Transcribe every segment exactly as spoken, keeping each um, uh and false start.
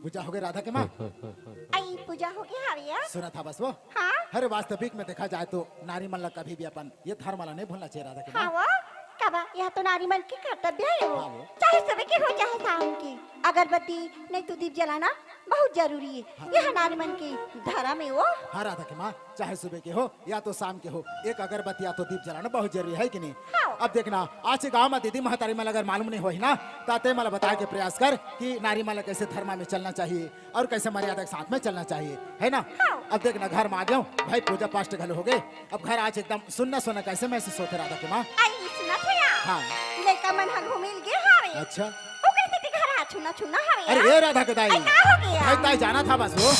पूजा होगे राधा के माँ? आई पूजा होगे हवे या? सुनत हवस वो? हाँ? अरे वास्तविक में देखा जाए तो नारी मन ला कभी भी अपन ये धर्म ला नहीं भूलना चाहिए राधा के माँ। हाँ वो? काबर, यह तो नारी मन के कर्तव्य हे वो। हाँ वो। चाहे सुबह के हो चाहे शाम के, अगरबत्ती नहीं तो दीप जलाना बहुत जरूरी हे। हाँ। यह नारी मन के धर्म हे वो। हाँ राधा के माँ, चाहे सुबह के हो या तो शाम के हो, एक अगरबत्ती या तो दीप जलाना बहुत जरूरी हे कि नहीं? हाँ। अब देखना, आज के गाँव में दीदी महतारी मन अगर मालूम नहीं होही ना, त ते मन ला बताए के प्रयास कर कि नारी मन ला कैसे धर्म में चलना चाहिए और कैसे मर्यादा के साथ में चलना चाहिए, है ना? हाँ। अब देखना, घर में आ गेंव भाई, पूजा पाठ घलो होगे, अब घर आज एकदम सुन्ना सुन्ना कैसे महसूस होथे राधा के माँ? आई सुनत हो या? हाँ। लइका मन ह घूमे ल गे हवे। अच्छा। ओकर सेती घर ह छुन्ना छुन्ना हवे अरे या? ए राधा के दाई, आई का होगे या? भाई ताई जानत हवस वो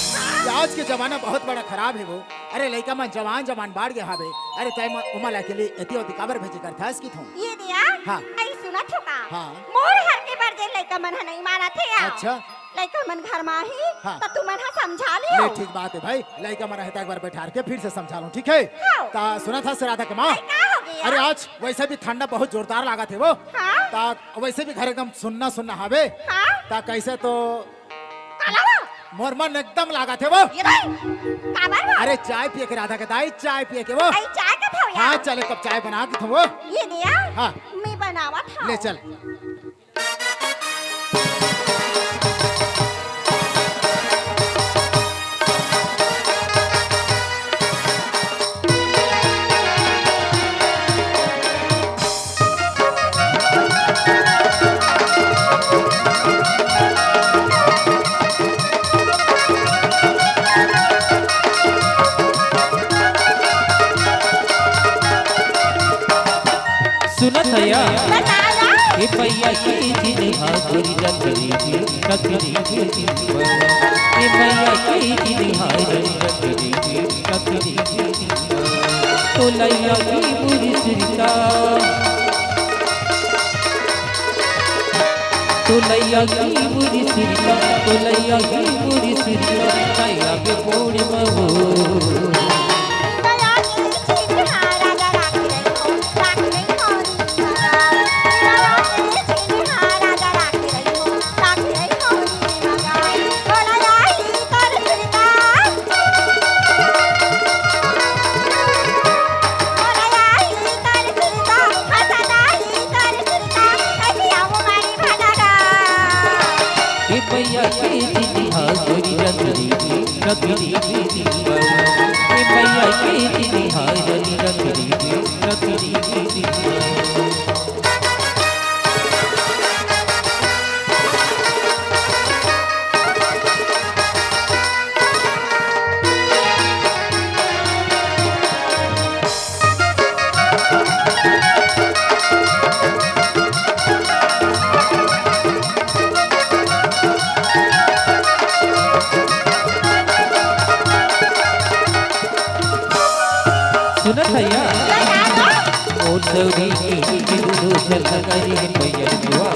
कि आज के जमाना बहुत बड़ा खराब हे वो। अरे लइका मन जवान जवान बाढ़ गे हवे। अरे तैं ओमन ला अकेले एती ओती काबर भेजे करथस किथों? ये दे या? हाँ। आई सुनत हो का? हाँ। मोर हर के बर जे लइका मन ह नहीं मानत हे या। अच्छा। लइका मन घर में आही, हाँ। त तुमन ह समझा लियो। ले, ठीक बात हे भाई, लइका मन आही त एक बार बैठार के फिर से समझा लूं, ठीक हे? हाँ। त सुनत हस राधा के माँ? अरे, का होगे या? अरे, आज वैसे भी ठंडा बहुत जोरदार लागत हे वो। हाँ। त वैसे भी घर एकदम सुन्ना सुन्ना हवे। हाँ। त कैसे तो काला वो? मोर मन एकदम लागत हे वो। ये दाई, काबर वो? अरे, चाय पिए के राधा के दाई, चाय पिए के वो। आई चाय का भाव या? हाँ, चल एक कप चाय बना के थो वो। ये दे या? हाँ। मैं बनावत हूँ। ले चल। सुनत हया? बता ना। ए भैया के दिन हा गोरी रखड़ी, रखड़ी के दिन बा। ए भैया के दिन हा गोरी रखड़ी, रखड़ी के दिन बा। तो लैया की बुरी सुरता, तो लैया की बुरी सुरता, तो लैया की बुरी सुरता, लैया के पूर्णिमा हो। ए भैया के दीदी हा गोरी रखड़ी, रखड़ी के दिन बा। ए भैया के दीदी हा गोरी रखड़ी, रखड़ी के दिन बा। सुनत हया? ओ सौरी की दूनो जल लगाई है पैया जुआ।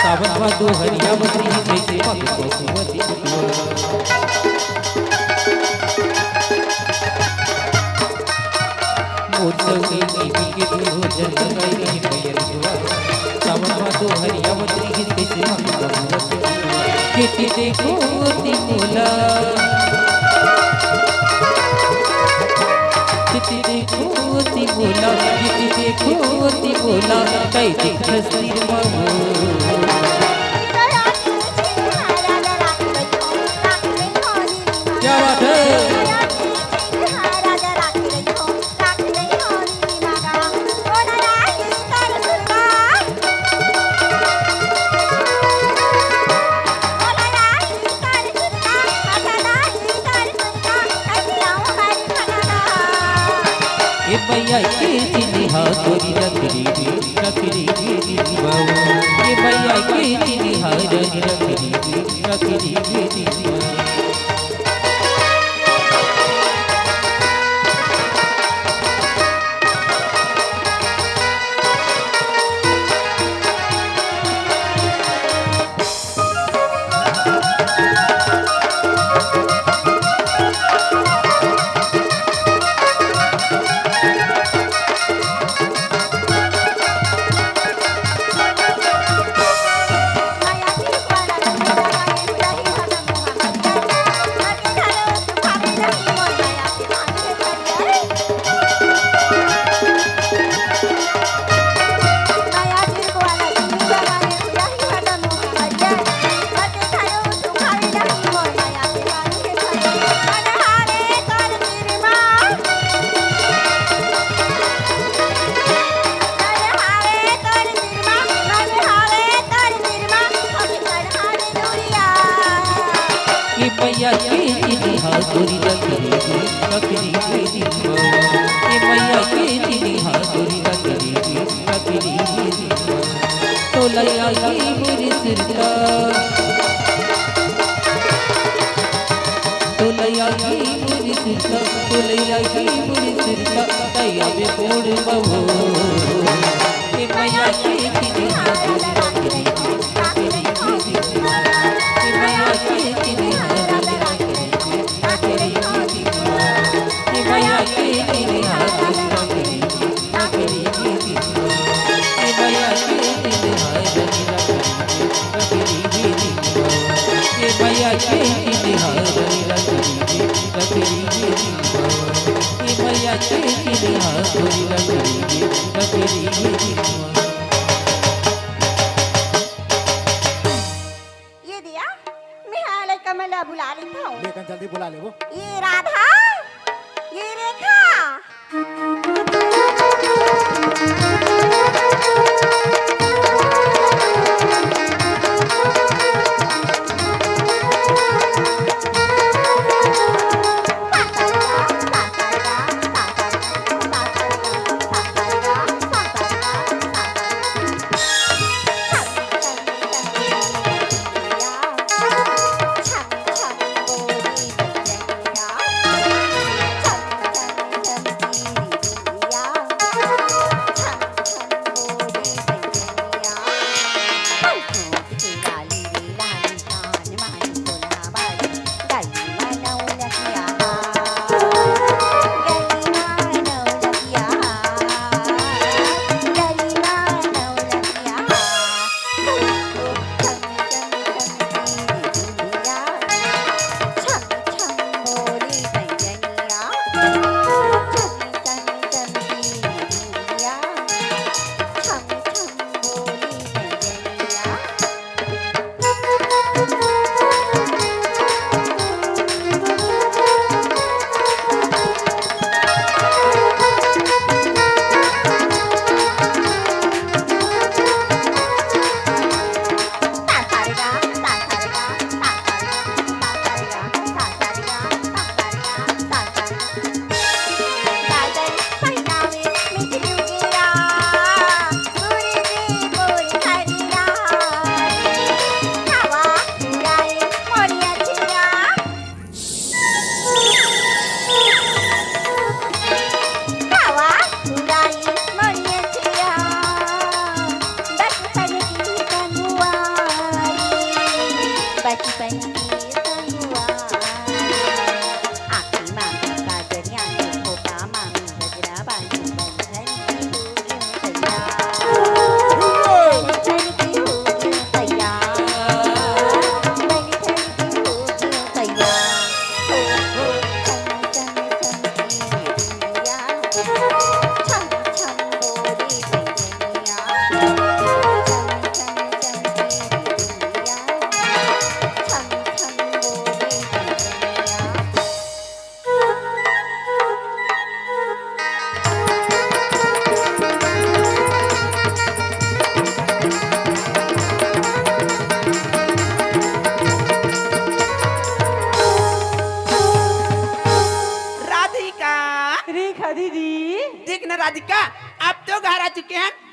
सावन मा दो हरिया बकरी जैसे पग पशुपति जुआ। मोर सौरी की दूनो जल लगाई है पैया जुआ। सावन मा दो हरिया बकरी जैसे पग पशुपति जुआ। खेती देखो ती मोला। खेती देखो ती मोला, खेती देखो ती मोला, कई दिखस सिरमा हो। क्या बात है? ए भैया के चिन्हा तोरी रखड़ी, रखड़ी के दिन बाबू। ए भैया के चिन्हा रखड़ी, रखड़ी के दिन बाबू। मैया के चिन्हा तोरी रख दीजिए, रख दीजिए। ए मैया के चिन्हा तोरी रख दीजिए, रख दीजिए। तोलैया की बुरी सिरता, तोलैया की बुरी सिरता, तोलैया की बुरी सिरता, तैया बे कोड़ बबो। ए मैया के चिन्हा तोरी रख दीजिए, रख दीजिए। ए मैया के चिन्हा तोरी रख दीजिए, रख दीजिए। ए मैया के चिन्हा तोरी रख दीजिए। ये दिया, मैं हा लइका मन ला बुला लेत हव। लेकन जल्दी बुला लेबो। ये राधा, ये रेखा।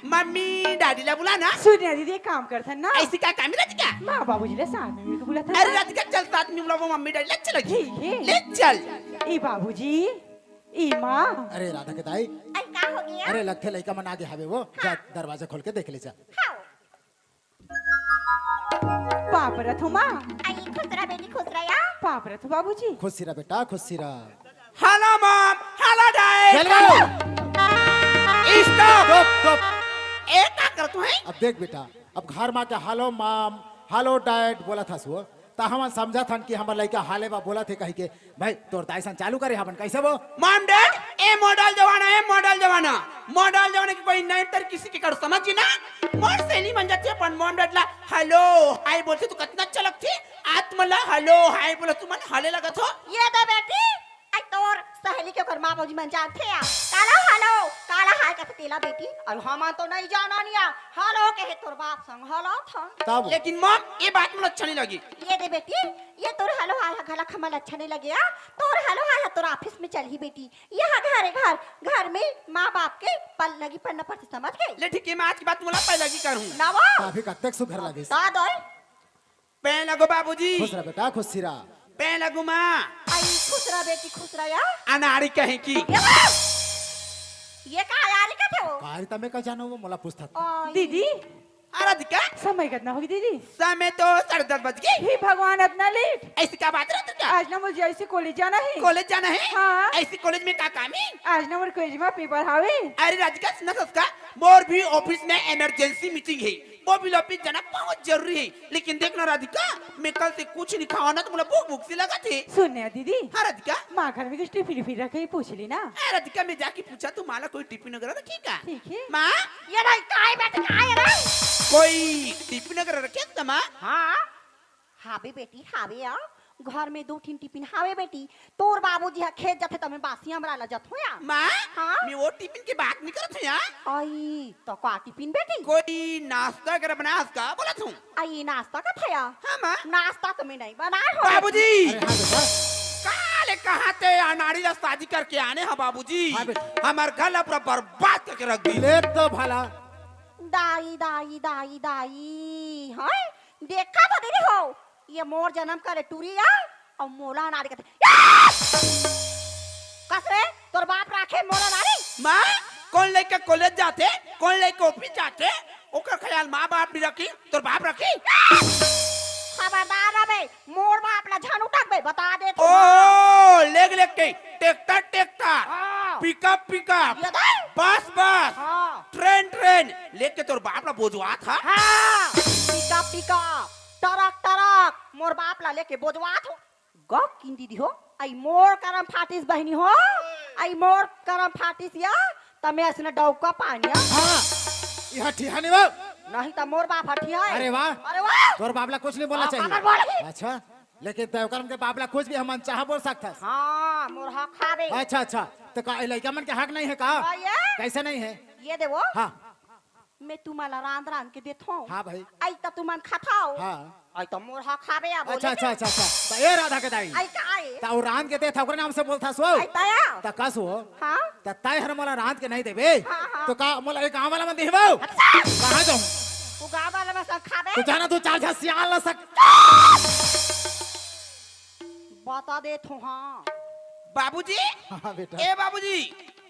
मम्मी डैडी ला बुला ना। सुन ना दीदी, एक काम करथन ना। ऐसी का काम हे राधिका? माँ बाबूजी ला साथ में मिलके बुलाथन अरे ना। राधिका, चल साथ में बुलाबो मम्मी डैडी ला, चलो जी। ठीक हे। ले चल। ई बाबूजी, ई माँ। अरे राधा के दाई। अरे का हो गया? अरे लगथे लइका मन आगे हवे वो। हाँ। जा दरवाजा खोल के देख ले जा। हाँ। पाँव परत हँव माँ। आई खुश रह बेटी, खुश रह या। पाँव परत हँव बाबूजी। खुशी रह बेटा, खुशी रह। Hello mom, hello dad. चल बे। Stop. Stop, stop. ए का करत हँव? अब देख बेटा, अब घर मा के hello mom, hello dad बोलत हस वो, त हमन समझत हन कि हमर लइका हाले बा बोलत हे कहिके। भाई, तोर दाई सन चालू करे हवन, कइसे वो? Mom dad, ए model जमाना, ए model जमाना। Model जमाना के कोई नए तरह किसी के कर समझ ना। मोर सहेली मन जाथे अपन mom dad ला hello, hi बोलथे त कतना अच्छा लगथे। आज तुमन ला hello, hi बोलत हँव तुमन हाले लगत हो। ये दे बेटी, आई तोर सहेली के ओकर माँ बाबूजी मन जानथे या? काला हेलो, काला हाय कथे तेला बेटी। अउ हमन तो नहीं जानन या। हेलो कहे तोर बाप संग हेलो थन। तब लेकिन माँ, ये बात मोला अच्छा नहीं लगी। ये दे बेटी, ये तोर हेलो हाय ह घला हमन अच्छा नहीं लगे या। तोर हेलो हाय ह तोर ऑफिस में चलही बेटी। ये ह घरे घर, घर में माँ बाप के पल लगी पड़ना पड़थे, समझ गई? ले ठीक है, मैं आज के बाद मोला पहला की करूँ। ना वो। काफी कत्तेक सुघर लगिस। दादा। पैं लगो बाबूजी। खुश रह बेटा, खुश रह। पैं लगो माँ। आई खुश रह बेटी, खुश रह या। अनाड़ी कहीं की। ये बा! ये का यारी का थे वो? कारी तमे का जानो वो मोला पूछता था। आई। दीदी, अरे राधिका। समय कितना होगी दीदी? समय तो साढ़े दस बज गई। हे भगवान, इतना लेट। ऐसी क्या बात है राधिका? आज ना मुझे ऐसे कॉलेज जाना है। कॉलेज जाना है? हाँ। ऐसी कॉलेज में का काम है? आज ना मोर कॉलेज में पेपर हावे। अरे राधिका, सुना सस्का, मोर भी ऑफिस में इमरजेंसी मीटिंग है। वो भी ऑफिस जाना बहुत जरूरी है। लेकिन देख ना राधिका, मैं कल से कुछ नहीं खावा ना तो मोला भूख भूख से लगथे। सुन ना दीदी। हाँ राधिका। माँ घर में कुछ टिफिन विफिन रखे, पूछ ली ना। अरे राधिका, मैं जाके पूछा तू माला कोई टिफिन वगैरह रखी का? ठीक है। माँ। ये भाई काय बेटा काय रे? कोई टिफिन वगैरह रखे त माँ? हाँ। हावे बेटी, हावे या। घर में दो ठिन टिफिन हावे बेटी। तोर बाबूजी ह खेत जाथे त मैं बासी अमरा ला जथो या। माँ, हाँ? मैं वो टिफिन की बात नहीं करत हूँ या। आई, तो का टिफिन बेटी? कोई नाश्ता वगैरह बनास का बोलत हूँ। आई, नाश्ता का थया? हाँ, माँ। नाश्ता तो मैं नहीं बनाए हो। बाबूजी! अरे हाँ बेटा। काले कहाँ ते अनाड़ी ला शादी करके आने हैं बाबूजी। हाँ बेटा। हमार घर ला पूरा बर्बाद करके रख दी। ले तो भला। दाई, दाई, दाई, दाई। हाँ? देखा तो दीदी हो, ये मोर जन्म करे टूरी या, अउ मोला नारी कथे। या! कस रे, तोर बाप राखे मोला नारी? माँ, कोन लइका कॉलेज जाथे, कोन लइका ऑफिस जाथे, ओकर ख्याल माँ बाप नइ रखी, तोर बाप रखी? खबरदार रह बे, मोर बाप ला झन उठक बे, बता देत हूँ। ओ, लेग लेग के, ट्रैक्टर ट्रैक्टर, हाँ। पिकअप पिकअप, ये दे। बस बस, हाँ। ट्रेन ट्रेन, लेके तोर बाप ला बोझवात हा? हाँ, पिकअप पिकअप, ट्रक ट्रक, मोर बाप ला लेके बोझवात हूँ। गौ किन दीदी हो, आई मोर करम फाटिस बहिनी हो, आई मोर करम फाटिस या, तमे असना डौका पानिया। हाँ, यह ठिहा नहीं बा। नहीं त मोर बाप ह ठिहा है। अरे वाह। अरे वाह। तोर बाप ला कुछ नहीं बोलना हाँ, चाहिए। काबर बोलही? अच्छा, लेकिन तय ओकर के बाप ला कुछ भी हमन चाह बोल सकथस। हाँ, मोर हक हावे। अच्छा, अच्छा, तो का ए लइका मन के हक नहीं है का? हाँ, ये। कैसे नहीं है? ये देवो। हाँ। मैं तुमन ला रांध रांध के देथों। हाँ भाई। आई त तुमन खाथव। हाँ। आई त मोर हक हावे या बोले अच्छा, के। अच्छा, अच्छा, अच्छा। त ए राधा के दाई। आई का आए? त ओ रांध के देथव, ओकर नाम से बोलथस वो। आई तया। त कस वो? हाँ। त तय हर मोला रांध के नहीं देबे। हाँ, हाँ। तो का मोला एक गाँव वाला मन देहबो? अच्छा। कहाँ जाऊँ? वो गाँव वाला मन सब खाबे। तो जाना तू चार झा सियाल ला सक बता देत हूँ, हाँ। बाबूजी? हाँ, बेटा। ए बाबूजी,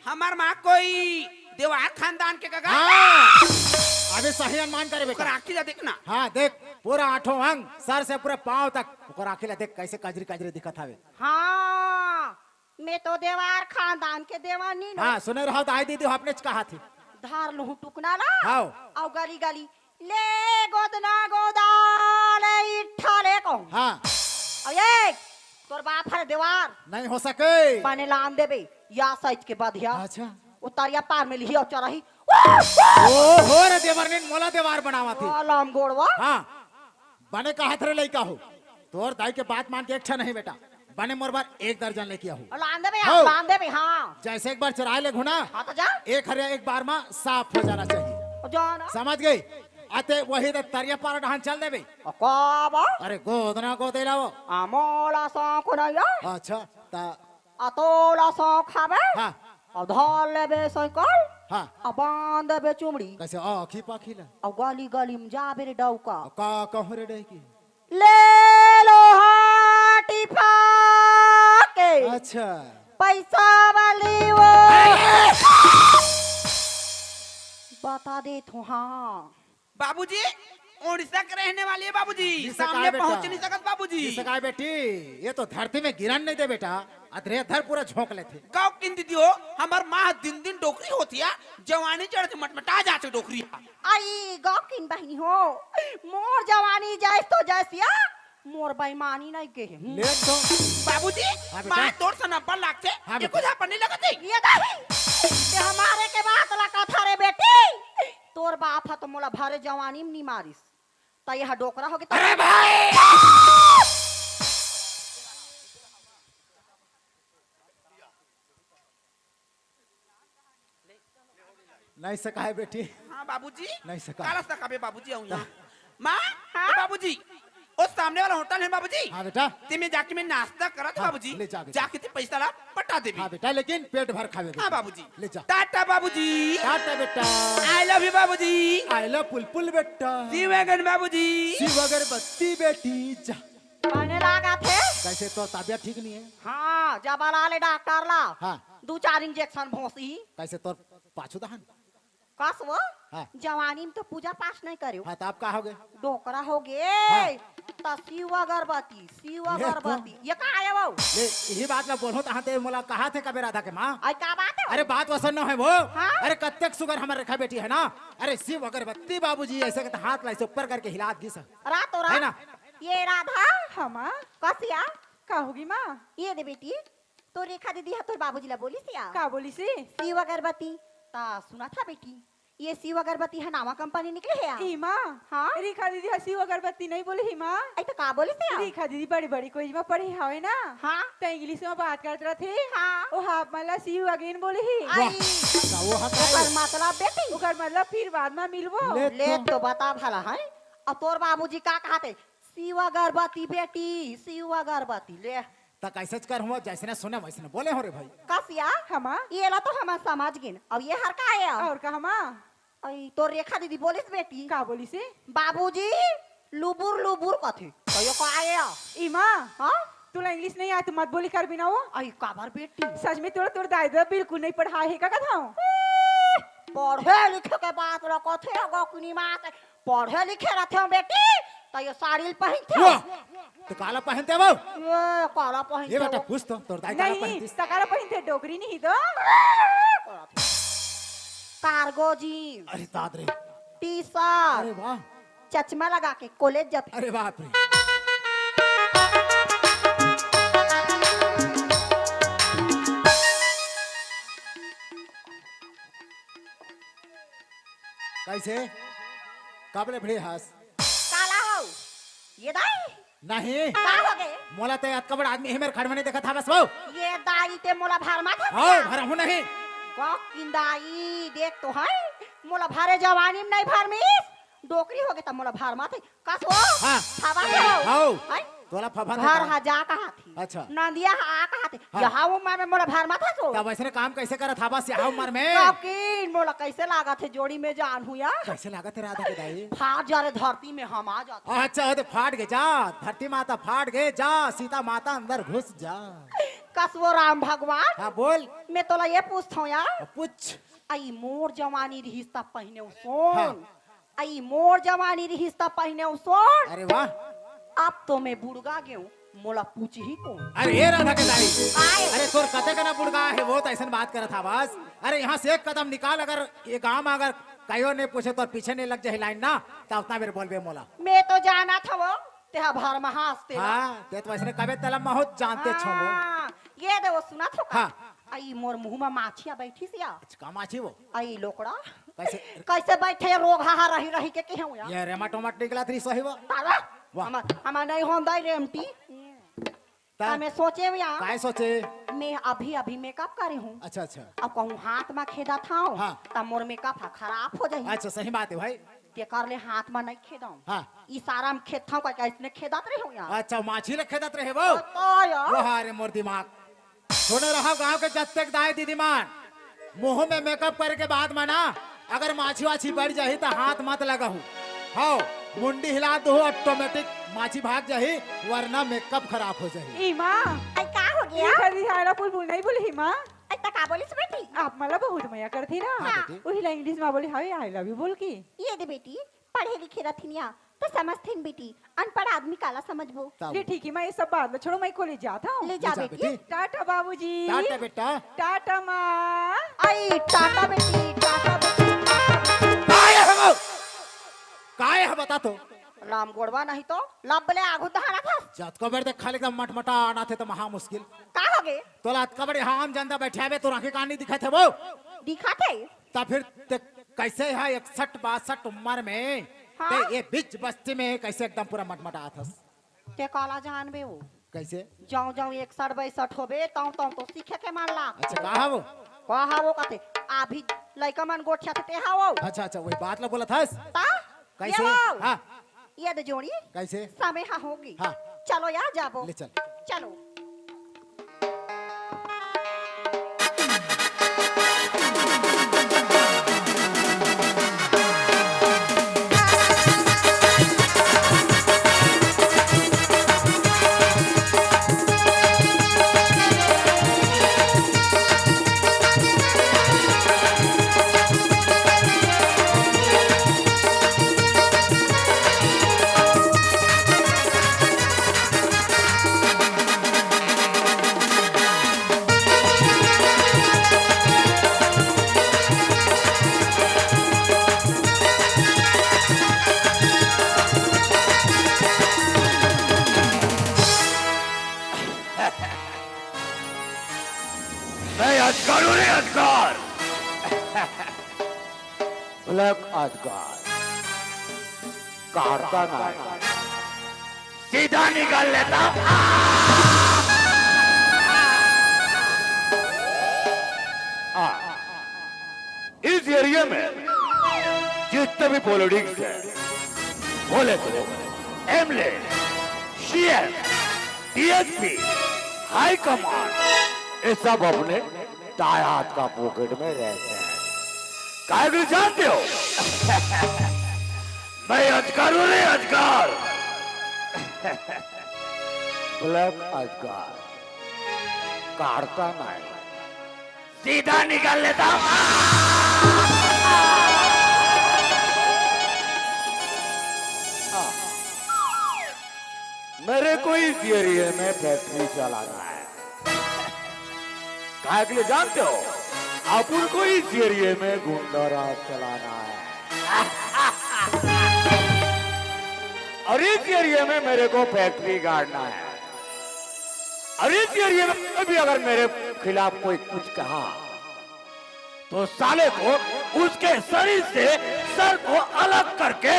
हमार माँ कोई देवार खानदान के कका? हाँ। अबे सही अनुमान करे, बेटा। ओकर आँखी ला देख ना। हाँ, देख, पूरा आठों अंग, सर से पूरे पाँव तक, ओकर आँखी ला देख, कैसे कजरी कजरी दिखत हवे। हाँ, मैं तो देवार खानदान के देवानी नो। हाँ, सुने रहो, दाई दीदी, आपने कहा थी। धार लुहू टुकना ला। हाँ। अउ गली गली, ले गोदना गोदाल इठा ले कहूँ। हाँ। अब ये, तोर बाप हर देवार। नहीं हो सके। बने लान देबे, या साइज के बधिया। अच्छा। वो तरिया पार में लिही अउ चरही। ओ हो रे देवर ने मोला देवार बनावा थी। ओ लाम गोड़वा। हाँ। बने कहा थे रे लइका हो। तोर दाई के बात मान के एक ठा नहीं बेटा। बने मोर बर एक दर्जन लेके आहू। लान देबे, हौ। लान देबे, हाँ। जैसे एक बार चराए ले घुना, हाँ, तो जा। एक हरिया एक बार मा साफ हो जाना चाहिए। जा ना। समझ गई? अते वही दे तरिया पार डहान चल देबे। अ, का बा? अरे गोदना गोदे लावो। आ, मोला शौक नहीं है। अच्छा, ता अतोला शौक हवे? हाँ। अउ धर लेबे साइकिल? हाँ। अउ बांध देबे चुमड़ी? कैसे आँखी पाखी ला? अउ गली गली में जाबे रे डौका। अ, का कहूँ रे डौकी? ले लो हाटी फाके। अच्छा। पैसा वाली वो। बता देत हूँ, हाँ। बाबूजी, उड़ीसा के रहने वाली है बाबूजी, जी, सामने सकाय बेटा। पहुंच नहीं सकत बाबूजी। जी, सकाय बेटी, ये तो धरती में गिरन नहीं दे बेटा, अधरे अधर पूरा झोंक लेथे। गौ किन दीदी हो, हमार माँ दिन दिन डोकरी होती है, जवानी जड़ से मटमटा जाते डोकरी। आई गौ किन बहिनी हो, मोर जवानी जैस तो जैसिया, मोर बेईमानी नहीं के है। ले तो। बाबूजी, हाँ बेटा। माँ तोर से नब्बल लागथे, हाँ ये बेटा। कुछ अपन नहीं लगत है। ये दाई, ये हमारे के बात ला कथा रे बेटी, तोर बाप ह तो मोला भरे जवानी में नहीं मारिस, त यह डोकरा होगे त अरे भाई! नहीं सकाय बेटी। हाँ बाबूजी। नहीं सका। काला सकाबे बाबूजी, आऊँ यहाँ। माँ, हाँ? बाबूजी, ओ सामने वाला होटल है बाबूजी। हाँ बेटा। ते में जाके मैं नाश्ता करत हाँ, बाबूजी। ले जा बेटा। जाके ते पैसा ला पटा देबे। हाँ बेटा, लेकिन पेट भर खावे बेटा। हाँ बाबूजी। ले जा। टाटा बाबूजी। टाटा बेटा। I love you बाबूजी। I love पुलपुल बेटा। शिवगन बाबूजी। शिव अगरबत्ती बेटी जा। बने लागत हे। कैसे तोर तबियत ठीक नहीं है? हाँ, जब ला ले डॉक्टर ला। हाँ। दू चार इंजेक्शन भोंसी। कैसे तोर पाछू दहन? कस वो? हाँ। जवानी में तो पूजा पाठ नहीं करेव। हाँ, तो अब का हो गए? डोकरा हो गे। हाँ। त शिव अगरबत्ती, शिव ले तो। अगरबत्ती। ये का आय वो? ले, यही बात ला बोलहूँ तहाँ ते मोला कहाथे कबे राधा के माँ। आई का बात है? अरे बात वसन न है वो। हाँ? अरे कत्तेक सुगर हमर रेखा बेटी है ना। अरे शिव अगरबत्ती बाबूजी ऐसे के हाथ ला ऐसे ऊपर करके हिलात गिस। रात हो है रात। ना? ये राधा। हाँ माँ। कस या? का होगी माँ? ये दे बेटी, तो रेखा दीदी हा तोर बाबूजी ला बोलिस या? का बोलिस? शिव अगरबत्ती। ता सुनत हा बेटी, ये शिव अगरबत्ती हा नावा कंपनी निकले हे या? ई माँ। हाँ? रेखा दीदी हा शिव अगरबत्ती नहीं बोले ही माँ। आई तो का बोलिस या? रेखा दीदी बड़ी बड़ी कॉलेज में पढ़े हवे ना। हाँ? त इंग्लिश में बात करत रथे। हाँ। ओ हा मला शिव अगेन बोले ही। आई। का वो हा का ओकर है? मतलब बेटी। ओकर मतलब फिर बाद में मिलबो। ले ले तो बता भला है। अब तोर बाबूजी का कहते? शिव अगरबत्ती बेटी, शिव अगरबत्ती ले। त कैसे कर हुआ, जैसने सुने वैसने बोले हो रे भाई। कस या? हमा। ये ला तो हमर समझ गिन। अब ये हर का आया? और का हमा? आई तो रेखा दीदी बोलिस बेटी। का बोलिस? बाबूजी लुबुर लुबुर कथे। तो ये का आया? ई माँ। हाँ? तुला इंग्लिश नहीं आय तो मत बोली कर बिना वो। आई काबर बेटी? सच में तोर तोर दाई ददा बिल्कुल नहीं पढ़ाए हे का कथाऊँ? पढ़े लिखे के बात ला कथे गकुनी माँ से। पढ़े लिखे रहते हो बेटी, तो ये साड़ी पहनते हो। वाह! तो काला पहनते वो? ये काला पहनते ये बेटा हो। पूछ तो, तोर दाई काला नहीं, पहनतीस? त काला पहनते डोकरी नहीं तो। कार्गो जींस, अरे दाद रे। टी शर्ट, अरे वाह। चश्मा लगा के कॉलेज जाते। अरे बाप रे। कैसे? कब ले भिड़े हस? काला हो? ये दाई? नहीं। का हो गे? मोला ते अतका बड़ा आदमी हे मेरे खड़मने देखत हवस वो। ये दाई ते मोला भरमाथे हाँ, भरहूँ नहीं। गकिन दाई, देख तो है, मोला भरे जवानी में नहीं भरमीस। डोकरी हो गे त मोला भरमाथे। कस वो? हाँ। फबा के हो? हाओ। हैं? तोला फबा घर हा जा कहा थी। अच्छा। नंदिया हा आ कहा थी। हाँ। यहाँ उम्र में मोला भरमाथे सो। तब ऐसने काम कैसे करत हवस यहाँ उम्र में? गकिन मोला कैसे लागत हे जोड़ी में जान हुआ? कैसे लागत हे राधा के दाई? फाट जा रे धरती में हम आ जाते। अच्छा, होते फाट गे जा, धरती माता फाट गे जा, सीता माता अंदर घुस जा। कस वो राम भगवान, हाँ बोल। मैं तोला ये पूछत हूँ यार, अब पूछ। आई मोर जवानी रिहिस त पहिने उ सोन, हाँ। आई मोर जवानी रिहिस त पहिने उ सोन, अरे वाह। अब तो मैं बुड़गा गेहूँ, मोला पूछही कोन? अरे ए राधा के दाई, आए। अरे तोर कते कना बुड़गा हे वो त ऐसन बात करत हवस। अरे यहाँ से एक कदम निकाल, अगर ये गाँव में अगर कहियो नहीं पूछे तो पीछे नहीं लग जाही लाइन ना, त उतना बेर बोलबे मोला। मैं तो जानत हवो, तेहा भरमहास तेला। हाँ, ते तो ऐसने कबे तलम महूँ जानते छो वो। हाँ, ये दे वो सुनत हो का? हाँ। आई मोर मुँह में माछिया बैठिस या। अच्छा, का माछी वो? आई लोकड़ा। कैसे? कैसे बैठे रोगहा रही रही के केहूँ या? ये रेमा टोमाट निकला थी सही वो। तारा, वाह। हम, हम नहीं होंदा रेमटी। ता- हमें सोचे या। काय सोचे? मैं अभी अभी मेकअप करे हूँ। अच्छा, अच्छा। अब कहूँ हाथ में खेदा था, हाँ। तब मोर मेकअप हा खराब हो जाही। अच्छा, सही बात है भाई। तेकर ले हाथ में नहीं खेदम। हाँ। इशारा में खेदत हूँ, कोई कैसने खेदत रहे हो यार। अच्छा, माछी ले खेदत रहे वो। तो यार। वाह रे मोर दिमाग। सुने रहा गाँव के जत्तेक दाई दीदी मान, मुँह में मेकअप करे के बाद में ना, अगर माछी वाछी बढ़ जाही त हाथ मत लगाहू। हाँ, मुंडी हिला दो, ऑटोमेटिक माछी भाग जाही, वरना मेकअप खराब हो जाही। ई माँ। आई का हो गया? ये खरी हारा पुलपुल नहीं बोले ही माँ। आई त का बोलिस बेटी? आप मला बहुत मया करथे ना। हाँ बेटी। उही ला इंग्लिश में बोले हावे आई लव यू बोल के। ये दे बेटी, पढ़े लिखे रथिन या, त समझथिन बेटी, अनपढ़ आदमी काला समझबो। ताऊ। ये ठीक है, मैं ये सब बात ला छोड़ो, मैं कॉलेज जाता हूँ। ले जा ले जा बेटी। बेटी। टाटा बाबूजी। टाटा बेटा। टाटा माँ। आई टाटा बेटी, टाटा बेटी, टाटा बेटी। काय है वो? काय है बता तो? राम गोड़वा नहीं तो लब ले आगू दहाना था। जतको बेर देख खाली एकदम मटमटा आना थे तो महा मुश्किल। का हो गए? तोला अतका बड़े हम जनता बैठे हवे, तोर आँखी कान नहीं दिखत हे वो? दिखाथे। त फिर ते कैसे है इकसठ बासठ उम्र में, हाँ? ते ये बीच बस्ती में कैसे एकदम पूरा मटमटा आथस? ते काला जानबे वो। कैसे? जाऊं जाऊं इकसठ बासठ होबे, ताऊ ताऊ तो सीखे के मान ला। अच्छा, कहा वो? कहा वो कथे, अभी लइका मन गोठियाथे ते हा वो। अच्छा, अच्छा, वही बात ला बोलत हस। ता? कइसे? ये वो। हाँ। ये दे जोड़ी। कइसे? समय हा होगे। हाँ। चलो यार, जाबो। ले चल। चलो। मैं अजगर हूँ रे, अजगर। ब्लैक अजगर। काटता ना, सीधा निगल लेता। आ, इस एरिया में जितने भी पॉलिटिक्स है, बोले तो MLA, CM, DSP, high command, ये सब अपने दाएं हाथ का पॉकेट में रहते हैं। काहे को जानते हो? मैं अजगर हूँ रे, अजगर। ब्लैक अजगर। काटता नहीं, सीधा निगल लेता हूँ। मेरे को इस एरिया में फैक्ट्री चलाना है। काहे के लिए जानते हो? अपन को इस एरिया में गुंडा राज चलाना है। और इस एरिया में मेरे को फैक्ट्री गाड़ना है। और इस एरिया में कोई भी अगर मेरे खिलाफ कोई कुछ कहा, तो साले को उसके शरीर से सर को अलग करके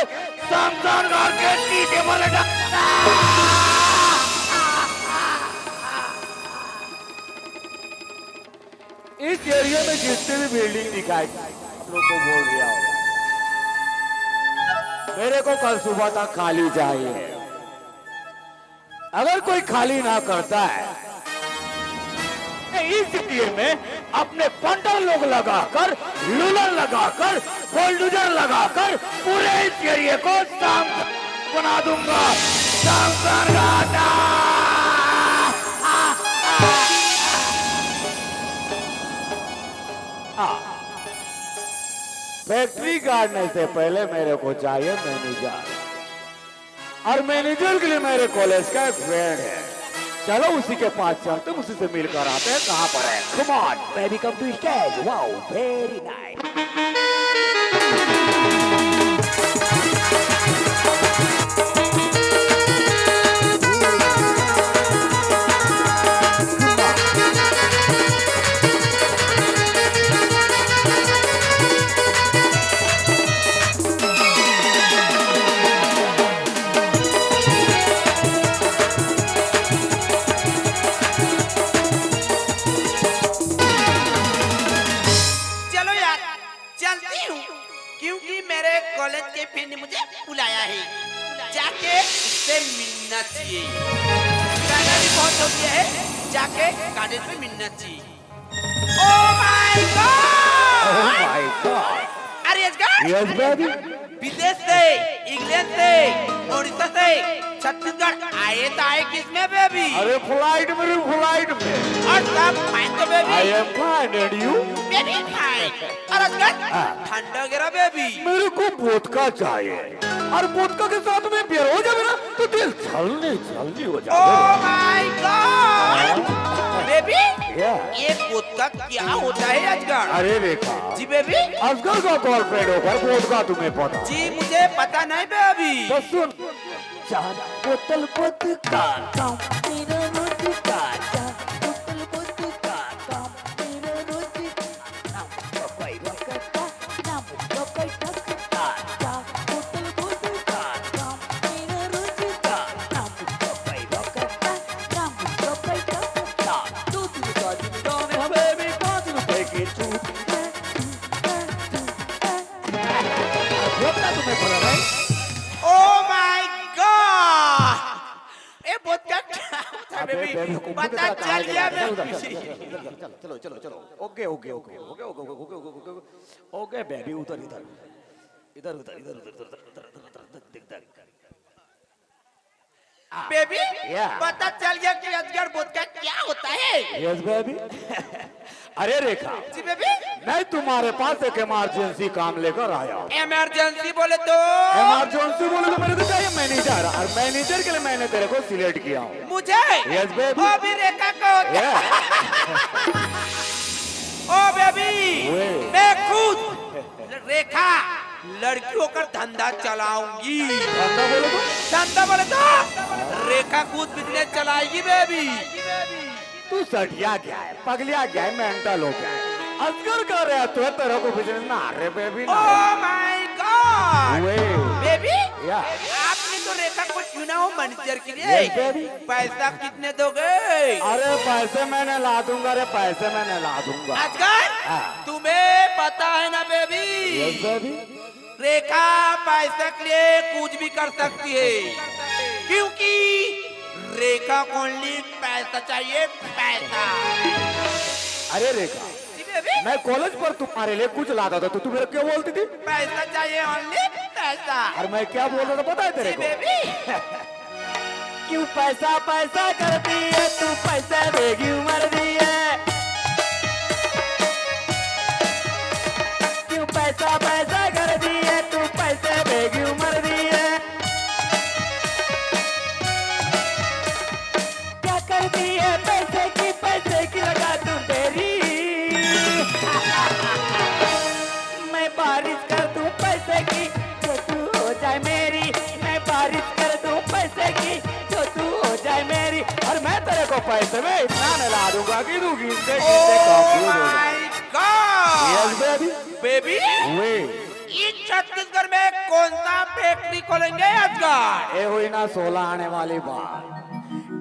शमशान घाट के टीटे पर लटकता। इस एरिया में जितने भी बिल्डिंग दिखाई, आप लोग को बोल दिया हो, मेरे को कल सुबह तक खाली चाहिए। अगर कोई खाली ना करता है, तो इस एरिया में अपने पंटर लोग लगाकर, लूलर लगाकर, बुलडोजर लगाकर पूरे इस एरिया को शाम बना दूंगा। शमशान घाट। हाँ, फैक्ट्री गाड़ने से पहले मेरे को चाहिए मैनेजर। और मैनेजर के लिए मेरे कॉलेज का एक फ्रेंड है। चलो उसी के पास चलते हैं, उसी से मिलकर आते हैं, कहाँ पर है। Come on, baby, come to stage. Wow, very nice. चलो यार, चलती हूँ, क्योंकि मेरे कॉलेज के फ्रेंड ने मुझे बुलाया है, जाके उससे मिलना चाहिए। पैदा भी बहुत हो गया है, जाके कॉलेज में मिलना चाहिए। Oh my God! Oh my God! अरे अजगर! Yes, baby. विदेश से, इंग्लैंड से, उड़ीसा से, छत्तीसगढ़ आए तो आए किसमें, बेबी? अरे, फ्लाइट में रे, फ्लाइट में। और सब फाइन तो, baby? I am fine, and you? Baby fine. और अजगर, हाँ। ठंडा गिरा, बेबी? मेरे को वोदका चाहिए। और वोदका के साथ में बियर हो जावे ना, तो दिल छलनी छलनी हो जावे। Oh my God! बेबी, या। ये वोदका क्या होता है अजगर? अरे रेखा। जी बेबी। अजगर का गर्लफ्रेंड होकर वोदका तुम्हें पता? जी मुझे पता नहीं बेबी। तो सुन। चार बोतल वोदका, काम मेरा रोज का। चार बोतल वोदका, काम मेरा रोज का। चल गया बेबी। चलो, चलो, चलो। ओके, ओके, ओके, ओके, ओके, बेबी, उधर, इधर, इधर, उधर, इधर, उधर, इधर, इधर। बेबी, या। पता चल गया कि अजगर बोध का क्या होता है? Yes baby. अरे रेखा, जी बेबी। मैं तुम्हारे पास एक इमरजेंसी काम लेकर आया हूँ। इमरजेंसी बोले तो? इमरजेंसी बोले तो मेरे को चाहिए मैनेजर, और मैनेजर के लिए मैंने तेरे को सिलेक्ट किया हूँ। मुझे? Yes baby. ओ भी रेखा को। या। ओ बेबी, ओए। मैं खुद रेखा, लड़कियों का धंधा चलाऊंगी। धंधा बोले तो? धंधा बोले तो? रेखा खुद बिजनेस चलाएगी बेबी। तू सठिया गया है, पगलिया गया है, मेंटल हो गया है। अजगर कह रहा है, तू है, तेरे को बिजनेस ना रे बेबी ना। Oh my God! ओए। बेबी, या। आपने तो रेखा को चुना हो मैनेजर के लिए। Yes baby. पैसा कितने दोगे? अरे पैसे मैं नहला दूंगा रे, पैसे मैं नहला दूंगा। अजगर, हाँ। तुम्हें पता है ना बेबी? Yes baby. रेखा पैसे के लिए कुछ भी कर सकती है, क्योंकि रेखा को ओनली पैसा चाहिए, पैसा। अरे रेखा, जी बेबी। मैं कॉलेज पर तुम्हारे लिए कुछ लाता था तो तू मेरे को क्या बोलती थी? पैसा चाहिए, ओनली पैसा। और मैं क्या बोलता था पता है तेरे जी को? बेबी। क्यों पैसा पैसा करती है तू, पैसे बेगी उम्र दी है। क्यों पैसा पैसा करती है तू, पैसे बेगी उम्र दी है। क्या करती है पैसे की, पैसे की लगा तू देरी। मैं बारिश कर दूं पैसे की, जो तू हो जाए मेरी। मैं बारिश कर दूं पैसे की, जो तू हो जाए मेरी। और मैं तेरे को पैसे में इतना नहला दूंगा कि तू गिनते गिनते Oh confuse हो जाए। My God! Yes baby. Baby, वे। इस छत्तीसगढ़ में कौन सा फैक्ट्री खोलेंगे अजगर? ये हुई ना सोलह आने वाली बात।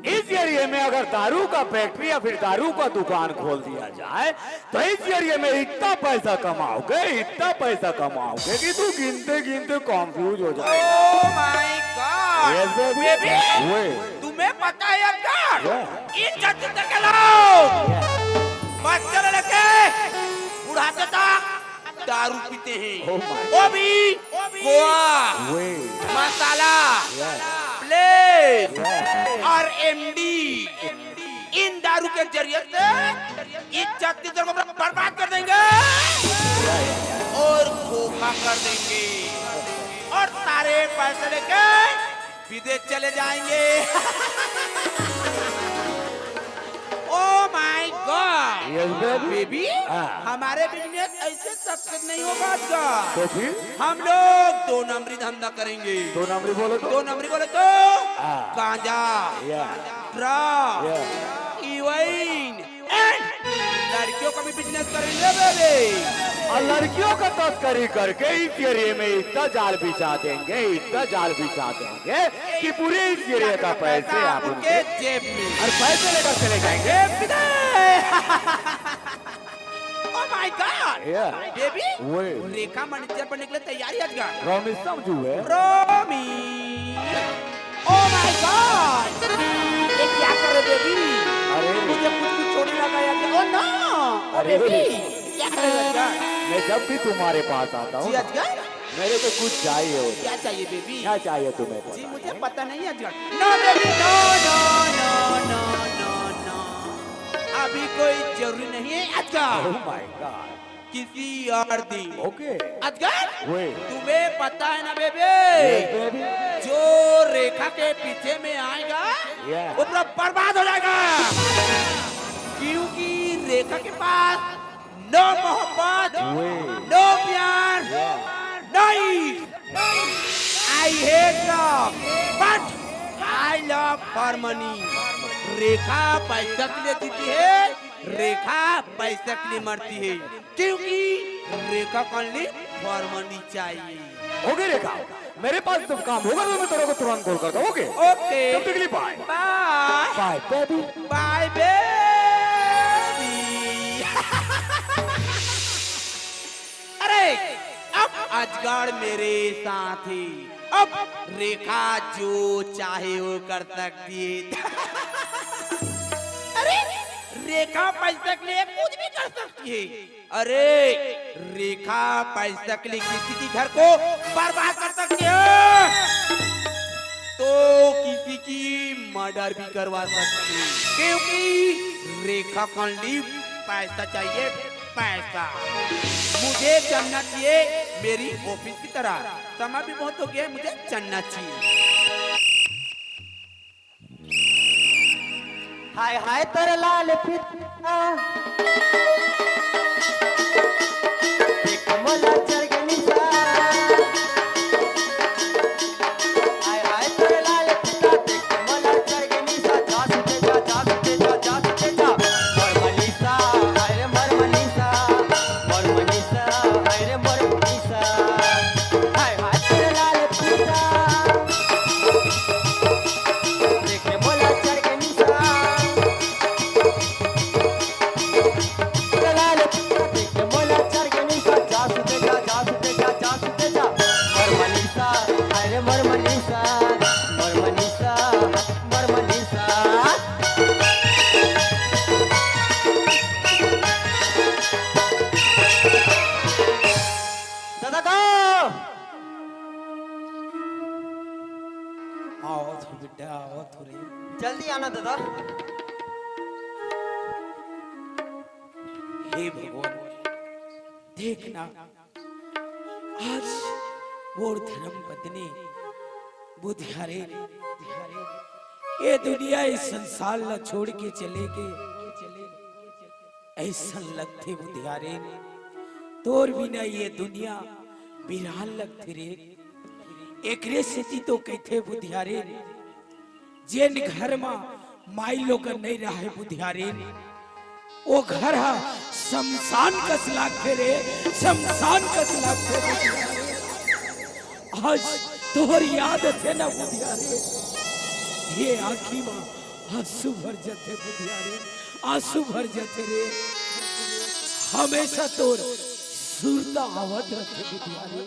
इस एरिया में अगर दारू का फैक्ट्री या फिर दारू का दुकान खोल दिया जाए तो इस एरिया में इतना पैसा कमाओगे, इतना पैसा कमाओगे कि तू गिनते गिनते कंफ्यूज हो जाएगा। Oh my God! Yes baby. Baby, वे। तुम्हें पता है अजगर? या। इन छत्तीसगढ़ के लोग बच्चे से लेके बुढ़ापे तक दारू पीते हैं। Oh my वो भी गोवा, वे। मसाला, या। प्लेट या। और एमडी। इन दारू के जरिए से इस छत्तीसगढ़ को बर्बाद कर देंगे और खोखा कर देंगे और सारे पैसे लेके विदेश चले जाएंगे। Oh my God! Yes baby. Baby, हाँ। हमारे बिजनेस ऐसे सक्सेस नहीं होगा अजगर। तो फिर? हम लोग दो नंबरी धंधा करेंगे। दो नंबरी बोलो तो? दो नंबरी बोले तो हाँ। गांजा, या। ड्रग, या। हीरोइन, एंड लड़कियों का भी बिजनेस करेंगे बेबी। और लड़कियों का तस्करी करके इस एरिया में इतना जाल बिछा देंगे, इतना जाल बिछा देंगे कि पूरे इस एरिया का पैसे आप उनके उनके जेब में। और पैसे लेकर चले जाएंगे। ए, विदाई। Oh my God! या। बेबी, ओए। रेखा मैनेजर बनने के लिए तैयारी अजगर। प्रॉमिस समझू है। प्रॉमिस। Oh my God! ये क्या कर रहे बेबी? अरे। मुझे कुछ कुछ चोट लगा यार। Oh no! Oh अरे। बेबी, क्या कर रहे अजगर? मैं जब भी तुम्हारे पास आता हूँ जी ना, अजगर? मेरे को कुछ चाहिए होता है। क्या चाहिए बेबी? क्या चाहिए तुम्हें पता जी, है? मुझे पता नहीं है अजगर। No baby, no, no, no, no, no, no। अभी कोई जरूरी नहीं है अजगर। Oh my God। किसी और दिन। ओके। अजगर, वे। तुम्हें पता है ना बेबी? Yes baby. जो रेखा के पीछे में आएगा, या। वो पूरा बर्बाद हो जाएगा। क्योंकि रेखा के पास no मोहब्बत, वे। No प्यार, या। No इश्क। I hate love, but I love harmony। रेखा पैसा के लिए जीती है, रेखा पैसा के लिए मरती है, क्योंकि रेखा को only harmony चाहिए। हो गई रेखा, मेरे पास सब काम होगा तो मैं तेरे को तुरंत कॉल करता हूँ, ओके? ओके। तब तक के लिए बाय। बाय। बाय बेबी। बाय बेबी। अरे, अब अजगर मेरे साथ है। अब रेखा जो चाहे वो कर सकती है। अरे, रेखा पैसा के लिए कुछ भी कर सकती है। अरे, रेखा पैसा के लिए किसी की घर को बर्बाद कर सकती है, तो किसी की मर्डर भी करवा सकती है, क्योंकि रेखा को only पैसा चाहिए, पैसा। मुझे चलना चाहिए मेरी ऑफिस की तरह। समय भी बहुत हो गया है, मुझे चलना चाहिए। हाय हाय तोर लाल फीता, देख मोला चढ़ गे निसा। हाय हाय तोर लाल फीता, देख मोला चढ़ गे निसा। जा सुते जा, जा सुते जा, जा सुते जा। मोर मनीषा, हाय रे मोर मनीषा, मोर मनीषा, हाय रे मोर मनीषा। हाय हाय तोर लाल फीता, देख मोला चढ़ गे निसा। लाल देख मोला चढ़ गे निसा, जा सुते जा, जा सुते जा, जा सुते जा। मोर मनीषा, अरे मोर मनीषा, मोर मनीषा, मोर मनीषा। दादा को आओ थो बेटा, आओ थो रे। जल्दी आना दादा। हे भगवान, देखना, आज मोर धर्म पत्नी बुधियारिन, ये दुनिया, ये संसार ला छोड़ के चले गे। अइसन लगथे बुधियारिन, तोर बिना ये दुनिया बिरान लगथे रे। एकरे सेती तो कहिथे बुधियारिन, जेन घर म माई लोगन नइ रहय बुधियारिन, ओ घर ह शमशान कस लागथे रे, शमशान कस लागथे बुधियारिन। आज तोर याद आथे न बुधियारिन, ये आँखी म आंसू भर जथे बुधियारिन, आंसू भर जथे रे। हमेशा तोर सुरता आवत रथे बुधियारिन।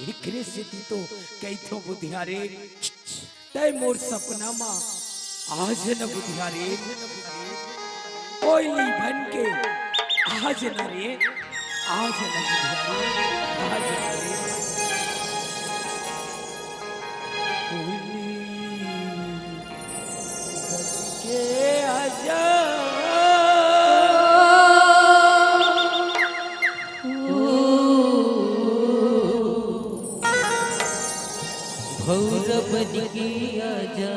एकरे सेती तो कहिथों बुधियारिन, तैं मोर सपना म आ जा न बुधियारिन, कोयली बन के आ जा न रे, आ जा न बुधियारिन, आ जा न रे। कोयली बन के आ जा। भौरा बन के आजा,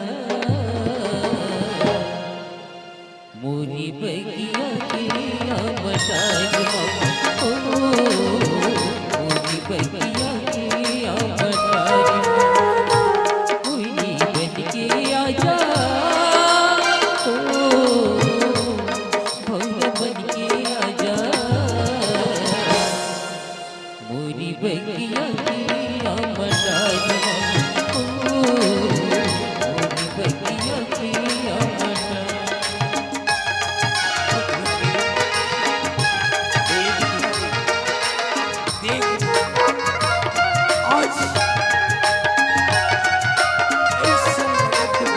मोरी बगिया के आमटार मा। ओ, मोरी बगिया के आमटार मा, मोरी बन के आजा। ओ, भौरा बन के आजा। मोरी बगिया के आमटार मा, ओ, मोरी बगिया के आमटार। देख, आज इस संगत के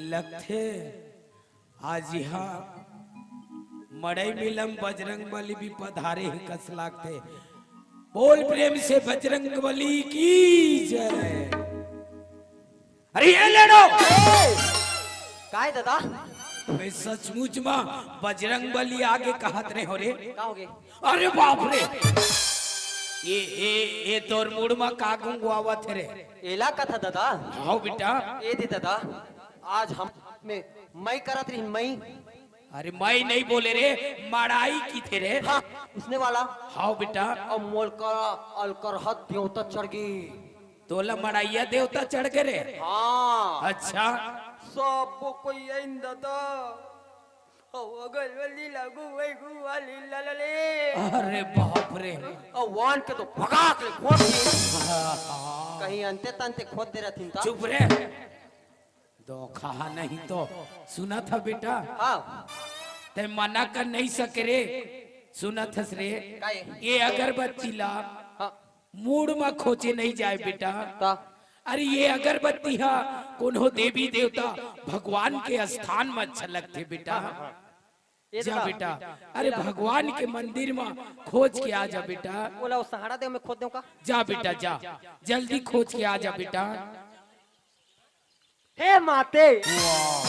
लगथे आज इहाँ मड़ई मिलम बजरंग बली भी पधारे हे कस लागथे। बोल प्रेम से बजरंग बली की जय। अरे ये लेडो! काय दादा? मैं सचमुच मा बजरंग बली आगे कहत रहे हो रे। का होगे? अरे बाप रे! ये, ये, ये तोर मुड़ मा का गुंगवावत हे रे? एला कथा दादा? हाव बेटा। ए दे दादा, आज हम में मई करत रहिन, मई। अरे मई नहीं बोले रे, मड़ाई किथे रे। हाँ, उसने वाला। हाव बेटा। अउ मोला अलकरहा देवता चढ़ गे। तोला मड़ाइया देवता चढ़ गे रे? हाँ। अच्छा। सब कोई आइन दादा। ओ गलवली लागू वही गुवाली ललले। अरे बाप रे। ओ वान के तो भगाक ले खोद दी। कहीं अंते तंते खोद दे रहथिन ता। चुप रे। धोखा नहीं तो सुनत ह बेटा। हाँ। ते मना कर नहीं सके रे। सुनत हस रे। काहे? ये अगरबत्ती ला हाँ। मूड़ म खोचे नहीं जाए बेटा। का? अरे ये अगरबत्ती हा कोनो देवी देवता भगवान के स्थान म अच्छा लगथे बेटा। ये जा दादा, बेटा। अरे ये ला। भगवान के मंदिर म खोज के आ जा बेटा। ओला ओ सहारा दे में खोद देव का? जा बेटा जा, जल्दी खोज के आ जा बेटा। हे माते, वाह।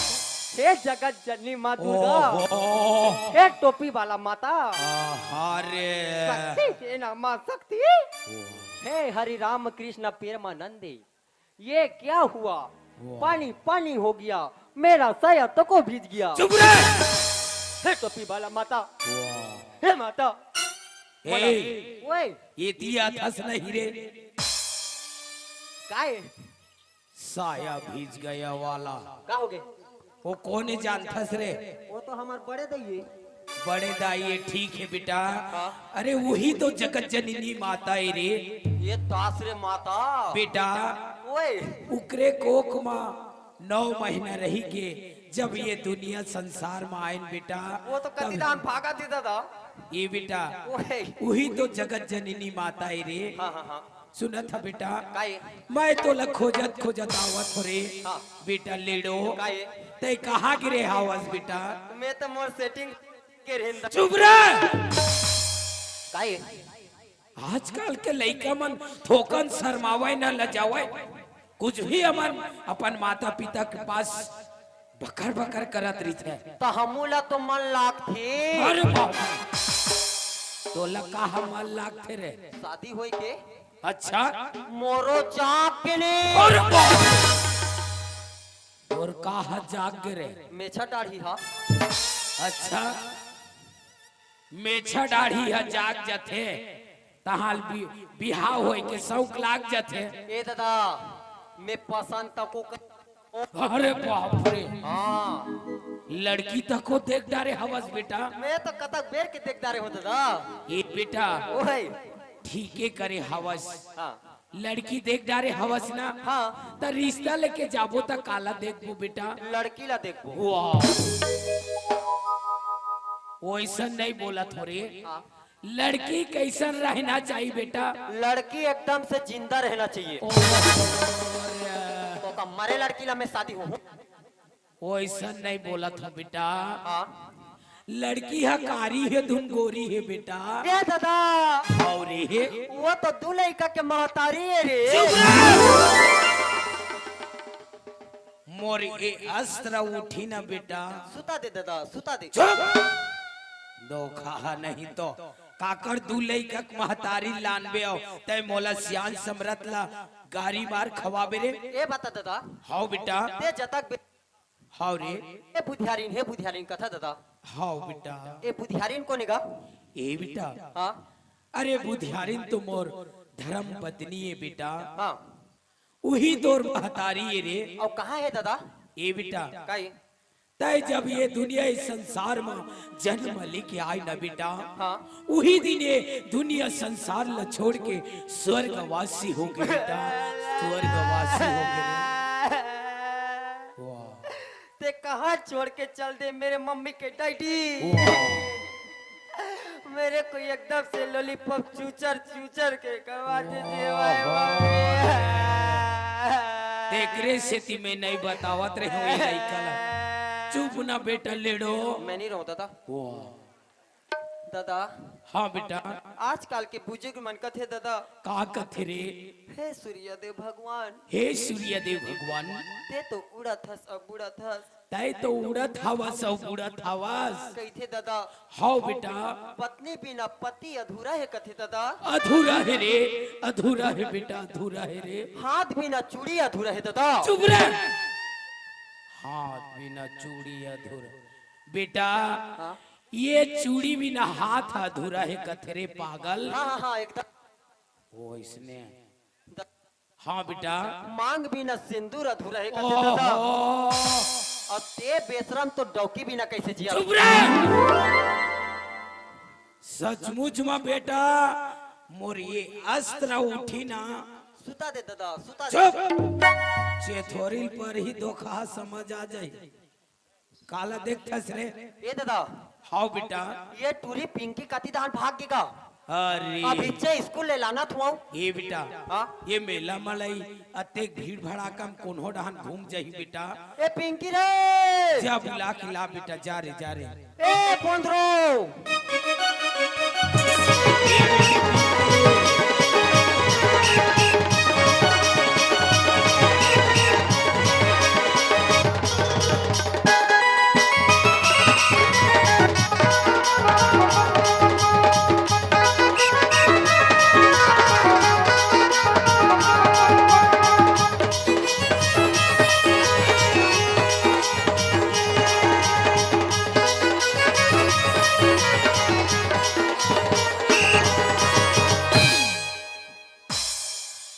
हे जगत जननी माँ दुर्गा, ओहो। हे टोपी वाला माता, आहा रे। शक्ति हे ना माँ शक्ति, वाह। हे हरि राम कृष्ण प्रेमानंदी, ये क्या हुआ? वाह। पानी पानी हो गया, मेरा साया तको भीज गया। चुप रे। हे टोपी वाला माता, वाह। हे माता, ए, ओए, ये दिया थस नहीं रे। काय? साया भीज गया वाला। का हो गे? वो कोन जानथस रे? वो तो हमार बड़े दाई हे। बड़े दाई हे, ठीक हे बेटा। हाँ। अरे वही तो जगत जननी माता हे रे। ये दास रे माता। बेटा, ओए। उकरे कोख मा नौ महीना रही के जब ये दुनिया संसार मा आइन बेटा, वो तो कति तब दान भागा दे दादा। ये बेटा, ओए। वही तो जगत जननी माता हे रे। हाँ, हाँ, हाँ। सुनत ह बेटा, काये? मैं तोला खोजत खोजत आवत हो रे। हाँ। बेटा लेड़ो, काये? तै कहाँ गिरे हावस बेटा? मैं तो मोर setting के रेंदा। चुप रह। काये? आजकल के लइका मन थोकन शर्मावय न लजावय, कुछ भी हमन अपन माता पिता के पास बकर बकर करत रहिथे। त हमू ला तो मन लागथे। अरे बाप रे। तोला का मन लागथे रे? शादी होय के। अच्छा। मोरो जाग के ने। अरे बाप रे। तोर का ह जाग गे रे? मेछा डाढ़ी हा। अच्छा। मेछा डाढ़ी ह जाग जथे। तहाल बि-, बिहाव होय के शौक लाग जथे। ए दादा, मैं पसंद तको कर अरे बाप रे। हाँ। लड़की तको देख डारे हवस बेटा। मैं तो कतक बेर के देख डारे हों दादा। ए बेटा। ओए। ठीके करे हवस। हाँ। लड़की देख डारे हवस ना। हाँ। त रिश्ता लेके जाबो त काला देखबो बेटा? लड़की ला देखबो। वाह। ओइसन नहीं बोलत हो रे। हाँ। लड़की कैसन रहना चाहिए बेटा? लड़की एकदम से जिंदा रहना चाहिए। ओ, तो का मरे लड़की ला मैं शादी हों? ओइसन नहीं बोलत हो बेटा। हाँ। लड़की ह कारी हे धुन गोरी हे बेटा। ए दादा। अउ रे हे। वो तो दू लइका के महतारी हे रे। चुप रह। मोर ए अस्त्र उठी न बेटा। सुता दे दादा, सुता दे। चुप। धोखा ह नहीं तो काकर दू लइका के महतारी लानबे अउ तै मोला सियान समरथ ला गारी मार खवाबे रे। ए बता दादा। हव बेटा। ते जतक बे- हव रे। ए बुधियारिन, हे बुधियारिन कथा दादा। हव बेटा। ए बुधियारिन कोन हे गा? ए बेटा। हाँ। अरे बुधियारिन तो मोर धर्म पत्नी हे बेटा। हाँ। उही तोर महतारी हे रे। अउ कहाँ हे दादा? ए बेटा। काई? तै जब ये दुनिया, इस संसार म जन्म लेके आय न बेटा, हाँ। उही दिन ये दुनिया संसार ल छोड़ के स्वर्गवासी हो गे बेटा, स्वर्गवासी हो गे रे। वाह। ते कहाँ छोड़ के चल दे मेरे मम्मी के डैडी? वाह। मेरे को एकदम से लॉलीपॉप चूचर चूचर के खवा दे दे, वाह, वाह, वाह। तेकरे सेती मैं नहीं बतावत रहे हूँ ये लइका ला। चुप ना बेटा, लेड़ो। मैं नहीं रहूँ दादा। वाह। दादा। हाँ बेटा। आजकल के बुजुर्ग मन कथे दादा। का कथे रे? हे सूर्यदेव भगवान। हे सूर्यदेव भगवान। ते तो उड़त हस अब उड़त हस। तै तो उड़त हवस अउ बुड़त हवस। कहिथे दादा। हव बेटा। पत्नी बिना पति अधूरा हे कथे दादा। अधूरा हे रे, अधूरा हे बेटा, अधूरा हे रे। हाथ बिना चूड़ी अधूरा हे दादा। चुप रह। हाथ बिना चूड़ी अधूरा। बेटा, हाँ? ये चूड़ी बिना हाथ अधूरा हे कथे रे पागल। हाँ, हाँ, हाँ, एकदम। वो इसने द- हाँ बेटा। मांग बिना सिंदूर अधूरा हे कथे दादा। ओहो। अउ ते बेसरम तो डौकी बिना कइसे जिया? चुप रे। सचमुच म बेटा, मोर ये अस्त्र उठी ना। सुता दे ददा, सुता दे। चुप। चेथोरिल पर ही धोखा समझ आ जाई। काला देखथस रे? ए ददा। हाव बेटा। ये टूरी पिंकी कति डहन भाग गे का? अरे। अभी चे स्कूल ले लानत हंव। ए बेटा। हाँ? ये मेला म लई अतेक भीड़ भड़ाका म कोनो डहन घूम जाही बेटा। ए पिंकी रे। जा बुला के ला बेटा, जा रे, जा रे। ए पोंदरो।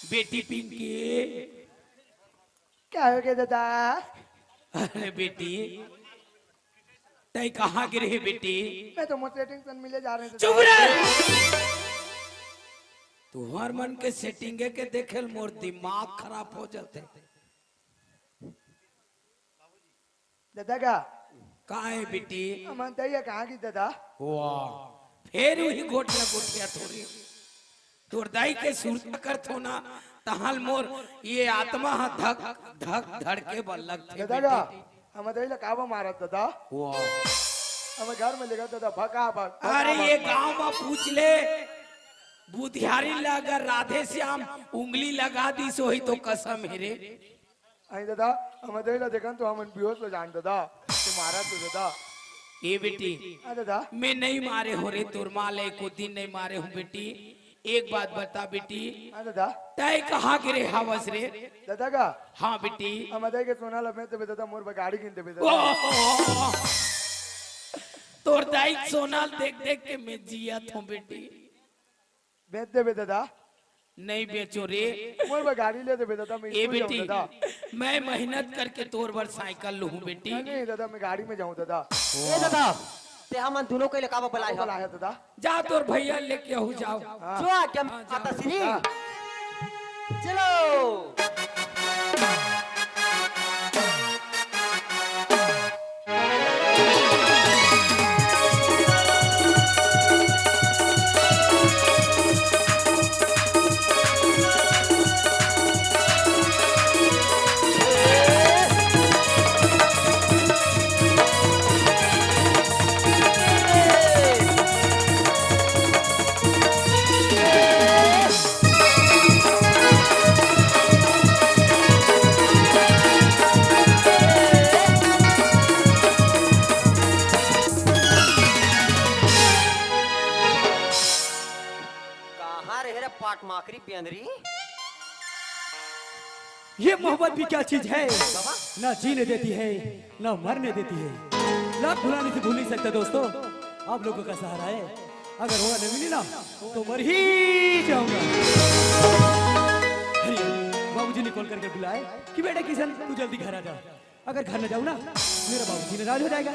बेटी पिंकी। का हो गे ददा? अरे बेटी, तैं कहाँ गे रहे बेटी? मैं तो मोर सेटिंग सन मिले जा रहे थे। चुप रे। तुहर मन के सेटिंगे के देखे ल मोर दिमाग खराब हो जाथे। ददा का? का हे बेटी? हमर दई ह कहाँ गे ददा? वाह, फेर उही गोठिया गोठिया थोरी। तोर दाई के सुरता करथों ना, तहां ल मोर ये आत्मा ह धक धक धड़के बर लगथे ददा का? बेटी। हमर दई ला काबर मारत ददा? वाह। हमर घर में लेगा ददा, भगा भग, भगा अरे भग, ये भग। गांव म पूछ ले, बुधियारी ला अगर राधे श्याम उंगली लगा दिस होही तो कसम हे रे। अई ददा, हमर दई ला देखन तो हमन बेहोश हो जान ददा। तू मारा तो ददा। ए बेटी, हाँ ददा। मैं नहीं मारे हों रे, तोर माँ ला एको दिन नहीं मारे हों बेटी। एक बात बता बेटी, हाँ ददा। तैं कहाँ गे रहे हवस रे? ददा का? हाँ बेटी। हमर दई के सोना ला बेच देबे ददा, मोर बर गाड़ी किन देबे ददा। ओह! तोर दाई के सोना देख देख के मैं जियत हों बेटी। बेच देबे ददा। नहीं बेचों रे। मोर बर गाड़ी ले देबे ददा, मैं ए स्कूल जाऊँ बेटी, ददा। मैं मेहनत करके तोर बर साइकिल लूहूं बेटी। नहीं, नहीं ददा, मैं गाड़ी में जाऊँ ददा। ए ददा, तैं हमन दूनों के लेके काबर बलाए हस? बलाए हस ददा। जा तोर भैया लेके आहू जाव। हाँ। जो आज्ञा हाँ, जा। माता श्री। हाँ। चलो। कहाँ रहे रे पाट माकरी बेंदरी? ये मोहब्बत भी क्या चीज है, बाबा। ना जीने देती है, ना मरने देती है। लाख भुलाने से भूल नहीं सकता दोस्तों, आप लोगों का सहारा है। अगर होगा न मिली ना, तो मर ही जाऊंगा। अरे, बाबूजी ने कॉल करके बुलाए कि बेटा किशन, तू जल्दी घर आ जा। अगर घर न जाऊँ ना, मेरा बाबूजी नाराज हो जाएगा।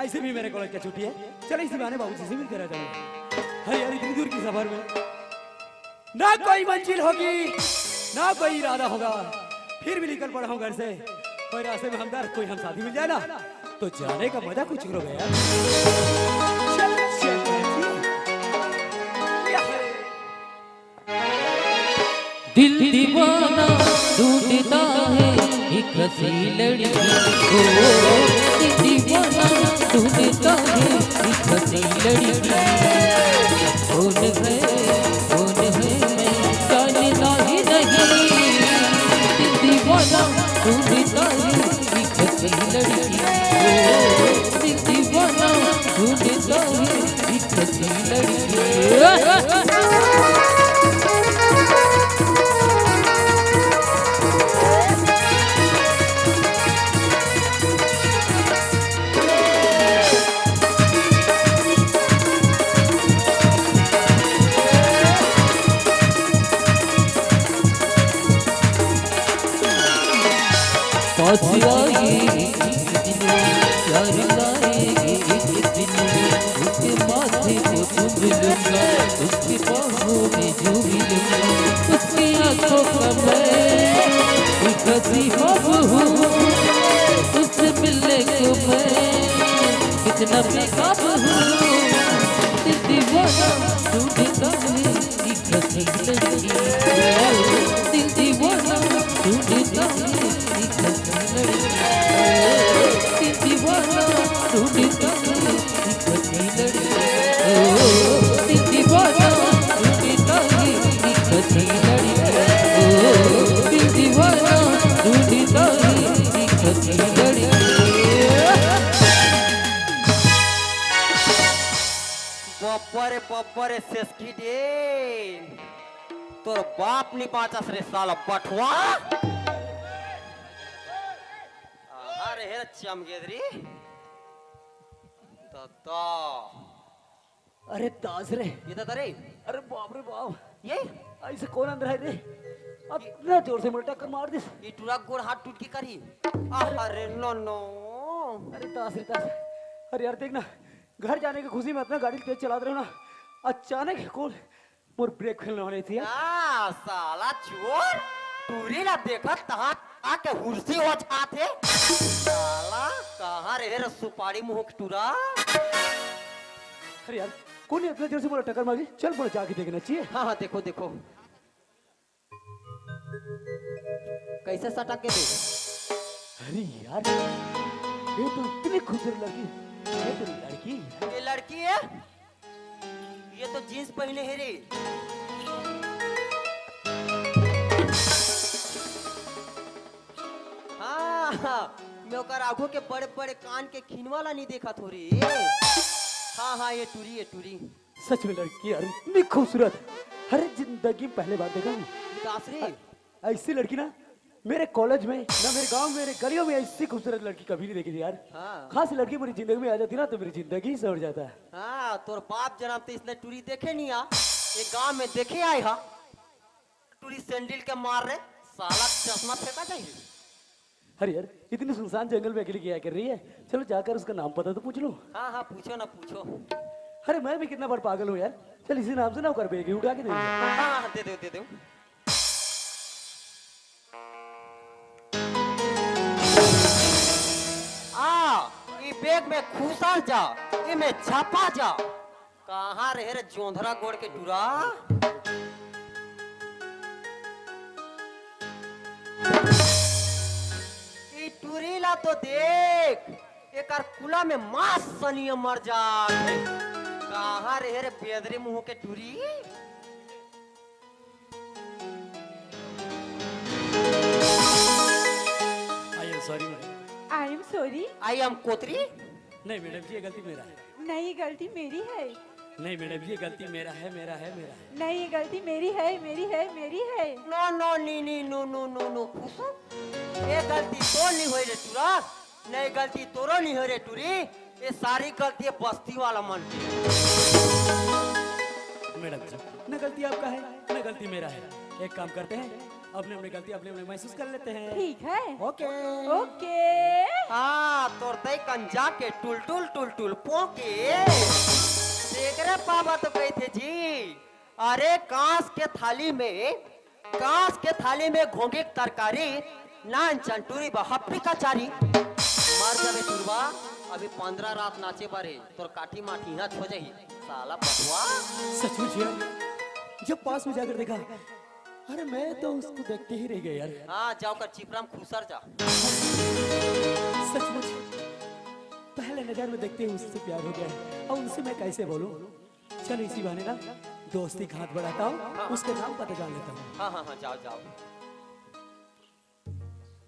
ऐसे भी मेरे कॉलेज का छुट्टी है, चलो इसी बहाने बाबूजी से मिलकर आ जाऊंगा। अरे यार, इतनी दूर की सफर में ना कोई मंजिल होगी, ना कोई इरादा होगा, फिर भी निकल पड़ा हूँ घर से। पर रास्ते में हमदर्द कोई हम साथी मिल जाए ना, तो जाने का मजा कुछ और होगा यार। चल, चल, चल। दिल दीवाना ढूंढता है एक हसी लड़की। ओ, दिल दीवाना ढूंढता है एक हसी लड़की। कौन है, कौन है, मैं जानता ही नहीं। दिल दीवाना ढूंढता है एक हसी लड़की। ओ, दिल दीवाना ढूंढता है एक हसी लड़की। पास आई लाएगी एक दिन, उसके माथे को चूम लूंगा, उसकी बाहों में झूम लूंगा, उसकी आंखों का मैं एक हंसी ख्वाब हूँ, उससे मिलने को मैं कितना बेताब हूँ। दिल दीवाना ढूंढता है एक हंसी लड़की, दिल दीवाना ढूंढता है एक हंसी लड़की, दिल दीवाना ढूंढता है एक हंसी लड़की, ओ, दिल दीवाना ढूंढता है एक हंसी लड़की, ओ, दिल दीवाना ढूंढता है एक हंसी लड़की। बब्बर बब्बर सेसकी दे। तोर बाप नी बाचस रे साला बठवा। अरे हे चमगेदरी। दादा। अरे दास रे। ये दादा रे। अरे बाप रे बाप। ये? ऐसे कौन अंदर है रे? इतना जोर से मोला टक्कर मार दिस। ये टूरा गोड़ हाथ टूट के करी। अरे नो नो। अरे दास रे दास। अरे यार देख ना, घर जाने की खुशी में अपना गाड़ी तेज चला रहे हो ना, अचानक कौन मोर ब्रेक फेल होने थी। आ, साला चोर, टूरी ला देखत तहाँ आके हुरसी हो जात हे। साला, कहाँ रहे रे सुपारी मुंह के टूरा? अरे यार, कौन है इतना जोर से मोला टक्कर मारी? चल, मोला जाके देखना चाहिए। हाँ, हाँ, देखो, देखो। कैसे सटक के दे? अरे यार, ये तो इतनी खूबसूरत लड़की, ये तो लड़की है। ये लड़की है? ये तो जींस पहने है रे। हाँ, हाँ, मैं ओकर आगू के बड़े-बड़े कान के खिनवा ला नहीं देखा थो रे। हाँ, हाँ, ये टूरी, ये टूरी। सच में लड़की यार, इतनी खूबसूरत। अरे, जिंदगी में पहले बार देखा हूँ। विकास रे। अ-, ऐसी लड़की ना, मेरे कॉलेज में, ना मेरे गांव में, मेरे गलियों में ऐसी खूबसूरत लड़की कभी नहीं देखी थी यार। हाँ। खास लड़की मेरी जिंदगी में आ जाती ना, तो मेरी जिंदगी ही संवर जाता। हाँ, तोर बाप जन्म ते इसने टूरी देखे नहीं आ। ये गांव में देखे आए हा। टूरी सैंडल के मार रे, साला चश्मा फेंका जाए। अरे यार, इतनी सुनसान जंगल में अकेली क्या कर रही है? चलो जाकर उसका नाम पता तो पूछ लो। हाँ, हाँ, पूछो ना, पूछो। अरे, मैं भी कितना बड़ पागल हूँ यार। चल, इसी नाम से ना ओकर बेग उठा के दे दे। हाँ, हाँ, दे दो, दे दो। आ, ई बेग में खुसर जा, ई में छपा जा। कहाँ रहे रे जोंधरा गोड़ के टूरा? ई टूरी ला तो देख, एकर कुला में मांस सनिया मर जात हे। कहाँ रहे रे बेदरी मुंह के टूरी? I am sorry, madam. I am sorry. I am कोतरी। नहीं मैडम जी, ये गलती मेरा है। नहीं, गलती मेरी है। नहीं मैडम जी, ये गलती मेरा है, मेरा है, मेरा है। नहीं, ये गलती मेरी है, मेरी है, मेरी है। नो नो नी नी नो नो नो नो खुशू, ये गलती तो नहीं होई रे टूरा। नहीं, गलती तोरो नहीं हो रे टूरी, ये सारी गलती ये बस्ती वाला मन की। मैडम जी, न गलती आपका है, न गलती मेरा है। एक काम करते हैं, अपने अपने गलती अपने अपने महसूस कर लेते हैं। ठीक है। ओके। ओके। हाँ, तोर तई कंजा के टुल टुल टुल टुल पोके। देख रे बाबा तो कही थे जी, अरे कांस के थाली में, कांस के थाली में घोंघी के तरकारी, नान चंटूरी बा हप्पी कचारी। मर जाबे टुरवा, अभी पंद्रह रात नाचे बारे, तोर काठी माठी हाथ हो जाही, साला बटुआ। सचमुच यार, जब पास में जाकर देखा, अरे मैं तो उसको देखते ही रह गया यार। हाँ, जाओ कर चिपरा में खुसर जा। सचमुच, पहले नजर में देखते ही उससे प्यार हो गया है। अब उनसे मैं कैसे बोलूं? चल इसी बहाने ना दोस्ती का हाथ बढ़ाता हूँ, हाँ। उसका नाम पता जान लेता हूँ। हाँ, हाँ, हाँ, जाओ, जाओ।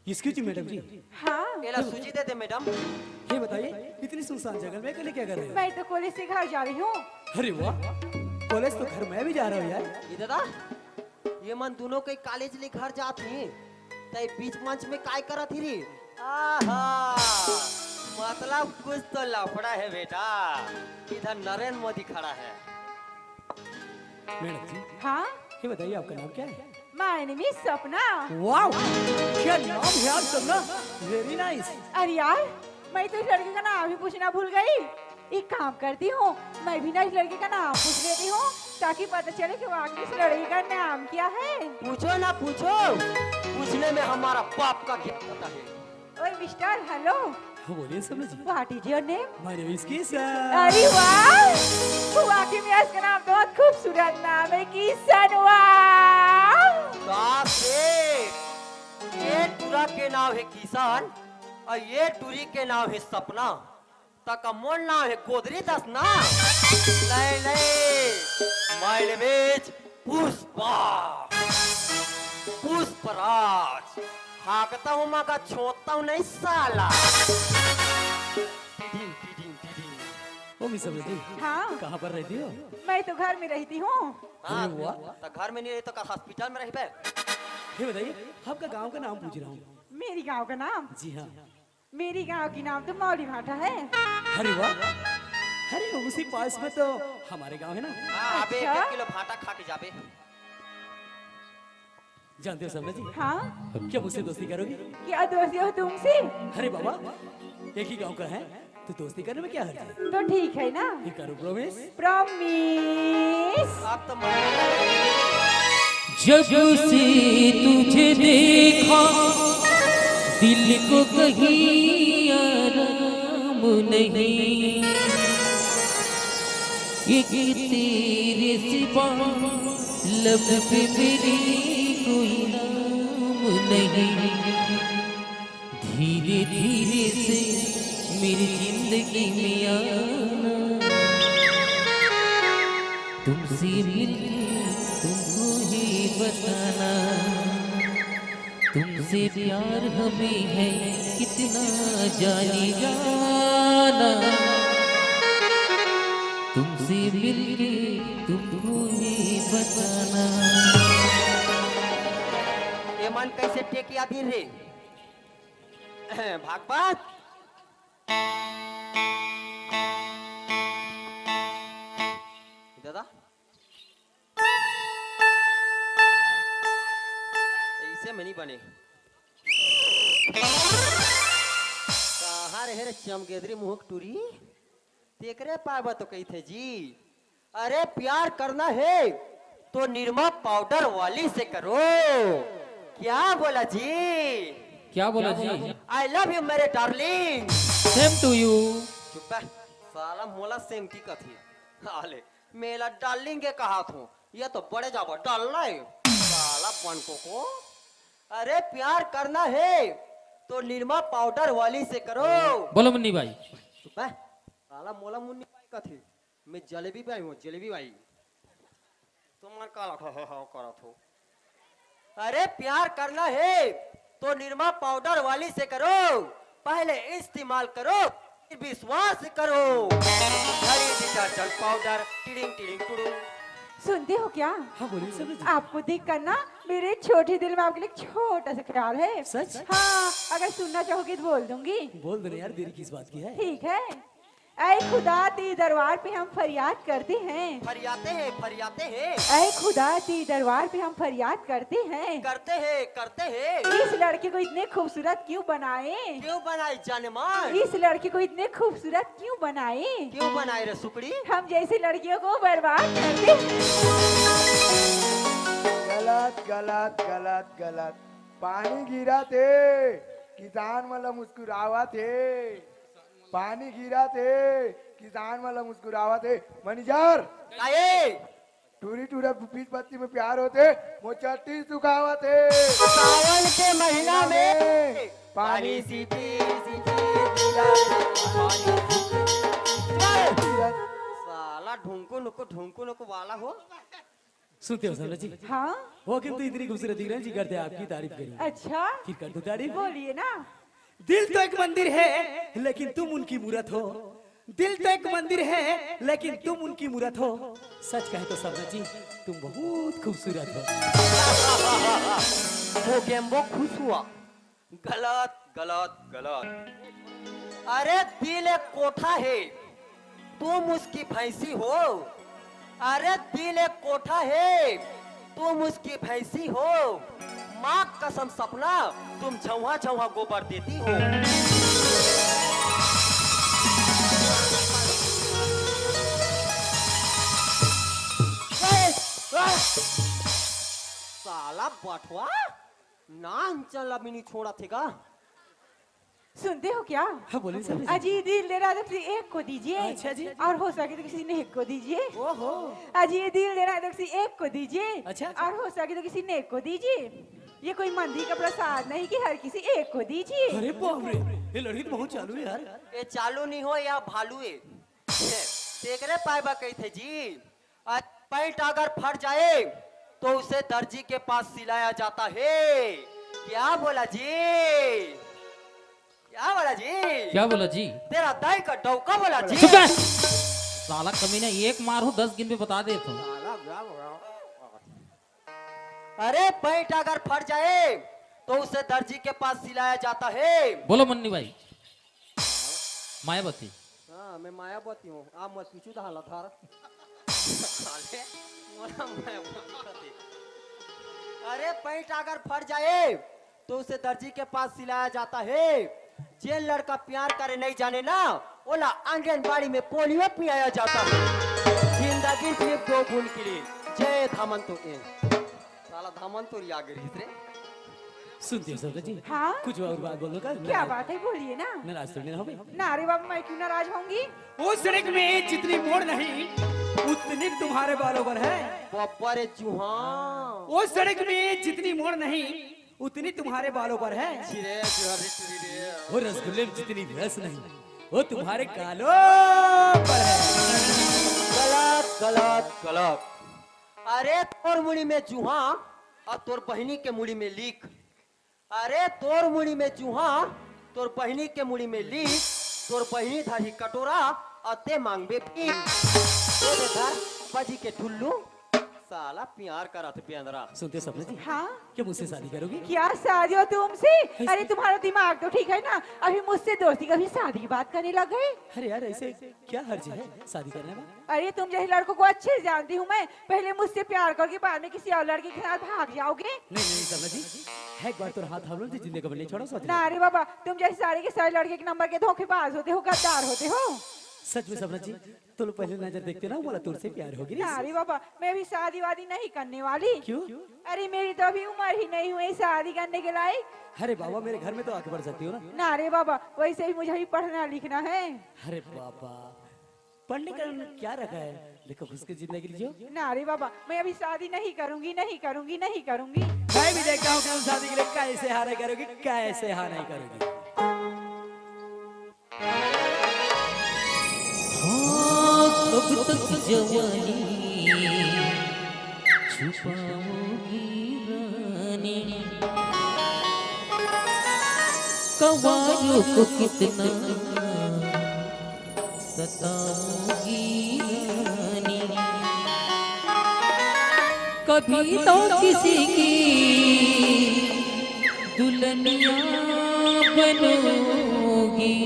Excuse me, मैडम जी। हाँ। एला सूजी दे दे, मैडम। ये बताइए, इतनी सुनसान जंगल में अकेले क्या कर रहे हो? मैं तो कॉलेज से घर जा रही हूँ। अरे वाह, कॉलेज तो घर मैं भी जा रहा हूँ यार। ये दादा, ये मन दोनों के कॉलेज ले घर जात हैं, तय बीच मंच में काय करत ही रे? आहा, मतलब कुछ तो लफड़ा है बेटा। इधर नरेंद्र मोदी खड़ा है। मैडम जी, हाँ। ये बताइए, आपका नाम क्या है? My name is सपना। वाह, क्या नाम है यार सपना। Very nice। अरे यार, मैं तो इस लड़के का नाम ही पूछना भूल गई। एक काम करती हूँ, मैं भी ना इस लड़के का नाम पूछ लेती हूँ, ताकि पता चले कि वाकई इस लड़के का नाम क्या है। पूछो ना, पूछो। पूछने में हमारा बाप का क्या पता है। ओए मिस्टर, हेलो। हाँ, बोलिए समला जी। What is your name? My name is Kishan. अरे वाह, वाकई में इसका नाम तो बहुत खूबसूरत नाम है, किशन। वाह। का से ये टुरा के नाम है किशन और ये टुरी के नाम है सपना। तक मोर नाम है गोदरी दास ना। नहीं, नहीं, my name is Pushpa, Pushpraj. हागता हूँ मगर छोड़ता हूँ नहीं साला। Tiding, tiding, tiding. ओ मिस समला जी, हाँ। कहाँ पर रहती हो? मैं तो घर में रहती हूँ। हाँ, अरे वाह। तो घर में नहीं रही तो का हॉस्पिटल में रही बे? ये बताइए, आपका गांव का नाम पूछ रहा हूँ। मेरी गांव का नाम? जी हाँ। मेरी गांव की नाम तो मौली भाटा है। अरे वाह, अरे उसी पास में तो हमारे गांव है ना। हाँ, अबे एक अच्छा। एक किलो भाटा खा के जाबे। जानते हो समला जी, हाँ। क्या मुझसे दोस्ती करोगी? क्या दोस्ती हो तुमसे? अरे बाबा, एक ही गांव का है, तो दोस्ती करने में क्या हर्ज है? तो ठीक है ना? ये करो प्रॉमिस। प्रॉमिस। आप तो मान जब से तुझे देखा, दिल को कहीं आराम नहीं। एक तेरे सिवा लब पे मेरी कोई नाम नहीं। धीरे धीरे से मेरी जिंदगी में आना, तुमसे मिलके तुमको ही बताना। तुमसे प्यार हमें है कितना जाने जाना, तुमसे मिलके तुमको ही बताना। ये मन कैसे टेकिया भी रे? भागवत। दादा, ऐसे में नहीं बने। कहाँ रहे रे चमगेदरी मुहक टूरी? तेकरे पाबा तो कही थे जी। अरे प्यार करना है तो निरमा पाउडर वाली से करो। क्या बोला जी? क्या बोला जी? I love you मेरे डार्लिंग। Same to you। चुप बे, साला मोला सेंटी कथी। हाले, मेला डार्लिंग के कहा थो, ये तो बड़े जाबो डालना है। साला बनकोको। अरे प्यार करना है तो निरमा पाउडर वाली से करो। बोलो मुन्नी भाई। चुप बे, साला मोला मुन्नी भाई कथी। मैं जलेबी भाई हूँ, जलेबी भाई। तुम मन काला खो हो, हो करत हो। अरे प्यार करना है तो निरमा पाउडर वाली से करो, पहले इस्तेमाल करो, फिर विश्वास करो। हरी डिटर्जेंट पाउडर, टिडिंग टिडिंग टुडुंग। सुनते हो क्या? हाँ, बोलिए समला जी। आपको देखकर ना मेरे छोटे दिल में आपके लिए एक छोटा सा ख्याल है। सच? हाँ, अगर सुनना चाहोगे तो बोल दूंगी। बोल दो ना यार, देरी किस बात की है? ठीक है। ऐ खुदा, तेरे दरबार पे हम फरियाद करते हैं। फरियाते हैं, फरियाते हैं। ऐ खुदा, तेरे दरबार पे हम फरियाद करते हैं। करते हैं, करते हैं। इस लड़के को इतने खूबसूरत क्यों बनाए? क्यों बनाए जाने मन? इस लड़के को इतने खूबसूरत क्यों बनाए? क्यों बनाए रे सुकड़ी? हम जैसी लड़कियों को बर्बाद कर दे। गलत, गलत, गलत, गलत। पानी गिरत हे, किसान मन ला मुस्कुरावत हे। पानी गिरत हे, किसान मन ला मुस्कुरावत हे। मैनेजर, काहे? टूरी टूरा बीच बत्ती में प्यार होथे, मोर चड्डी सुखावत हे। सावन के महीना में पानी सीटी, सीटी, पीला, पानी सीटी। साला ढुंकू नुकू, ढुंकू नुकू वाला हो। सुनते हो समला जी? हाँ। वो किंतु इतनी खूबसूरत दिख रहे हैं जी, करते आपकी तारीफ करें। अच्छा। फिर कर दो तारीफ। बोलिए ना। दिल तो एक मंदिर है, लेकिन तुम उनकी मूरत हो। दिल तो एक मंदिर है, लेकिन तुम उनकी मूरत हो। सच कहे तो समला जी, तुम बहुत खूबसूरत हो। वो गेम्बो खुश हुआ। गलत, गलत, गलत। अरे दिल एक कोठा है, तुम उसकी भैंसी हो। अरे दिल एक कोठा है, तुम उसकी भैंसी हो। माँ कसम सपना, तुम झौहा झौहा गोबर देती हो। पठवा, नान चला मिनी छोड़ा थे का? सुनते हो क्या? हाँ, बोलिए सर। अजी, दिल दे रहा है तो किसी एक को दीजिए। अच्छा जी। और हो सके तो किसी नेक को दीजिए। ओहो। अजी, दिल दे रहा है तो किसी एक को दीजिए। अच्छा। और हो सके तो किसी नेक को दीजिए। ये कोई मंदिर का प्रसाद नहीं कि हर किसी एक को दीजिए। अरे बाप रे, ये लड़की तो बहुत चालू है यार। ये चालू नहीं हो या भालू है। तेकरे पाए बा कही थे जी। आज पैंट अगर फट जाए तो उसे दर्जी के पास सिलाया जाता है। क्या बोला जी? क्या बोला जी? क्या बोला जी? तेरा दाई का डौका बोला जी। चुप कर। साला कमीना, एक मार हो, दस गिन पे बता दे तो। साला क्या बोला? अरे पैंट अगर फट जाए तो उसे दर्जी के पास सिलाया जाता है। बोलो मन्नी भाई। मायावती। हाँ, मैं मायावती हूँ। आप मत पीछू धाला धार। साले, मोला मायावती कहते। अरे पैंट अगर फट जाए तो उसे दर्जी के पास सिलाया जाता है। जे लड़का प्यार करे नहीं जाने ना, ओला आंगनबाड़ी में पोलियो पियाया जाता है। जिंदगी सिर्फ दो बूंद के लिए। जय धामन तो ए। साला धामन तो रिया गिरी रे। सुनती हो सपना जी? हाँ? कुछ और बात बोलने का? क्या बात है, बोलिए ना। नाराज तो नहीं ना होगे? ना रे बाबा, मैं क्यों नाराज होंगी? वो सड़क में जितनी मोड़ नहीं, उतनी तुम्हारे बालों पर है। बाबा रे जुहा। वो सड़क में जितनी मोड़ नहीं, उतनी तुम्हारे बालों पर है। छिरे जुहा रे टुरी रे। वो रसगुल्ले में जितनी रस नहीं, वो तुम्हारे गालों पर है। गलत, गलत, गलत। अरे तोर मुड़ी में जुहा और तोर बहिनी के मुड़ी में लीख। अरे तोर मुड़ी में जुहा, तोर बहिनी के मुड़ी में लीख, तोर बहिनी धरही कटोरा और ते मांगबे भीख। ए दे धर, बजी के ठुल्लू, साला प्यार करत बेंदरा। सुनते सपना जी? हाँ? क्या मुझसे शादी करोगी? क्या शादी हो तुमसे? अरे तुम्हारा दिमाग तो ठीक है ना, अभी मुझसे दोस्ती का भी शादी की बात करने लग गए। अरे यार, ऐसे क्या हर्ज है शादी करने में? अरे तुम जैसे लड़कों को अच्छे से जानती हूँ मैं, पहले मुझसे प्यार करके बाद में किसी और लड़के के साथ भाग जाओगे। नहीं, नहीं, सपना जी, है एक बार तो हाथ थाम लो जी, जिंदगी भर नहीं छोड़ा, सोच लो। ना रे बाबा, तुम जैसे सारे के सारे लड़के एक नंबर के धोखेबाज होते हो, गद्दार होते हो। सच में सपना जी, तो लोग पहले नजर देखते ना, बोला तुमसे प्यार होगी रे। ना रे बाबा, मैं अभी शादी वादी नहीं करने वाली। क्यों? अरे मेरी तो अभी उम्र ही नहीं हुई शादी करने के लायक। अरे बाबा, मेरे घर में तो आके बढ़ सकती हो ना। ना रे बाबा, वैसे भी मुझे अभी पढ़ना लिखना है। अरे बाबा, पढ़ने का क्या रखा है? देखो, खुश की जिंदगी जियो। ना रे बाबा, मैं अभी शादी नहीं करूंगी, नहीं करूंगी, नहीं करूंगी। मैं भी देखता हूँ कि तुम शादी के लिए कैसे हाँ नहीं करोगी, कैसे हाँ नहीं करोगी। हाँ, कब तक जवानी छुपाओगी रानी, कवारों को कितना सताओगी रानी। कभी तो किसी की दुल्हनिया बनोगी,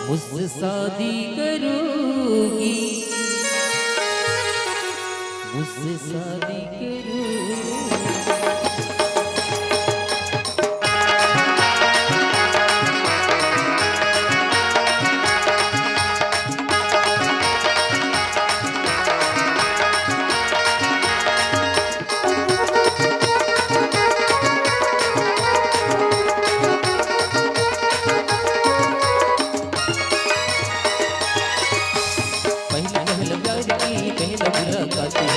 मुझसे शादी करोगी, मुझसे शादी करोगी। पहला पहला प्यार की पहला मुलाकात है।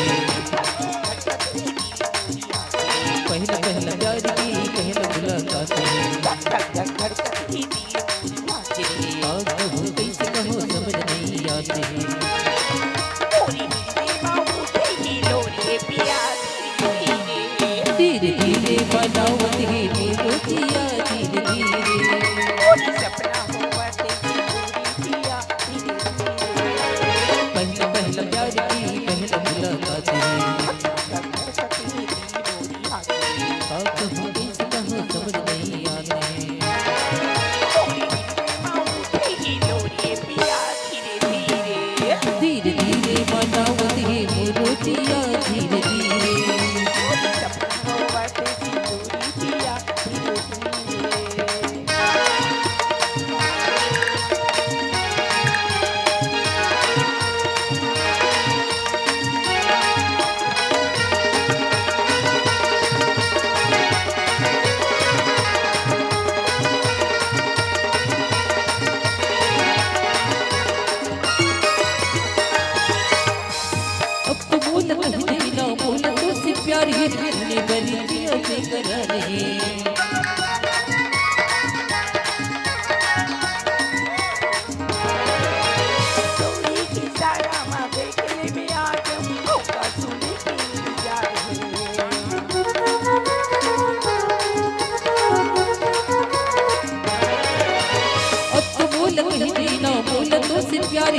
पहला पहला प्यार की पहला मुलाकात है। आज कहो कैसे कहो समझ नहीं आते। धीरे धीरे बनावत है मोरो जिया, धीरे धीरे। पहला पहला प्यार की पहला मुलाकात है। का कहूँ कैसे कहूँ समझ नहीं आते। धीरे धीरे बनावत है मोरो जिया, धीरे धीरे।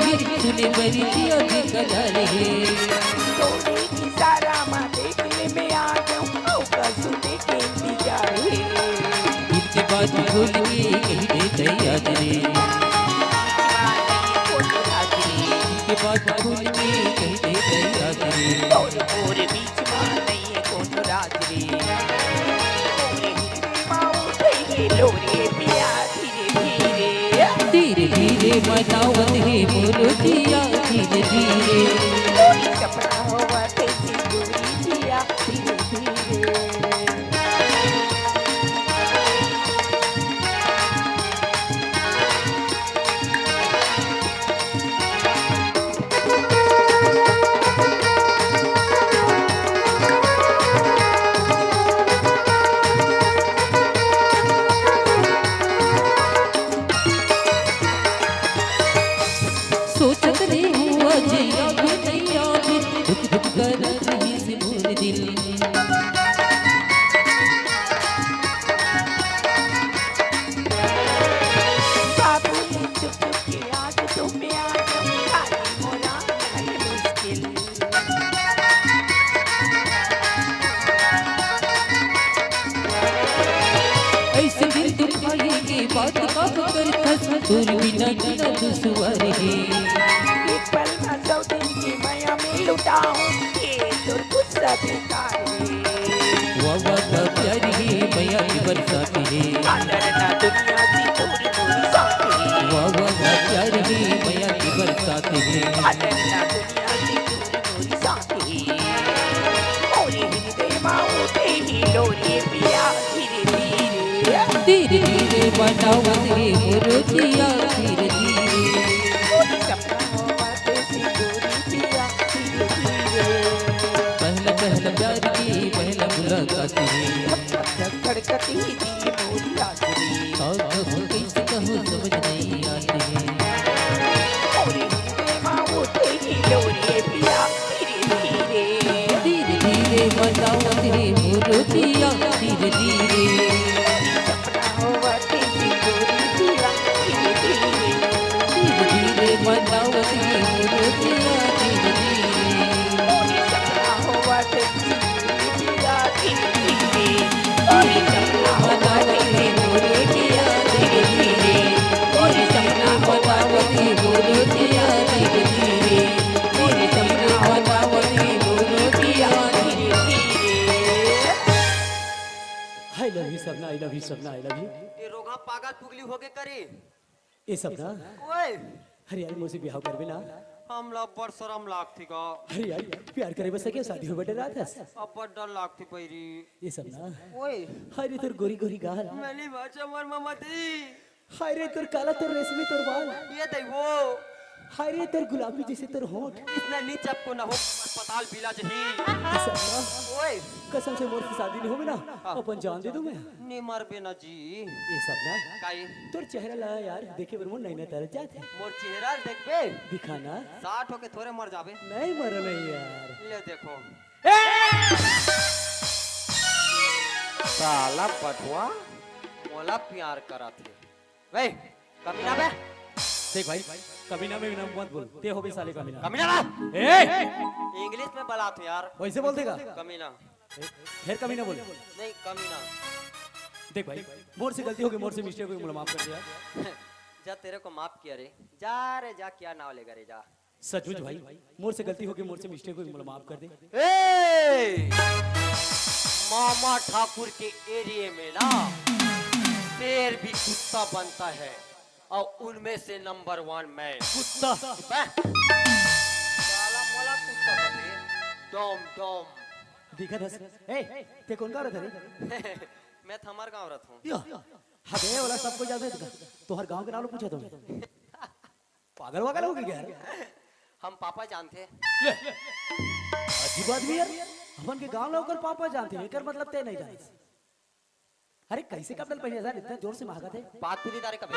सुने बर जिया बेकरार हे। तोरे इशारा मा देख ले मैं आ जाऊं, अउ का सुने के इंतजार हे। दिल के बात खोल के कहि दे दया रे। दिल के बात खोल के कहि दे दया रे। तोर मोर बीच मा नइ हे कोनो राज रे। मोर हिरदे मा उठे हे लोर ए पिया धीरे धीरे। धीरे धीरे मनावत हे मोर जिया धीरे धीरे। कोई सपना होवत हे सिंदूरी जिया धीरे धीरे। सोचत रेहेंव अजय आबे नइ आबे, धुक धुक करत रहिस मोर दिल। बाबू ने चुप चुप के आज तो मैं आ जाऊं, खाली मोरा है मुश्किल। अइसे दिल दुखाए के बात काबर करथस, तोर बिना जीना दुसवार हे। एक पल मा सौ दिन की मया में लुटाऊं, ये तोर गुस्सा बेकार हे। वाह वाह का प्यार हे, मया की बरसात हे। कादर ना दुनिया की तोरी तोरी साथ हे। वाह वाह का प्यार हे, मया की बरसात हे। कादर ना दुनिया की तोरी तोरी साथ हे। मोरे हिरदे मा उठे हे लोर ए पिया धीरे धीरे। धीरे धीरे मनावत हे मोर जिया धीरे धीरे। कोई सपना होवत हे सिंदूरी पिया धीरे धीरे। पहला पहला प्यार की पहला मुलाकात हे। धक धक धड़कत हे दिल मोरी आज रे। का कहूँ कइसे कहूँ समझ नइ आत हे। मोरे हिरदे मा उठे हे लोर ए पिया धीरे धीरे। धीरे धीरे मनावत हे मोर जिया धीरे धीरे। सपना होवत हे सिंदूरी जिया धीरे धीरे। धीरे धीरे मनावत हे मोर जिया धीरे धीरे। मोरे सपना होवत हे सिंदूरी जिया धीरे धीरे। मोरे सपना होवत हे मोर जिया धीरे धीरे। मोरे सपना होवत हे मोर जिया धीरे धीरे। मोरे सपना होवत हे मोर जिया धीरे धीरे। I love you Sapna, I love you Sapna, I love you। ये रोगहा पागल पुगली होगे करे। ए सपना। ओए। अरे यार, मोर से बिहाव करबे ना? हमला अब्बड़ सरम लागथे गा। अरे यार, प्यार करे बर सके शादी होय बर डराथस? अब्बड़ डर लागथे बइरी। ए सपना। ओए। अरे तोर गोरी गोरी गाल। मैंने बाचा मर ममा दी। हाय रे तोर काला, तोर रेशमी, तोर बाल। ये दई वो। हाय रे तोर गुलाबी जइसे तोर होंठ। इसने नी चपको ना हो, अस्पताल बिला जही। ए सपना। ओए। कसम से मोर से शादी नइ होवे ना, हाँ। अपन जान दे दूं मैं। नी मरबे ना जी। ए सपना। काई? तोर चेहरा ला यार देखे बर मोर नैना तरस जात हे। मोर चेहरा देखबे? दिखा ना। साठ होके थोरे मर जाबे। नइ मरो नहीं यार। ले देखो। ए! साला पठवा मोला प्यार करत हे। वे, कमीना बे। देख भाई, कमीना में नाम मत बोल। ते होबे साले कमीना। कमीना ना। ए! English में बलात हूँ यार। वइसे बोल देगा? कमीना। ए, फेर कमीना बोले। नहीं, कमीना। देख भाई, मोर से गलती होगे, मोर से mistake होगे, मोला माफ कर दे यार। जा, तेरे को माफ किया रे। जा रे जा, क्या नाव लेगा रे, जा। सचमुच भाई, मोर से गलती होगे, मोर से mistake होगे, मोला माफ कर दे। ए! मामा ठाकुर के area में ना शेर भी कुत्ता बनता है, और उनमें से number one मैं। कुत्ता। बे। साला मोला कुत्ता कथे। डॉम, डॉम। दिखत हस। ए, ते कोन गाँव रथस रे? मैं थमर गाँव रथों। या। हबे, ओला सब कोई जानथे। तोहर गाँव के नाम लो पूछा तो। पागल वागल हो गया यार। हम पापा जानथे। ले, अजीब आदमी यार, हमन के गांव ला ओकर पापा जानथे, एकर मतलब ते नहीं जानस। अरे कैसे कपड़ा पहने यार, इतना जोर से महकत हे? बात पूरी तारे कभी।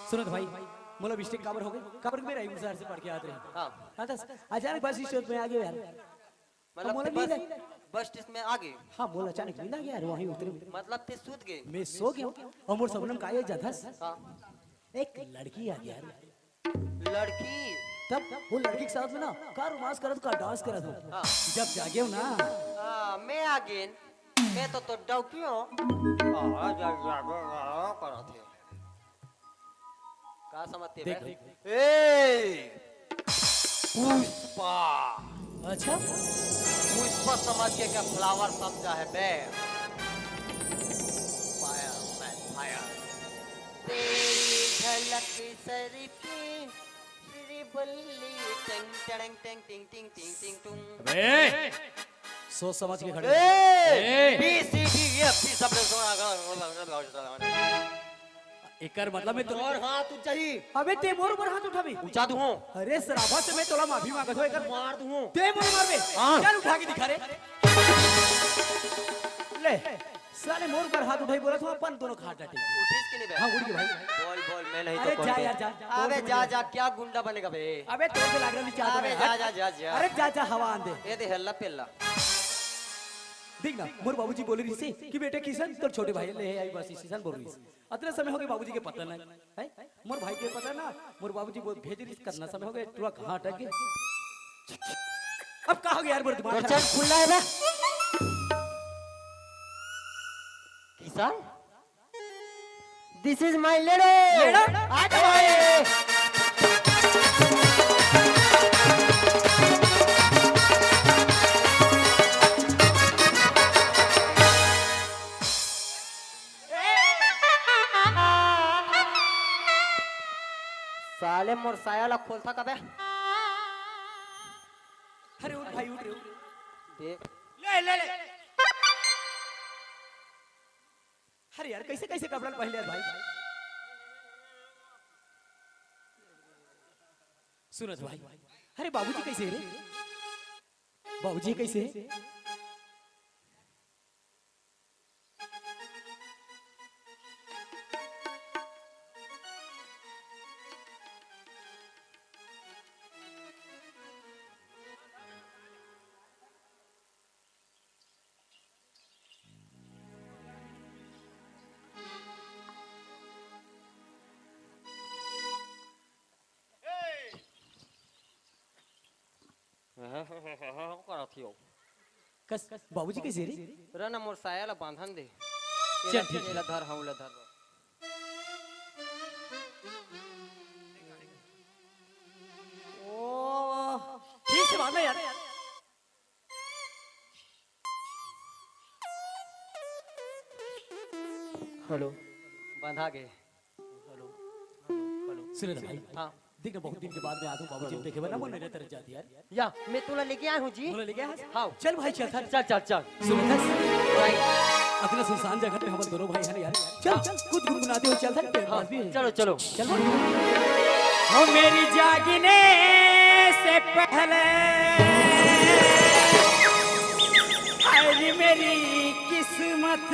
सुनो तो भाई, मोला mistake काबर हो गई, काबर मेरा हिंसा से पढ़ के आते रहे। हाँ। हाँ, दस, अचानक बस स्टैंड में आ गए यार। मतलब मोला ते नींद बस, आई। बस स्टेशन में आ गए? हाँ, मोला अचानक नींद आ गया यार, वहीं उतरे। मतलब ते सूत गए? मैं सो गया हूँ। और मोर सपना में का आया जानथस? हाँ। एक लड़की आ गया यार। लड़की? तब वो लड़की के साथ में ना का रोमांस करत हो, का डांस करत हो? हाँ। जब जागे हो ना। हाँ, मैं आ गेन। मैं तो, तो डौकी हूँ। हाँ, जा, जा, जा, जा, करत है। का समझते देख बे? भाई। ए, पुष्पा। अच्छा? पुष्पा समझ के क्या फ्लावर समझा है बे? फायर, मैं फायर। तेरी झलक सर पे, श्री बल्ली, टिंग, टड़ंग, टिंग, टिंग, टिंग, टिंग, टिंग, टुंग। अबे! सोच समझ के खड़े। ए! ए! B C D E F G सब ने सुना। एकर मतलब मैं तो और हाथ ऊंचा ही। अबे ते मोर ऊपर हाथ उठाबे। ऊंचा दूं। अरे सराफा से मैं तोला माफी मांगत हूं, एकर मार दूं। ते मोर मारबे। हाँ। चल उठा के दिखा रे। ले, साले मोर ऊपर हाथ उठाई बोलत हूं, अपन दोनों के हाथ डांटे। उठिस कि नहीं बे? हाँ, उठ गए भाई। बोल, बोल, मैं नहीं अरे तो कौन जा बे? यार, जा। अबे जा, जा, क्या गुंडा बनेगा बे? अबे तोर के लाग रहा नहीं चाहता अबे मैं। जा, जा, जा, जा। अरे जा, जा, हवा आन दे। ये दे हल्ला पेल्ला। देख ना, मोर बाबूजी बोले रहिसे कि बेटा किशन, तोर छोटे भाई ले आई बस, किशन बोल रहिस। अतने समय हो गए बाबूजी के पता नहीं। है? मोर भाई के पता ना, मोर बाबूजी बोल भेज रहिस, कतना समय हो गए, टुरा कहाँ अटक गए? अब का हो गया यार, मोर दिमाग तोर खराब। चंद खुला है बे? किशन? This is my लेड़ो। लेड़ो? आ जाओ। साले मोर साया ला खोलता कबे? अरे उठ भाई, उठ रे, उठ। देख। ले, ले, ले। अरे यार, कैसे, कैसे कपड़ा पहन लिया भाई? सूरज भाई, अरे बाबूजी कैसे है रे? बाबूजी कैसे है? करत हियो। कस, बाबूजी कैसे रे? रना मोर साया ला बांधन दे। चल, एला, ठीक है। एला धर, हाँ, ओला धर। ओ, ठीक से बांध ना यार। हेलो। बंधा गे। हेलो। हेलो। सुन ना भाई। हाँ। देख ना, बहुत दिन के बाद मैं आया हूँ बाबूजी को देखे बिना, मोर नजर तरस जाती यार। या, मैं तोला लेके आया हूँ जी। तोला लेके आया है? हाँ। चल भाई, चल, चल। चल, चल, चल। सुन ना। भाई। अतना सुनसान जगह पे हमन दोनों भाई हैं यार। चल, हाँ। चल, कुछ गुनगुनाते हुए चल, चल, टाइम हाँ, पास भी है। चलो, चलो। चल बोल। ओ मेरी जागने से पहले, हाय रे मेरी किस्मत,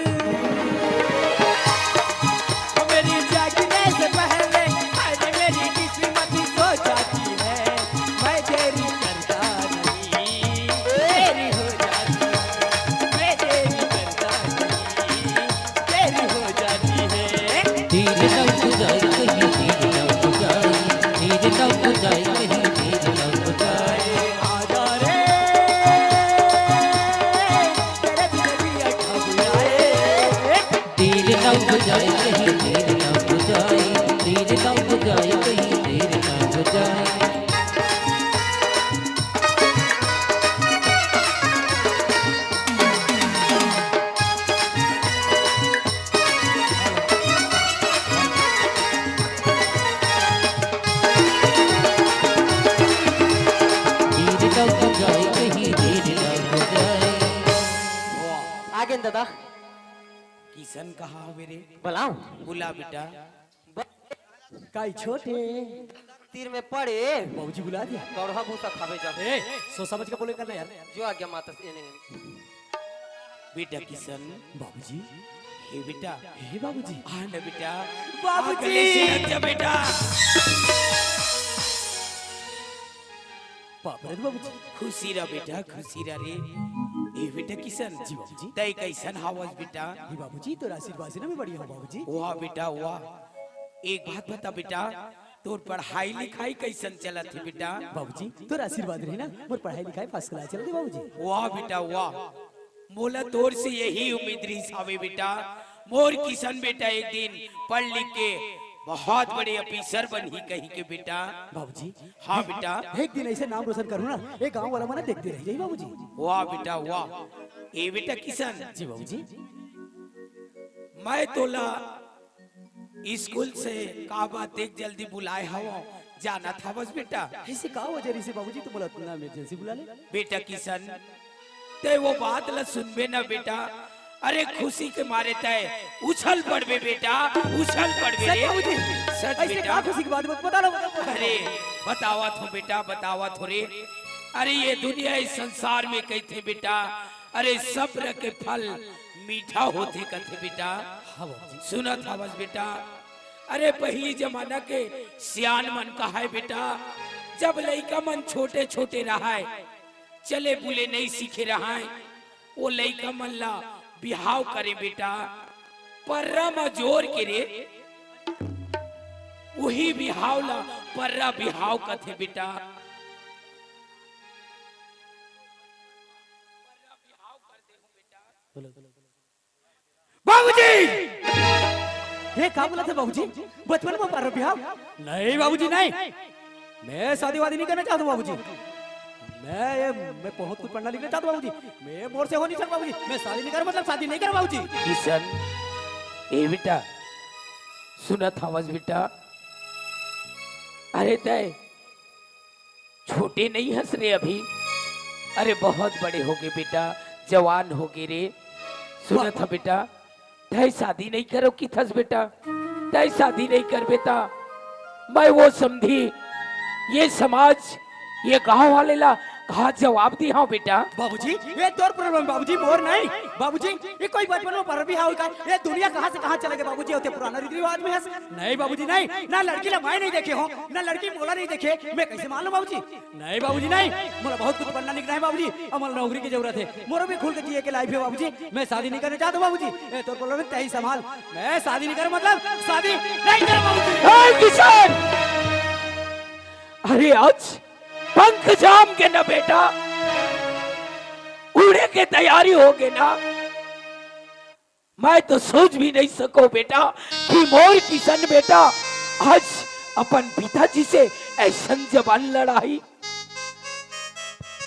ओ मेरी जागने से पहले, हाय रे मेरी किस्मत सो जाती है, मैं देरी करता नहीं, देरी हो जाती है, मैं देरी करता नहीं। देर हो जाती है। तीर लग जाए कहीं, तीर लग जाए, तीर लग जाए कहीं, तीर लग जाए। आजा रे, तेरे बिन भी अटक जाए। तीर लग जाए कहीं, तीर लग जाए, तीर लग जाए कहीं, तीर लग जाए। तीर लग जाए कहीं, तीर लग जाए। आगे न दादा। किशन कहाँ हवे रे? बुलाओ। बुला बेटा। काई छोटे। तीर में पड़े। बाबूजी बुला दिया। कौड़हा भूसा खावे जा। ए, सोच समझ के बोले करना यार। जो आज्ञा माता से, ए, नहीं। बेटा किशन। बाबूजी। हे बेटा। हे बाबूजी। आ ना बेटा। बाबूजी। अगले से हट जा बेटा। बाप रे बाबूजी। खुशी रह बेटा, खुशी रह रे। ए बेटा किशन। जी बाबूजी। तय कैसन हावस बेटा? जी बाबूजी, तोर आशीर्वाद से ना मैं बढ़िया हूँ बाबूजी। वाह बेटा वाह। एक बात बता बेटा, तोर पढ़ाई लिखाई कइसन चलत हे बेटा? बाबूजी, तोर आशीर्वाद रही ना, मोर पढ़ाई लिखाई फर्स्ट क्लास चलत हे बाबूजी। वाह बेटा वाह, मोला तोर से यही उम्मीद रहिस हावे बेटा। मोर किसन बेटा एक दिन पढ़ लिख के बहुत बड़े ऑफिसर बनही कहिके बेटा। बाबूजी, हाँ बेटा। एक दिन अइसे नाम रोशन करहूँ ना, ये गांव वाला मन देखते रह जाही बाबूजी। वाह बेटा वाह। ए बेटा किसन। जी बाबूजी। मैं तोला स्कूल से का बात एक जल्दी बुलाए हवं, जानत हवस बेटा? अइसे का वजह रहिसे बाबूजी, तुम मोला इतना इमरजेंसी बुला ले? बेटा किसन, तैं वो बात ला सुनबे ना बेटा, अरे खुशी के मारे तैं उछल पड़बे बेटा, उछल पड़बे सच रे। बाबूजी? सच अइसे बेटा। का खुशी के बात बता रहा हूँ? अरे बतावत हों बेटा, बतावत हों रे। अरे ये दुनिया इस संसार में कहिथे बेटा, अरे सब्र के फल मीठा होथे कथे बेटा। हाँ बाबूजी। सुनत हवस बेटा, अरे पहिली जमाना के सियान मन कहाय बेटा, जब लइका मन छोटे छोटे रहाय, चले बुले नइ सीखे रहाय, वो लइका मन ला बिहाव करे बेटा, पर्रा म जोर के रे, उही बिहाव ला पर्रा बिहाव कथे बेटा। बाबूजी! ये का बोलत हे बाबूजी? बचपन में पर्रा बिहाव? नहीं बाबूजी, नहीं। मैं शादी वादी नहीं करना चाहता हूँ बाबूजी। मैं ये, मैं बहुत कुछ पढ़ना लिखना चाहता हूँ बाबूजी। मैं मोर से हो नहीं सकता बाबूजी। मैं शादी नहीं कर, मतलब शादी नहीं कर बाबूजी। किसन, ए बेटा, सुनत हवस बेटा? अरे तैं छोटे नहीं हस रे अभी, अरे बहुत बड़े होगे बेटा, जवान होगे रे। सुनत हस बेटा, तैं शादी नहीं करो किथस बेटा, तैं शादी नहीं करबे त मैं वो समधी, ये समाज, ये गांव वाले ला का जवाब दिहां बेटा? बाबूजी, ये तोर प्रॉब्लम बाबूजी, मोर नहीं। बाबूजी, ये कोई बचपन में पर्रा बिहाव का, ये दुनिया कहाँ से कहाँ चले गे बाबूजी, होते पुराना रीति रिवाज में हस। नहीं बाबूजी, नहीं, ना लड़की ला मैं नहीं देखे हों, ना लड़की मोला नहीं देखे, मैं कैसे मान लूं बाबूजी? नहीं बाबूजी, नहीं, मोला बहुत कुछ पढ़ना लिखना है बाबूजी, अउ मोला नौकरी की जरूरत है, मोरो भी खुल के जिए के लाइफ है बाबूजी, मैं शादी नहीं करना चाहता बाबूजी। ए, तोर बोलो मैं तही संभाल, मैं शादी नहीं करूं, मतलब शादी नहीं करूं बाबूजी। ए, किशन! अरे आज पंख जाम के ना बेटा, उड़े के तैयारी होगे ना, मैं तो सोच भी नहीं सको बेटा कि मोर किशन बेटा आज अपन पिताजी से ऐसन जबान लड़ाही।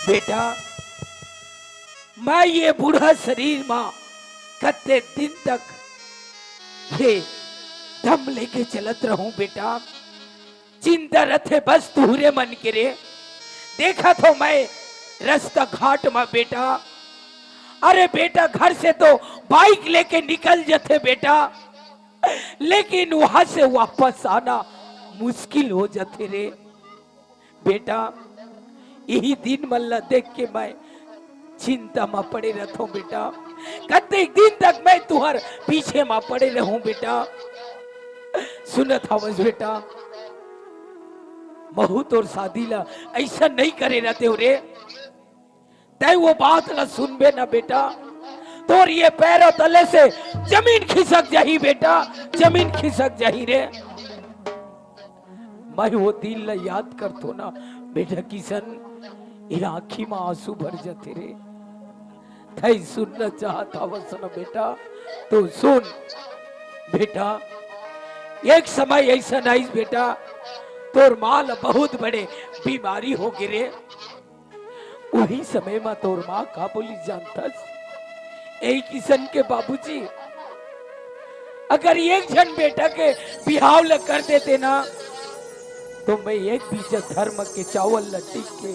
बेटा, मैं ये बूढ़ा शरीर मा कत्ते दिन तक ये दम लेके चलत रहूं बेटा? चिंता रथे बस तुहरे मन के रे। देखत हों मैं रस्ता घाट मा बेटा, अरे बेटा घर से तो बाइक लेके निकल जथे बेटा, लेकिन वहां से वापस आना मुश्किल हो जथे रे। बेटा, इही दिन मन ला देख के मैं चिंता मा पड़े रथों बेटा, कतेक दिन तक मैं तुहर पीछे मा पड़े रहूं बेटा। सुनत हवस बेटा, महू तोर शादी ला ऐसा नहीं करे रहते हो रे। तैं वो बात ला सुनबे ना बेटा, तोर ये पैरों तले से जमीन खिसक जाही बेटा, जमीन खिसक जाही रे। मैं वो दिन ला याद करथों ना बेटा किशन, ये आँखी मा आंसू भर जाथे रे। तैं सुनना चाहत हवस ना बेटा, तो सुन बेटा। एक समय ऐसा आइस बेटा, तोर माँ ला बहुत बड़े बीमारी होगे रे। उही समय मा तोर माँ का बोली जानथस? ए किशन के बाबूजी, अगर एक झन बेटा के बिहाव ल कर देते ना, तो मैं एक बीजा धर्म के चावल ल टिक के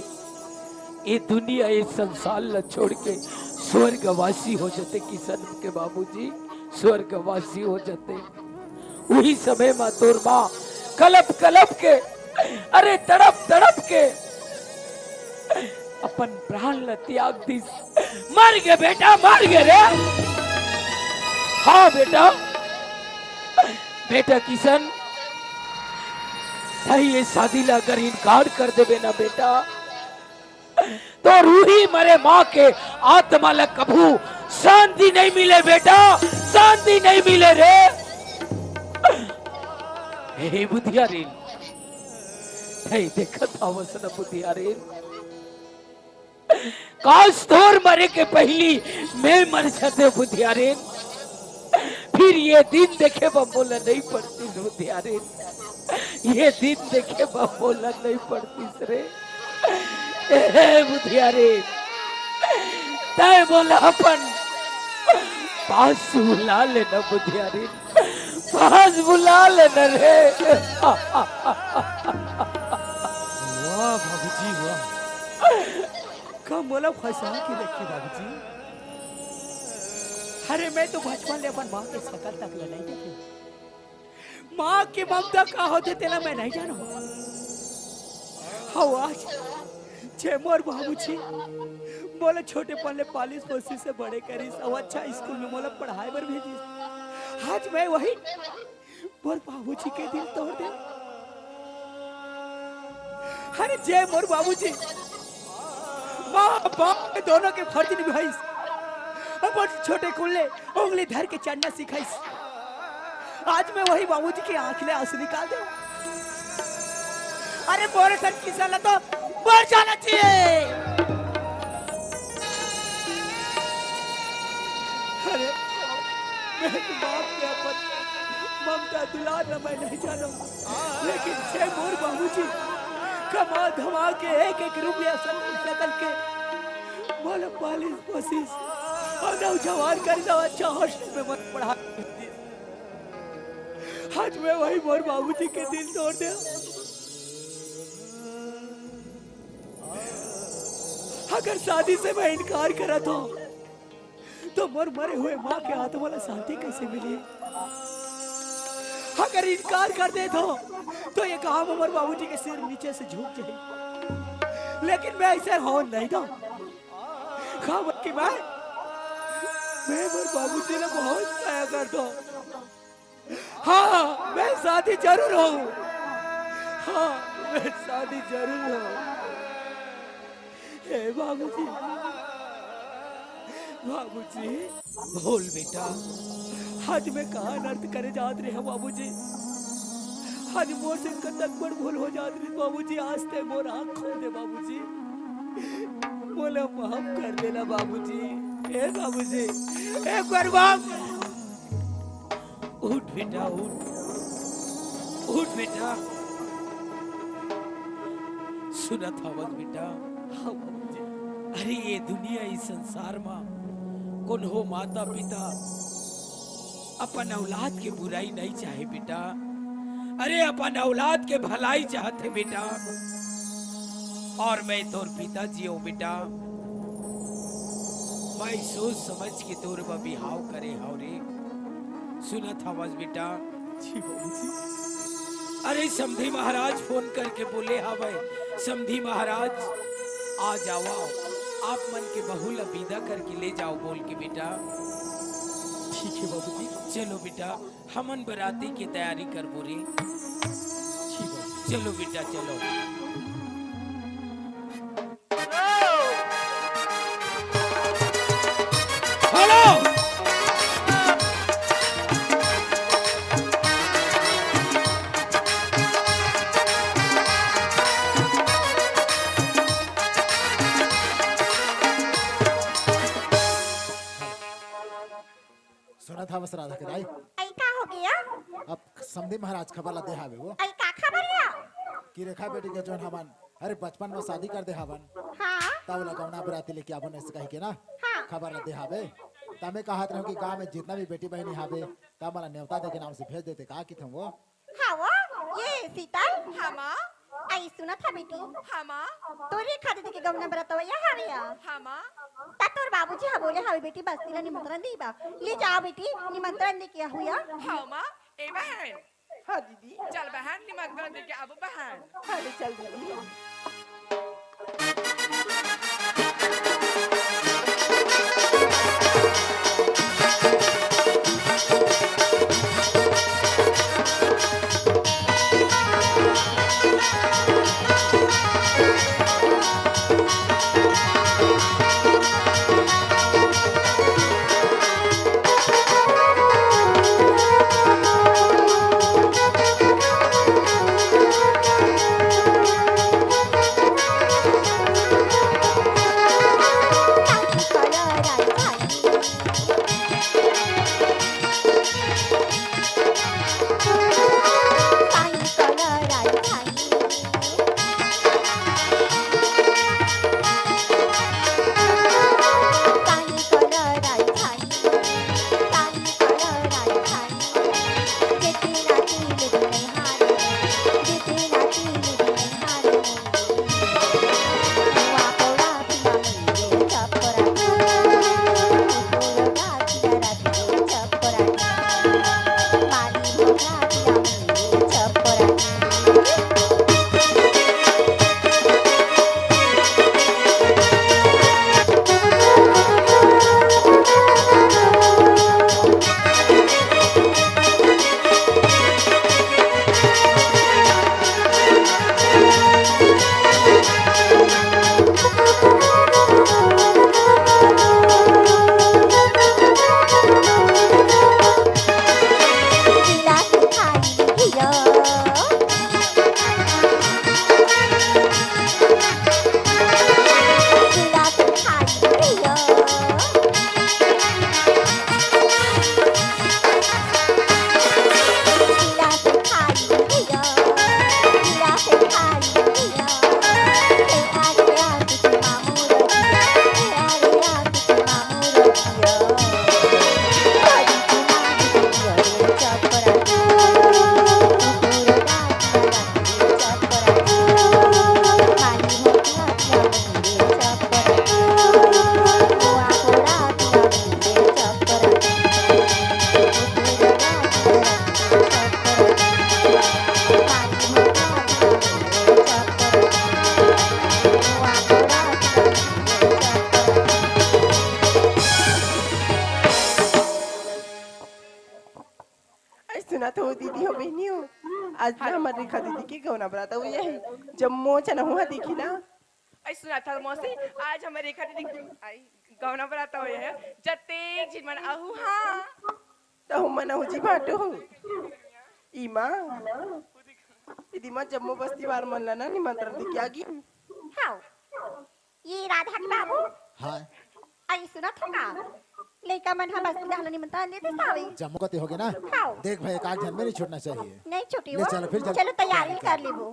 ए दुनिया, ए संसार ल छोड़ के स्वर्गवासी हो जते किशन के बाबूजी, स्वर्गवासी हो जते। उही समय मा तोर माँ कलप कलप के, अरे तड़प तड़प के अपन प्राण ल त्याग दिस। मर गे बेटा, मर गे रे। हाँ बेटा, बेटा किशन, तैं ये शादी ला अगर इनकार कर देबे ना बेटा, तो रूही मरे माँ के आत्मा ला कभू शांति नहीं मिले बेटा, शांति नहीं मिले रे। हे बुधिया रे, हे, देखत हवस न बुधियारिन, काश तोर मरे के पहिली मैं मर जाते बुधियारिन। फिर ये दिन देखे बर मोला नहीं पड़तिस बुधियारिन, ये दिन देखे बर मोला नहीं पड़तिस रे। ए बुधियारिन, तय मोला अपन पास बुला लेना बुधियारिन, पास बुला लेना रे। वाह बाबूजी, वाह। का मोला फंसा के रखी बाबूजी? अरे, मैं तो बचपन ले अपन माँ के शकल तक ले नहीं देखे। माँ के ममता का होथे, तेला मैं नहीं जानों। हव आज, जे मोर बाबूजी मोला छोटेपन ले पालिस पोसिस से बड़े करिस, अउ अच्छा स्कूल में मोला पढ़ाए बर भेजिस, आज मैं वही मोर बाबूजी के दिल तोड़ दे। अरे, जे मोर बाबूजी माँ बाप के दोनों के फर्ज निभाइस, अपन छोटे कुल्ले उंगली धर के चलना सिखाइस, आज मैं वही बाबूजी के आँख ले आंसू निकाल देंव। अरे, मोर असन किसान ला तो मर जाना चाहिए। अरे, मैं तो बाप के अपन ममता दुलार ला मैं नहीं जानों, लेकिन जे मोर बाबूजी कमा धमा के एक एक रुपया सकल सकल के मोला पालिस पोसिस अउ नौजवान कर दो अच्छा हॉस्टल में मत पढ़ा। आज मैं वही मोर बाबूजी के दिल तोड़ दे। अगर शादी से मैं इनकार करत हूँ, तो मोर मरे हुए माँ के आत्मा ला शांति कैसे मिली? अगर इनकार कर देत हूँ, तो ये गांव में मोर बाबूजी के सिर नीचे से झुक जाए, लेकिन मैं ऐसे होन नहीं दूँ। काबर कि मैं, मैं मोर बाबूजी ला बहुत मया करत हूँ। हाँ, मैं शादी जरूर हों। हाँ, मैं शादी जरूर हों। हे बाबूजी, बाबूजी। बोल बेटा। आज मैं का अनर्थ करे जात रहे हंव बाबूजी। आज मोर से कतक बड़ भूल हो जात रहे बाबूजी। आज तैं मोर आँख खोल दे बाबूजी। मोला माफ कर देना बाबूजी। हे बाबूजी, एक बार माफ। उठ बेटा, उठ। उठ बेटा। सुनत हवस बेटा? हाँ बाबूजी। अरे ये दुनिया, इस संसार मा कोनो माता पिता अपन औलाद के बुराई नहीं चाहे बेटा। अरे अपन औलाद के भलाई चाहथे बेटा। और मैं तोर पिताजी हूँ बेटा। मैं सोच समझ के तोर बर बिहाव करे हव रे। सुनत हवस बेटा? जी बाबूजी। अरे समधी महाराज फोन करके बोले हवय, समधी महाराज आ जावा, आप मन के बहू ला विदा करके ले जाओ बोल के बेटा। ठीक है बाबूजी। चलो बेटा, हमन बराती के तैयारी करबो रे। जी बाबूजी। चलो बेटा चलो। हेलो। सुनत हवस राधा के दाई? अई का हो गया? अब समधी महाराज खबर ला दे हावे वो। अई का खबर या? कि रेखा बेटी के जोन हमन, अरे बचपन में शादी कर दे हावन। हाँ। तब ओला गौना बराती लेके आबो नहीं कही के ना। हाँ। खबर ला दे हावे। तमे कहत रहूं कि गांव में जितना भी बेटी बहनी हावे, तब मला नेवता दे के नाम से भेज देते का कि तुम वो। हाँ वो, ये शीतल। हाँ माँ। अई सुनत हा बेटी। हाँ माँ। तोरे खातिर के गौना बरात वया हावे या। हाँ माँ। ता तोर बाबूजी हा बोले हावे बेटी बस्ती ला निमंत्रण दीबा। ले जाओ बेटी, निमंत्रण दे के आहुया। हाँ माँ। ए बहन। हाँ दीदी। चल बहन, निमंत्रण दे के आबो बहन। हाँ ले चल दीदी। सुनत हो दीदी हो, बहिनी हो, आज ना हमर रेखा दीदी के गौना बरात अवइया हे। जम्मो झन हुआ देखी ना। आई सुनत हो मौसी, आज हमर रेखा दीदी के, आई, गौना बरात अवइया हे। जतेक झिन मन आहू, हाँ। त हमन आहू जी बाटो हो। ई माँ, दीदी माँ, जम्मो बस्ती वार मन ला ना निमंत्रण दे के आगी। हाँ। ये राधा के बाबू। हाँ। आई सुनत हो का? लइका मन ह बस्ती ला निमंत्रण दे दिस हावे। जम्मो कति होगे ना? हाँ। देख भाई, एक आध झन में नहीं छूटना चाहिए। नहीं छूटी ले वो। चलो फिर जल्दी चलो तैयारी कर लेबो।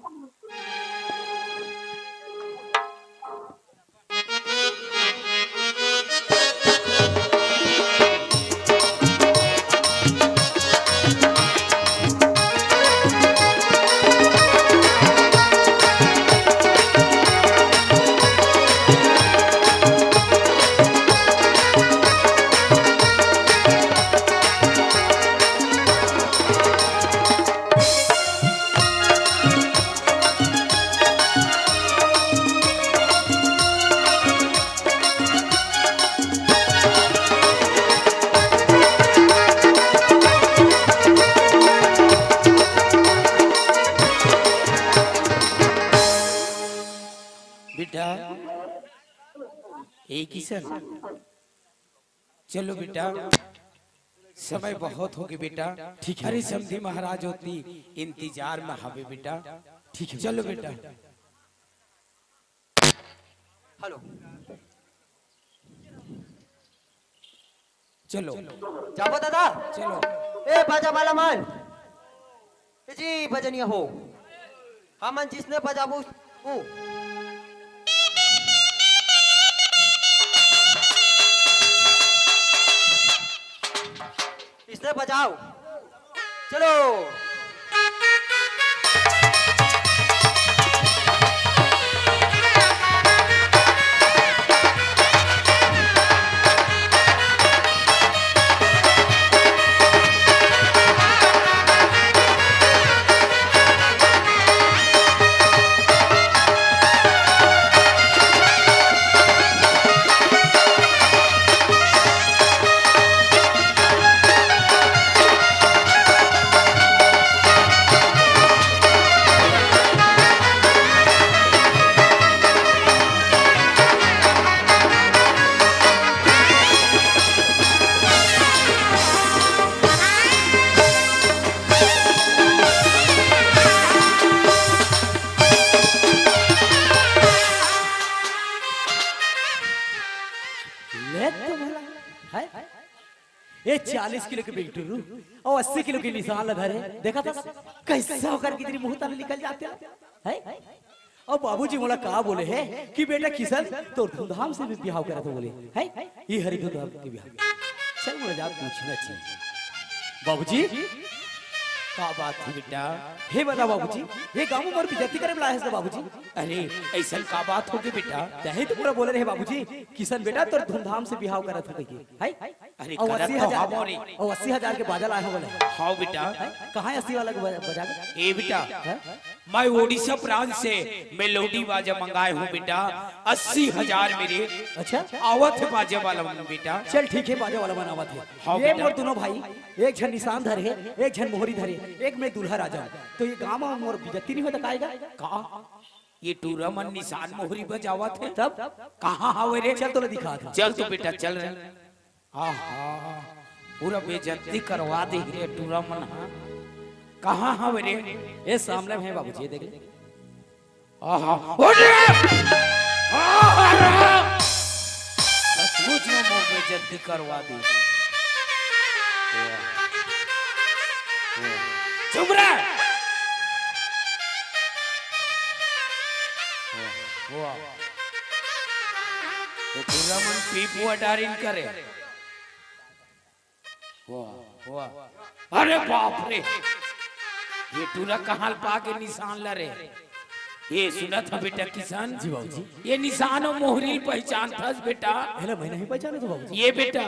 बेटा, ए किशन, चलो बेटा, समय बहुत होगे बेटा। ठीक है। अरे समधी महाराज होती इंतजार में हवे बेटा। ठीक है। चलो बेटा। हेलो। चलो। जाबो दादा। चलो। ए बाजा वाला मन। ए जी बजनिया हो। हमन जिसने बजाबो वो। इसने बजाओ। चलो। ले तो भला, है? ए चालीस किलो के बेंगटुरू अउ अस्सी किलो के निशान ला धरे, देखा था कैसे ओकर कितनी मुंह तले निकल जाते हैं? अब बाबूजी मोला का बोले हे कि बेटा किशन तोर धूमधाम से भी बिहाव करत हो बोले, है? ये हरी धूमधाम के बिहाव। चल मोला जा पूछना चाहिए। बाबूजी, का बात हे बेटा? हे बता बाबूजी, ये गांव में मोर बेइज्जती करे बर लाए हस का बाबूजी? अरे, अइसन का बात होगे बेटा? तहीं तो पूरा बोले रहे बाबूजी, किशन बेटा तोर धूमधाम से बिहाव करत हो कहिके, है? अरे, अउ करत अस्सी तो हजार, हवो रे। अउ अस्सी हजार के बाजा लाए हो बोले। हाँ बेटा। हैं? कहाँ है अस्सी वाला के बजा, बजा के? ए बेटा, हैं? मैं ओडिशा प्रांत से मेलोडी बाजा मंगाए हूँ बेटा, अस्सी हजार मेरे। अच्छा? आवत है बाजे वाला मन बेटा। चल ठीक है, बाजे वाला मन आवत है। हाँ ये बेटा। मोर दोनों भाई, एक झन निशान धरे हे, एक झन मोहरी धरे हे, एक मैं दूल्हा राजा हूँ। तो ये गाँव में मोर बेइज्जती नहीं होता काएगा? का? ये टूरा मन निशान मोहरी बजावत हे। तब? कहाँ हवे रे? चल तोला दिखात हँव। चल तो बेटा, चल रे। आहा, पूरा बेइज्जती करवा दे रे टूरा मन हा। कहाँ हवे रे? ए सामने में हे बाबूजी, ये देख ले। आहा, अरे! आहा! सचमुच में मोर बेइज्जती करवा दे। वाह। वाह। चुप रह। वाह, वाह। ये टूरा मन पीपुआ डारिन करे। वाह, वाह। अरे बाप रे, ये टूरा कहाँ ल पाके निशान ला रे? ये सुनत ह बेटा किशन? जी बाबूजी। ये निशान अउ मोहरी ल पहिचानथस बेटा? हेला, मैं नहीं पहिचानत हँव बाबूजी। ये बेटा,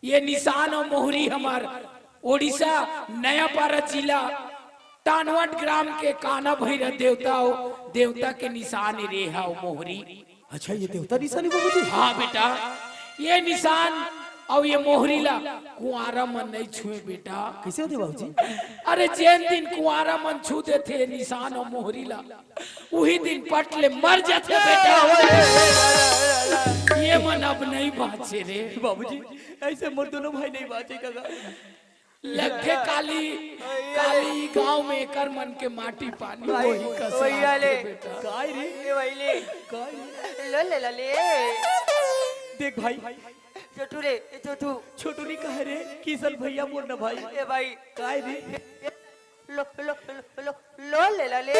ये निशान अउ मोहरी हमर ओडिशा नयापारा जिला टानवाट ग्राम के काना भैरा देवता अउ देवता के निशान रे हा अउ मोहरी। अच्छा, ये देवता निशान हे बाबूजी? हाँ बेटा, ये निशान अउ ये मोहरी ला कुंवारा मन नहीं छुए बेटा। कइसे होथे बाबूजी? अरे जेन दिन कुंवारा मन छू देथे निशान अउ मोहरी ला, उही दिन पट ले मर जाथे बेटा। ये मन अब नहीं बाँचे रे। बाबूजी, अइसे मोर दूनों भाई नहीं बाँचे कका। लगथे काली, काली गांव में एकर मन के माटी पानी भाई, होही कस भैया ले। लागथे बेटा। काय रे? ए भाई ले। काय रे? लो ले ला ले। देख भाई। छोटू रे, ए छोटू। छोटू नहीं कहे रे, किशन भैया बोल ना भाई। ए भाई। काय रे? लो, लो, लो, लो, लो ले ला ले।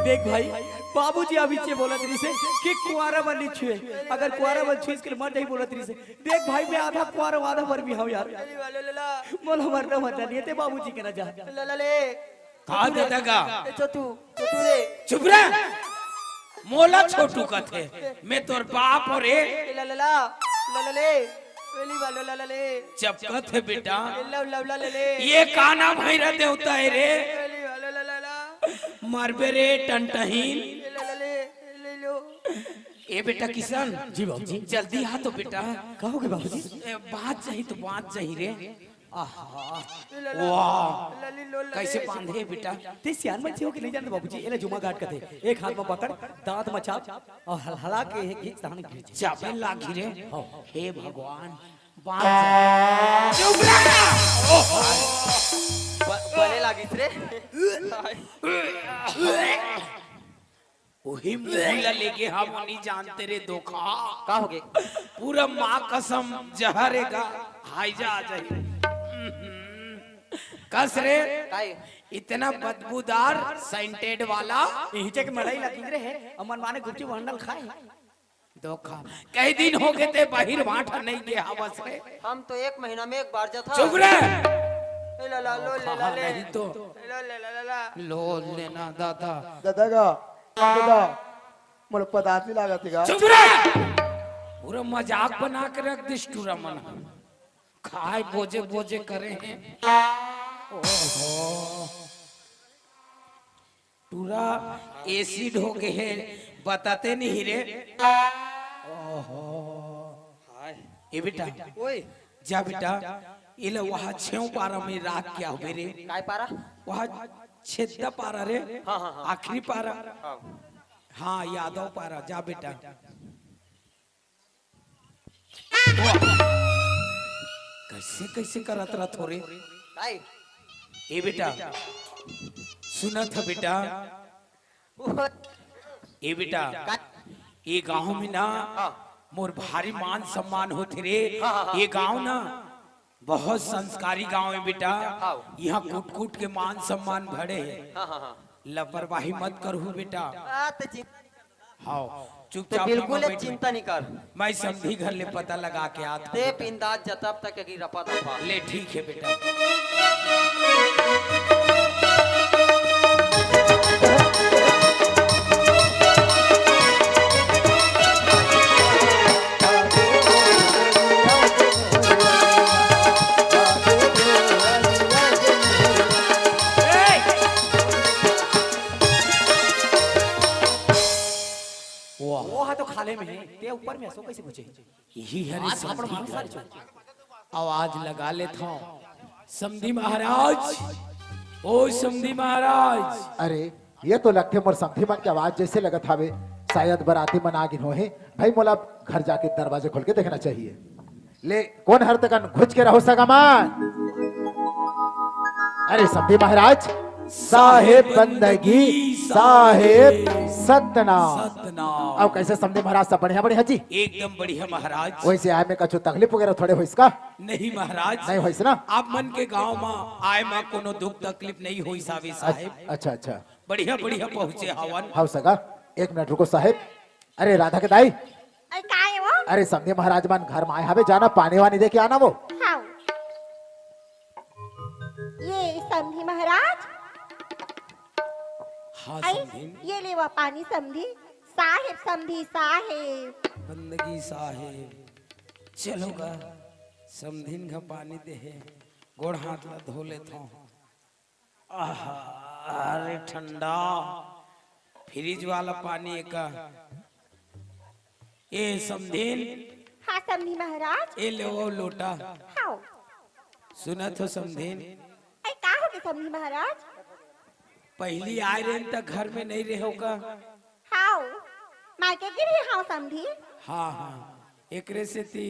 देख भाई, बाबूजी अभी चे बोलत रहिसे कि कुंवारा मन नहीं छुए, अगर कुंवारा मन छुइस के मर जाही बोलत रहिसे। देख भाई, मैं आधा कुंवारा हूँ, आधा मर भी हूँ यार। ले ला, ले ला। मोला मरना मरना नहीं हे, ते बाबूजी के ना जा। ले ला ले। का दादा का? ए छोटू, छोटू रे। चुप रह। मोला छोटू कथे, मैं तोर बाप हो रे। ए ला ला ला, ला ला ले, वेली वालो ला ला ले। चपकत हे बेटा। ए ला ला ला ले ले। ये का नाम है रे देवता है रे? वेली वालो ला ला ला। मरबे रे टंटहीन। ए ला ला ले, ले लो। ए बेटा किशन। जी बाबूजी। जल्दी आ तो बेटा। का होगे बाबूजी? ए, बात चाही तो बात चाही रे। आहा। ला ला, वाह। ला ली लो, ला कइसे ले। बांधे हे बेटा? ते सियान मन से हो के नहीं जानत बाबूजी, एला जुमा गांठ कथे। एक हाथ में पकड़, दांत में चाप, अउ हलहला के एक घींच तहन गिर जा। चापे लागी रे। हाँ। हे भगवान, बांध। चुप रह। ओहो। ब-, बने लागिस रे। उही मुंह ला लेके हम नहीं जानते रे धोखा। का होगे? पूरा माँ कसम जहर हे गा, हाइजा आ जाही। कस रे, काय? इतना बदबूदार सेंटेड वाला। इही जग मड़ई लगी रे हे, अमन माने गुपचुप हंडल खाए। धोखा। कई दिन होगे ते बहिर भांठा नहीं के हवस रे। हम तो एक महीना में एक बार जाथा। चुप रे। ए ला ला, लो ले ला ले। नहीं तो। लो ले ला ला ला। लो लेना दादा। दादा का, दादा, मोला पदार्थ नहीं लागत हे का? चुप रे। पूरा मजाक बना के रख दिस टूरा मन। खाए बोजे बोजे करे हे। ओहो। टूरा एसिड होगे हे, बताते नहीं रे। ओहो। हाय। ए बेटा, ओए। जा बेटा, एला वहाँ छेव पारा में राख के आबे रे। काय पारा? वहाँ छेद्दा पारा रे। हाँ, हाँ, हाँ। आखिरी पारा। हाँ। हाँ, यादव पारा, जा बेटा। कइसे कइसे करत रथो रे? काय? ए बेटा, सुनत ह बेटा? वो ए बेटा, का? ए गांव में ना हाँ। मोर भारी मान सम्मान होथे रे। हाँ, हाँ, हाँ। ए गांव ना बहुत संस्कारी गांव हे बेटा। हाँ। इहाँ कूट कूट के मान सम्मान भरे हे। हाँ, हाँ, हाँ। लापरवाही मत करहू बेटा। आ, ते चिंता नहीं कर। हाँ, ते चुपचाप बिल्कुल मत बैठ। चिंता नहीं कर। मैं समधी घर ले पता लगा के आत हूँ ते बेटा। बिंदास जा तब तक की रपा दपा। ले ठीक हे बेटा। वाह। वो हा तो खाले में हे, ते ऊपर में हस, कइसे पूछे? यही हरे हाथ थापड़ मारो सारे चोर। आवाज लगा लेत हूँ। समधी महाराज, ओ समधी महाराज। अरे, ये तो लगथे मोर समधी मन के आवाज जइसे लगत हावे, शायद बराती मन आ गिन होही। भाई, मोला घर जाके दरवाजा खोल के देखना चाहिए। ले, कोन हर तकन घुच के रहो सगा मन। अरे समधी महाराज, साहेब बंदगी, साहेब सतनाम। सतनाम। अब कइसे समधी महाराज, सब बढ़िया बढ़िया जी? एकदम बढ़िया महाराज। वइसे आए में कछु तकलीफ वगैरह थोड़े होइस का? नहीं महाराज। नहीं होइस ना? आप मन के गांव में आए में कोनो दुख तकलीफ नहीं होइस हावे साहेब। अच्छा, अच्छा। बढ़िया बढ़िया पहुंचे हवन। हव सगा, एक मिनट रुको साहेब। अरे राधा के दाई। अरे का हे वो? अरे समधी महाराज मन घर में आए हावे, जाना पानी वानी दे के आना वो। हाँ। ये समधी महाराज। हाँ आई, समधी। ये लेवा पानी समधी। साहेब समधी साहेब। बंदगी साहेब। चलो गा, समधिन घर पानी दे हे, गोड़ हाथ ला धो लेत हूँ। आहा, अरे ठंडा, फ्रिज वाला पानी हे का? ए समधिन, आ समधी महाराज। ए ले वो लोटा। हाव। सुनत हो समधिन? अई का होगे समधी महाराज? पहिली आय रहेन त घर में नइ रहेव का? हाव। मायके गे रहेंव समधी। हाँ, हाँ। एकरे सेती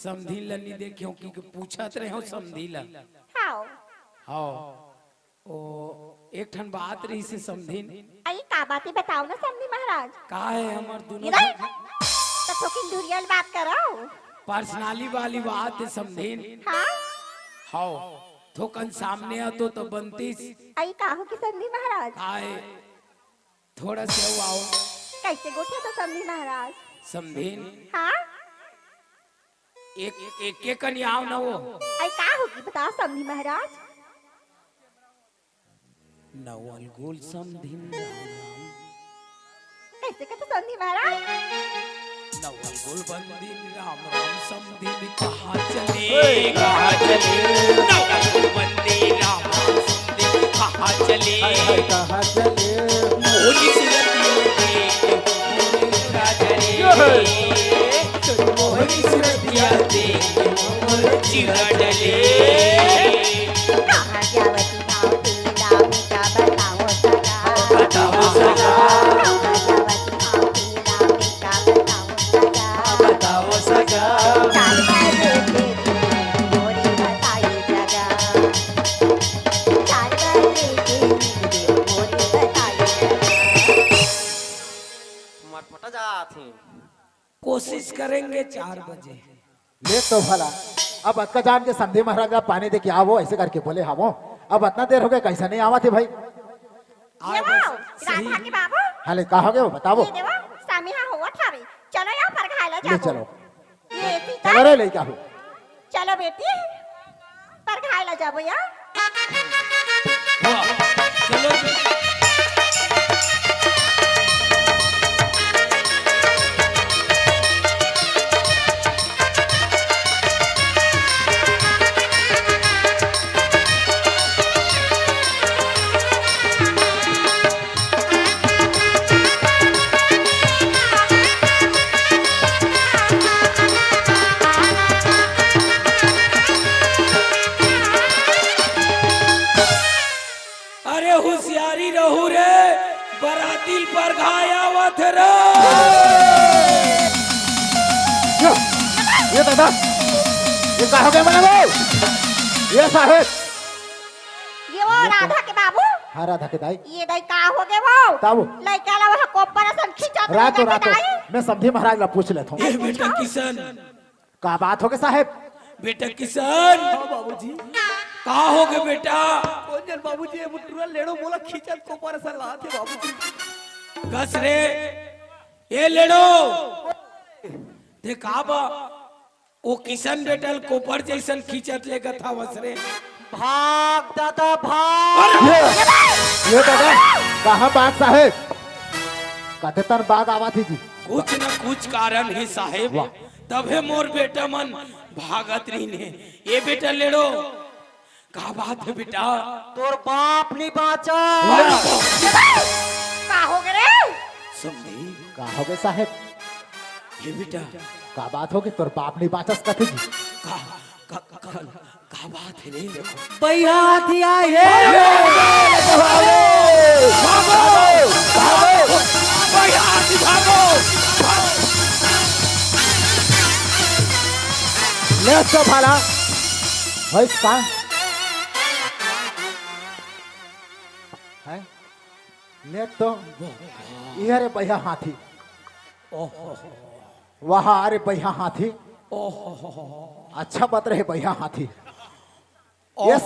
समधिन ल नइ देखेंव, क्योंकि पूछत रहेंव समधी ल। हाव। हाव। ओ, एक ठन बात रहिस हे समधिन। अई, का बात हे बताव ना समधी महाराज। का हे हमर दूनों इधर? झन त थोकिन धुरिया ले बात करव। पर्सनली वाली बात हे समधिन। हाँ? हाव, थोकन सामने आतो त बनतिस। अई, का होगे समधी महाराज? का हे, थोड़ा से अउ आव। कइसे गोठियाथव समधी महाराज? समधिन। हाँ? एक, एक, एक कन आव ना वो। अई, का होगे बताव समधी महाराज? नवल गोल समधिन राम राम। कइसे कथे समधी महाराज? नवल गोल बंदिन राम राम समधिन कहाँ चले, ओए, कहाँ चले? नवल गोल बंदिन राम राम समधिन कहाँ चले? हाय, हाय, कहाँ चले? मोहनी सूरतिया देख मोर जिया डले। यो हे। मोहनी सूरतिया देख मोर जिया डले। कहाँ जावत हव तेला में का बतावव सगा। बतावव सगा। कहाँ जावत हव तेला में का बतावव सगा। बतावव सगा। चार बजे के दिन मोरे बताई जगा। चार बजे के दिन मोरे बताई जगा। मटमटा जात हे। कोशिश करेंगे चार बजे। ले तो भला, अब अतका जान के समधी महाराज ला पानी दे के आवव, अइसे करके बोले हवंव। अब अतना देर होगे, कइसे नइ आवत हे भाई? आय ये बस, वो, सही। राधा के बाबू। हाँ ले, का होगे वो, बतावव। ये देवा, सामी हा होवत हवे। चलो या परघाय ला ले जाबो। चलो। ये सीता। चलो रे, लइका हो। चलो बेटी, परघाय ला जाबो या। वाह, चलो जी। अरे हुसियारी रहू रे, बराती ल परघाय आवत हे रे। ये, ये दादा, ये का होगे मने वो? ये साहेब। ये वो राधा के बाबू? हाँ, राधा के दाई। ये दाई का होगे वो? का वो? लइका ला वो कोपर असन खींचत रातो, रहिथे रातो। दाई। मैं समधी महाराज ला पूछ लेथंव। ए बेटा किशन, का बात होगे साहेब? बेटा किशन। हाँ बाबूजी। का होगे बेटा? कोन जन बाबूजी, ये बुटुरा लेड़ो मोला खींचत कोपर असन लात हे बाबूजी। कस रे, ए लेड़ो। देख का बा, ओ किशन बेटा ल कोपर जइसन खींचत लेगत हवस रे। भाग दादा, भाग। ये, ये दादा, कहाँ भाग साहेब? कते तन भाग आवत हे जी। कुछ न कुछ कारण हे साहेब, वाह। तभे मोर बेटा मन भागत रहिन हे। ए बेटा लेड़ो, का बात हे बेटा? तोर बाप नइ बाँचा। वाह। का होगे रे? समधी। का होगे साहेब? ए बेटा। का बात होगे? तोर बाप नइ बाँचस कथे जी। का, का, का, का बात हे रे? भैया हाथी आए हे। भागो! भागो! भागो! भैया हाथी भागो! ले तो भाला। भैंस का? हैं? ले तो। ये रे भैया हाथी। ओहो। वाह, अरे भैया हाथी। ओहो। अच्छा बात रहे भैया हाथी। यस।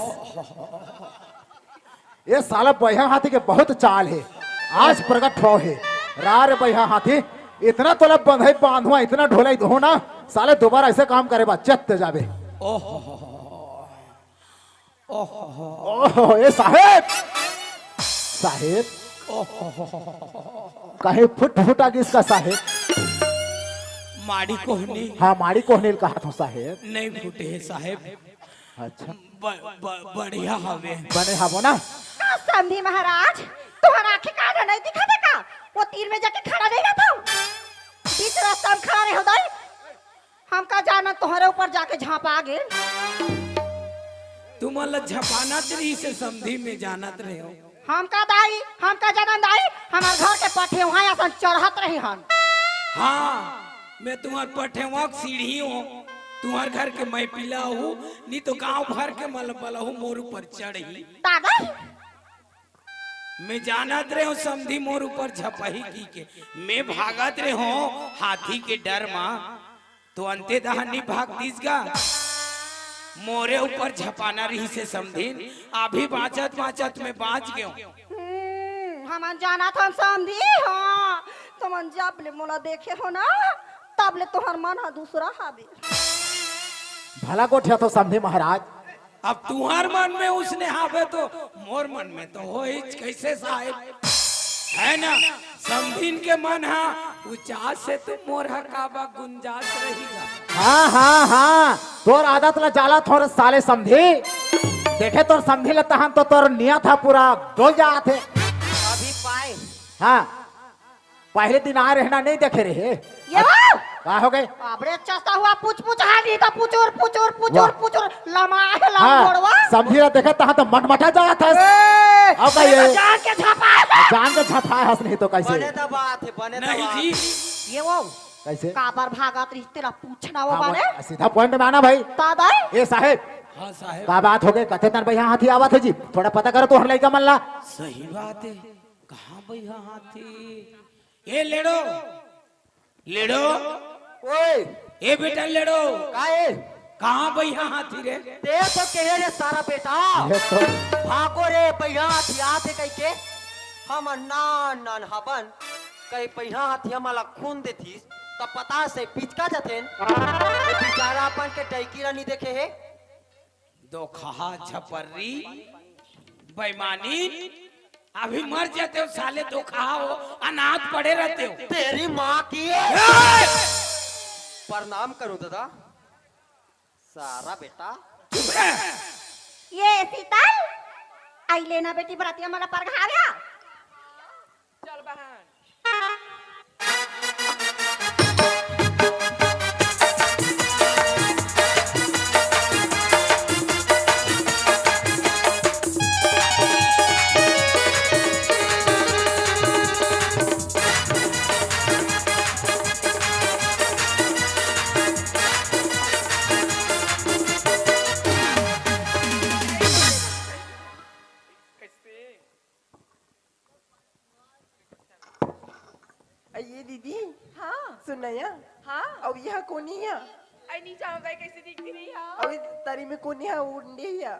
ये साला भैया हाथी के बहुत चाल हे। आज प्रगट होय हे। रा रे भैया हाथी, इतना तोला बंधई बांधवा, इतना ढोलई दो ना, साले दोबारा अइसे काम करे बा, चत्त जाबे। ओहो। ओहो। ओहो, ए साहेब। साहेब। ओहो। कहीं फुट फुट आ गिस का साहेब? माड़ी कोहनी। हाँ, माड़ी कोहनी ल कहत हंव साहेब। नइ फूटे हे साहेब। अच्छा। ब-, ब-, बढ़िया हवे। बने हवो ना? का समधी महाराज, तुंहर आँखी कान नइ दिखत हे का? वो तीर में जाके खड़ा नइ रहत हव? बीच रास्ता में खड़ा रहे हो दाई। हमका ना तोहरे ऊपर जाके झांपा गे। तुमन ला झपाना त रहिस हे समधी, में जानत रहेंव। हमका दाई, हमका जनन दाई, हमर घर के पठेवा असन चढ़त रहे हन। हाँ, में तुंहर पठेवा के सीढ़ी हों, तुंहर घर के मैं पिला हूँ, नी तो गांव भर के मलबल हूँ, मोर ऊपर चढ़ही। दादा, में जानत रहेंव समधी मोर ऊपर झपही कहिके, में भागत रहेंव हाथी के डर मा, तो अंते दहा नी भाग दिस गा। मोरे ऊपर झपाना रहिस हे समधिन, अभी बाँचत बाँचत में बाँच गेंव। हम्म, हमन जानत हन समधी, हाँ, तुमन जब ले मोला देखे हो ना, तब ले तोहर मन ह दूसरा हावे। भला गोठिया तो समधी महाराज। अब तुंहर मन में उसने हावे तो मोर मन में तो होइच, कइसे साहेब? हे ना, समधिन के मन हा उचास हे तो मोर हा काबा गुंजास रही गा। हाँ, हाँ, हाँ, तोर आदत ला जानत हों रे साले समधी। देखे तोर समधी ला तहन तो तोर नियत हा पूरा डोल जात हे। अभी पाए। हाँ। पहले दिन आए रहे ना, नहीं देखे रहे। ये अब वो? का हो गे? बाप रे, चस्ता हुआ, पूछ, पूछ, हाँ, नहीं तो पुचुर, पुचुर, पुचुर, वाह। पुचुर, लमा है, हाँ, लंगोड़वा। समधी ला देखे तहाँ तो मटमटा जात हस। ए, अब का ये ये? तो जान के झपा है। जान के झपा हस, नहीं तो कइसे? बने दबात हे, बने नहीं दबात जी। हे। ये वो? कइसे? काबर भागत रहिस तेला पूछना वो हाँ, बारे। वो सीधा point में आना भाई। दादा? ए साहेब। हाँ साहेब। का बात हो गे? कते तन बइहा हाथी आवत हे जी? थोड़ा पता करो तोहर लइका मन ला। सही बात हे। कहाँ बइहा हाथी? ए लेड़ो, लेड़ो। ओए। ए बेटा लेड़ो। का ए? कहाँ बइहा हाथी रे? ते तो कहे रे सारा बेटा। ये तो भागो रे बइहा हाथी आथे कहिके। हम नान नान हबन, कहीं बइहा हाथी हमला खून देतिस, त पता से पिचका जतेन। ये बेचारा अपन के डैकी ला नी देखे हे। दोखहा झपर्री, बेईमानी, अभी मर जाते हो साले दोखहा हो, अनाथ पड़े रहते हो। तेरी माँ की। ए! प्रणाम करूं दादा। सारा बेटा। चुप रह। ये शीतल, आई लेना बेटी बरातिया मला परघाव्या। चल बहन। कैसे? अ, ये दीदी, हाँ। सुन ना या। हाँ। अउ यह कोन या? अइ नी जाव दाई, कैसे दिखती रही हा? अउ ये तरी में कोन या उंडे या?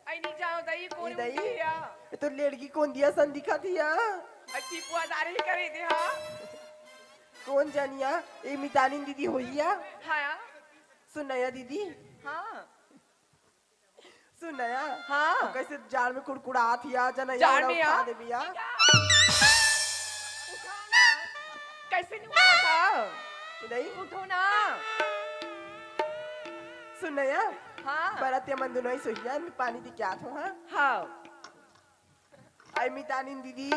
अइ नी जाव दाई, ये कोन ये दाई? उंडे या? ये तो लेड़गी कोन दिया सन दिखत या। अइ टिपुआ दारी करे दे हा। कोन जानिया? ये मितानिन दीदी होइया? हाँ। सुन ना या दीदी। हाँ। सुन ना या। हाँ। कैसे जाड़ में कुड़कुड़ात या, जना या जाड़ में उठा या? दे बिया। उठा ना। कैसे नहीं उठा था? नहीं। उठो ना। सुन ना या। हाँ। बरतिया मन दुनों ही सोइया, मैं पानी दे के आत हूँ, हाँ? हाँ। अइ मितानिन दीदी,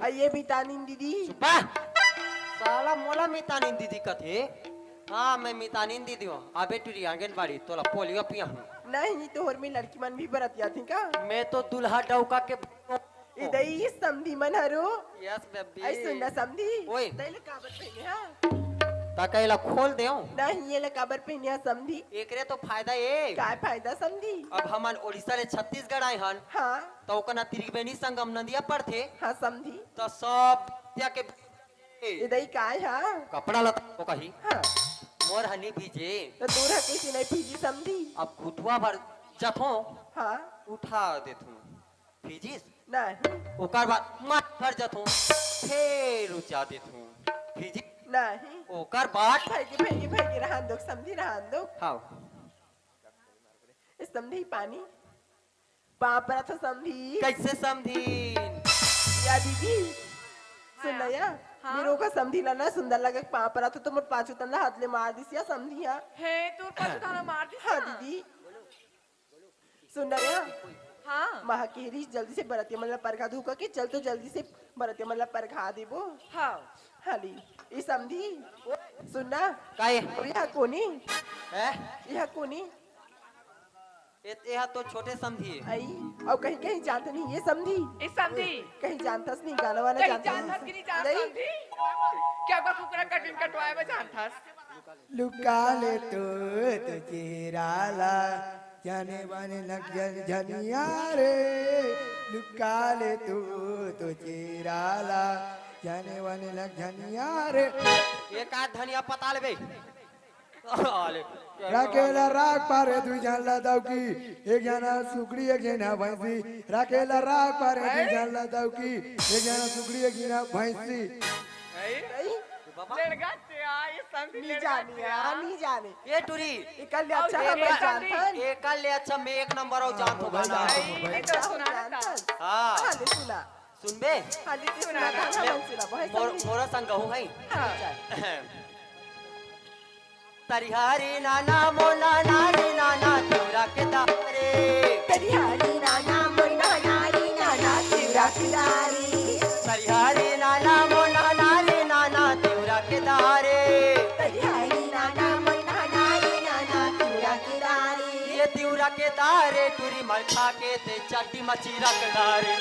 अइ ये मितानिन दीदी। चुप बा। साला मोला मितानिन दीदी कथे। हाँ, मैं मितानिन दीदी हूँ। अबे टुरी आंगनबाड़ी, तोला पोलियो पिया हूँ। नहीं, तोहर में लड़की मन भी बरतियाथे का? मैं तो दूल्हा डौका के ए दई समधी मन हरो। Yes, baby। अइ सुन ना समधी। ओए। दई ले काबर पहिने हा? ता का एला खोल देव? नहीं, एला काबर पहिने हा समधी? एकरे तो फायदा ए। काय फायदा समधी? अब हमन ओडिशा ले छत्तीसगढ़ आए हन। हाँ। त ओकर ना त्रिवेणी संगम नदिया पड़थे। हाँ, समधी। त सब त्या के ए दई काय हा? कपड़ा लता तो कही। हाँ। मोर हनी भीजे। त तोर ह कइसे नहीं भीजी समधी? अब घुटवा भर जथो। हाँ। उठा देथो। भीजिस? नहीं। ओकर बाद मत भर जथो। फेर उचा देथो। भीजिस? नहीं। ओकर बाद भइगे, भइगे, भइगे, रहन दो समधी, रहन दो। हाँ। ए समधी पानी। पाँव परत हो समधी। कैसे समधी? या दीदी, सुन ना या, हाँ। मेरो का समधी ला ना सुंदर लगे पाँव परत हो तो मोर पाछू तन ला हाथ ले मार दिस या समधी हा। हे, तोर पाछू तन ला मार दिस हाँ ना? दीदी। सुन ना या। हाँ। महा के रही जल्दी से बरतिया मन ला परघा दू कहिके चल तो जल्दी से बरतिया मन ला परघा देबो। हाँ। हाली, ई समधी, सुन ना। का ए? अउ एहा कोनी? हैं? एहा कोनी? ए, एहा तो छोटे समधी ए। अई, अउ कहीं, कहीं जानत नहीं ये समधी? ए समधी। कहीं जानथस नहीं, गाना वाना कहीं जानथस जानथस नहीं? कि नहीं जानथस नहीं? समधी? क्या बा कुकरा कटिंग कटवाए में जानथस? लुका ले तो, तो चेहरा ला, जाने वाले लग जन झनिया रे। लुका ले तो, तो चेहरा ला, जाने वाले लग झनिया रे। एक आध धनिया पता लेबे। अरे, राखेला राख पारे, दुई झन ला दौकी, एक झन सुकड़ी, एक झन भैंसी। राखेला राख पारे, दुई झन ला दौकी, एक झन सुकड़ी, एक झन भैंसी। हैं? बाबा। लड़का ते आ, ये समधी नी लड़का जाने, ते आ। हाँ, नी जाने। ए टूरी। एकर ले अच्छा ए, हम ए, जानथन। एकर ले अच्छा मैं एक नंबर अउ जानथों भाई, गाना। जानथों भाई। नहीं तो सुना ना। हाँ। हाँ, ले सुना। सुनबे? हाँ, ले सुना सुना ना। गाना ले, मन सुना, बहुत मोर-, समधी। मोरा संग गहूँ है। हाँ। चल। तरिहारी नाना मो नाना रे नाना तिउरा के दारे। तरिहारी नाना मो नाना रे नाना तिउरा के दारे। तरिहारी नाना मो नाना रे नाना तिउरा के दारे। तरिहारी नाना मो नाना रे नाना तिउरा के दारे। ये तिउरा के दारे टूरी मर खा के ते चट्टी मचीरा के दारे।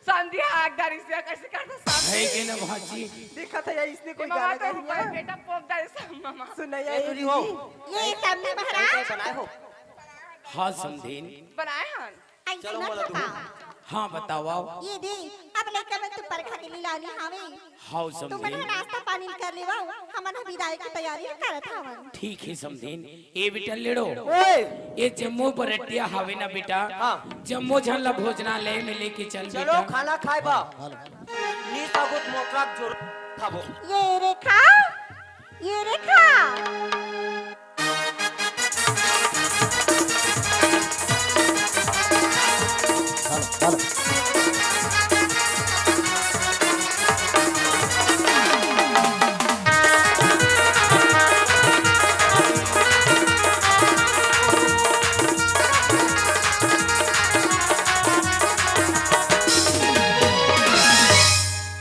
संध्या आग डारिस या, कैसे करता संध्या? है के ना भाजी? देखा था या इसने कोई ए मामा, गाना तो गाई ऊपर है? बेटा पोक डारिस मामा। सुना या ए ये टूरी दीदी? हो। ये सामने महाराज। बनाए हो? हाँ, समधीन। बनाए हन। आई चलो, सुनत मोला हो दूँ। का? हाँ, बताओ। ये दे, अब लइका मन तो परखा के लिए लानी हावे। हाँ, तुमन समधीन। ह नाश्ता पानी कर लेवा, हमन ह बिदाई के तैयारी करत हावन। ठीक है समधीन। ए बेटा लेड़ो। ओए। ए जम्मो बरतिया हावे ना बेटा। हाँ। जम्मो झन ला भोजनालय में लेके चल चलो बेटा। खाना खाए बा। हाँ, हाँ। नी साबुत मोटरा जोर खाबो। ये रेखा, ये रेखा।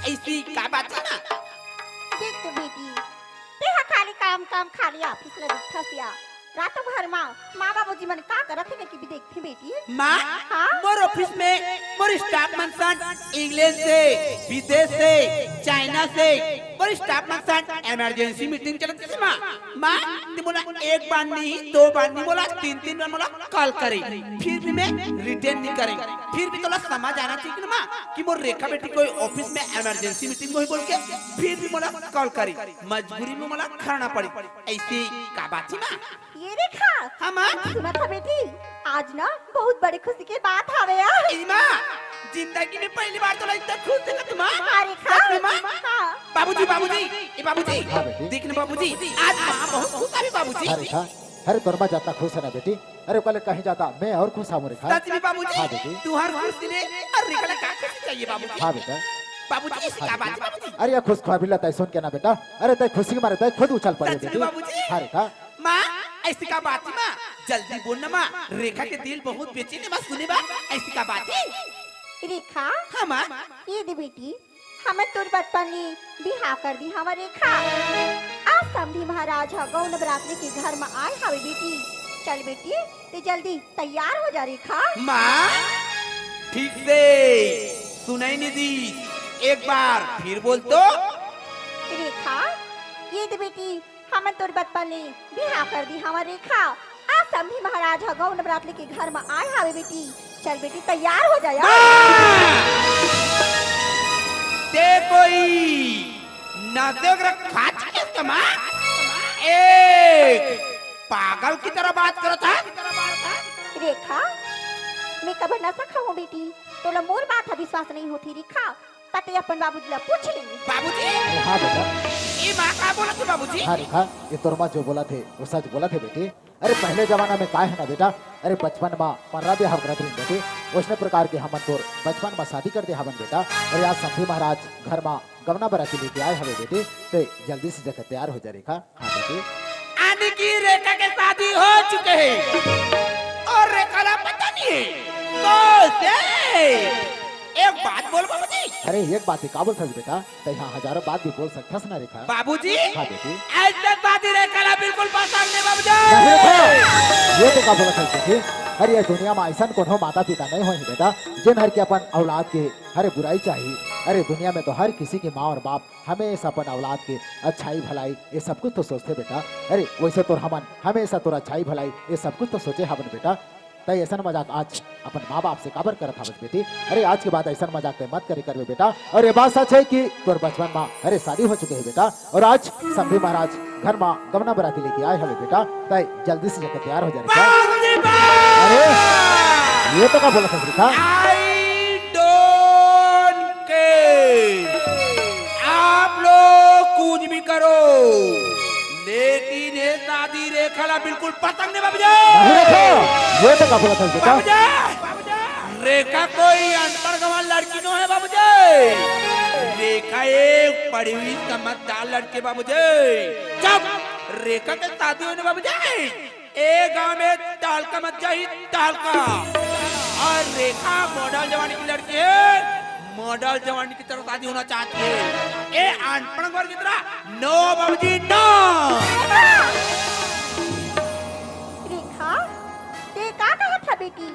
ऐसी का बात है ना? देख तो बेटी, तेहा खाली काम, काम, खाली ऑफिस ल देखथस या। रातों भर माँ, माँ बाबूजी मन का करत हे, कि भी देखथे बेटी। माँ, हाँ? मोर ऑफिस में मोर स्टाफ मन संग इंग्लैंड से, विदेश से, चाइना से मोर स्टाफ मन संग इमरजेंसी मीटिंग चलत हे माँ। माँ, ते मोला एक बार नहीं, दो बार नहीं, मोला तीन, तीन बार मोला कॉल करे, फिर भी मैं रिटर्न नहीं करे। फिर भी तोला समझ आना चाहिए ना माँ, कि मोर रेखा बेटी कोई ऑफिस में इमरजेंसी मीटिंग में होही बोल के, फिर भी मोला कॉल करे। मजबूरी में मोला खड़ना पड़ी। ऐसी का बात थी माँ? ये रेखा। हाँ, माँ। सुना था बेटी, आज ना बहुत बड़ी खुशी के बात हावे यार। ए माँ, जिंदगी में पहली बार तोला इतना खुश देखा था माँ। हाँ रेखा। सच में माँ? हाँ। बाबूजी, बाबूजी, ए बाबूजी, हाँ बेटी। देख ना बाबूजी, आज माँ बहुत खुश हावे बाबूजी। हाँ रेखा, अरे तोर माँ ज्यादा खुश है ना बेटी, अरे ओकर ले कहीं ज्यादा मैं और खुश हावों रेखा। सच में बाबूजी, हाँ बेटी। तुँहर खुशी ले अउ रेखा ला का खुशी चाहिए बाबूजी? हाँ बेटा। बाबूजी, ऐसी का बात है बाबूजी? अरे ये खुशखबरी ला तैं सुन के ना बेटा, अरे तैं खुशी के मारे तैं खुद उछल पड़े सच में बेटी। बाबूजी? हाँ रेखा। माँ, ऐसी का बात है माँ? जल्दी बोल ना माँ, रेखा के दिल बहुत बेचैन है माँ, सुने बा, ऐसी का बात है? रेखा? हाँ माँ। ये दे बेटी, हमन तोर बचपन ले बिहाव कर दीन हवन रेखा। आज समधी महाराज ह गौन बरात लेके घर म आए हवे बेटी। चल बेटी, ते जल्दी तैयार हो जा रेखा। माँ, ठीक से सुनाई नहीं दी, एक बार फिर बोल तो। रेखा, ये दे बेटी, हमन तोर बचपन ले बिहाव कर दीन हवन रेखा। आज समधी महाराज ह गौन बरात लेके घर म आए हवे बेटी। चल बेटी, तैयार हो जा यार। माँ! ते कोई नशे वगैरह खा चुके हो क्या, माँ? एक पागल की तरह बात करत है। रेखा, मैं कभर नशा खाऊं बेटी? तोला मोर बात ह विश्वास नहीं होती रेखा, त ते अपन बाबूजी ला पूछ ले। बाबूजी? अरे हाँ बेटा। ये माँ का बोलत हे बाबूजी? हाँ रेखा, ये तोर माँ जो बोलत हे, वो सच बोलत हे बेटी। अरे पहले जमाना में काय हे ना बेटा, अरे बचपन में मर्रा ब्याह करत रहिन बेटी, वैसने प्रकार के हमन तोर बचपन में शादी कर दे हवन बेटा। अरे आज समधी महाराज घर में गवना बराती लेके आए हवे बेटी, ते जल्दी से जाके तैयार हो जा रेखा। हाँ बेटी। यानी कि रेखा के शादी हो चुके हे और रेखा ला पता नहीं हे। तो से एक बात बोल बाबूजी। अरे एक बात ही का बोल सकत बेटा, तैं हा हजारों बात भी बोल सकथस ना रेखा। बाबूजी, हाँ बेटी। ऐसे शादी रेखा ला बिल्कुल पसंद नहीं बाबूजी। नहीं रेखा, ये तो का बोलत हस बेटी? अरे ये दुनिया में ऐसा कोनो माता पिता नहीं होही बेटा, जिन हर के अपन औलाद के हरे बुराई चाहिए। अरे दुनिया में तो हर किसी के माँ और बाप हमेशा अपन औलाद के अच्छाई भलाई ये सब कुछ तो सोचते बेटा। अरे वैसे तो हमन हमेशा तोर अच्छाई भलाई ये सब कुछ तो सोचे हवन बेटा। तैं ऐसन मजाक आज अपन माँ बाप से काबर करत हवस बेटी? अरे आज के बाद ऐसन मजाक तैं मत करे करबे बेटा। और ये बात सच है कि तोर बचपन में अरे शादी हो चुके है बेटा, और आज समधी महाराज घर में गवना बराती लेके आए हवे बेटा, तैं जल्दी से जाकर तैयार हो जा रेखा। बाबूजी बा! अरे ये तो का बोलत हस रेखा? I don't care। आप लोग कुछ भी करो, लेकिन ये शादी रेखा ला बिल्कुल पसंद नहीं बाबूजी। नहीं रेखा, ये तो का बोलत हस बेटा? बाबूजी, रेखा कोई अनपढ़ गंवार लड़की नो है बाबूजी। रेखा एक पढ़ी हुई समझदार लड़की बाबूजी। जब रेखा के शादी होने बाबूजी, ए गांव में टालका मच जाही, टालका। और रेखा मॉडल जवानी की लड़की है, मॉडल जवानी की तरह शादी होना चाहती है। ए अनपढ़ गंवार की तरह नो बाबूजी, नो। रेखा, ते का कहत ह बेटी?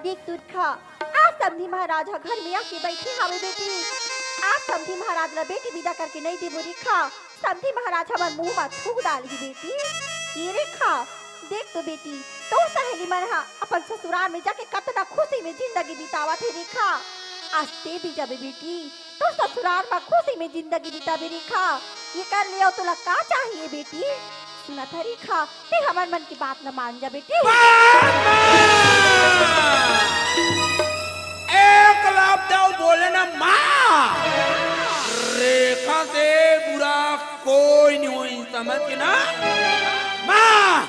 देख दुर्गा, आज समधी महाराज ह घर में आके बैठे हवे बेटी। आज समधी महाराज ला बेटी विदा करके नहीं देबो रेखा, समधी महाराज हमर मुंह मा थूक डालही बेटी। ये रेखा, देख तो बेटी, तोर सहेली मन ह अपन ससुराल में जाके कतना खुशी में जिंदगी बितावत हे रेखा। आज ते भी जाबे बेटी, तोर ससुराल मा खुशी में जिंदगी बिताबे रेखा। ये कर ले अउ तोला का चाहिए बेटी? सुनत ह रेखा, ते हमर मन की बात न मान जा बेटी। माँ! एक लफ्ज अउ बोले ना माँ, रेखा से बुरा कोई नहीं होही, समझ के ना माँ।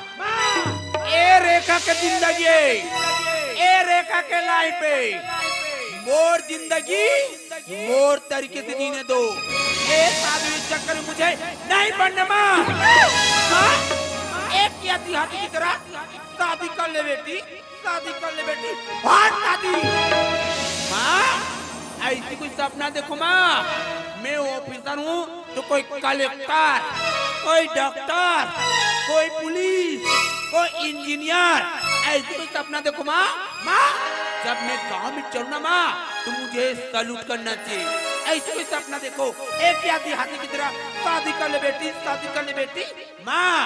ए रेखा के जिंदगी है, ए रेखा के लाइफ है। मोर जिंदगी मोर तरीके से जीने दो। ये शादी के चक्कर में मुझे नहीं पड़ना माँ। माँ, एक या हाथी की तरह शादी कर ले बेटी, शादी कर ले बेटी, भाग शादी। माँ, ऐसी कोई सपना देखो माँ, मैं ऑफिसर हूँ तो कोई कलेक्टर, कोई डॉक्टर, कोई पुलिस, कोई इंजीनियर, ऐसी कोई सपना देखो माँ। माँ, जब मैं गांव में चलूँ ना माँ, तो मुझे सैल्यूट करना चाहिए। ऐसी कोई सपना देखो, एक या हाथी की तरह शादी कर ले बेटी, शादी कर ले बेटी। माँ,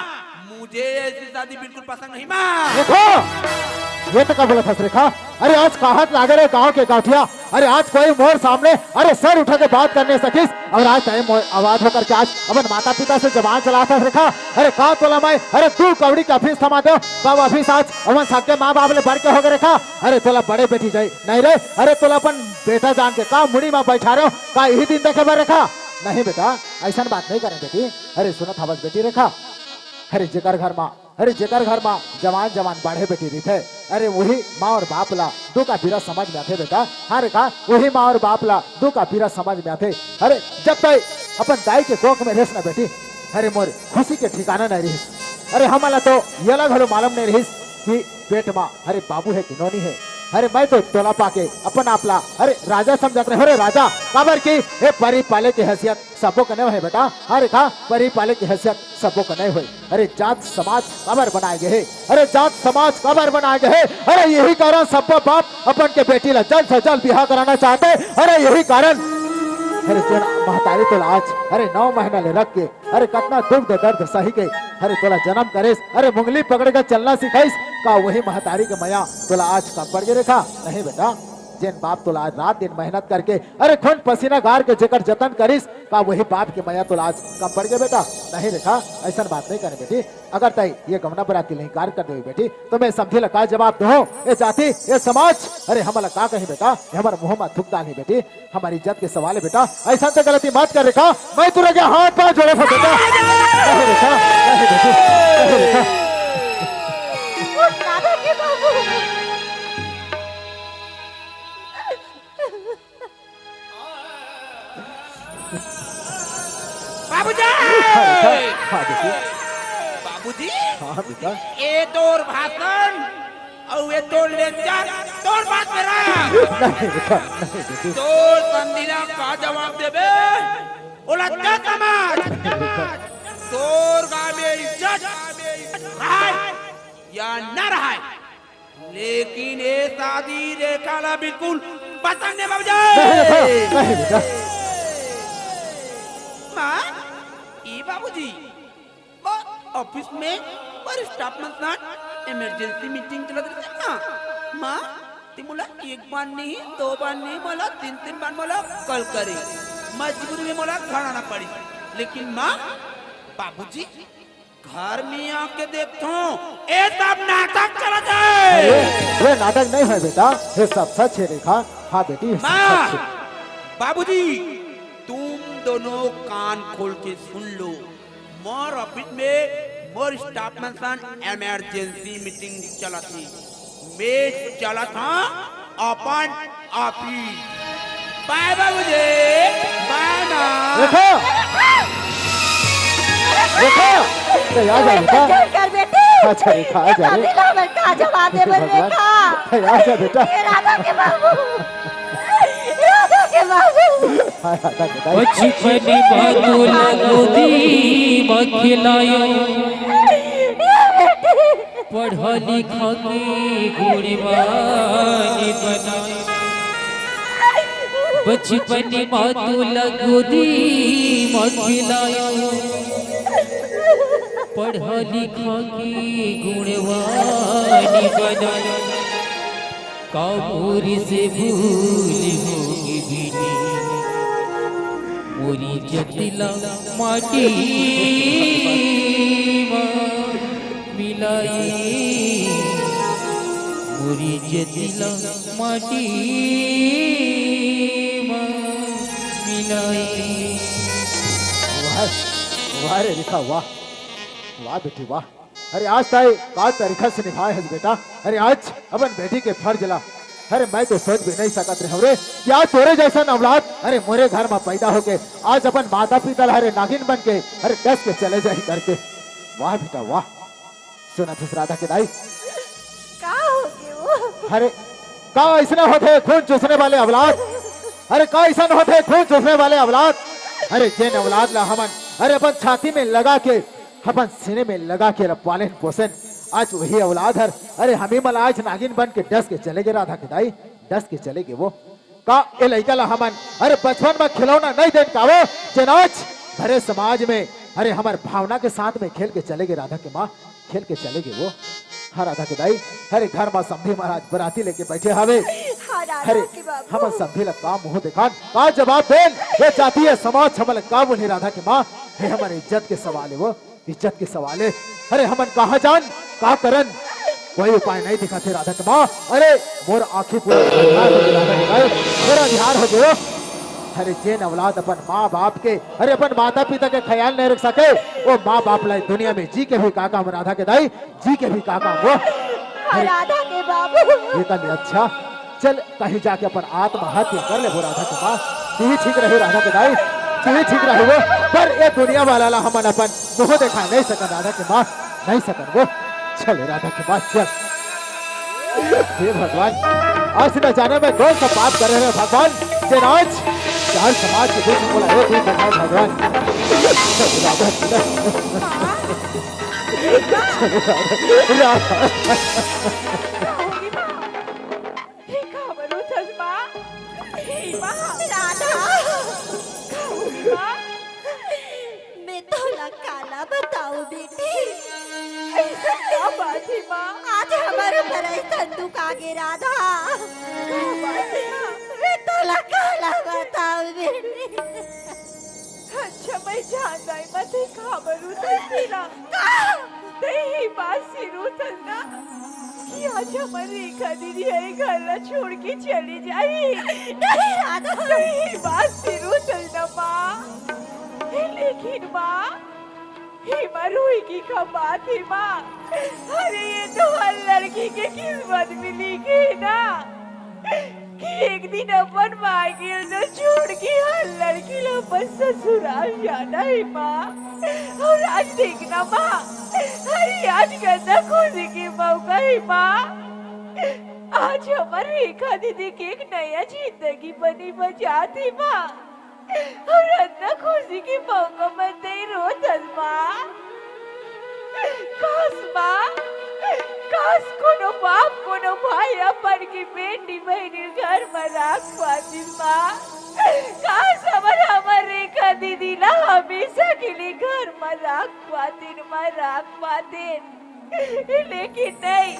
मुझे ऐसी शादी बिल्कुल पसंद नहीं माँ। देखो, ये तो का बोलत हस रेखा? अरे आज कहत लागे रे गांव के गौठिया, अरे आज कोई मोर सामने अरे सर उठा के बात करने सकिस, और आज तैं मोर आवाज होकर के आज अपन माता पिता से जबान चलात हस रेखा। अरे का तोला मैं अरे दू कौड़ी के अफीस थमा देव, तब अफीस आज अपन सबके माँ बाप ले बढ़ के होगे रेखा। अरे तोला बड़े बेटी जाई नहीं रे, अरे तोला अपन बेटा जान के का मुड़ी मा बैठा रहे हो, का यही दिन देखे बर रेखा? नहीं बेटा, ऐसन बात नहीं करे बेटी। अरे सुनत हवस बेटी रेखा, अरे जेकर घर मा अरे जेकर घर मा जवान जवान बाढ़े बेटी रहिथे, अरे वही माँ और बाप ला दुख का पीरा समझ में आथे बेटा। हाँ रेखा, वही माँ और बाप ला दुख का पीरा समझ में आथे। अरे जब तक अपन दाई के कोख में रहिस ना बेटी, अरे मोर खुशी के ठिकाना नहीं रहिस। अरे हमला तो येला घलो मालूम नहीं रहिस कि पेट मा अरे बाबू है कि नोनी है। अरे मैं तो तोला पाके अपन आप ला अरे राजा समझत रहे, अरे राजा, काबर की ए परी पाले की हैसियत सबो कने होय बेटा। हाँ रेखा, परी पाले की हैसियत सबो कने होय। अरे जात समाज काबर बनाए गे हे? अरे जात समाज काबर बनाए गे हे? अरे यही कारण सब्बो बाप अपन के बेटी ला जल्द से जल्द बिहाव कराना चाहथे। अरे यही कारण अरे जेन महतारी तोला आज अरे नौ महीना ले रख के अरे कतना दुख दर्द सही के अरे तोला जन्म करिस, अरे मुंगली पकड़ के चलना सिखाइस, का वही महतारी के मया तोला आज कम पड़ गे रेखा? नहीं बेटा, जेन बाप तोला आज रात दिन मेहनत करके, अरे खून पसीना गार के जेकर जतन करिस, का वही बाप के मया तोला आज कम पड़ गे बेटा? नहीं रेखा, ऐसन बात नहीं करे बेटी। अगर तय ये गमना बराती ले इनकार कर देवे बेटी, तो मैं समधी ला का जवाब दूँ? ये जाति, ये समाज, अरे हमला का कही बेटा? ये हमर मुंह मा थूक डालही बेटी। हमर इज्जत के सवाल हे बेटा, ऐसा तो गलती मत कर रेखा। मैं तोर आगे हाथ पाँव जोड़त हँव बेटा। नहीं रेखा, नहीं बेटी, नहीं रेखा। राधा के बाबू। बाबूजी। हाँ बेटी। बाबूजी। हाँ बेटा। ए तोर भाषण अउ ए तोर लेक्चर तोर बात में रहा। नहीं बेटा, नहीं बेटी। तोर समधी ला का जवाब देबे? ओला का समझ? तोर गाँव में इज्जत रहय या न रहय, लेकिन ए शादी रेखा ला बिल्कुल पसंद नहीं बाबूजी। नहीं बेटा, नहीं बेटा। माँ, ई बाबूजी, मोर ऑफिस में मोर स्टाफ मन साथ इमरजेंसी मीटिंग चलत रहिथे ना। माँ, ते मोला एक बार नहीं, दो बार नहीं, मोला तीन तीन बार मोला कॉल करे। मजबूरी में मोला घर आना पड़ी। लेकिन माँ, बाबूजी, घर में आके देखथों, ए सब नाटक चलत हे। ये नाटक नहीं हे बेटा, ये सब सच हे रेखा। हाँ बेटी, ये सब माँ, सच हे। बाबूजी, तुम दोनों कान खोल के सुन लो। मोर ऑफिस में मोर स्टाफ मन सन इमरजेंसी मीटिंग चलत हे। मैं चलत हँव अपन ऑफिस। बाय बाबूजी, बाय माँ। रेखा, रेखा, तो आ जा बेटा। कर बेटी। अच्छा रेखा, आ जा रे। शादी ला मैं का जवाब दे बर भगवान। रेखा। आ जा बेटा। ये राधा के बाबू। राधा के बाबू। हाँ, राधा के दाई। बचपन मा तोला गोदी मा खिलायो, पढ़ा लिखा के गुणवान बनायो। बचपन मा तोला गोदी मा खिलायो, पढ़ा लिखा के गुणवान बनायो। का मोर से भूल होगे बेटी, मोर इज्जत ला माटी मा मिलाए, मोर इज्जत ला माटी मा मिलाए। वाह, वाह रे रेखा, वाह, वाह बेटी, वाह। अरे आज तय का तरीका से निभाए हस बेटा। अरे आज अपन बेटी के फर्ज ला, अरे मैं तो सोच भी नहीं सकत रहे हँव रे कि आज तोरे जैसन औलाद, अरे मोरे घर मा पैदा होके आज अपन माता पिता ला, अरे नागिन बन के, अरे डस के चले जाही करके। वाह बेटा, वाह। सुनत हस राधा के दाई? का होगे वो? अरे का अइसने होथे खून चूसने वाले औलाद? अरे का अइसन होथे खून चूसने वाले औलाद? अरे जेन औलाद ला हमन, अरे अपन छाती में लगा के, अपन सीने में लगा के पालेन पोसेन, आज वही औलाद हर, अरे हमी मन ला आज नागिन बन के डस के चले गे राधा के दाई, डस के चले गे वो। का ए लइका ला हमन, अरे बचपन मा खिलौना नहीं देन का वो, जेन आज भरे समाज में, अरे हमर भावना के साथ में खेल के चले गे राधा के माँ, खेल के चले गे वो। हाँ राधा के दाई, अरे घर मा समधी महाराज बराती लेके बैठे हवे। हाँ, राधा अरे के बाबू। हमन समधी ला का मुँह देखान, का जवाब देन? ये जातीय समाज हमन ला का बोलही राधा के माँ? हे हमर इज्जत के सवाल हे वो, इज्जत के सवाल हे। अरे हमन कहाँ जान, का करन? कोई उपाय नहीं दिखथे राधा के माँ। अरे मोर आँखी पूरा अंधियार होगे राधा के माँ, पूरा अंधियार होगे वो। अरे जेन औलाद अपन माँ बाप के, अरे अपन माता पिता के ख्याल नहीं रख सके, वो माँ बाप ला दुनिया में जी के भी का काम राधा के दाई, जी के भी का काम वो। हाँ, राधा के बाबू। ये कल अच्छा, चल कहीं जाके अपन आत्महत्या कर लेबो राधा के माँ, तही ठीक रही राधा के दाई, तही ठीक रही वो। पर ये दुनिया वाला ला हमन अपन मुँह देखा नहीं सकन राधा के माँ, नहीं सकन वो। चल राधा के माँ चल। हे भगवान, आज न जाने मैं कौन सा पाप करे हँव भगवान, जेन आज चार समाज के बीच में मोला एक भी करना भगवान। चल राधा, चल। राधा। हे का बनो चश्मा? हे माँ। राधा। का होगे माँ? मैं तोला काला बताऊँ बेटी? बात हे माँ। आज हमर ऊपर अइसन दुख आगे राधा। का बात हे माँ? मैं तोला काला बताओं बेटी। अच्छा, मैं जानत हँव माँ, तैं काबर रुथस तेला। का? तैं ही बात से रुथस ना कि आज हमर रेखा दीदी ह घर ला छोड़ के चली जाही। नहीं राधा। तैं ही बात से रुथस ना माँ। लेकिन माँ, एमा रोए के का बात हे माँ? अरे, ये तो हर लड़की के किस्मत में लिखे हे ना कि एक दिन अपन मायके ल छोड़ के हर लड़की ला अपन ससुराल जाना हे माँ। अउ आज देख ना माँ, अरे, आज कतना खुशी के मौका हे माँ। आज हमर रेखा दीदी के एक नया जिंदगी बने बर जात हे माँ। अउ अतना खुशी के मौका म तैं रोथस माँ। काश माँ, काश कोनो बाप, कोनो भाई अपन के बेटी बहिनी घर म राख पातिस माँ। काश हमर, हमर रेखा दीदी ला हमेशा के लिए घर म राख पातिन माँ, राख पातिन। लेकिन नहीं,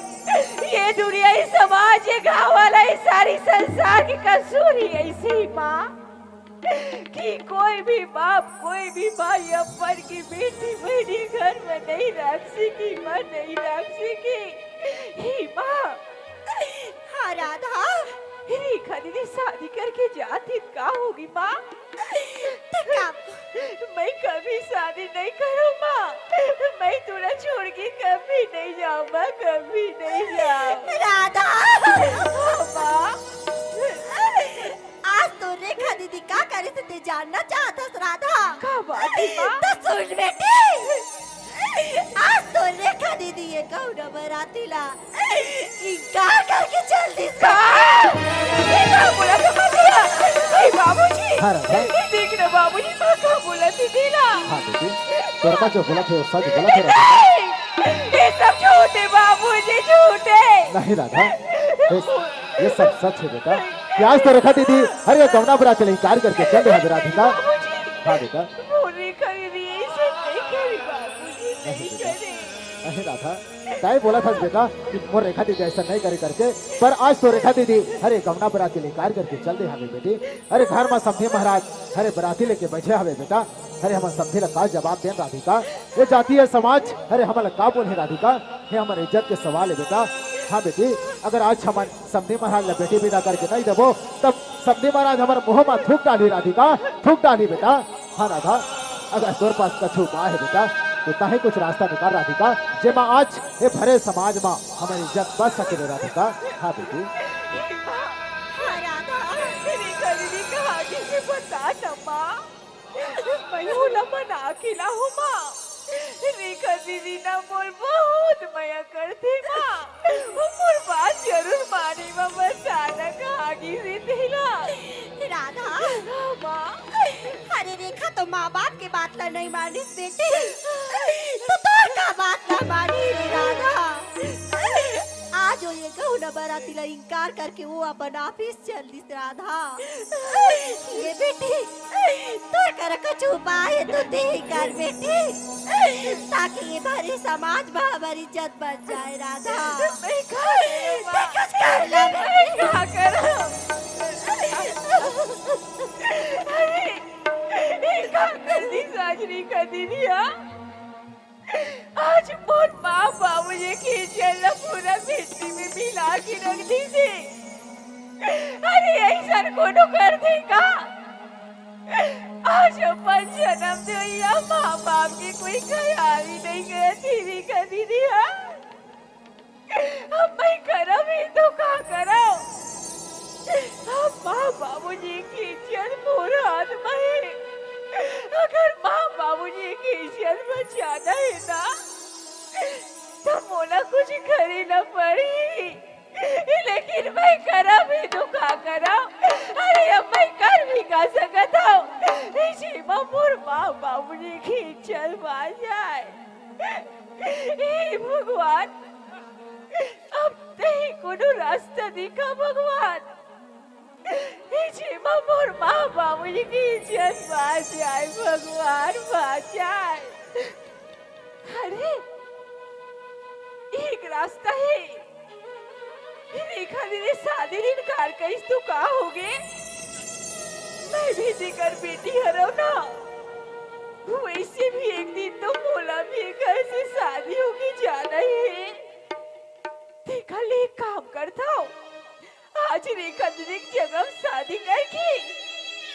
ये दुनिया, ये समाज, ये गाँव वाला, ये सारी संसार के कसूर ही अइसे हे माँ। कि कोई भी बाप, कोई भी भाई अपन के बेटी बहिनी घर म नहीं राख सकही माँ, नहीं राख सकही। हे माँ। हाँ राधा। रेखा दीदी शादी करके जातिस त का होही माँ? त का? मैं कभी शादी नहीं करूँ माँ। मैं तोला छोड़ के कभी नहीं जाऊँ माँ, कभी नहीं जाऊँ। राधा। हाँ माँ। आज तो रेखा दीदी का करिस हे तैं जानना चाहत हस राधा? का बात हे माँ? त सुन बेटी, आज तो रेखा दीदी ये गौना बराती ला इनकार करके चल दिस। का? ये का बोलत हे माँ? ए बाबूजी। हाँ राधा। ये देख ना बाबूजी, माँ का बोलत हे तेला। हाँ बेटी, तोर माँ जो बोलत हे वो सच बोलत हे राधा। नहीं, ये सब झूठ हे बाबूजी, झूठ हे। नहीं राधा, ये, ये सब सच हे बेटा। कि आज तो रेखा दीदी, अरे, गौना बराती ला इनकार करके चल दे हवे राधिका। हाँ बेटा। मोर रेखा दीदी अइसे नहीं करे बाबूजी, नहीं करे। नहीं राधा, तैं बोलत हस बेटा कि मोर रेखा दीदी अइसन नहीं करे करके, पर आज तो रेखा दीदी, अरे, गौना बराती ला इनकार करके चल दे हवे बेटी। अरे, घर म समधी महाराज, अरे, बराती लेके बइठे हवे बेटा। अरे, हमन समधी ला का जवाब देन राधिका? ये जाति, ये समाज, अरे, हमन ला का बोलही राधिका? ये हमर इज्जत के सवाल हे बेटा। हाँ बेटी, अगर आज हमन समधी महाराज ला बेटी बिदा करके नहीं देबो, तब समधी महाराज हमर मुँह म थूक डालही राधिका, थूक डालही बेटा। हाँ राधा, अगर तोर पास कछु उपाय हे बेटा, त तहीं कुछ रास्ता निकाल राधिका, जेमा आज ये भरे समाज म हमर इज्जत बच सके रे राधिका। हाँ बेटी। हाँ राधा, रेखा दीदी कहाँ गिस हे बता ना माँ। मैं ओला मना के लाहूँ माँ। रेखा दीदी ना मोर बहुत मया करथे माँ। वो मोर बात जरूर मानही माँ, बता ना कहाँ गिस हे तेला। राधा। हाँ माँ। अरे रेखा तो माँ बाप के बात ला नहीं मानिस बेटी, त तोर का बात ला मानही रे राधा? आज वो ये गौना बराती ला इनकार करके वो अपन ऑफिस चल दिस राधा। ये बेटी, तोर करा कुछ उपाय हे त तैं ही कर बेटी, ताकि ये भरे समाज म हमर इज्जत बच जाए राधा। मैं का करूँ माँ? तैं कुछ कर ले बेटी। मैं का करूँ? अरे, ये का कर दिस आज रेखा दीदी हा? आज मोर माँ बाबूजी के इज्जत ला पूरा मिट्टी में मिला के रख दिस हे। अरे अइसन कोनो करथे का? आज अपन जनम देवइया माँ बाप के कोई ख्याल ही नहीं करत हे रेखा दीदी हा। अब मैं करँव ही तो का करँव? अब माँ बाबूजी के इज्जत मोर हाथ म हे। अगर माँ बाबूजी के इज्जत बचाना हे ना, त मोला कुछ करे ला पड़ही। लेकिन मैं करँव ही तो का करँव? अरे अब मैं कर भी का सकत हँव? जेमा मोर माँ बाबूजी के इज्जत बच जाए। हे भगवान, अब तहीं कोनो रास्ता दिखा भगवान, जेमा मोर माँ बाबूजी के इज्जत बच जाए, भगवान बच जाए। अरे, रास्ता हे। रेखा दीदी शादी इनकार करिस तो का होगे? मैं भी तेकर बेटी हरव ना। वैसे भी एक दिन तो मोला भी एकर से शादी होके जाना ही हे। तेकर ले एक काम करथव, आज रेखा दीदी के जगह शादी करके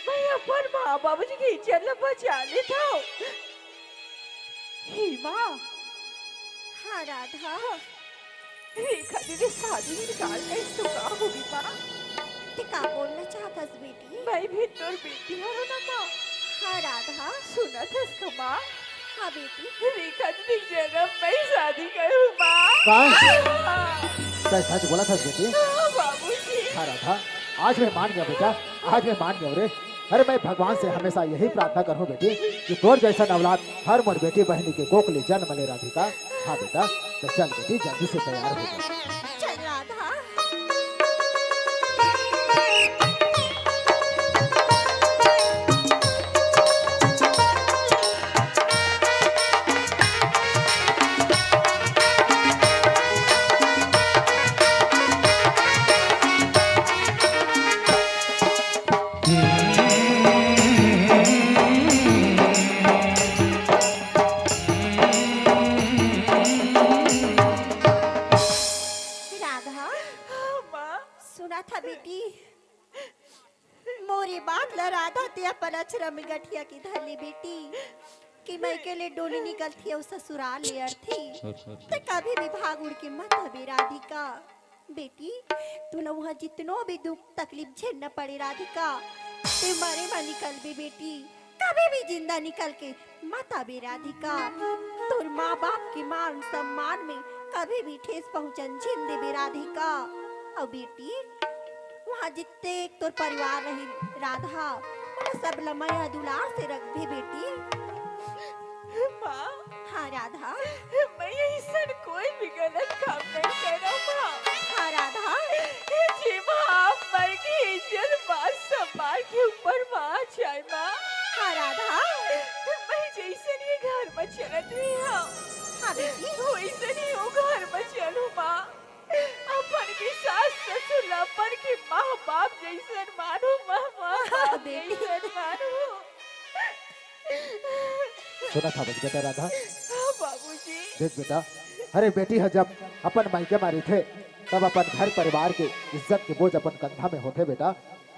मैं अपन माँ बाबूजी के इज्जत ला बचा लेथव। हे माँ। हाँ राधा। रेखा दीदी शादी इनकार करिस तो का होही माँ? ते का बोलना चाहत हस बेटी? मैं भी तोर बेटी हरव ना माँ। हाँ राधा। सुनत हस का माँ? हाँ बेटी। रेखा दीदी के जगह मैं शादी करहूँ माँ। का? हाँ। तैं सच बोलत हस बेटी? हाँ बाबूजी। हाँ राधा, आज मैं मान गेंव बेटा, आज मैं मान गेंव रे। अरे मैं भगवान से हमेशा यही प्रार्थना करहूँ बेटी कि तोर जइसन औलाद हर मोर बेटी बहिनी के कोख ले जनम ले राधिका। हाँ बेटा, त चल बेटी जल्दी से तैयार हो जा। चल राधा। राधा। हाँ, माँ। सुनत हस बेटी, मोर ए बात ला राधा ते अपन अचरा में गठिया के धर ले बेटी, कि मइके ले डोली निकलथे अउ ससुराल ले अरथे। ते कभी भी भाग उड़ के मत आबे राधिका। बेटी, तोला उहाँ जितनो भी दुख तकलीफ झेलना पड़े राधिका, ते मरे म निकलबे बेटी, कभी भी जिंदा निकल के मत आबे राधिका। तोर माँ बाप के मान सम्मान में कभी भी ठेस पहुँचन झिन देबे राधिका। अउ बेटी, उहाँ जितने तोर परिवार रही राधा, ओला सब ला मया दुलार से रखबे बेटी। माँ। हाँ राधा। मैं अइसन कोई भी गलत काम नहीं करव माँ। हाँ राधा। जेमा आप मन के इज्जत मान सम्मान के ऊपर मा आ जाए माँ। हाँ राधा। मैं जइसन ये घर म चलत रहे हव, हाँ बेटी। वइसन ही ओ घर म चलहूँ माँ। अपन के सास ससुर ला अपन के माँ बाप जइसन मानहूँ माँ, माँ हाँ बाप बेटी। जइसन मानहूँ। सुनत हस बेटा राधा? हाँ बाबूजी। देख बेटा, अरे बेटी ह जब अपन मायके म रहिथे, तब अपन घर परिवार के इज्जत के बोझ अपन कंधा में होथे बेटा।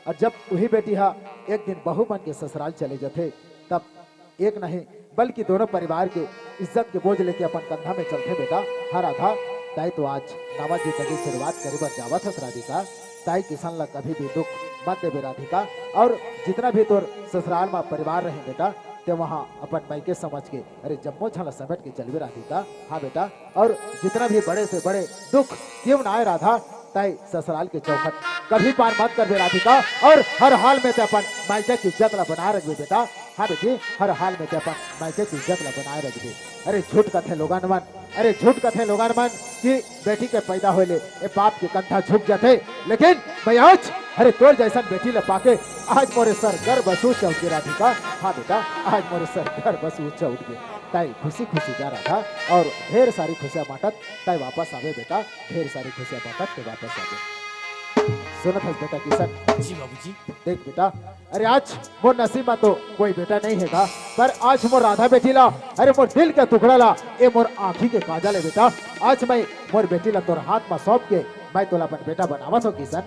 अउ जब उही बेटी ह एक दिन बहू बन के ससुराल चले जथे, तब एक नहीं बल्कि दोनों परिवार के इज्जत के बोझ लेके अपन कंधा में चलथे बेटा। हाँ राधा, तैं तो आज नवा जिंदगी शुरुआत करे बर जावत हस राधिका। तैं किसन ला कभी भी दुख मत देबे राधिका। अउ जितना भी तोर ससुराल म परिवार रही बेटा, ते वहाँ अपन मायके समझ के, अरे जम्मो झन ला समेट के चलबे राधिका। हाँ बेटा, अउ जितना भी बड़े से बड़े दुख क्यों ना आए राधा, तैं ससुराल के चौखट कभी पार मत करबे राधिका। अउ हर हाल में ते अपन मायके के इज्जत ला बनाए रखबे बेटा। हाँ बेटी, हर हाल में ते अपन मायके के इज्जत ला बनाए रखबे। अरे झूठ कथे लोगन मन, अरे झूठ कथे लोगन मन कि बेटी के पैदा होए ले ए बाप के कंधा झुक जथे, लेकिन मैं आज, अरे तोर जइसन बेटी ला पाके आज मोरे सर गर्व महसूस होगे राधिका। हाँ बेटा, आज मोरे सर गर्व महसूस होगे। तैं खुशी खुशी जा राधा, अउ ढेर सारी खुशियाँ बांटत तैं वापस आबे बेटा, ढेर सारी खुशियाँ बांटत तैं वापस आबे। सुनत हस बेटा किसन? जी बाबूजी। देख बेटा, अरे आज मोर नसीब म तो कोई बेटा नहीं हे गा, पर आज मोर राधा बेटी ला, अरे मोर दिल के टुकड़ा ला, ए मोर आँखी के काजल हे बेटा। आज मैं मोर बेटी ला तोर हाथ म सौंप के मैं तोला अपन बेटा बनावत हँव किसन।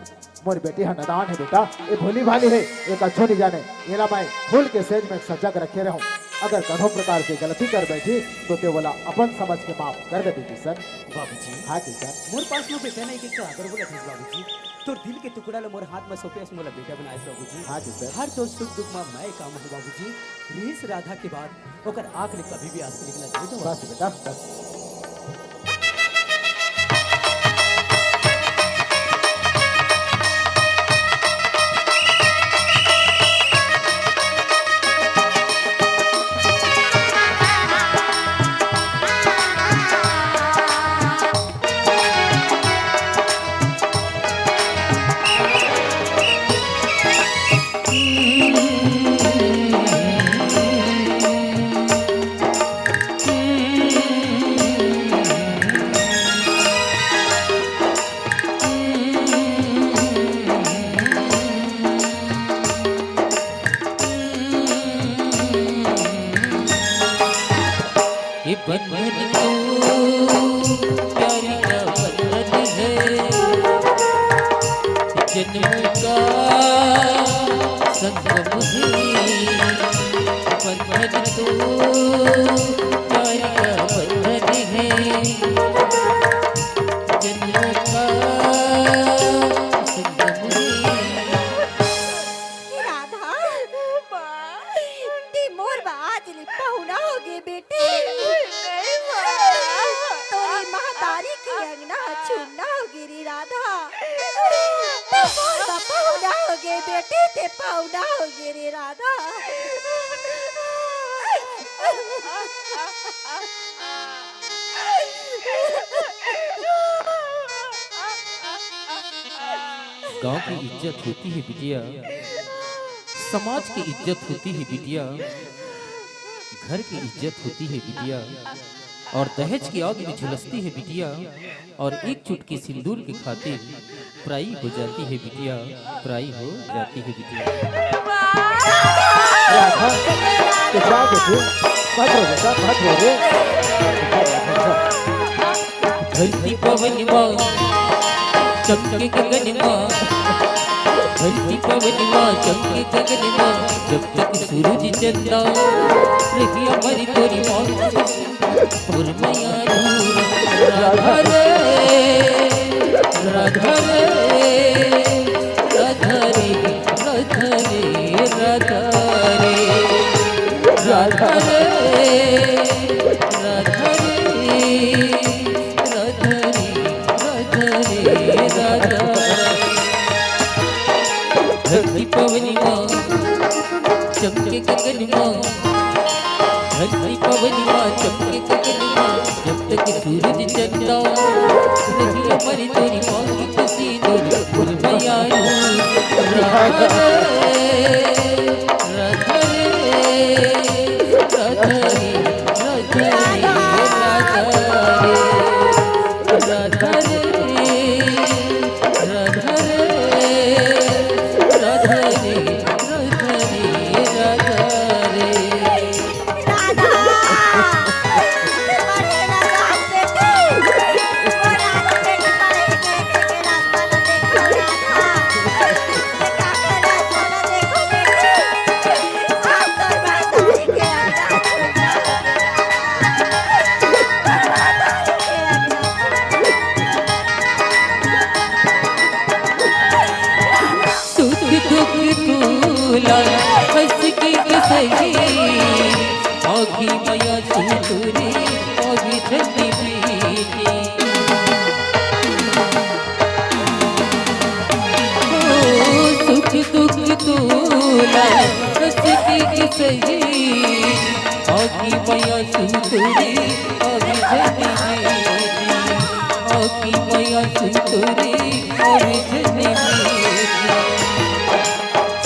मोर बेटी ह नदान हे बेटा, ए भोली भाली हे, ए कछु नइ जाने। एला मैं फूल के सेज में सजा के रखे रहूँ। अगर कनो प्रकार के गलती कर बैठी, तो ते ओला अपन समझ के माफ कर देबे किसन। बाबूजी। हाँ किसन। मोर पास में बेटा नहीं के का अगर बोलत हस बाबूजी, तोर दिल के टुकड़ा ल मोर हाथ में सौंपे हस, मोला बेटा बनाए हस बाबूजी। हाँ किसन। हर तोर सुख दुख में मैं काम हूँ बाबूजी। रिहिस राधा के बाद ओकर आँख ले कभी भी आंसू निकला नहीं दो। बस बेटा, बस। बंधन तो प्यार का बंधन है, जन्म का संगम है। बंधन तो प्यार का बंधन है, जन्म का संगम है। राधा, माँ। ते मोर बर आज ले पहुना हो गे बेटी। नहीं माँ। तोरे महतारी के अंगना ह छुन्ना हो गे रे राधा। ते मोर बर पहुना हो गे बेटी, ते पहुना हो गे रे राधा। गांव की इज्जत होती है बिटिया, समाज की इज्जत होती है बिटिया, घर की इज्जत होती है बिटिया, और दहेज की आग में झुलसती है बिटिया, और एक चुटकी सिंदूर की खातिर पराई हो जाती है बिटिया, पराई हो जाती है बिटिया। राधा, चुप रहा बेटी, मत रो बेटा, मत रो रे। धरती पवन माँ चमके गगन माँ, धरती पवन माँ चमके गगन माँ, जब तक सूरज चंदा रही हमारी तोरी माँ। और मैया राधा रे, राधा रे, राधा रे, राधा रे, राधा रे, राधा रे, राधा रे, राधा रे, राधा रे, राधा रे। धरती पवन माँ चमके गगन माँ, धरती पवन माँ चमके गगन माँ, जब तक सूरज चंदा नहीं हमारी तोरी माँ की खुशी डोल फुल मैया राधा रे, राधा रे, राधा रे, राधा रे, राधा रे, राधा रे, राधा रे, राधा रे, राधा रे, राधा रे। राधा। अरे राधा बेटी, ओ राधा बेटी, पढ़े के, के, के रास्ता ला देखो राधा। ये का के रास्ता ला देखो बेटी। आज तो बात के अंदर सुख दुख तोला हंस के सही, आँखी मया सुतुरी, आँखी ठंडी मीठी। ओ सुख दुख तोला हंस के सही, आँखी मया सुतुरी, आँखी ठंडी मीठी। आँखी मया सुतुरी, आँखी ठंडी मीठी।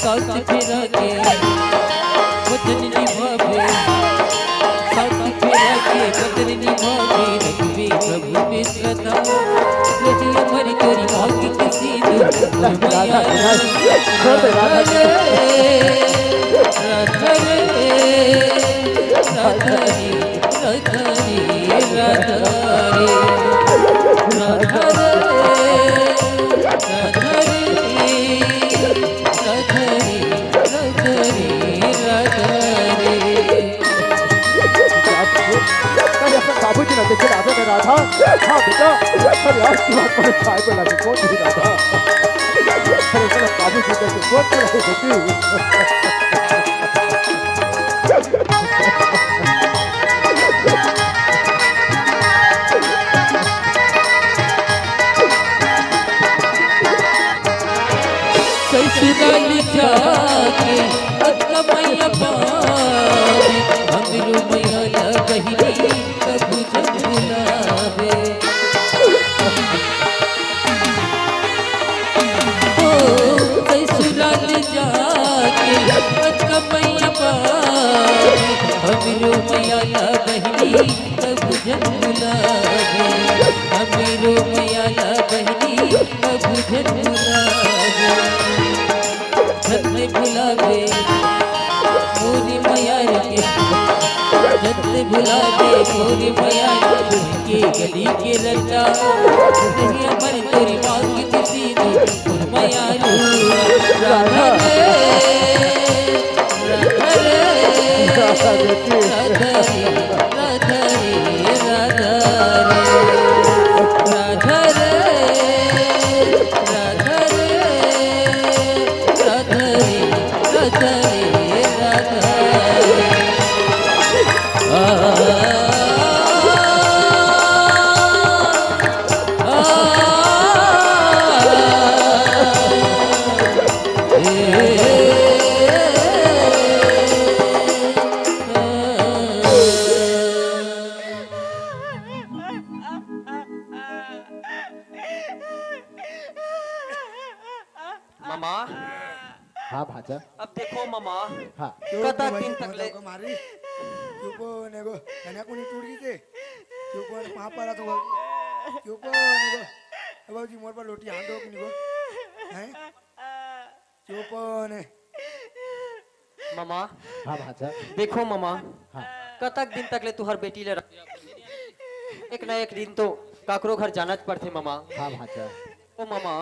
सात फेरा के वचन निभावे, सात फेरा के वचन निभावे, रखबे प्रभु पे श्रद्धा। यदि हमारी तोरी मांग किसी दूर मैया छोड़ दे राधा। राधा रे, राधा रे, राधा रे, राधा रे, राधा रे, राधा रे, राधा रे, राधा रे। अरे अपन बाबूजी ना देखे राधा ने राधा। हाँ बेटा, अरे आज की बात पर चाय पे लगे कौन थी राधा? अरे अपन बाबूजी देखे कौन थी राधा बेटी? ससुराल जाके अक्का मैया पावे, हमरो मैया ला बहिनी कभू झन भुलावे। ओ ससुराल जाके अक्का मैया पावे, हमरो मैया ला बहिनी कभू झन भुलावे, हमरो मैया ला बहिनी कभू झन भुलावे। झन भुलावे मोरी मैया रे, जत भुला दे मोर मयारू, के गली के रट्टा, नहीं हमर तोरी मांग किसी ने, मोर मयारू। राधा रे, राधा रे, राधा रे, राधा रे, राधा रे, राधा रे, राधा रे, राधा रे, राधा रे, राधा रे। मामा। हाँ भांचा। अब देखो मामा, हाँ। कतक दिन तक ले। चुप हो, नेगो, कन्या कोनी टूट गई के? चुप हो, पाँव पड़ा तो बाबू। चुप हो, नेगो। ए बाबूजी, मोर पर लोटी हाथ दो, नेगो। हैं? चुप हो ने। मामा। हाँ भांचा। देखो मामा, हाँ। कतक दिन तक ले तुहर बेटी ले रख-, एक ना एक दिन तो काकरो घर जाना च पड़थे मामा। हाँ भांचा। ओ मामा,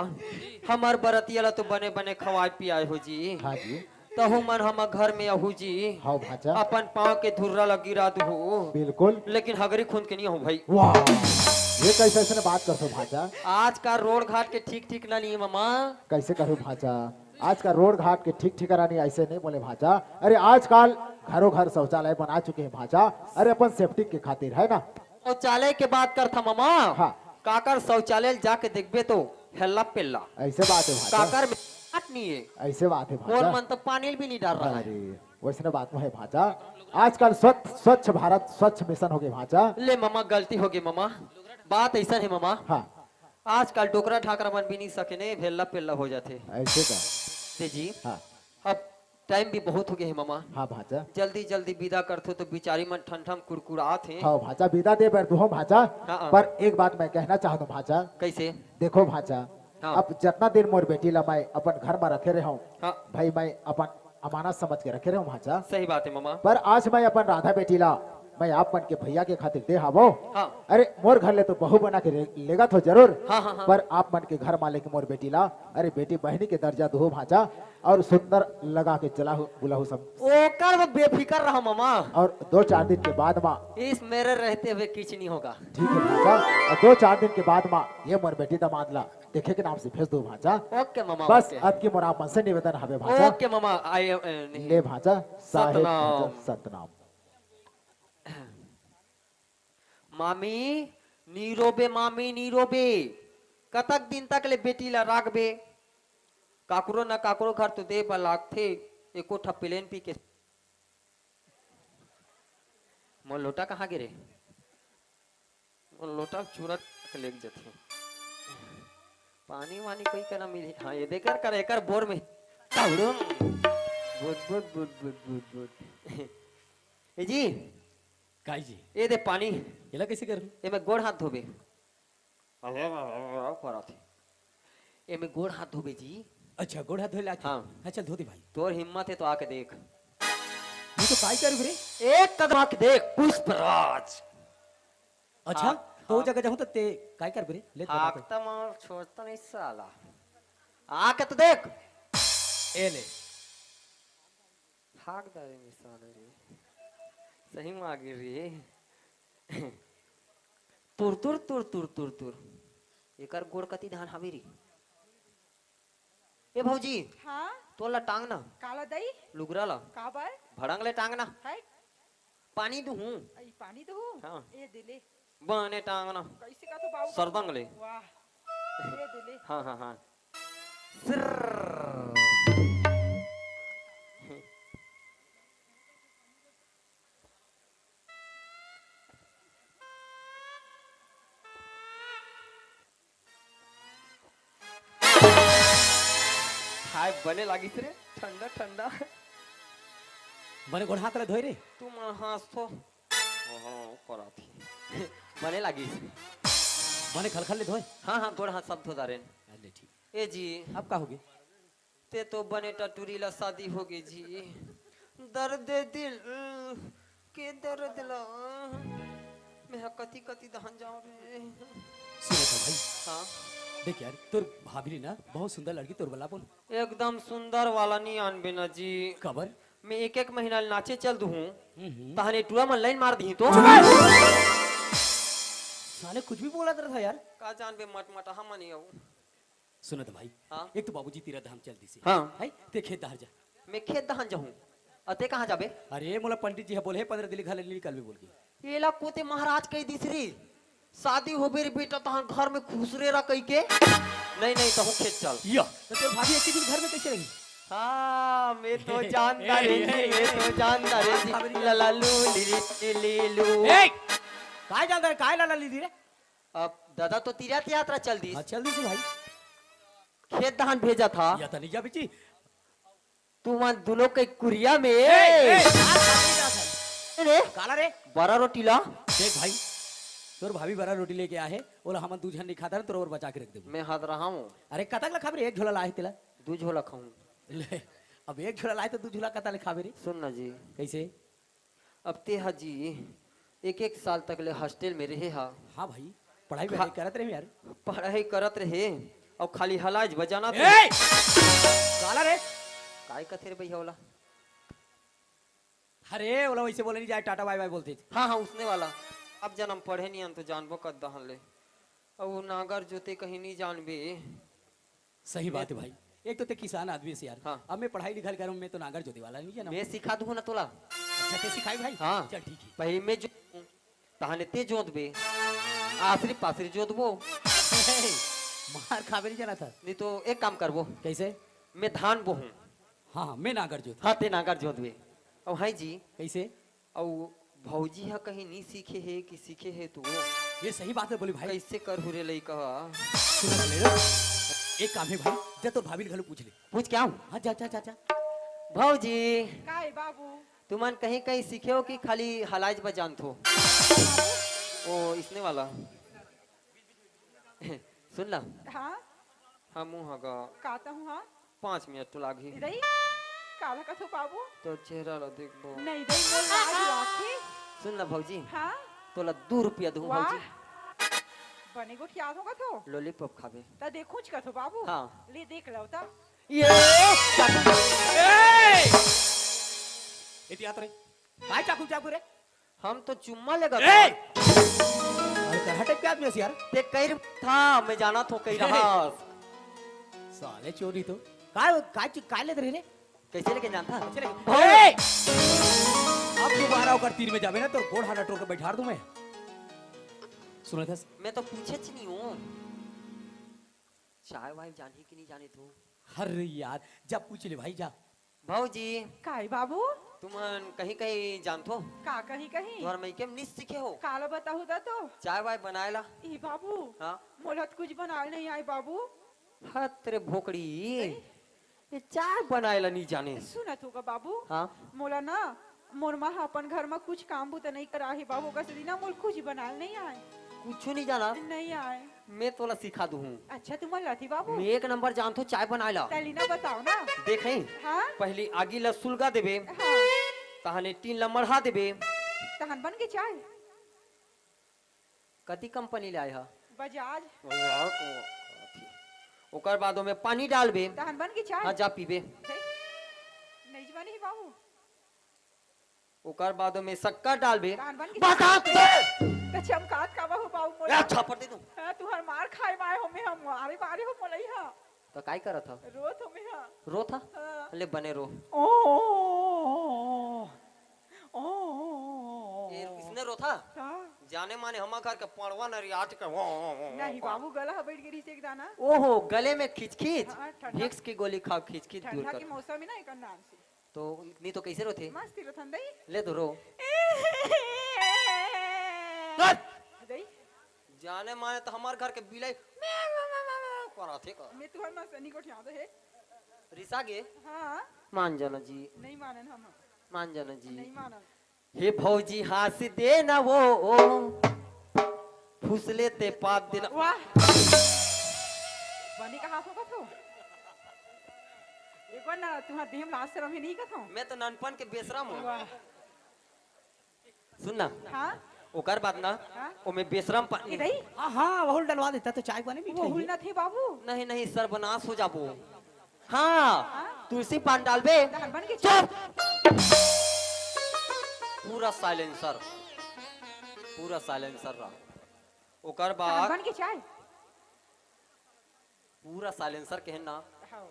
हमर बरतिया ला तो बने बने खवाए पियाए हो जी। हाँ जी। तहू मन हमर घर में आहू जी। हाँ भांचा। अपन पाँव के धुर्रा ला गिरा दू। बिल्कुल। लेकिन हगरी खूंद के नहीं हो भाई। वाह, ये कैसे ऐसे बात करथो भांचा? आज का रोड घाट के ठीक ठीक ना नहीं मामा। कैसे करूँ भांचा? आज का रोड घाट के ठीक ठिकाना नहीं, ऐसे नहीं बोले भांचा। अरे आजकल घरों घर शौचालय बना चुके हैं भांचा। अरे अपन सेफ्टी के खातिर, है ना? शौचालय के बात करथा मामा। हाँ। काकर शौचालय जाके देखबे तो हेल्ला पेल्ला। ऐसे बात है भांचा। काकर में बात नहीं है। ऐसे बात है भांचा। कौन मन तो पानी भी नहीं डाल रहा है। अरे, वैसने बात में है भांचा। आजकल स्वच्छ, स्वच्छ भारत, स्वच्छ मिशन हो गए भांचा। ले मामा, गलती हो गई मामा। बात ऐसा है मामा। हाँ। आजकल डोकरा ढाकरा मन भी नहीं सके ने, हेल्ला पेल्ला हो जाथे। ऐसे का? ते जी। हाँ। अब टाइम भी बहुत हो गए है मामा। हाँ भांचा। जल्दी जल्दी विदा करथो तो बिचारी मन ठंड ठंड कुड़कुड़ात हे। हाँ भांचा, विदा दे बर दूहूं भांचा। हाँ, हाँ। पर एक बात मैं कहना चाहत हूँ भांचा। कैसे? देखो भांचा, हाँ। अब जितना दिन मोर बेटी ला मैं अपन घर में रखे रहे हूँ, हाँ। भाई मैं अपन अमानत समझ के रखे रहे हूँ भांचा। सही बात है मामा। पर आज मैं अपन राधा बेटी ला मैं आप मन के भैया के खातिर दे हावो। हाँ। अरे मोर घर ले तो बहू बना के ले-, लेगत हो जरूर। हाँ, हाँ, हाँ। पर आप मन के घर मां लेके मोर बेटी ला, अरे बेटी बहनी के दर्जा दो भांचा, और सुंदर लगा के चला हो, बुलाहू सब। ओकर तो बेफिकर रहा मामा। और दो चार दिन के बाद मां। इस मेरे रहते हुए कुछ नहीं होगा। ठीक है भांचा, और दो चार दिन के बाद मां ये मोर बेटी दामाद ला देखे के नाम से भेज दो भांचा। ओके मामा, बस ओके। अतकी मोर आप मन से निवेदन हवे भांचा। ओके मामा, आई, ए, नहीं। ले भांचा, साहेब सतनाम। भांचा, सतनाम। मामी, नी रोबे मामी, नी रोबे। कतक दिन तक ले बेटी ला राखबे? काकरो न काकरो घर तो दे बर लागथे। एको ठा प्लेन पी के। मोर लोटा कहाँ गे रे? मोर लोटा चूरा के लेग जथे। पानी वानी कोई करा मिली? हाँ, ये देख कर, कर, एकर बोर में। तावड़ो। बुद, बुद, बुद, बुद, बुद, बुद। ए जी। काई जी? ए दे पानी। एला कैसे कर? एमे गोड़ हाथ धोबे। अरे, अरे, अरे, अरे, करत हे। एमे गोड़ हाथ धोबे जी। अच्छा, गोड़ हाथ धोए ला आथे? हाँ। हाँ, चल धो दे भाई। तोर हिम्मत है तो आके देख। ये तो काई कर रे? एक कदम आके देख, पुष्पराज। अच्छा, हाँ, तो हाँ। जगह जाहूं तो ते काई कर रे? ले तो हाक भाई। त मार छोड़ता नहीं साला। आके तो देख। ए ले। हाक डारे मिसाल रे। सही में आ गिर रे। तुर, तुर, तुर, तुर, तुर, तुर। एकर गोड़ कति धान हावे रे। ए भौजी, हाँ? तोला टांग ना। काला दई? लुगरा ला। काबर? भड़ंग ले टांग ना। है? पानी दुहूं। आई पानी दुहूं? हाँ। ए दे ले। बने टांग ना। कैसे का तो बाबू? सरदंग ले। वाह। ए दे ले। हाँ, हाँ, हाँ। सिर्र। हाय, बने लागिस रे, ठंडा ठंडा। बने गोड़ हाथ ले धोए रे। तू मन हंस तो। हाँ, हाँ, करात ही। बने लागिस। बने खलखल ले धोए। हाँ, हाँ, गोड़ हाथ सब धो डारेन। ले ठीक। ए जी। अब का होगे? ते तो बने टटुरी ला शादी होगे जी। दर्द दिल, के दर्द ला, मैं ह कति कति दहन जाऊं रे। सुन तो भाई। हाँ। देख यार, तोर भाभी ला ना बहुत सुंदर लड़की तोर बला बोल। एकदम सुंदर वाला नहीं आनबे ना जी। काबर? मैं एक एक महीना ले नाचे चल दूहूं। हम्म। तहने टूरा मन लाइन मार दिही तो। साले कुछ भी बोलत रहत हे यार। का जानबे मटमटाहा मन ही अउ। सुन तो भाई, हाँ। एक तो बाबूजी तीरा धाम चल दिसे। हाँ। है, ते खेत डहर जा। मैं खेत डहर जाहूं, अउ ते कहाँ जाबे? अरे, मोला पंडित जी ह बोले हे, पंद्रह दिन घर ले निकलबे बोल के। एला कोते महाराज कहि दिस रे, शादी होबे रे बेटा, तहां घर में खुसरे रह कहि के। नहीं, नहीं, तहूं खेत चल। या, तो तोर भाभी एक दिन घर में कैसे रही? हाँ, मैं तो जानता रे जी, मैं तो जानता रे जी। लला लू, ली, ली, ली, लू। ए, काय जानता रे, काय लला ली रे? अब दादा तो तीर्थ यात्रा चल दिस। हाँ, चल दिस भाई। खेत धान भेजत हा। या त नहीं जा बिची। तुमन दुनों के कुरिया में। ए, ए, आज खाली जा था। रे? काला रे? बरा रोटी ला। देख भाई, तोर भाभी बरा रोटी लेके आहे, ओला हमन दू झन नहीं खाता, तोर बर बचा के रख देबो। मैं हाथ रहा हूँ। अरे कतक ला खाबे रे, एक झोला ला आहे तेला। दू झोला खाऊं। ले, अब एक झोला लाए तो दू झोला कतक ला खाबे रे? सुन ना जी। कैसे? अब ते हा जी एक एक साल तक ले हॉस्टल में रहे हा। हाँ भाई, पढ़ाई खा- वढ़ाई करत रहे यार। पढ़ाई करत रहे अउ खाली हलाज बजाना थे। ए! काला रे? काय कथे रे भैया ओला? अरे, ओला वैसे बोले नहीं जाए, टाटा बाय बाय बोलते थे। हाँ, हाँ, उसने वाला। अब जनम पढ़े नहीं हन तो जानबो कद दहन ले। अउ नागर जोते कहीं नहीं जानबे। सही बात है भाई। एक तो ते किसान आदमी से यार। हाँ। अब मैं पढ़ाई लिखाई करूँ, मैं तो नागर जोते वाला नहीं जानव। मैं सिखा दूँ ना तोला। अच्छा, ते सिखाई भाई? हाँ। चल ठीक है। पहले मैं जो, तहने ते जोतबे, आसरी पासरी जोतबो। मार खाबे नहीं जाना था। नहीं तो एक काम करबो। कैसे? मैं धान बोहूँ। हाँ, हाँ, मैं नागर जोत। हाँ, ते नागर जोतबे। अब हाँ जी। कैसे? अउ भौजी ह कहीं नी सीखे हे कि सीखे हे तू? ये सही बात है बोली भाई। कैसे करहू रे लइका ह? सुन ले रे, एक काम है भाई, जा तोर भाभी ले घलो पूछ ले। पूछ के आऊं? हाँ, जा, जा, जा, जा। भौजी, काय बाबू? तुमन कहीं कहीं सीखे हो कि खाली हलाज बजान थो? ओ, इसने वाला। सुन ना। हाँ? हमू ह गा। का तहूँ हा? पाँच मिनट तो लागही। दई, काला कथो बाबू? तोर चेहरा ला देखबो। नहीं दई, मोर लाज लागथे। सुन ना भौजी। हाँ? तोला दू रुपया दूँ वाह। भौजी। बने गोठियात हो कथो? लॉलीपॉप खाबे। त देखूच कथो बाबू। हाँ। ले देख लव त। ये चाकू। ए! एती आत रे। काय चाकू चाकू रे? हम तो चुम्मा लेगा ए! था। अरे, करहा टाइप के आदमी हस यार। ते कई था, मैं जाना थो कई ए! रहा। साले चोरी तो। काय, काय चु-, काय लेत रहे रे? कैसे लेके जानता? कैसे लेके? ए! अब दोबारा ओकर तीर में जाबे ना, तो गोड़ हाथ टोर के बैठार दूं मैं। सुनत हस? मैं तो पूछेच नहीं हूँ। चाय वाय जानही कि नहीं जाने तू? अरे यार, जा पूछ ले भाई, जा। भौजी। काय बाबू? तुमन कहीं कहीं जानथो? का कहीं कहीं? तुम्हार मइके में निस सीखे हो? काला बताहू दा तो? चाय वाय बनाए ला। ई बाबू। हाँ? मोला तो कुछ बनाए नहीं आए बाबू। हत रे भोकड़ी। अरे? ये चाय बनाए ला नहीं जाने। सुनत होगा बाबू। हाँ? मोला ना, मोर माँ ह अपन घर में कुछ काम बूता नहीं करा हे बाबू, ओकर सेती ना मोला कुछ बनाए नहीं आए। कुछ नहीं जाना? नहीं आए। मैं तोला सिखा दूँ। अच्छा, तुमन लाथी बाबू? मैं एक नंबर जानथो चाय बनाए ला। तैली ना बताओ ना। देखे? हाँ? पहली आगी ला सुलगा देबे। हाँ। तहने टीन ला मढ़ा देबे। तहन बन के चाय? कती कंपनी ले आए हा? बजाज। वाह, वाह, वाह। ओकर बाद ओमे पानी डालबे। तहन बन के चाय? हाँ, जा पीबे। नहीं, नहीं बनी बाबू। ओकर बाद ओमे शक्कर डालबे। कान बन के बता दे। त चमकात काबर हो बाबू मोला? ए, थप्पड़ दे दूं। हाँ, तुहर मार खाए माए हो, मैं हम मारे मारे हो मोलई हा। त काय करत ह? रोत हो मैं हा। रोत ह? हाँ। ले बने रो। ओ, ओ, ओ, ओ, ओ। ए, इसने रोत ह? हाँ। जाने माने हमार घर के पड़वा नरियात के, ओ, ओ, ओ, ओ, नहीं ओ। बाबू, गला ह बैठ गे रहिस एक दाना। ओहो, गले में खिचखिच। हाँ, ठंडा। विक्स की गोली खाओ, खिचखिच दूर ठंडा कर। के मौसम में ना एकर नाम से। तो नहीं तो कैसे रोथे? मस्त ही रथन दई। ले तो रो। कर। दई। जाने माने तो हमार घर के बिलाई म्याऊ, म्याऊ, म्याऊ, म्याऊ करत हे का? मैं तुहर मस्त नहीं गोठिया दे हे। रिसा गे? हाँ। मान जाना जी। नहीं मानन हम। मान जाना जी। नहीं मानन। हे भौजी हाँस दे ना वो, फुसले ते पाप देना। वाह। बनी कहाँ हो कथो? एक बार ना तुम्हारा देह में लाज शरम ही नहीं कथो। मैं तो ननपन के बेशरम हूँ। वाह। सुन ना। हाँ? ओकर बाद ना, हाँ? ओमे बेसरम पानी। ए दई? हाँ, हाँ, वहुल डलवा देता तो चाय बने मीठ वहुल रही। ना थे बाबू। नहीं, नहीं, सर्वनाश हो जाबो। हाँ, हाँ? तुलसी पान डालबे। धान बन के चुप। पूरा साइलेंसर, पूरा साइलेंसर रहा। ओकर धान बाद बन के चाय। पूरा साइलेंसर के ना। हाँ।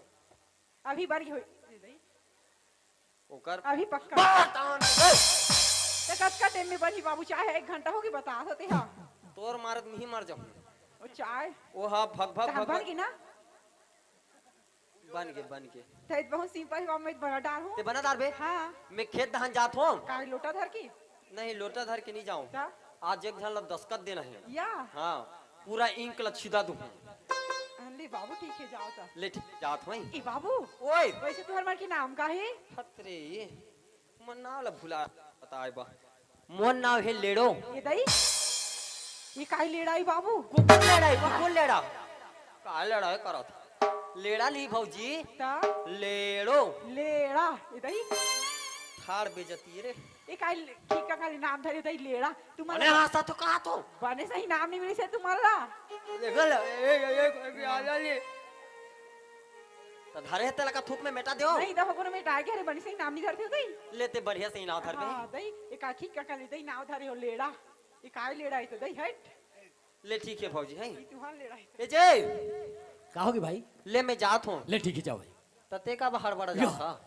अभी बन के होई। ओकर अभी पक्का। बात आन, ए! ते कतका टाइम में बनही बाबू? चाय एक घंटा होगे बता होते हा। तोर मारत मिही मर जाऊं। ओ चाय। ओ हा भग भग तहां भग बन भग। गई ना? बन के, बन के। ते बहुत सिंपल ही बाबू, मैं बना डार हूं। ते बना डार बे? हाँ। मैं खेत धान जात हूं। काहे लोटा धर के? नहीं, लोटा धर के नहीं जाऊं। का? आज एक झन ला दस्खत देना है। या? हाँ, पूरा इंक ला छिदा दूं। ले बाबू, ठीक है, जाओ तो। ले ठीक, जात हूं। ए बाबू, ओए। वैसे तुहर मन के नाम का है? हत रे, मोर नाव ला भुला बताए बा। मोर नाव है लेड़ो। ए दई, ये काई लेड़ा ई बाबू? कुकुर लेड़ा ई, कुकुर लेड़ा। का लेड़ा है करत? लेड़ा ली भौजी। ता? लेड़ो। लेड़ा, ए दई। ठाड़ बेजती रे। ए काई ले-, ठीक का खाली नाम धरे दई लेड़ा। तुम्हारा अरे हाँ, सा तो कहा तो। बने सही नाम नहीं मिली से तुम्हारा। देखो ले, ए, ए, ए, ए, आ जा ले। त धरे हे तेला का थूक में मेटा देओ। नहीं, त हगुन में डाल के, अरे, बनी सही नाम नहीं धरते हो दई। लेते बढ़िया सही नाम धर दे। हाँ, दई, एक आखी का काली दई नाम धरे हो लेड़ा। ये काय लेड़ा है तो दई, हट। ले ठीक है भौजी, हैं? ये तुहार लेड़ा है तो। ए जे। का होगे भाई? ले मैं जात हूँ। ले ठीक है, जाओ भाई। त ते का बाहर बड़ा यो। जात हा?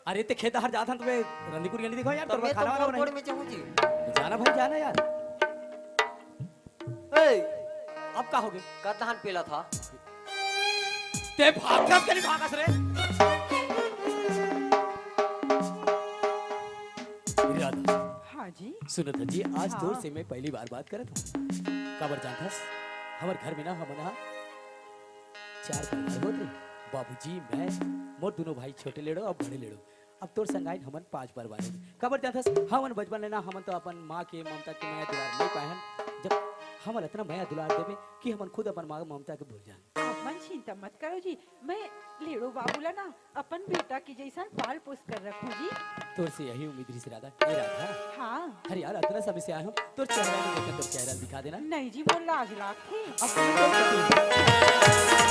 अरे ते खेत हर जात हन, तुम्हें रंदीपुर गंडी दिखाओ यार, त तोर मैं तो खाना वाला मोर बनाई। कोड़ में जाऊँ जी। जाना भाई, जाना यार। ए, अब का होगे? का धान पेला था? ते भागस के नहीं भागस रे? राधा। हाँ जी। सुनो तो जी, आज हाँ। तोर से मैं पहली बार बात करत हूँ। काबर जानथस? हमर घर में ना, हमन हा चार परिवार होत रहे। बाबूजी, मैं, मोर दोनों भाई, छोटे लेड़ो और बड़े लेड़ो। अब तोर संग आइन हमन पांच परिवार हो। काबर जानथस, हमन बचपन ले ना, हमन तो अपन माँ के ममता के मया दुलार नहीं पाए हन। जब हमन इतना मया दुलार देबे कि हमन खुद अपन माँ के ममता के भूल जान। आप मन चिंता मत करो जी, मैं लेड़ो बाबू ला ना अपन बेटा के जैसन पाल पोस कर रखूं जी। तोर से यही उम्मीद रहिस राधा। ए राधा। हाँ। अरे यार, इतना समय से आए हम, तोर चेहरा नहीं देखा, तोर चेहरा दिखा देना। नहीं जी, मोर लाज लागथे। अब तुम कौन करती हो?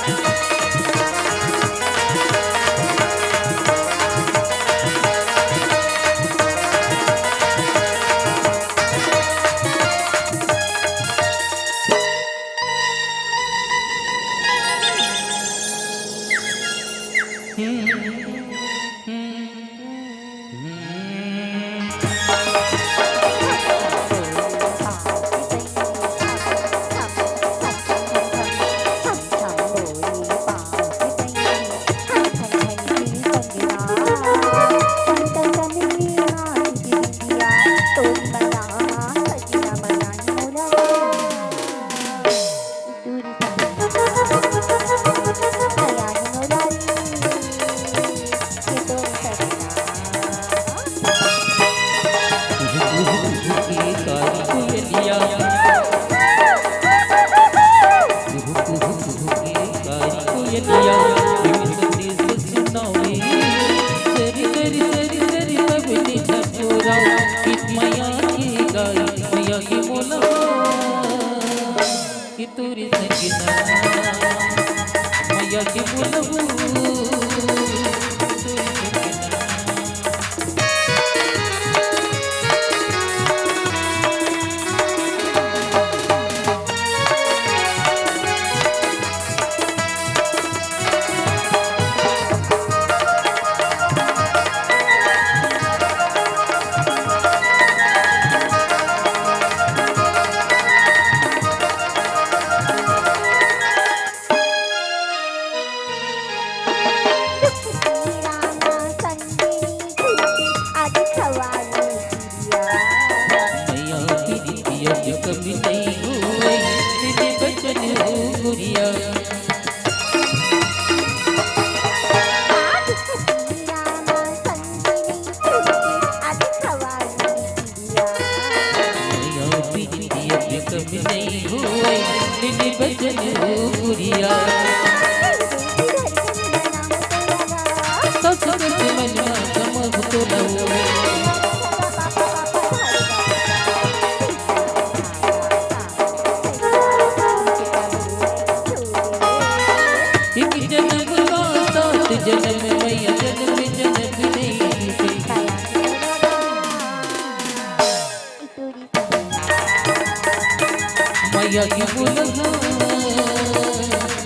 या कि बोलना,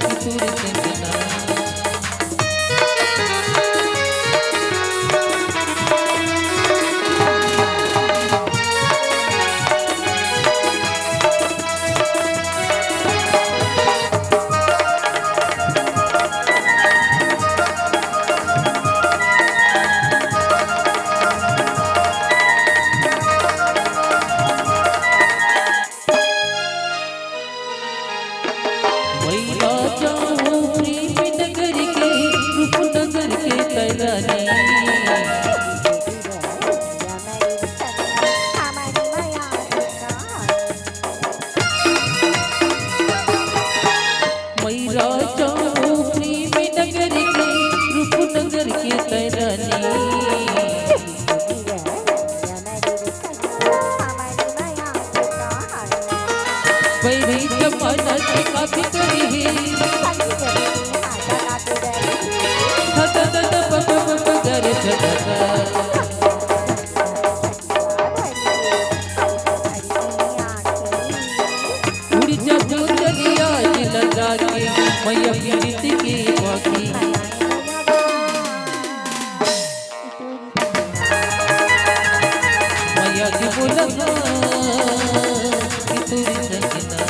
कि तोर संग ना। मैं राजा हूँ प्रेम नगर के, रूपनगर के तैरानी। मैं राजा हूँ प्रेम नगर के, रूपनगर के तैरानी। बैरी जमाना के काफी करी है। धक धक धक पप पप गर धक धक। उड़ जा जो चलिया लगा के, मैया पीरित के बाकी। मैया के बोलना, कि तोर संग ना।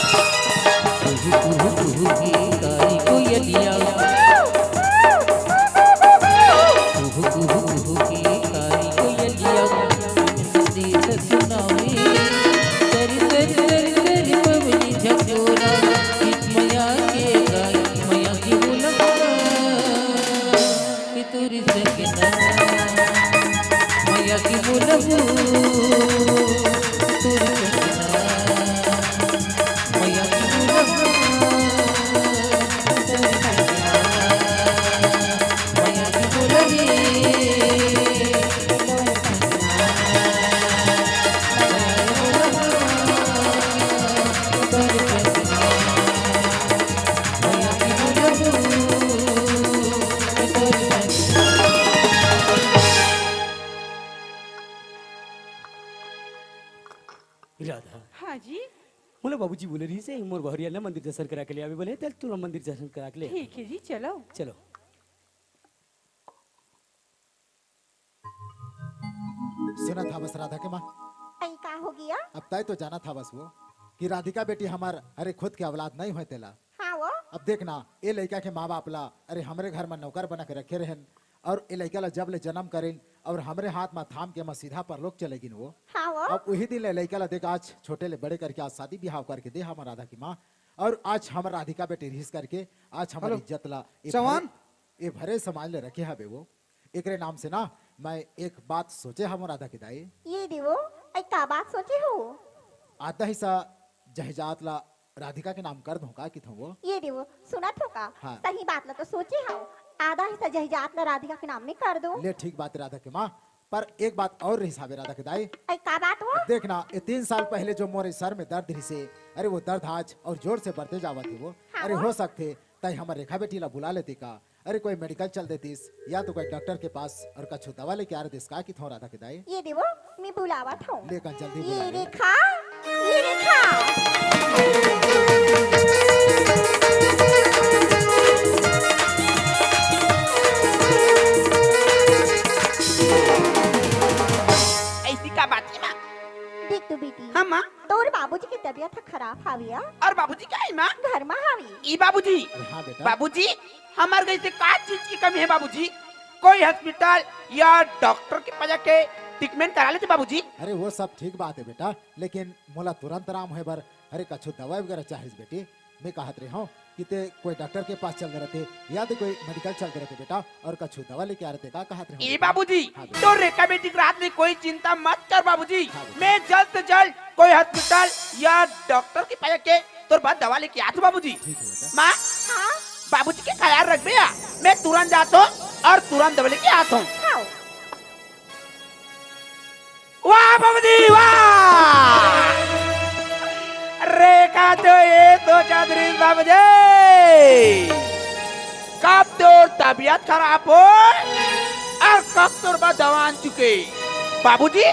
कुहू कुहू कुहू की कारी कोयलिया। कुहू कुहू कुहू की कारी कोयलिया। संदेश सुनावे। सर सर सर सर पवनी झकोरा। गीत मैया के गाई, मैया की बोलबा। कि तोर संग ना। मैया की बोलबा। कि तोर संग ना। राधा, हाँ जी। मोला बाबूजी बोले रहिस हे, मोर बहुरिया ला मंदिर दर्शन करा के ले आबे बोले, चल तोला मंदिर दर्शन करा के ले। ठीक है जी, चलो। चलो। सुनत हवस राधा के माँ? अई का हो गया? अब तय तो जानत हवस वो कि राधिका बेटी हमर, अरे, खुद के औलाद नहीं होय तेला। हाँ वो। अब देख ना, ए लइका के माँ बाप ला, अरे, हमरे घर में नौकर बना के रखे रहेन, अउ ए लइका ला जब ले जन्म करेन अउ हमरे हाथ में थाम के मैं सीधा परलोक चले गिन वो। हाँ वो। अब उही दिन ले लइका ला देख, आज छोटे ले बड़े करके आज शादी बिहाव करके दे हमर राधा की माँ, अउ आज हमर राधिका बेटी रिहिस करके आज हमर हेलो। इज्जत ला ए चौहान। भरे, ए भरे समाज ले रखे हवे वो। एकरे नाम से ना मैं एक बात सोचे हवं राधा के दाई। ये देवो, अई का बात सोचे हो? आधा हिस्सा जहिजात ला राधिका के नाम कर दूं का किथों वो? ये देवो, सुनत हो का? हाँ। सही बात ला तो सोचे हव, आधा हिस्सा जहिजात ला राधिका के नाम में कर दो। ले ठीक बात राधा के माँ, पर एक बात अउ रहिस हवे राधा के दाई। अई का बात हो? देख ना, ये तीन साल पहले जो मोरे सर में दर्द रहिस हे, अरे वो दर्द आज अउ जोर से बढ़ते जावत हे वो। हाँ अरे वो। हो सकथे तय हमर रेखा बेटी ला बुला लेते का? अरे कोई मेडिकल चल देतिस या तो कोई डॉक्टर के पास अउ कछु दवा लेके आ रहितिस का किथों राधा के दाई? ये देवो, मैं बुलावत हूँ। ले का जल्दी ये बुला ले। रेखा, ये रेखा। ऐसी का बात है माँ? देख तो बेटी। हाँ माँ। तोर बाबूजी के तबीयत ह खराब हावे या? अउ बाबूजी का है माँ? घर मा हावे। ई बाबूजी। अरे हाँ बेटा। बाबूजी, हमर घर से का चीज की कमी है बाबूजी? कोई हॉस्पिटल या डॉक्टर के पास जाके ट्रीटमेंट करा लेते बाबूजी। अरे वो सब ठीक बात है बेटा, लेकिन मोला तुरंत आराम होय बर, अरे कछु दवाई वगैरह चाहिस बेटी। मैं कहत रहे हूँ कि ते कोई डॉक्टर के पास चल दे रहिते या ते कोई मेडिकल चल दे रहिते बेटा, अउ कछु दवा लेके आ रहिते, का कहत रहे ए बेटा? बाबूजी, हाँ बेटा। तोर रेखा बेटी के रहत ले कोई चिंता मत कर बाबूजी। हाँ बेटा। मैं जल्द से जल्द कोई हॉस्पिटल या डॉक्टर के पास जाके तोर बर दवा लेके आत हूँ बाबूजी। ठीक है बेटा। माँ, हाँ? बाबूजी के ख्याल रखबे या, मैं तुरंत जात हूँ अउ तुरंत दवा लेके आत हूँ। हाँ। वाह बाबूजी, वाह! रेखा तो ये सोचत रहिस बाबूजी, कब तोर तबीयत खराब होय अउ कब तोर बर दवा आन चुके। बाबूजी,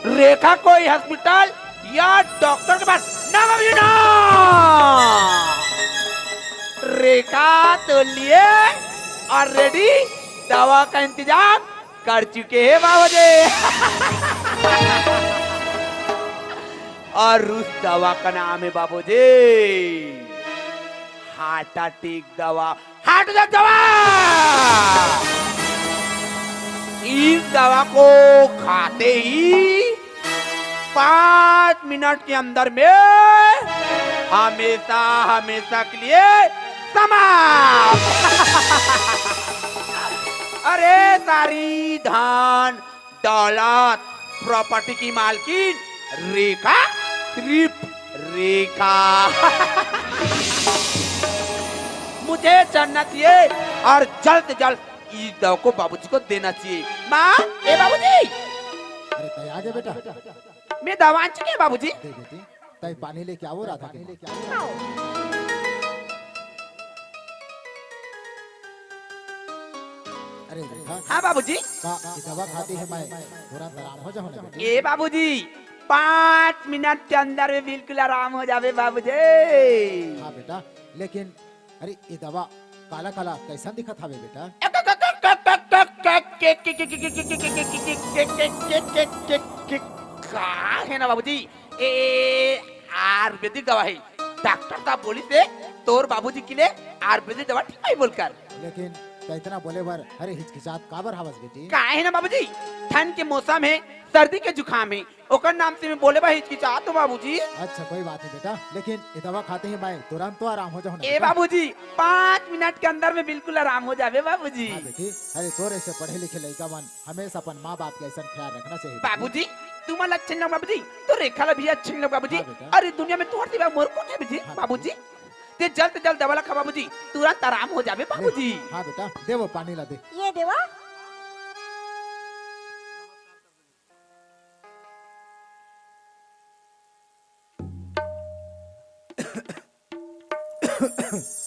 रेखा कोई हॉस्पिटल या डॉक्टर के पास ना बाबूजी, ना। रेखा तोर लिए already दवा का इंतजाम कर चुके हैं बाबूजी। अउ उस दवा का नाम है बाबूजी, हार्ट अटैक दवा, हार्ट अटैक दवा। इस दवा को खाते ही पाँच मिनट के अंदर में हमेशा, हमेशा के लिए समाप्त। अरे सारी धन दौलत, प्रॉपर्टी की मालकिन रेखा, सिर्फ रेखा। मुझे जानना चाहिए अउ जल्द से जल्द इस दवा को बाबूजी को देना चाहिए। माँ, ए बाबूजी। अरे, तैं आ गे बेटा। मैं दवा आन चुके बाबूजी। दे बेटी, तैं पानी लेके आव, राधा के माँ। आओ। अरे रेखा। हाँ बाबूजी। का, ये दवा खाते ही मैं तुरंत आराम हो जाहूँ ना बेटी? ए बाबूजी, पाँच मिनट के अंदर में बिल्कुल आराम हो जाबे बाबूजी। हाँ बेटा, लेकिन अरे, ये दवा काला काला कइसन दिखत हवे बेटा? का हे ना बाबूजी, ए आयुर्वेदिक दवा हे। डॉक्टर साहब बोलिस हे, तोर बाबूजी के लिए आयुर्वेदिक दवा ठीक हे बोलकर। लेकिन तैं इतना बोले बर, अरे, हिचकिचात काबर हवस बेटी? का हे ना बाबूजी, ठंड के मौसम हे, सर्दी के जुकाम हे, ओकर नाम से मैं बोले बर हिचकिचात हूँ बाबूजी। अच्छा, कोई बात नहीं बेटा, लेकिन ये दवा खाते ही मैं तुरंत तो आराम हो जाहूँ ना ए बेटा। बाबूजी, पाँच मिनट के अंदर में बिल्कुल आराम हो जाबे बाबूजी। हाँ बेटी, अरे तोर ऐसे पढ़े लिखे लइका मन हमेशा अपन माँ बाप के ऐसा ख्याल रखना चाहिए बेटी। बाबूजी, तुमन ला अच्छा नहीं लग बाबूजी, तो रेखा ला भी अच्छा नहीं लग बाबूजी। हाँ बेटा। अरे दुनिया में तोर सिवा मोर कोन हे बेटी? हाँ बाबूजी, बेटी। ते जल्द से जल्द दवा ला खा बाबूजी, तुरंत आराम हो जाबे ले, बाबूजी। हाँ बेटा, दे वो पानी ला दे। ये देवा।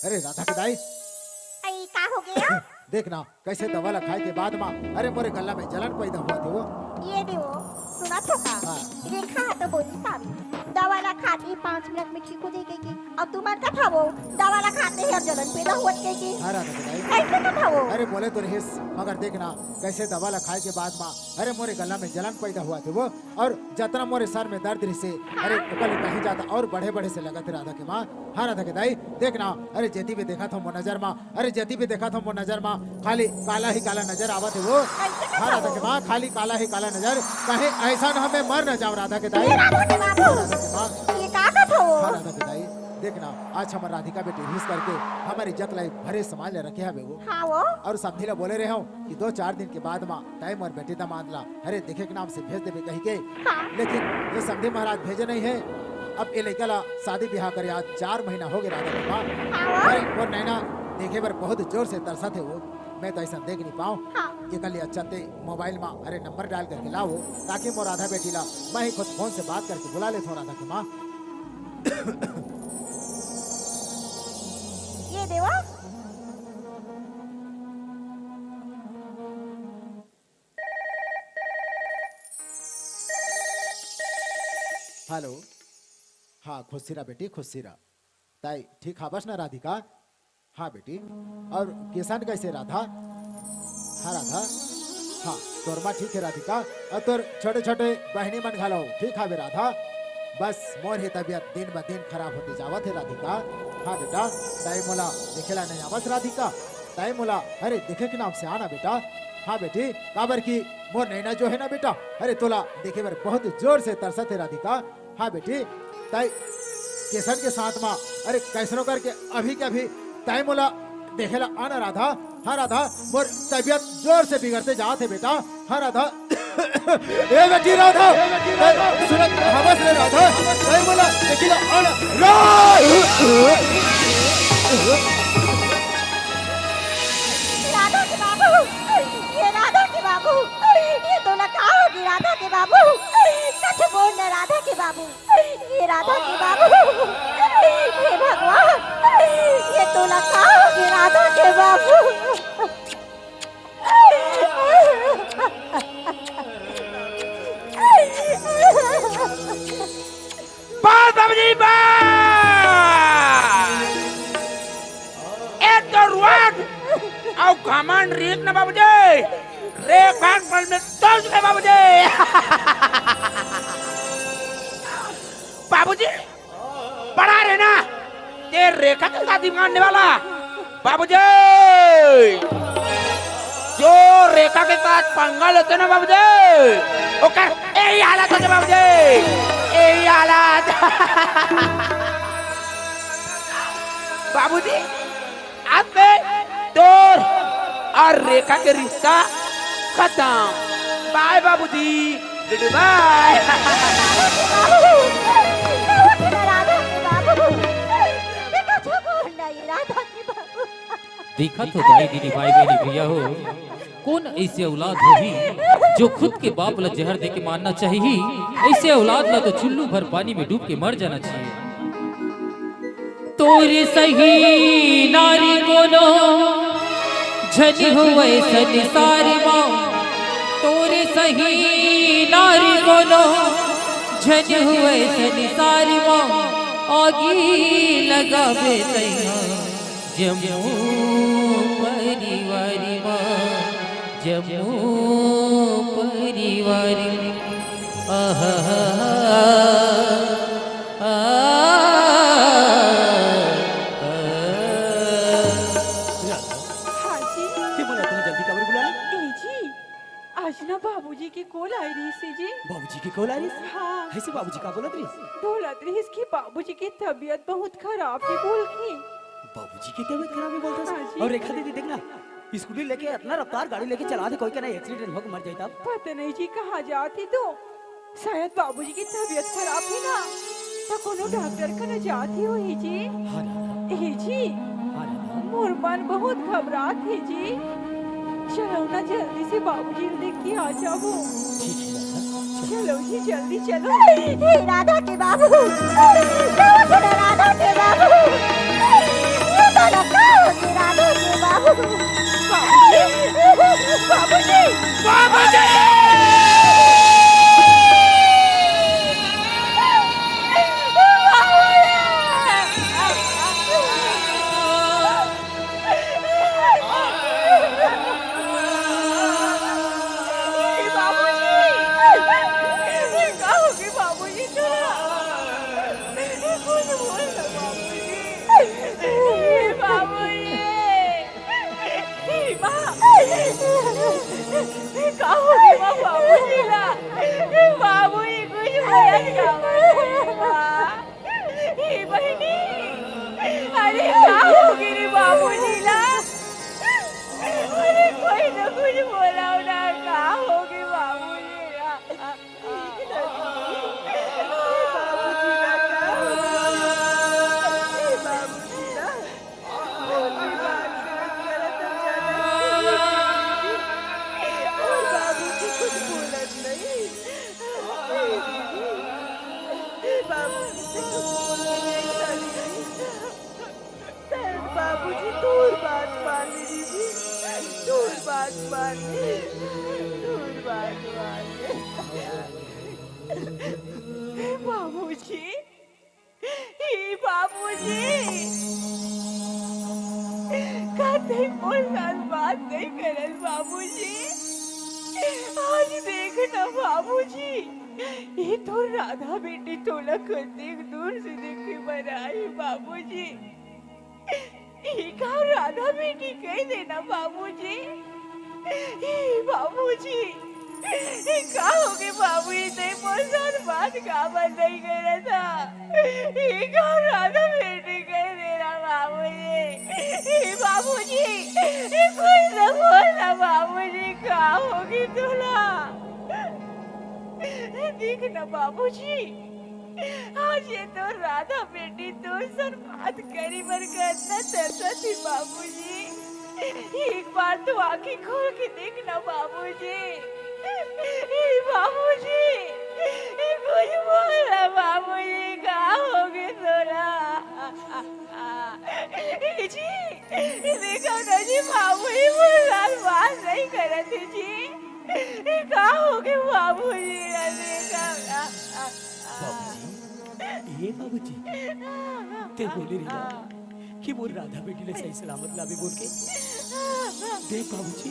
अरे राधा के दाई। अई, का हो गया? देख ना, कइसे दवा ला खाए के बाद मा, अरे मोरे गला में जलन पैदा होवत हे वो। ये दे वो, सुनत हो का? हाँ। रेखा ह तो बोलिस हावे, दवा ला खाते ही पाँच मिनट में ठीक हो जाही कहिके। अब तुमन का खावो, दवा ला खाते ही अब जलन पैदा होवत कहिके। हाँ राधा के दाई। कइसे का खावो? अरे बोले तो रहिस, मगर देख ना, कइसे दवा ला खाए के बाद मा अरे मोरे गला में जलन पैदा होवत हे वो, अउ जतना मोरे सर में दर्द रहिसे, अरे ओकर ले कहीं ज्यादा अउ बढ़े बढ़े से लगत हे राधा के माँ। हाँ राधा के दाई, देख ना, अरे जेती भी देखत हों मोर नजर मा, अरे जेती भी देखत हों मोर नजर मा, खाली काला ही काला नजर आवत हे वो। कइसे हाँ राधा के माँ, खाली काला ही काला नजर, कहीं अइसन हमें मर न जाव राधा के दाई। राधा के माँ। ये का कहत हो? हाँ राधा के दाई, देख ना, आज हमर राधिका बेटी रिहिस करके हमर इज्जत ला भरे समान ले रखे हवे वो। हाँ वो। अउ समधी ला बोले रहे हों कि दो चार दिन के बाद मा तैं मोर बेटी दमांद ला, अरे देखे के नाम से भेज देबे कहिके। हाँ। लेकिन ये समधी महाराज भेजे नहीं हे। अब ये लइका ला शादी बिहाव करे आज चार महीना हो गे राधा के माँ। हाँ। अरे मोर नैना देखे बर बहुत जोर से तरसत हे वो, मैं तो अइसन देख नहीं पावों। हाँ। एकर ले अच्छा ते मोबाइल मा अरे नंबर डायल करके लावो, ताकि मोर राधा बेटी ला मैं ही खुद फोन से बात करके बुला लेथों राधा के माँ। ये देवा। हेलो। हाँ, खुशी रह बेटी, खुशी रह। तैं ठीक हवस ना राधिका? हाँ बेटी। अउ किशन कइसे राधा? हाँ राधा। हाँ, तोर माँ ठीक हे राधिका। अउ तोर छोटे छोटे बहिनी मन घलो ठीक हवे राधा। बस मोर ही तबीयत दिन ब दिन खराब होते जावत हे राधिका। हाँ बेटा, तैं मोला देखे ला नहीं आवस राधिका? तैं मोला, अरे, देखे के नाम से आना बेटा। हाँ बेटी, काबर कि मोर नैना जो हे ना बेटा, अरे, तोला देखे बर बहुत जोर से तरसत हे राधिका। हाँ बेटी, तैं किशन के साथ मा, अरे, कइसनो करके अभी के अभी तैं मोला देखे ला आना राधा। हाँ राधा, मोर तबीयत जोर से बिगड़ते जात हे बेटा। हाँ राधा। ए बेटी राधा, तैं सुनत हवस रे राधा, तैं मोला देखे ला आना। राधा! राधा के बाबू, ये राधा के बाबू, ये तोला का होगे राधा के बाबू? कछु बोल ना राधा के बाबू, ये राधा के बाबू, हे भगवान, ये तोला का होगे राधा के बाबू? बस बाबूजी, बस। एक तो रुआट अउ घमंड रीत न बाबूजी, रेखा पल में तोड़ चुके बाबूजी। बाबूजी, बड़ा रहना, ते रेखा के शादी मानने वाला। बाबूजी, जो रेखा के साथ पंगा लेते ना बाबूजी, ओकर यही हालत होते बाबूजी, यही हालत। बाबूजी, आज से तोर और रेखा के रिश्ता खत्म। बाय बाबूजी, गुड बाय। बाबू, उठ ना राधा के बाबू, ये कछु बोल ना ये राधा के बाबू। देखत हो दाई दीदी भाई बहनी भैया हो, कौन ऐसे औलाद होही जो खुद के बाप ला जहर दे के मारना चाहिए? ऐसे औलाद ला तो चुल्लू भर पानी में डूब के मर जाना चाहिए। तोरे सही नारी कोनो झन होवै संसार मा, तोरे सही नारी कोनो झन होवै संसार मा, आगी लगाबे तैहा जम्मो परिवार मा, जम्मो परिवार मा। आहा, आ, आ। राधा, हाँ जी। ते मोला इतना जल्दी काबर बुला ले? ए जी, आज ना बाबूजी के कॉल आए रहिस हे जी। बाबूजी के कॉल आ रहिस? हाँ। ऐसे बाबूजी का बोलत रहिस? बोलत रहिस कि बाबूजी की तबीयत बहुत खराब हे बोल के। बाबूजी की तबीयत खराब हे बोलत रहिस? हाँ जी। और रेखा दीदी देखना, स्कूटी लेके इतना रफ्तार गाड़ी लेके चलात हे, कोई का ना एक्सीडेंट होके मर जाए तब। पता नहीं जी कहाँ जात हे तो। शायद बाबूजी की तबीयत खराब हे ना, तो कोनो डॉक्टर कना जात हे होही जी। हाँ राधा, ए जी, हाँ राधा। मोर मन बहुत घबरात हे जी। चलो ना जल्दी से बाबूजी ला देख के आ जाबो। ठीक है राधा, चल। चलो जी जल्दी चलो। हे राधा के बाबू, उठ ना राधा के बाबू, ये तो लगा होगे राधा के बाबू। बाबूजी, बाबूजी। बाबूजी, का होगे बाबूजी तोला? कुछ बोल ना बाबूजी। बाबूजी। माँ, का होगे माँ बाबूजी ला? बाबूजी कुछ बोलत काबर हे माँ? ए बहिनी, अरे का होगे रे बाबूजी ला? अरे कोई ना कुछ बोलाव ना, का होगे बाबूजी ला? बाबूजी ला का होगे? बाबूजी ला और बाबूजी कुछ बोलत नहीं। बाबूजी से कुछ बोलत नहीं। शायद बाबूजी तोर बात मान ले दीदी, तोर बात मान ले, तोर बात मान ले। बाबूजी, हे बाबूजी, का तैं मोर साथ बात नहीं करत बाबूजी? आज देख ना बाबूजी, ये तो राधा बेटी तोला कतेक दूर से देखे बर आई बाबूजी। ये का राधा बेटी कह देना बाबूजी? ए बाबूजी, ए का होगे बाबूजी? तैं मोर साथ बात काबर नहीं करत हा? ए का राधा बेटी कह देना बाबू? ए बाबूजी, ए कोई ना बोल ना बाबूजी, का होगे तोला? देख ना बाबूजी, आज ये तो राधा बेटी तोर सन बात करी बर कतना तरसत हे बाबूजी। एक बार तो आँखी खोल के देख ना बाबूजी। ए बाबूजी, ए कुछ बोल ना बाबूजी, का होगे तोला? ए जी, ए देखव ना जी, बाबू ही मोर साथ बात नहीं करत हे जी। ए का होगे बाबू जी, ए देखव ना। बाबूजी, ए बाबूजी, ते बोले रहे ना कि मोर राधा बेटी ले सही सलामत लाबे बोल के। देख बाबूजी,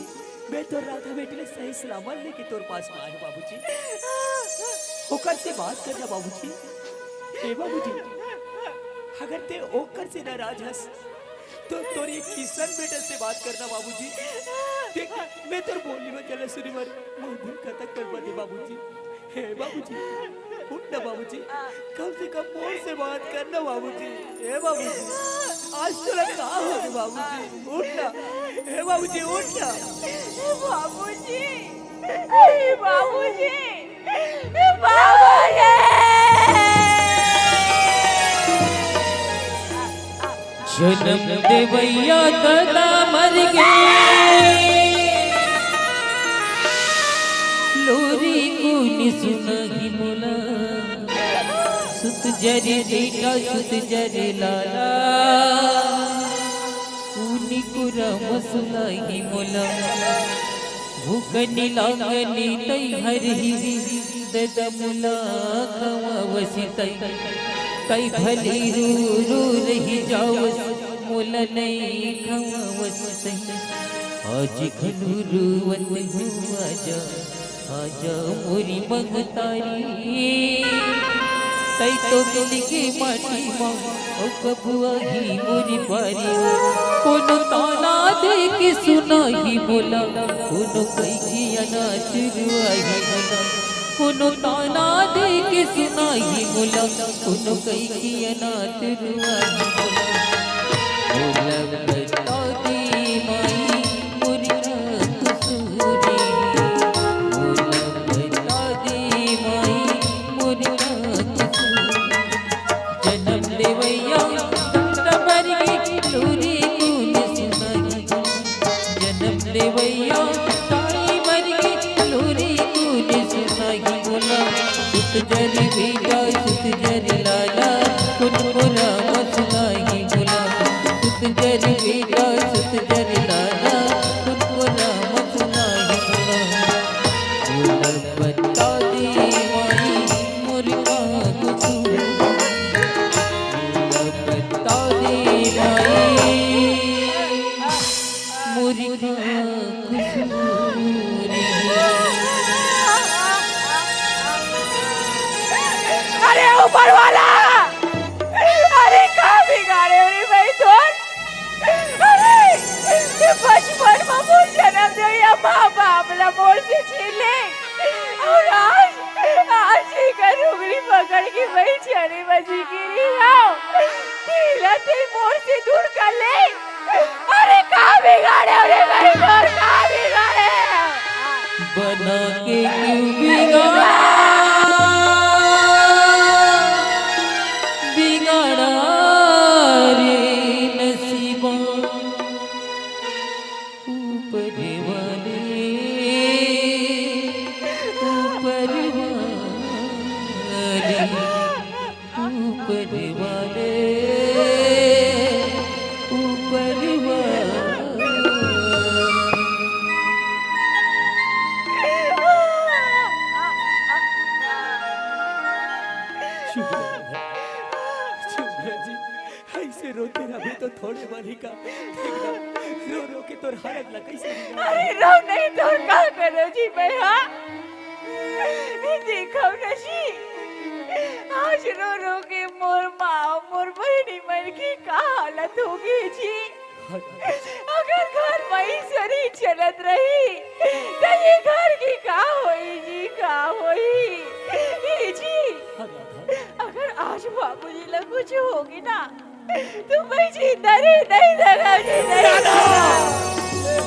मैं तो राधा बेटी ले सही सलामत लेके तोर पास में आए हूँ बाबूजी। ओकर से बात करना बाबूजी। ए बाबूजी, अगर ते ओकर से नाराज हस, तो तोर ये किशन बेटा से बात करना बाबूजी। देख, मैं तोर बोली में गलत सुनी बर मधुर कथा करवा दे बाबूजी। हे बाबूजी, उठ ना बाबूजी, कम से कम मोर से बात करना बाबूजी। हे बाबूजी, आज तोला का होगे बाबूजी? उठ ना, हे बाबूजी, उठ ना। बाबूजी, ए बाबूजी, ए बाबूजी। जनम देवैया ददा मर गे, लोरी कोनी सुनही मोला। सुत जरे बेटा सुत जरे लाला, कोनी कुरा मसुलाही मोला। भूख निलांगनी तई हरही, ददा मोला खवावसी तई। तई भली रू रू रही जावस, मोला नई खवावसी तई। आज घनु रुवत हूँ आजा, आजा मोरी महतारी। तई तो मिल के माटी मा, ओ कबुआ ही मोरी बारी। कोनो ताना दे के सुनाही मोला, कोनो कई के अनाथ रुआही मोला। कोनो ताना दे के सुनाही मोला, कोनो कई के अनाथ रुआही मोला। मोला बता दे माई, मोर का कसूरी। मोला बता दे माई, मोर का कसूरी। जनम देवैया, तब मर गे, लोरी कोनी सुनाही। जनम देवैया, ताई मर गे, लोरी कोनी सुनाही मोला। सुत जरी बेटा, सुत जरी लाला, कुन मोला मसुलाही मोला। सुत जरी बेटा, सुत जरी लाला, कुन मोला मसुलाही मोला। मोला बता दे माई, मोर का कसूर। मोला बता दे माई, मोर का कसूर। अरे ऊपर वाला, अरे का बिगाड़े रे भाई तोर? अरे, बचपन म मोर जनम देवइया माँ बाप ला मोर से छीन ले। अउ आज, आज एकर उंगली पकड़ के वही छानी म जी के रही हव। तेला ते मोर से दूर कर ले। अरे, का बिगाड़े रे भाई तोर, का बिगाड़े? बना के क्यों बिगाड़ा, बिगाड़ा रे नसीबा। ऊपर वाले, ऊपर वाले, ऊपर वाले, ऊपर वाले। शुक्र है, शुक्र है जी। अइसे रोते रहिबे तो थोड़े बनही का? देख ना, रो रो के तोर हालत ला कइसे बिगाड़ अरे रो नहीं तो का करो जी मैं, हाँ? देखव ना जी, आज रो रो के मोर माँ, मोर बहिनी मन के का हालत होगे जी। अगर घर म ईश्वरी चलत रही, त ये घर के का होई जी, का होई? ए जी, अगर आज बाबूजी ला कुछ होगे ना, तुम भाई जिंदा नहीं, नहीं धरम जी, नहीं राधा! धरम।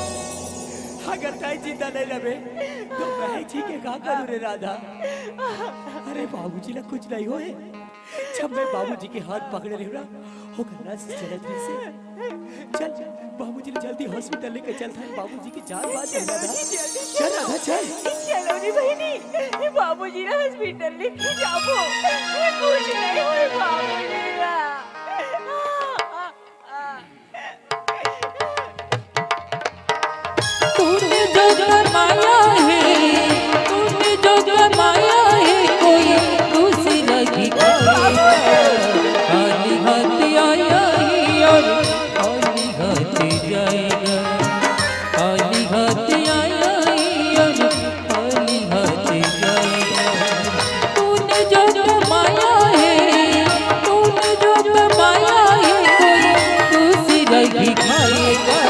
अगर तैं जिंदा नहीं रहे, तो मैं जी के का करूँ रे राधा? अरे बाबूजी ला कुछ नहीं होय। जब मैं बाबूजी के हाथ पकड़े रहेंव ना, ओकर नस चलत रहिसे। चल, बाबूजी ला जल्दी हॉस्पिटल लेके चलत हन, बाबूजी के जान बांच ले राधा। जल्दी, जल्दी चल चलो। राधा, चल। चलो रे बहिनी, बाबूजी ला हॉस्पिटल लेके जाबो। कुछ नहीं होय बाबूजी ला। तूने जो कमाया है, तूने जो कमाया है, कोई दूसरा भी खाएगा। खाली हाथ आया है और खाली हाथ जाएगा। खाली हाथ आया है और खाली हाथ जाएगा। तूने जो कमाया है, तूने जो कमाया है, कोई दूसरा भी खाएगा।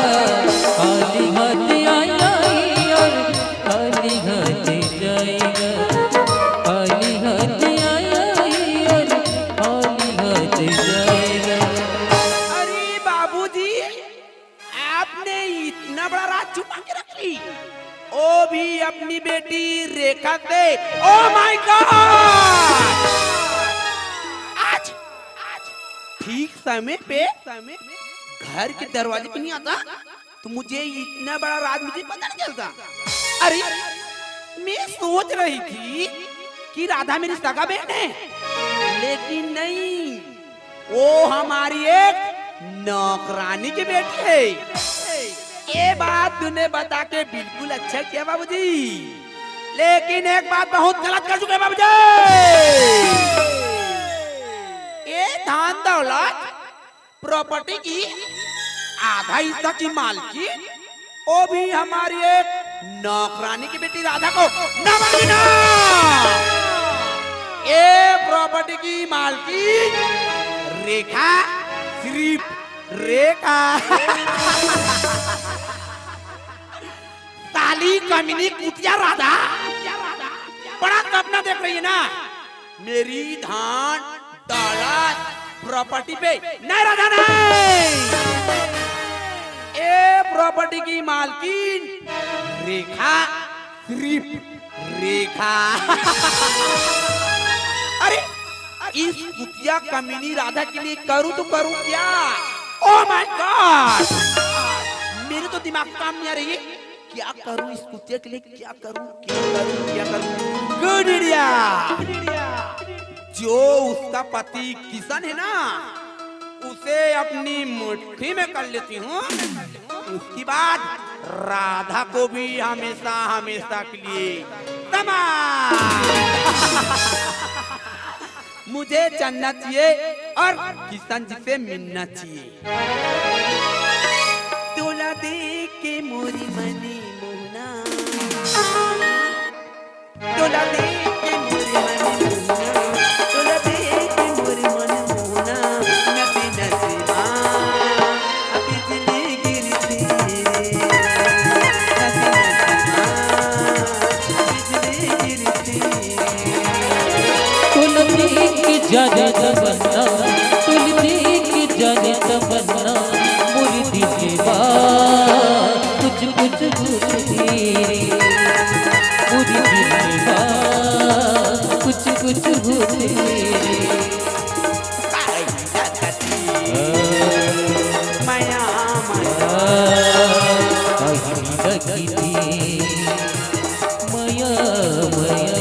खाली हाथ आया है और खाली हाथ जाएगा। खाली हाथ आया है और खाली हाथ जाएगा। अरे बाबूजी, आपने इतना बड़ा राज छुपा के रख ली, वो भी अपनी बेटी रेखा से। Oh my God! आज, आज ठीक समय पे, समय घर के दरवाजे पे नहीं आता, तो मुझे इतना बड़ा राज मुझे पता नहीं चलता। अरे, मैं सोच रही थी कि राधा मेरी सगा बहन है, लेकिन नहीं, वो हमारी एक नौकरानी की बेटी है। ये बात तूने बता के बिल्कुल अच्छा किया बाबूजी, लेकिन एक बात बहुत गलत कर चुके हैं बाबूजी। ये धन दौलत, प्रॉपर्टी की आधा हिस्सा की मालकिन, वो भी हमारी एक नौकरानी की बेटी राधा को ना मालूम ना। ये प्रॉपर्टी की मालकिन रेखा, सिर्फ रेखा। साली कमीनी कुतिया राधा, बड़ा सपना देख रही है ना। मेरी धन दौलत प्रॉपर्टी पे नहीं राधा नहीं। ये प्रॉपर्टी की मालकिन रेखा, सिर्फ रेखा। अरे, इस कुतिया कमीनी राधा के लिए करूं तो करूं क्या? Oh my God! मेरे तो दिमाग काम नहीं आ रही है। क्या करूं इस कुतिया के लिए, क्या करूं, क्या करूं, क्या करूं? Good idea! जो उसका पति किशन है ना, उसे अपनी मुट्ठी में कर लेती हूँ। उसके बाद राधा को भी हमेशा, हमेशा के लिए समा। मुझे जानना चाहिए और किशन जी से मिलना चाहिए। तोला देख के मोरी मनी मोहना, तोला देख के मोरी मनी मोहना, तोला देख के मोरी मनी मोहना, नबी नसीमा, अब बिजली गिरती, नबी नसीमा, अब बिजली गिरती। तोला देख के जागे तमन्ना, तोला देख के जागे तमन्ना, मोर दिल में बा कुछ कुछ भूत तेरे, मोर दिल में बा कुछ कुछ भूत तेरे। मया, मया। अहिरा की थी मया, मया।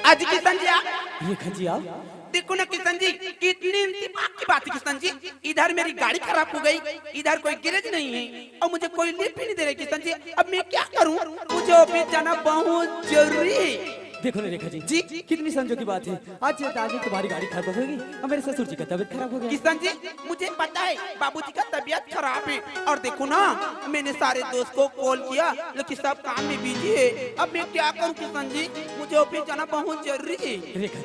अजी किशन जी, आप। ये खजी आप। देखो ना किशन जी, कितनी दिमाग की बात है किशन जी। इधर मेरी गाड़ी खराब हो गई, इधर कोई गैरेज नहीं है और मुझे कोई लिफ्ट भी नहीं दे रहे किशन जी। अब मैं क्या करूं? मुझे ऑफिस जाना बहुत जरूरी है। देखो ना रेखा जी, जी। कितनी संजोग की बात है, आज अचानक तुम्हारी गाड़ी खराब हो गई और मेरे ससुर जी का तबीयत खराब हो गया। किशन जी, मुझे पता है बाबूजी का तबीयत खराब है, और देखो ना, मैंने सारे दोस्त को कॉल किया, लेकिन सब काम में बिजी है। अब मैं क्या करूं किशन जी, मुझे ऑफिस जाना बहुत जरूरी है। रेखा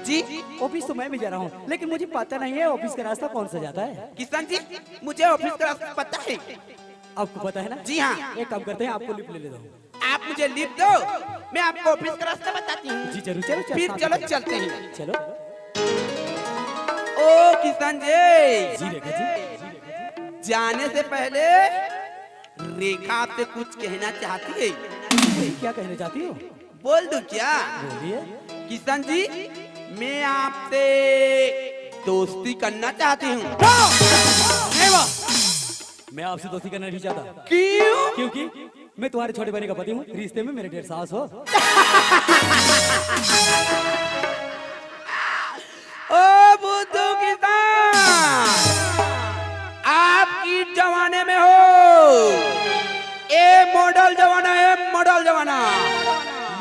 जी, जी। ऑफिस तो मैं भी जा रहा हूँ, लेकिन मुझे पता नहीं है ऑफिस का रास्ता कौन सा जाता है। किशन जी, मुझे ऑफिस का रास्ता पता है। आपको पता है ना? जी हाँ। एक काम करते हैं, आपको लिफ्ट ले लेता हूँ। आप मुझे लिफ्ट दो, मैं आपको ऑफिस का रास्ता बताती हूँ। जी जरूर, चलो, चलो, फिर साथ चलो, में। चलते हैं। चलो। ओ किशन जी, जी रेखा जी। जाने से पहले रेखा आपसे कुछ कहना चाहती है। क्या कहना चाहती हो? बोल दूं क्या? बोलिए। किशन जी, मैं आपसे दोस्ती करना चाहती हूँ। वाह! अरे वाह! मैं आपसे दोस्ती करना नहीं चाहता। क्यों? क्योंकि मैं तुम्हारे छोटे बहन का पति हूँ, रिश्ते में मेरे डेढ़ सास हो। ओ बुद्धू किसान, आप किस जमाने में हो? ए मॉडल जमाना है, मॉडल जमाना।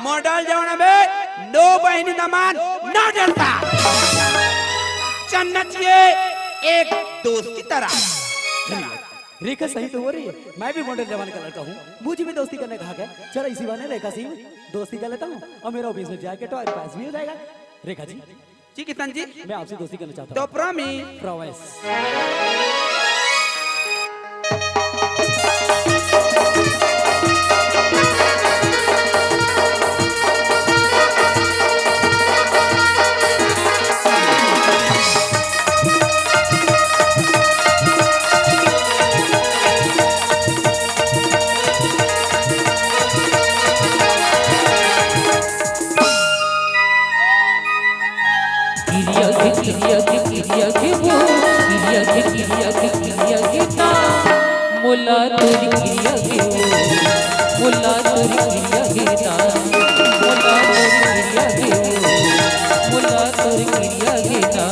मॉडल जमाना में नौ बहिनी न मान, नौ डेढ़ सास। चलना चाहिए एक दोस्त की तरह। रेखा सही तो हो रही है, मैं भी मॉडर्न जमाने का लड़का हूँ, मुझे भी दोस्ती करने कहा गया। चलो इसी बहाने रेखा से ही दोस्ती कर लेता हूँ और मेरा ऑफिस में जाके टाइम पास भी हो जाएगा। रेखा जी, जी किशन जी, मैं आपसे दोस्ती करना चाहता तो हूँ। प्रॉमिस। प्रॉमिस। किरिया के, किरिया के, किरिया के वो, किरिया के, किरिया के, किरिया के ना। मोला तोर किरिया के वो, मोला तोर किरिया के ना। मोला तोर किरिया के वो, मोला तोर किरिया के ना।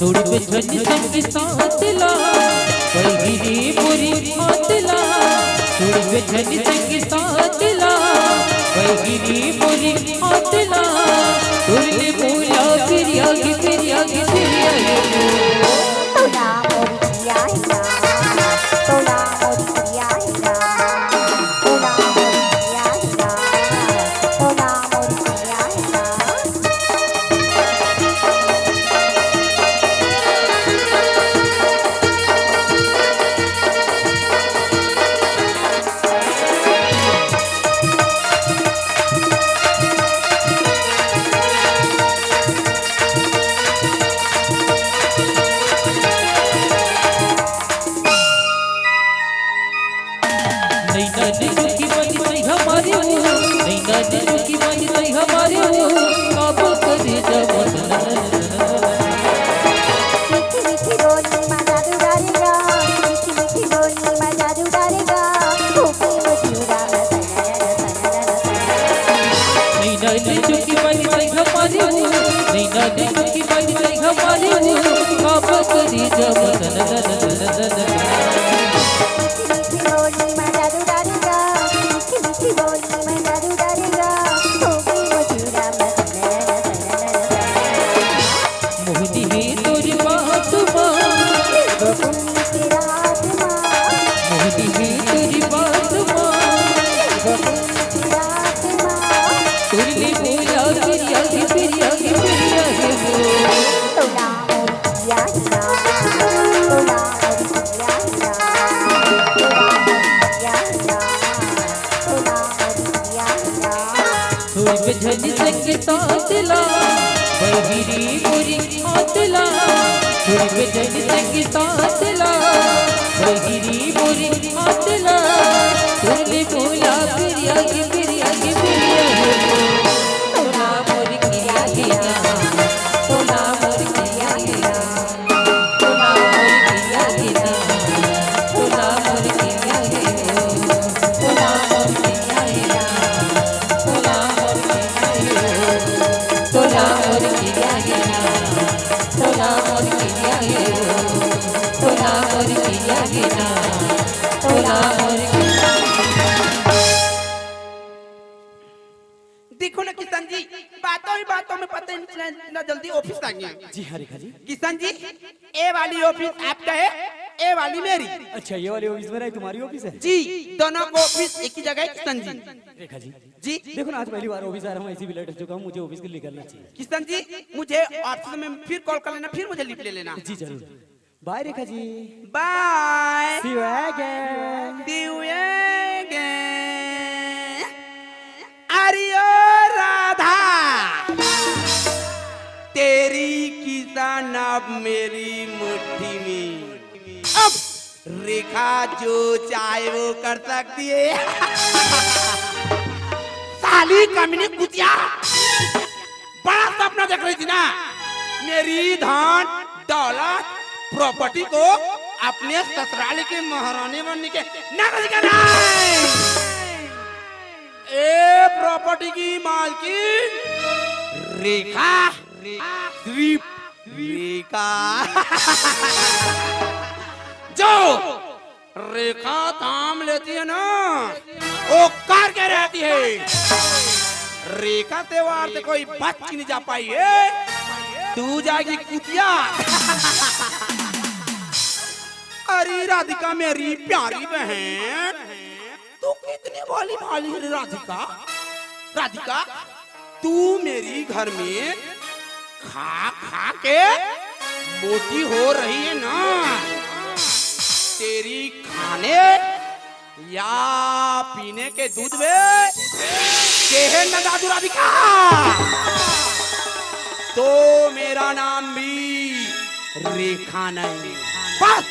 छोड़बे झन संग साथ ला, पहिली मोरी हाथ ला। छोड़बे झन संग साथ ला, पहिली मोरी हाथ ला। तोर ले मोला फिर आगे, फिर आगे, फिर आगे। नैना ने चुकी बनी सही हमारे वो, नैना ने चुकी बनी सही हमारे वो, काबू करे जब मीठी मीठी बोली में जादू डालेगा, मीठी मीठी बोली में जादू डालेगा, होके मजूरा में नैना ने चुकी बनी सही हमारे वो, नैना ने चुकी बनी सही हमारे वो, काबू करे जब मोहनी हे तोर बात मा, मोहनी हे तोर बात मा, तोर ले बोला फिर आगे, फिर आगे, फिर आगे। छोड़बे झन संग साथ ला, बहिरी मोरी हाथ ला। छोड़बे झन संग साथ ला, बहिरी मोरी हाथ ला। तोर ले बोला फिर आगे, फिर आगे, फिर आगे। तोला मोर किरिया के ना, तोला मोर किरिया के ना। तोला मोर किरिया के ना, तोला मोर किरिया के ना, तोला मोर किरिया के ना, तोला तोला मोर पिया गे ना, तोला मोर देखो ना किशन जी, बातों ही बातों में पता ही नहीं चला, इतना जल्दी ऑफिस आ गया। जी हाँ रेखा जी। किशन जी, ये वाली ऑफिस आपका है, ये वाली मेरी। अच्छा, ये वाली ऑफिस मेरा है, तुम्हारी ऑफिस है? जी, दोनों को ऑफिस एक ही जगह है किशन जी। रेखा जी, जी। देखो ना, आज पहली बार ऑफिस आ रहा हूँ, ऐसे भी लेट हो चुका हूँ, मुझे ऑफिस के लिए निकलना चाहिए। किशन जी, मुझे ऑफिस में फिर कॉल कर लेना, फिर मुझे लिफ्ट ले लेना। जी जरूर। बाय रेखा जी। बाय। See you again। See you again। अरे ओ राधा, तेरी किशन अब मेरी मुट्ठी में। अब रेखा जो चाहे वो कर सकती है। साली कमीनी कुतिया, बड़ा सपना देख रही थी ना, मेरी धन दौलत प्रॉपर्टी को अपने ससुराल के महारानी बनने के नजर का नहीं। ए प्रॉपर्टी की मालकिन रेखा, सिर्फ रेखा। जो रेखा थाम लेती है ना, वो करके रहती है। रेखा त्योहार से कोई बच नहीं जा पाई है। तू जाएगी कुतिया। अरे राधिका मेरी प्यारी बहन, तू कितनी भोली भाली है रे राधिका। राधिका, तू मेरी घर में खा खा के मोटी हो रही है ना। तेरी खाने या पीने के दूध में सेहर न डाल दूं राधिका, तो मेरा नाम भी रेखा नहीं। बस,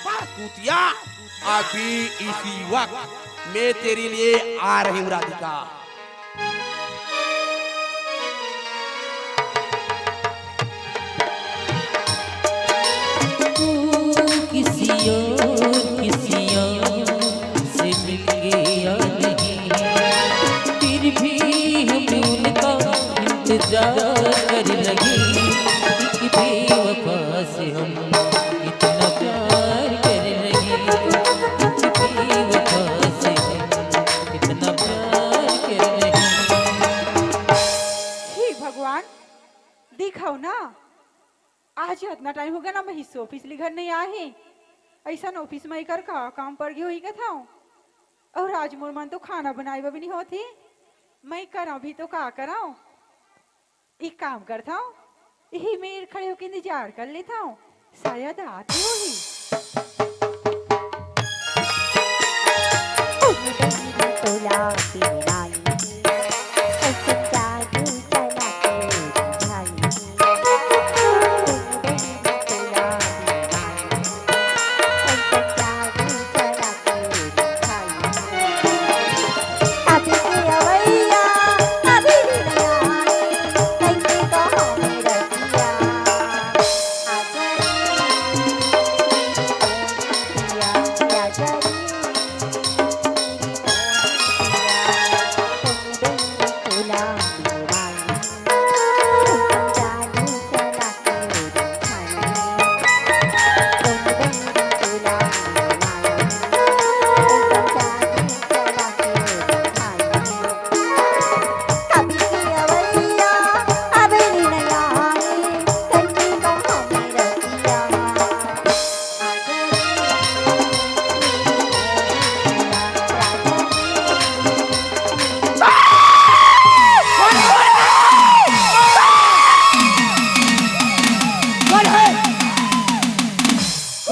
बस कुतिया, अभी इसी वक्त मैं तेरे लिए आ रही हूँ राधिका। तू किसी और, किसी और से मिल गया नहीं, फिर भी हम उनका इंतजार कर लगी। एक बेवफा से हम कितना प्यार कर लगी, एक बेवफा से हम कितना प्यार कर लगी। हे भगवान, दिखाओ ना, आज अतना टाइम हो गया ना, मैं हिस्सो ऑफिस ले घर नहीं आए हे। ऐसा ना ऑफिस में एकर का काम पड़ गया होही कथंव। और आज मोर मन तो खाना बनाए बर भी नहीं होत हे। मैं करा भी तो का करा? एक काम करथंव, यही मेर खड़े होके इंतजार कर लेथंव, शायद आती होही।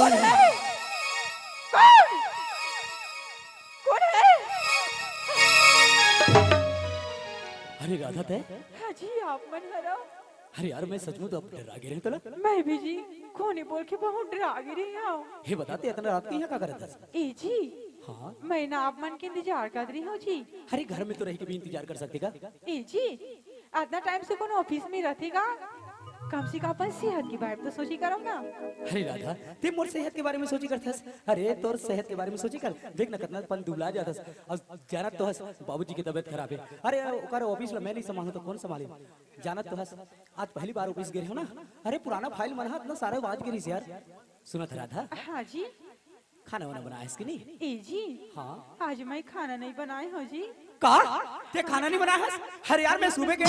कौन है? कौन? कौन है? अरे राधा, तैं? हाँ जी, आप मन हरव। अरे यार, मैं सचमुच अब डरा गे रहेंव तोला। मैं भी जी, कोने बोल के बहुत डरा गे रहेंव। हे बता, तैं अतना रात के यहाँ का करत हस? ए जी, हाँ? मैं ना आप मन के इंतजार करत रहेंव जी। अरे घर में तो रह के भी इंतजार कर सकते का? ए जी, अतना टाइम से कोनो ऑफिस में रहिथे का? कम से कम अपन सेहत के बारे में तो सोची करव ना। अरे राधा, ते मोर सेहत के बारे में सोची करथस? अरे, तोर सेहत के बारे में सोची कर। देख ना, कतना अपन दुबला जाथस। अउ जानत तो हस, बाबूजी के तबीयत खराब हे। अरे, ओकर ऑफिस ला मैं नहीं संभालूं तो कौन संभाली? जानत तो हस, आज पहली बार ऑफिस गे रहेंव ना। अरे, पुराना फाइल मन हा इतना सारा बाज गिरिस यार। सुनत राधा? हाँ जी। खाना वाना बनाए हस कि नहीं? ए जी, हाँ। आज मैं खाना नहीं बनाए हूँ जी। का? ते खाना नहीं बनाए हस? अरे यार, मैं सुबह के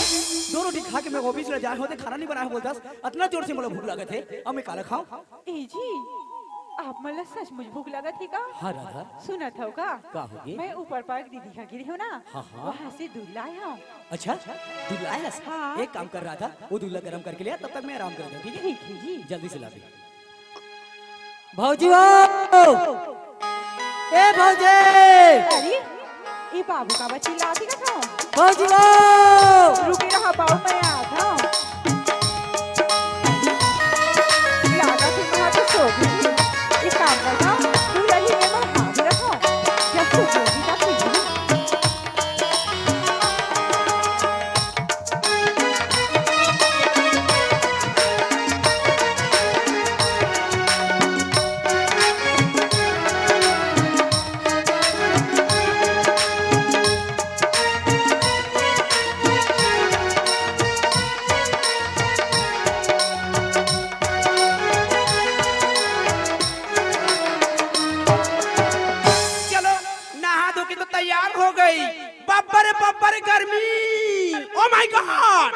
दो रोटी खा के मैं ऑफिस ले जाए हों, ते खाना नहीं बनाए हो बोलथस। इतना जोर से मोला भूख लागत हे, अब मैं काला खाऊं? ए जी, आप मन ला सचमुच भूख लागत हे का? हाँ राधा। सुनत हव का? का होगे? मैं ऊपर पार्क दीदी का गिरे हूँ ना, हाँ, हाँ। वहाँ से दूध लाए हूँ। अच्छा, दूध लाए हस? हाँ। एक काम कर राधा, वो दूध ला गरम करके ले आ, तब तक मैं आराम कर दूँ, ठीक है? ठीक है जी। जल्दी से ला दे। भौजी हो! ए भौजी! अरे, ए बाबू का बच्ची लाती का था? भौजी हो! रुके रहा बाबू, मैं आ था। लागा फिर वहाँ तो सो गई। एक काम करता हूँ, तू यही में मैं हाथ रखो। जब सो गई तब पी लूँ। चलो, नहा धो के तो तैयार हो गई। बब्बर बब्बर गर्मी। ओ माय गॉड,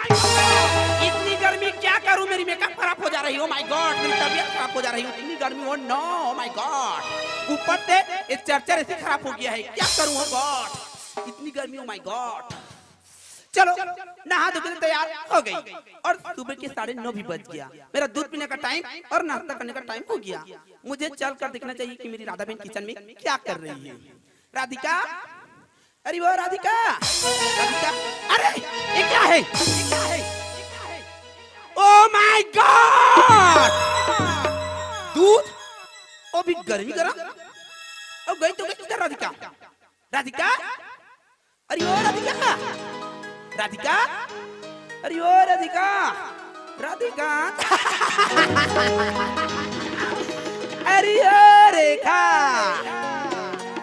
इतनी गर्मी क्या करूं, मेरी मेकअप खराब हो जा रही। ओ माय गॉड, मेरी तबीयत खराब हो जा रही। इतनी गर्मी, oh no, oh my God. ऊपर से ये चरचर ऐसे खराब हो गया है, क्या करूं, ओ गॉड, इतनी गर्मी, ओ माय गॉड। चलो, नहा धो के तैयार हो गई और सुबह के साढ़े नौ भी बज गया। मेरा दूध पीने का टाइम और नाश्ता करने का टाइम हो गया। मुझे चल कर देखना चाहिए कि मेरी राधा बहन किचन में क्या कर रही है। राधिका, अरे वो राधिका, राधिका, अरे ये क्या है, ये क्या है? ओ माय गॉड, दूध, ओ भी गर्मी गरम। ओ गई तो गई किधर राधिका? राधिका, अरे ओ राधिका, राधिका, अरे ओ राधिका, राधिका। अरे ओ रेखा,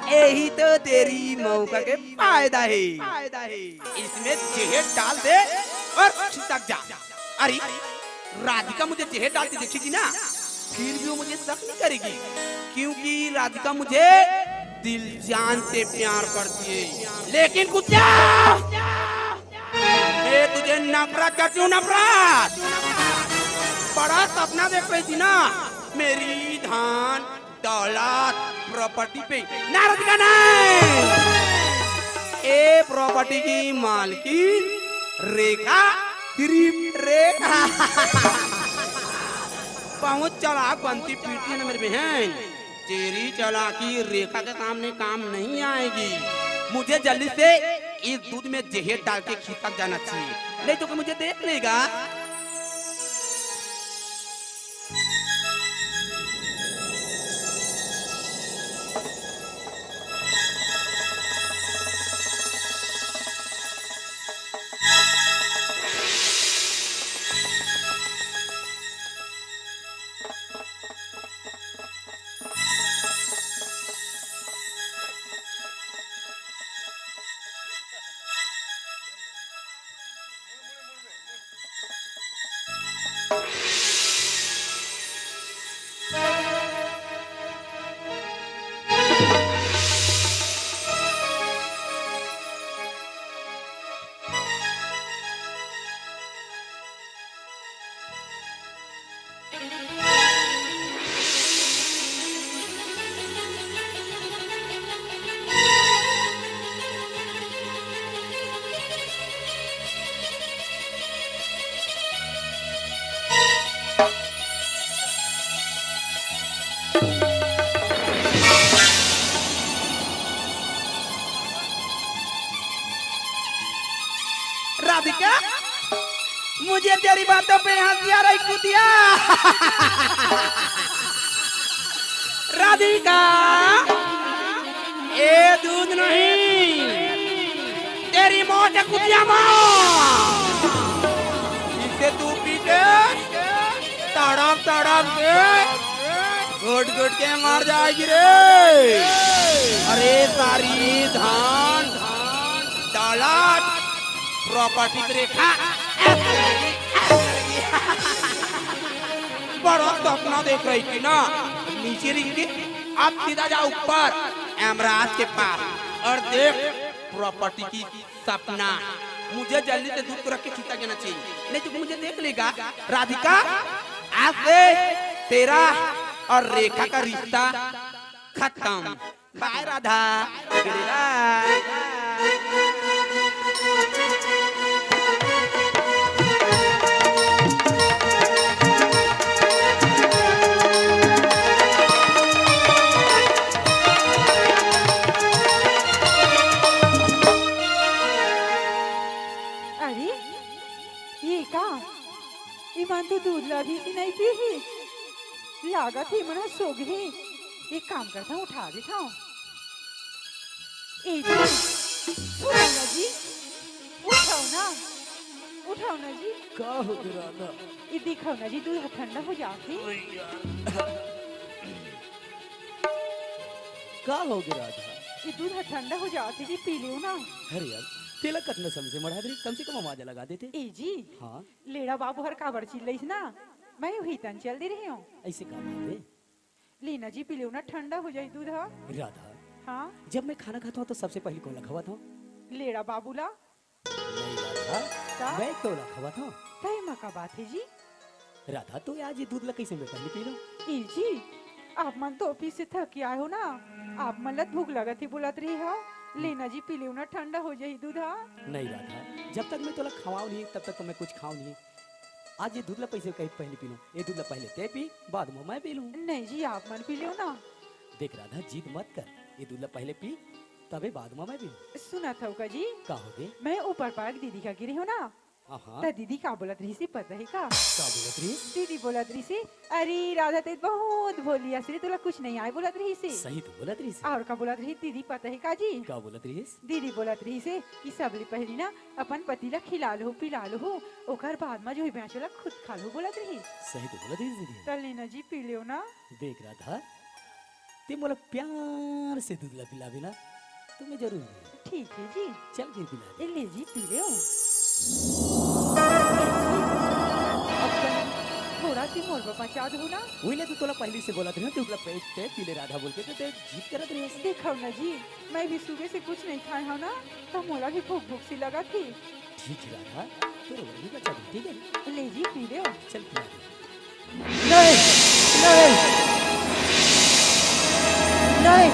यही तो तेरी मौका के फायदा है। इसमें जहर डाल दे और खिसक जा। अरे, राधिका मुझे जहर डालती देखेगी ना, फिर भी वो मुझे शक नहीं करेगी, क्योंकि राधिका मुझे दिल जान से प्यार करती है। लेकिन कुत्ता, मैं तुझे नफरत करती हूँ, नफरत। बड़ा सपना देख रही थी ना, मेरी धन दौलत, प्रॉपर्टी पे। ना राधिका, नहीं। ए प्रॉपर्टी की मालकिन रेखा, सिर्फ रेखा। बहुत चालाक बनती फिरती है ना मेरी बहन। तेरी चालाकी रेखा के सामने काम नहीं आएगी। मुझे जल्दी से इस दूध में जहर डाल के खिसक जाना चाहिए, नहीं तो कोई मुझे देख लेगा। राधिका, मुझे तेरी बातों पे हंसी आ रही कुतिया। राधिका, ए दूध नहीं, तेरी मौत है कुतिया माँ। इसे तू पी के तड़प के घुट घुट के मर जाएगी रे। अरे सारी धान डाला प्रॉपर्टी रेखा। बड़ा सपना देख रही थी ना, नीचे रिंग के, अब सीधा जा ऊपर, यमराज के पास और देख प्रॉपर्टी की सपना। मुझे जल्दी से दूर रख के खींचा जाना चाहिए, नहीं तो मुझे देख लेगा। राधिका, आज से तेरा और रेखा का रिश्ता खत्म। बाय राधा। अरे, ये का? इमन तो दूध ला भी नहीं पी ही। लागत हे, इमन ह सो गे हे। एक काम करता हूँ, उठा देता हूँ। ए जी, उठाओ ना जी, उठाओ ना, उठाओ ना जी। का हो गे राधा? ये दिखाओ ना जी, दूध ठंडा हो जात हे। का हो गे राधा? ये दूध ह ठंडा हो जात हे जी, पी लेव ना। अरे यार, तेला कतना समय से मढ़ा दे, कम से कम आवाज लगा देते। ए जी, हाँ। लेड़ा बाबू हर काबर चिल्लाइस ना, मैं उही तन चल दे रहे हूँ। ऐसे का बात है? लेना जी, पी लेव ना, ठंडा हो जाई दूध ह। राधा, हाँ? जब मैं खाना खाता हूँ तो सबसे पहले कौन ला खवाता हूँ? लेड़ा बाबू ला। नहीं राधा, का? मैं तो ला खवाता हूँ। तय मा का बात है जी? राधा, तो आज ये दूध ला कैसे मैं पहले पी लूँ? ए जी, आप मन तो ऑफिस से थक के आए हो ना, आप मन ला भूख लगत ही बोलत रहे हो। लेना जी, पी लेव ना, ठंडा हो जाई दूध ह। नहीं राधा, जब तक मैं तोला खवाओ नहीं तब तक तो मैं कुछ खाओ नहीं। आज ये दूध ला पैसे कहीं पहले पी लूँ, ये दूध ला पहले ते पी, बाद में मैं पी लूँ। नहीं जी, आप मन पी लेव ना। देख राधा, जिद मत कर, ये दूध ला पहले पी, तबे बाद में मैं पी लूँ। सुनत हव का जी? का हो गे? मैं ऊपर पार्क दीदी का गिरे हो ना, हाँ, हाँ। त दीदी का बोलत रहिस हे पता हे का? का बोलत रहिस? दीदी बोलत रहिस हे, "अरे राधा, ते बहुत भोली हस रे, तोला कुछ नहीं आए," बोलत रहिस हे। सही तो बोलत रहिस हे। और का बोलत रहिस दीदी पता हे का जी? का बोलत रहिस? दीदी बोलत रहिस हे कि सबले पहली ना अपन पति ला खिला लो, पिला लो, ओकर बाद मा जो ही बेंचो ला खुद खा लो, बोलत रहिस। सही तो बोलत रहिस दीदी। त लेना जी, पी लेव ना। देख राधा, ते मोला प्यार से दूध ला पिलाबे ना, तो मैं जरूर पीऊँ। ठीक है जी। चल फिर पिला दे। ए, ले जी, पी ले। अब कहीं थोड़ा सी मोर बर बचा दो ना। वही ले तो तोला पहले से बोलत रहे हो, दूध ला पी, ते पी ले राधा बोल के, तो ते जिद करत रहे। देखो ना जी, मैं भी सुबह से कुछ नहीं खाए हूँ ना, तो मोला भी भूख भूख सी लगत थी। ठीक है राधा, तो वही बचा दे, ठीक है? ले जी, पी ले। चल पिला दे। नहीं, नहीं, नहीं।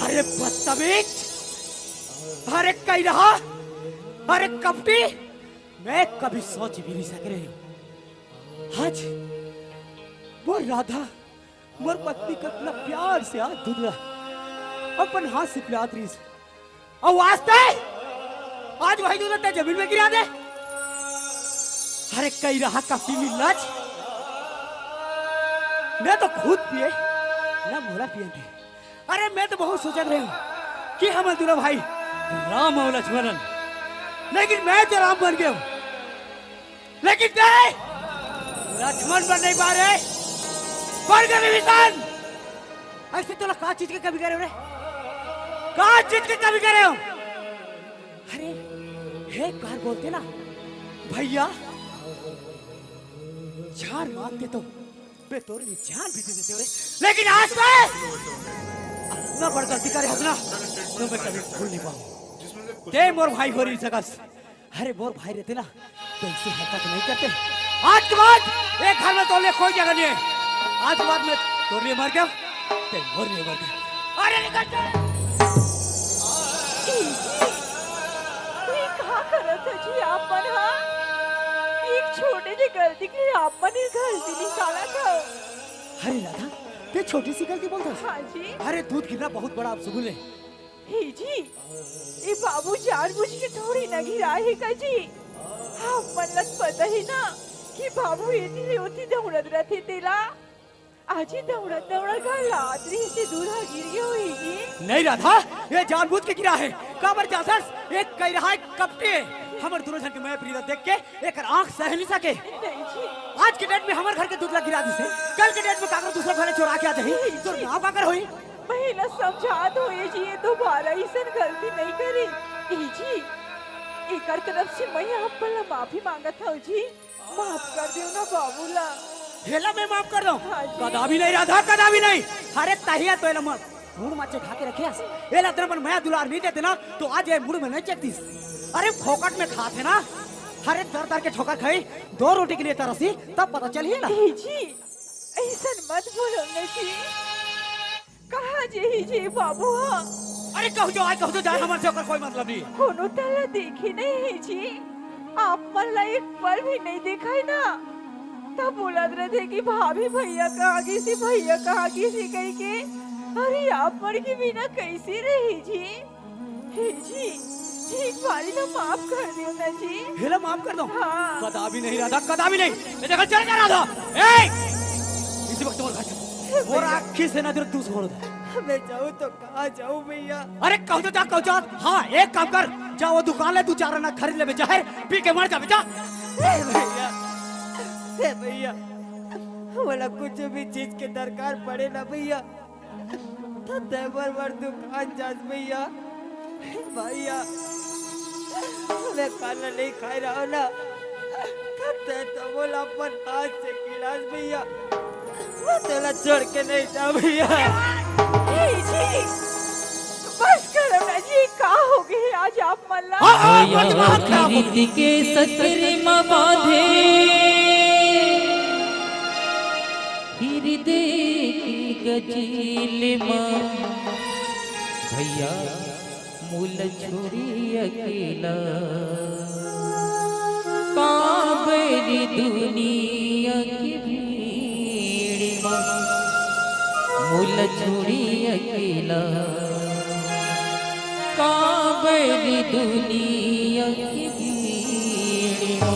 अरे बदतमीज, अरे कइरहा, अरे कपटी, मैं कभी सोच भी नहीं सके रहे हूँ। आज वो राधा मोर पत्नी कतना प्यार से आज दूध ला अपन हाथ से पिलात रहिस। अउ आज तैं, आज वही दूध ला तैं जमीन में गिरा दे। अरे कइरहा कपटी निर्लज, मैं तो खुद पिए, ना मोला पिए दे। अरे मैं तो बहुत सोचत रहे हूँ कि हमर दूनों भाई राम अउ लक्ष्मण, लेकिन मैं तो राम बन गए हूँ। लेकिन तैं लक्ष्मण बन नहीं पा रहे, बन गए विभीषण। ऐसे तोला का चीज के कमी करे हो रे? का चीज के कमी करे हो? अरे, हे कार बोलते ना, भैया, जान मांगते तो मैं तोरे लिए जान भी दे देते हो रे। लेकिन आज तैं इतना बड़ गलती करे हस ना, तो मैं कभी भूल नहीं पाऊँ। तैं मोर भाई हो नहीं सकस। अरे मोर भाई रहते ना, तो इसे हरकत नहीं करते। आज के बाद एक घर में तोर लिए कोई जगह नहीं है। आज के बाद मैं तोर लिए मर गया, ते मोर लिए मर गया। अरे निकल जा। ए जी, ये का करत हो जी आप मन हा? एक छोटे से गलती के लिए आप मन ये गलती निकालत हो। अरे राधा, ते छोटी सी गलती बोलता है। हाँ जी। अरे दूध गिरना बहुत बड़ा अपशगुन है। हे जी, ये बाबू जानबूझ के थोड़ी न गिराए हे का जी? आप मन ला पता ही ना कि बाबू एती ले ओती दौड़त रथे तेला। आज ही दौड़त दौड़त घर लात रही से दूध हा गिर गए होही जी। नहीं राधा, ये जानबूझ के गिरा है। काबर जानथस, एक कह रहा है कपटी है। हमर दोनों जन के मया प्रीत देख के एकर आंख सह नहीं सके। नहीं जी। आज के डेट में हमर घर के दूध ला गिरा दिसे, कल के डेट में काकर दूसरा घर चोरा के आ जाही, तो नाव काकर होई? महिला समझा दो ए जी, ये दोबारा ऐसन गलती नहीं करी। ए जी, एकर तरफ से मैं आप मन ला माफी मांगत हूँ जी। माफ कर दो ना बाबू ला। हेला मैं माफ कर दूं? हाँ जी। कदापि नहीं राधा, कदापि नहीं। अरे तहिया तो एला मैं मुड़ मा चघा के रखे हस। एला तेरा मन मया दुलार नहीं देते ना, तो आज ये मुड़ में नहीं चघ दिस। अरे फोकट में खाथे ना। अरे दर दर के ठोकर खाई, दो रोटी के लिए तरसी, तब पता चलही ना। ए जी, ऐसन मत बोलो ना जी। कहाँ जे ही जी बाबू हा? अरे कहूँ जो आए, कहूँ जो जाए, हमर से ओकर कोई मतलब नहीं है। कोनो तला देखी नहीं है जी। आप मन ला एक पल भी नहीं दिखाई ना। तब बोलत रहे कि भाभी भैया कहाँ गिसी, भैया कहाँ गिसी कही के। अरे आप मन के बिना कैसे रही जी? हे जी, एक बारी ना माफ कर दियो ना जी। हेला माफ कर दो। हाँ। कदापि नहीं राधा, कदापि नहीं। ये देखो चल जा राधा। ए! इसी वक्त तुम्हारे घर चल। और आखी से ना तेरे दूसरा होता। मैं जाऊँ तो कहाँ जाऊँ भैया? अरे कहूँ तो जा, कहूँ जा। हाँ, एक काम कर, जा वो दुकान ले, तू चार आना खरीद ले, जहर पी के मर जा बेटा। ए भैया, ए भैया, मोला कुछ भी चीज के दरकार पड़े ना भैया, तो तैं बर बर दुकान जास भैया। भैया, मैं खाना नहीं खाए रहो ना, तो तैं तो मोला अपन हाथ से खिलास भैया। मैं तेला छोड़ के नहीं जाऊँ भैया। ए जी, बस करो ना जी, का हो गए आज आप मन ला? हाँ, हाँ, मत मार, क्या हो- प्रीत के सकर म बांधे हृदय के गजील म भैया मोला छोड़ी अकेला काबर दुनिया के भीड़ म मोला छोड़ी अकेला काबर दुनिया के भीड़ म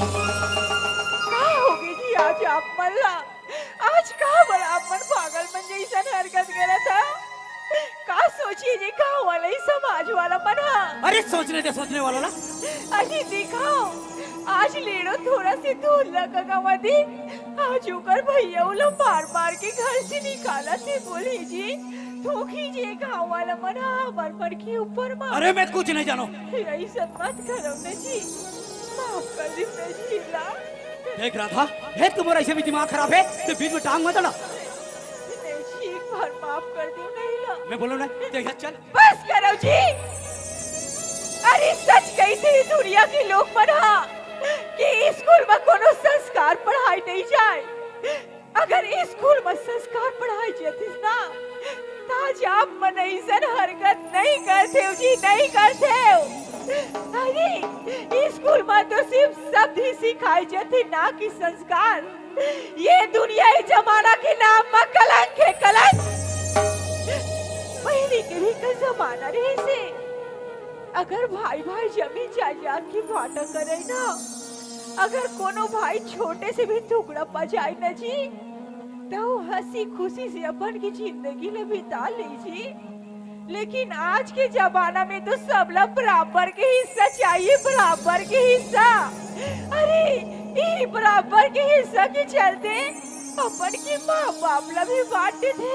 का हो गए जी आज आप मन ला? आज का बड़ा आप मन पागल मन जैसन हरकत करत हा? का सोचिए जी गाँव वाला ही समाज वाला मन हा? अरे सोचने दे सोचने वाला ना। अरे दिखाओ, आज लेड़ो थोड़ा से दूध लगा गवा दी। आज ओकर भैया उला मार मार के घर से निकाला थे बोली जी। धोखी जे गाँव वाला मन हा हमर मन के ऊपर मा। अरे मैं कुछ नहीं जानो। ऐसा मत करो न जी, माफ कर दो न जी ला। देख राधा, हे तुम्हारा ऐसे भी दिमाग खराब है, तो बीच में टांग मत अड़ा। नहीं जी, एक बार माफ कर दो नहीं ला। मैं बोलो ना, देख चल। बस करो जी। अरे सच कही थी दुनिया के लोग मन हा कि स्कूल में कोनो संस्कार पढ़ाई नहीं जाए। अगर स्कूल में संस्कार पढ़ाई जातिस ना, ताज आप मन ऐसन हरकत नहीं करते हो जी, नहीं करते हो। अरे स्कूल में तो सिर्फ शब्द ही सिखाई जाते ना कि संस्कार। ये दुनिया ये जमाना के नाम में कलंक है, कलंक। पहले के भी का जमाना रहे से, अगर भाई भाई जमीन जायदाद की बांटा करे ना, अगर कोनो भाई छोटे से भी टुकड़ा पा जाए ना जी, तो हंसी खुशी से अपन की जिंदगी ले बिता ले जी। लेकिन आज के जमाना में तो सबला बराबर के हिस्सा चाहिए, बराबर के हिस्सा। अरे, ये बराबर के हिस्सा के चलते अपन के माँ बाप ला भी बांट देथे।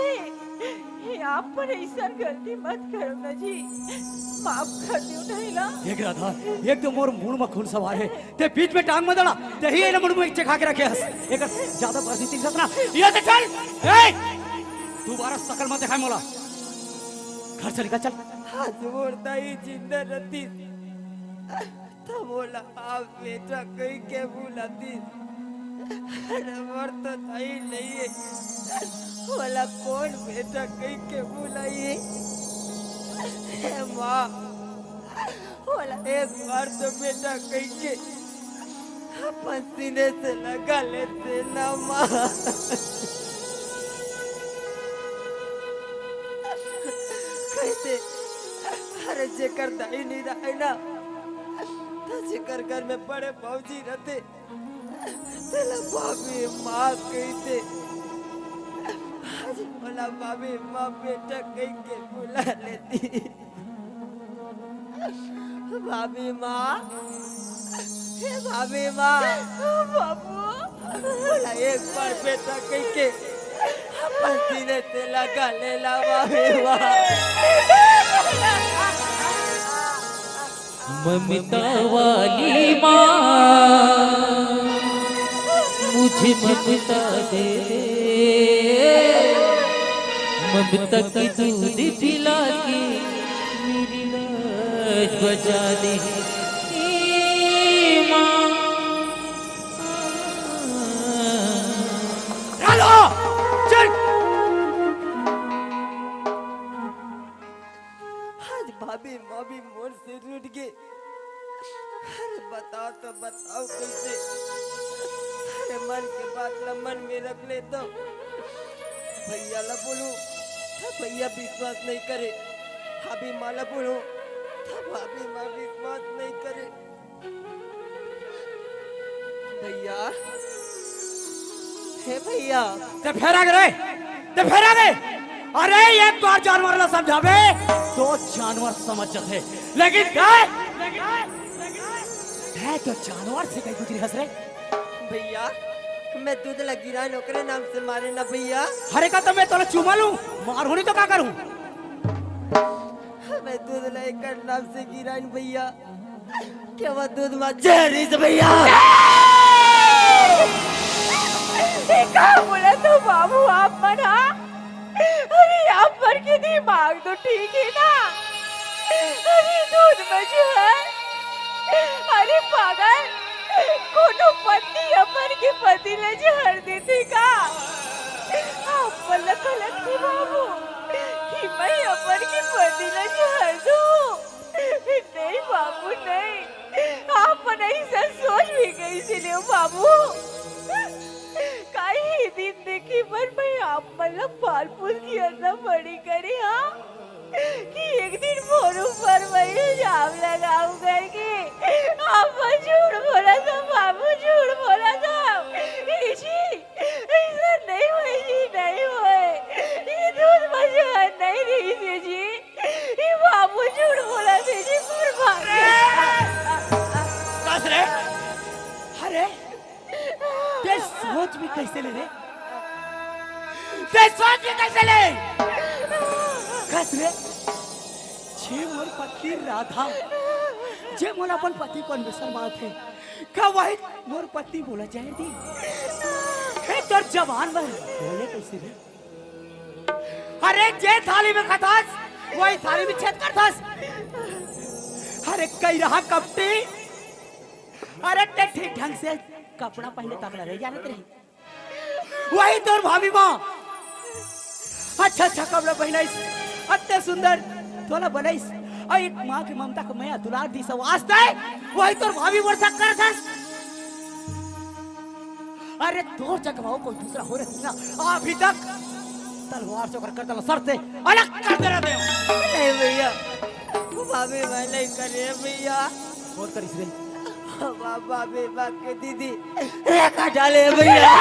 हे, आप मन ऐसन गलती मत करो ना जी, माफ कर दो नहीं ला। देख राधा, एक तो मोर मूड़ में खून सवार है, ते बीच में टांग मत अड़ा, ते ही एला मूड़ में चघा के रखे हस। एक ज्यादा बर्दाश्त नहीं सकना, यहाँ से चल। ए, दोबारा शकल मत दिखाए मोला, घर से निकल चल। हाथ जोड़ता ही जिंदा रहती, त मोला आप बेटा कहि के बुलातिस। अरे मोर तो दाई नइ हे, मोला कोन बेटा कहि के बुलाही? हे माँ, मोला एक बार तो बेटा कहि के अपन सीने से लगा लेते ना माँ। कहिते, अरे जेकर दाई नइ रहय ना, त जेकर घर में बड़े भौजी रहिथे, तेला भाभी माँ कहिथे। आज मोला भाभी माँ बेटा कहि के बुला लेतिस। भाभी माँ, हे भाभी माँ, बाबू, मोला एक बार बेटा कहि के अपन सीने से लगा लेला भाभी माँ। ममता वाली माँ, मुझे ममता दे, ममता की दूध पिला के मेरी लाज बजा दे, ए माँ। राधा, चल। आज भाभी माँ भी मोर से रूठ गे। अरे बताओ तो बताओ कइसे? अरे मन के बात ला मन में रख लेथों। भैया ला बोलहूँ त भैया विश्वास नइ करे, भाभी माँ ला बोलहूँ त भाभी माँ विश्वास नइ करे। भैया, हे भैया। ते फेर आगे रे, ते फेर आगे। अरे एक बार जानवर ला समझाबे त जानवर समझ जाथे, लेकिन तैं, तैं तो जानवर से कहीं गुजरे हस रे। भैया, मैं दूध ला गिराएन ओकरे नाम से मारेन ना भैया। अरे का त मैं तोला चूमा लूं, मारहूं नहीं त का करूं? मैं दूध ला एकर नाम से गिराएन भैया। के वो दूध म जहर रहिस भैया। ये का बोलथो बाबू आप मन हा? अरे आप मन के दिमाग तो ठीक हे ना? अरे दूध म जहर? अरे पागल, कोनो पत्नी अपन के पति ला जहर देथे का? आप मन ला का लगथे बाबू कि मैं अपन के पति ला जहर दूं? नहीं बाबू, नहीं। आप मन अइसन सोच भी कइसे लेव बाबू? काहे दिन देखे बर मैं आप मन ला पाल पोस के अतना बड़े करे हंव कि एक दिन मोर ऊपर म इल्जाम लगाहू करके आप मन झूठ बोलथो बाबू, झूठ बोलथो। ए जी, अइसन नइ होय जी, नइ होय। ये दूध म जहर नइ रहिस हे जी। ए बाबू झूठ बोलत हे जी, मोर बाप। कस रे? अरे, ते सोच भी कइसे ले रे? ते सोच भी कइसे ले? कस रे? जे मोर पत्नी राधा, जे मोला अपन पति परमेश्वर मानथे, का वही मोर पत्नी मोला जहर दिही? हे तोर जबान बर बोले कइसे रे? अरे जे थाली में खाथस, वही थाली में छेद करथस। अरे कइरहा कपटी, अरे ते ठीक ढंग से कपड़ा पहिने तक ल नइ जानत रहे। वही तोर भाभी माँ अच्छा अच्छा कपड़ा पहिनाइस, अत्ते सुंदर तोला बनाइस, अउ एक माँ के ममता के मया दुलार दिस, अउ आज तैं वही तोर भाभी मोर साथ करथस। अरे तोर जगह म कोई दूसरा होय रहितिस ना, अभी तक तलवार से ओकर गर्दन ला सर से अलग कर दे रहितेंव। नहीं भैया, भाभी माँ नइ करे भैया। कोन करिस रे? बा-, भाभी माँ के दीदी रेखा डाले भैया।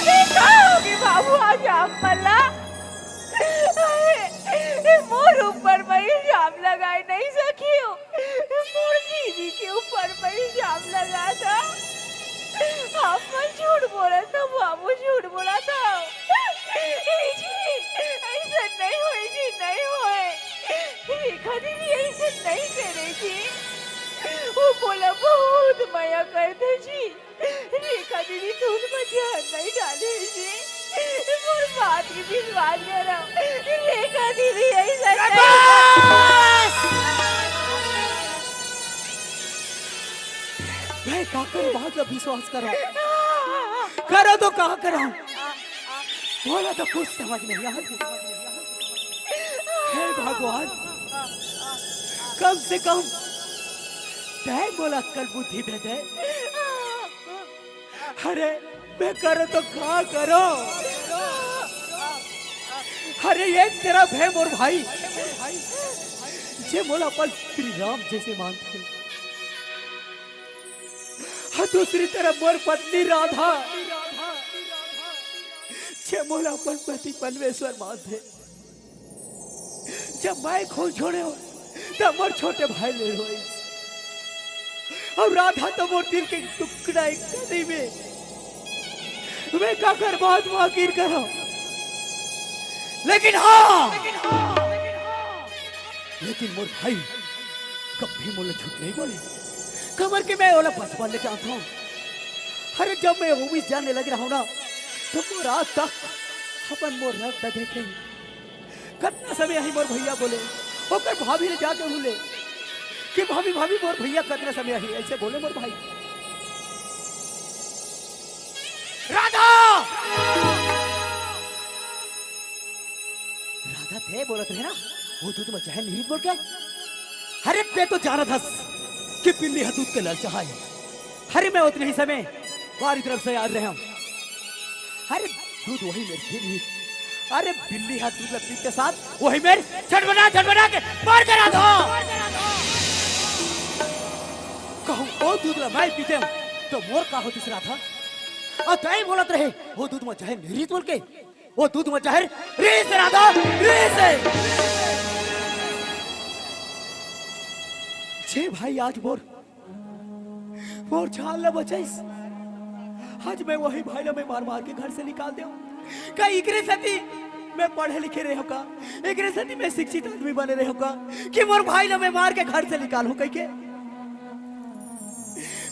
ये का होगे बाबू, आज आप मन ला? अरे, ये मोर ऊपर म इल्जाम लगाए नइ सकियो। मोर दीदी के ऊपर म इल्जाम लगाथो। आप मन झूठ बोलथो बाबू, झूठ बोलथो। ए जी, अइसन नइ होय जी, नइ होय। रेखा दीदी अइसन नइ करे जी। वो मोला बहुत मया करथे जी। रेखा दीदी दूध म जहर नइ डाले हे जी। मोर बात के विश्वास करव। रेखा दीदी अइसन नइ बस! काकर बात ला विश्वास करो, करो तो का करो, मोला तो कुछ समझ नहीं आत हे। हे भगवान, कम से कम तैं मोला अक्कल बुद्धि दे दे। अरे, मैं करो तो का करो? अरे, एक तरफ हे मोर भाई, जे मोला अपन श्री राम जैसे मानथे, अउ दूसरी तरफ मोर पत्नी राधा, जे मोला अपन पति परमेश्वर मानथे। जब मैं खून छोड़े हों, तब मोर छोटे भाई ले रोइस। अउ राधा तो मोर दिल के टुकड़ा, एक कली में। मैं काकर बात म आखिर करो? लेकिन हाँ, लेकिन मोर भाई कभी मोला झूठ नहीं बोले, काबर के मैं ओला बचपन ले जानत हों। अरे, जब मैं उन्नीस जाने लग रहा हों ना, तो मोर आज तक अपन मोर रक्त देखे। कतना समय आही मोर भैया बोले, ओकर भाभी ले जाके बोले कि भाभी, भाभी, मोर भैया कतना समय आही, ऐसे बोले मोर भाई। राधा! राधा, तैं बोलत रहे ना, वो दूध म जहर नहीं बोल के? अरे, तैं तो जानत हस कि बिल्ली ह दूध के ललचाहा हे। अरे, मैं ओतने ही समय बाहरी तरफ से आ रहे हों। अरे, दूध वही मेर गिर ही। अरे, बिल्ली ह दूध ला पीते साथ वही मेर झटबना, झटबना के मार के राधा। कहूँ ओ दूध ला मैं पीते हों, तो मोर का होतिस राधा? अउ तैं बोलत रहे, वो दूध म जहर नहीं बोल के? वो दूध म जहर रहिस राधा, रहिस। जे भाई आज मोर, मोर जान ला बचाइस, आज मैं वही भाई ला मैं मार मार के घर से निकाल देंव। का एकरे सेती मैं पढ़े लिखे रहे हों का? एकरे सेती मैं शिक्षित आदमी बने रहे हों का कि मोर भाई ला मैं मार के घर से निकालों कहिके?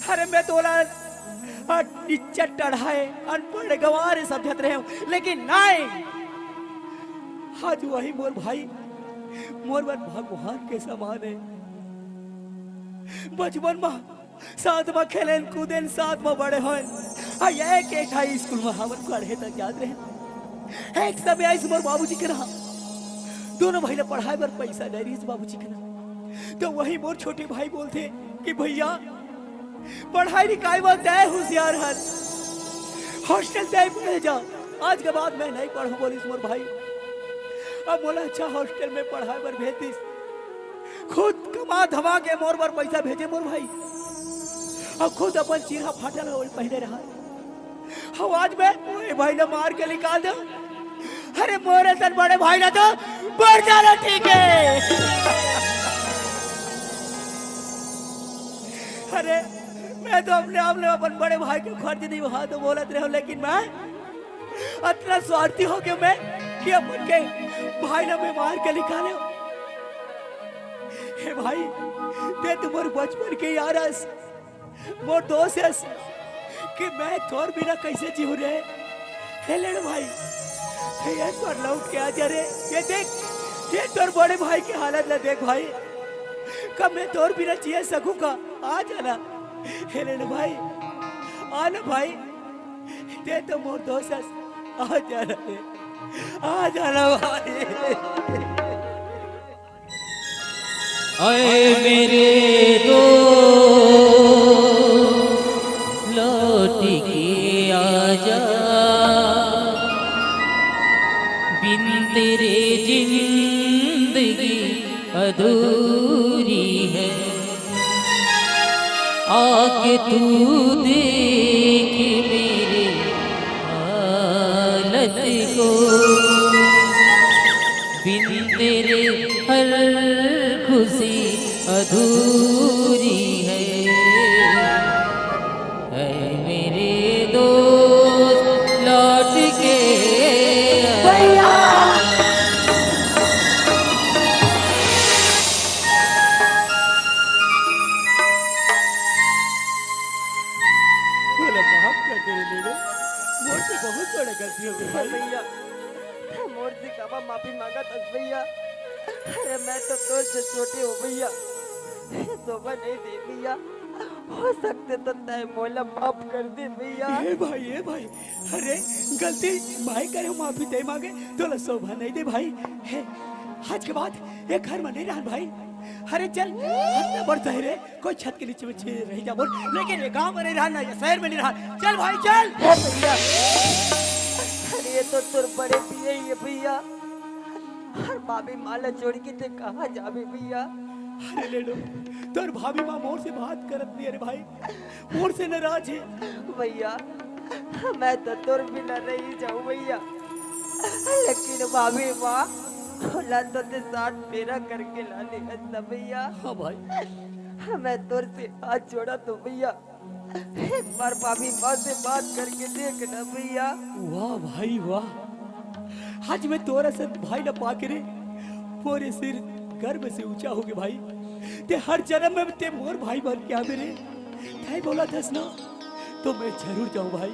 अरे, मैं तो ओला, अ, निच्चट टढ़ा हे, अनपढ़ गंवार हे समझत रहे हों, लेकिन नहीं। आज वही मोर भाई मोर बर भगवान के समान हे। बचपन म साथ म खेलेन, कूदेन, साथ म बड़े होएन। अउ एक, एक हाई स्कूल म हमन पढ़े तक जात रहेन। एक समय आइस मोर बाबूजी करा, दूनों भाई ला पढ़ाए बर पैसा नहीं रहिस बाबूजी करा। तो वही मोर छोटे भाई बोलथे कि भैया, पढ़ाई लिखाई म तैं हुसियार हस, हॉस्टल तैं पढ़े जा, आज के बाद मैं नहीं पढ़हूं, बोलिस मोर भाई। अब मोला अच्छा हॉस्टल में पढ़ाए बर भेज दिस, खुद कमा धमा के मोर बर पैसा भेजे मोर भाई, अउ खुद अपन चीरा फाटल ओढ़ पहिरे रहा। अउ आज मैं ओही भाई ला मार के निकाल देंव। अरे, मोर असन बड़े भाई ला तो बड़ जाना ठीक हे। अरे, मैं तो अपने आप ले अपन बड़े भाई के फर्ज निभात हों बोलत रहे हों, लेकिन मैं अतना स्वार्थी होगे मैं कि अपन के भाई ला मैं मार के निकालेंव। हे भाई, तैं तो मोर बचपन के यार अस, मोर दोस्त अस, कि मैं तोर बिना कइसे जीहूं रे? हे लेड़ो भाई, तैं एक बार लौट के आ जा रे। ये देख, ये तोर बड़े भाई के हालत ला देख भाई, का मैं तोर बिना जिए सकूं का? आ जा ना। हे लेड़ो भाई, आ ना भाई, तैं तो मोर दोस्त अस, आ जा ना रे, आ जा ना भाई। ऐ मेरे दोस्त, लौट के आजा, बिन तेरे जिंदगी अधूरी है। आके तू देख मेरे हालत को, बिन तेरे हर खुशी अधूरी है। ऐ मेरे दोस्त, लौट के आ। भैया। मोला माफ कर दे रे लेड़ो, मोर से बहुत बड़ा गलती होगे भाई। भैया, तैं मोर से काबर माफी मांगत हस भैया? अरे मैं तो तोर से छोटे हों भैया, शोभा नहीं दे भैया, हो सकथे त तैं मोला माफ कर दे भैया। ए भाई, ए भाई, अरे गलती मैं करे हूँ, माफी तैं मांगे, तोला शोभा नहीं दे भाई। हे, आज के बाद ये घर में नहीं रहन भाई। अरे चल, अतना बड़ शहर हे, कोई छत के नीचे में छे-, रह जा बोल, लेकिन ये गांव में नहीं रहन ना, ये शहर में नहीं रहन। चल भाई चल। ए भैया, अरे ये तो तोर बड़े पिए ही हे भैया, अउ भाभी माँ ला छोड़ के तैं कहाँ जाबे भैया? अरे लेडो, तोर भाभी माँ मोर से बात करत नहीं हे रे भाई, मोर से नाराज हे। भैया, मैं तो तोर बिना रही जाऊं भैया, लेकिन भाभी माँ, ओला तो तैं साथ फेरा करके ला ले हस ना भैया। हाँ भाई। मैं तोर से हाथ जोड़ा तो भैया, एक बार भाभी माँ से बात करके देख ना भैया। वाह भाई वाह, आज मैं तोर असन भाई ला पाके रे, मोर सिर गर्व से ऊंचा होगे भाई। तैं हर जन्म में तैं मोर भाई बन के आबे रे। तैं बोलत हस ना, तो मैं जरूर जाऊं भाई।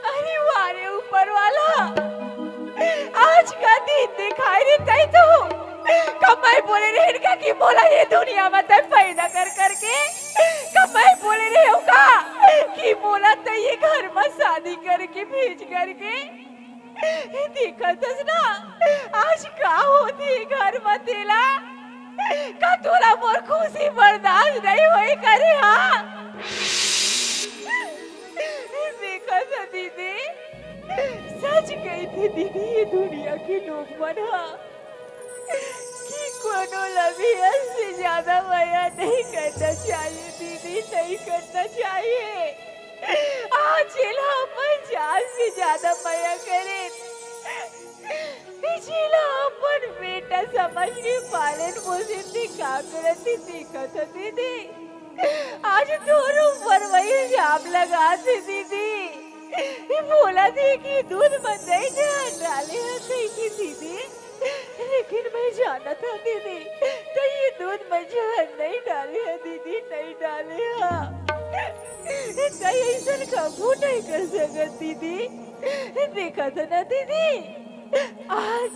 अरे वाह रे ऊपर वाला, आज का दिन दिखाय रे तैं तो। का मैं बोले रहेंव का कि मोला ये दुनिया में तैं पैदा कर करके, का मैं बोले रहेंव का कि मोला तैं ये घर में शादी करके भेज करके। देखत हस ना, आज का होथे घर म तेला? का तोला मोर खुशी बर्दाश्त नइ होय करे, हाँ? देखत हस दीदी, सच कहिथे दीदी, ये दुनिया के लोग मन ह कि कोनो ला भी हद से ज्यादा मया नहीं करना चाहिए दीदी, नहीं करना चाहिए। आज जेला अपन जान से ज्यादा मया करेन, जेला अपन बेटा समझ के पालन पोषण नइ करत हे, देखत हस दीदी, आज तोर ऊपर वही इल्जाम लगाथे दीदी। ये बोलथे कि दूध म दही डाले हस कहिके दीदी, लेकिन मैं जानत हंव दीदी, तैं ये दूध म जहर नइ डाले हस दीदी, नइ डाले हस। तैं अइसन कभू नइ कर सकत दीदी। देखत हस ना दीदी, आज,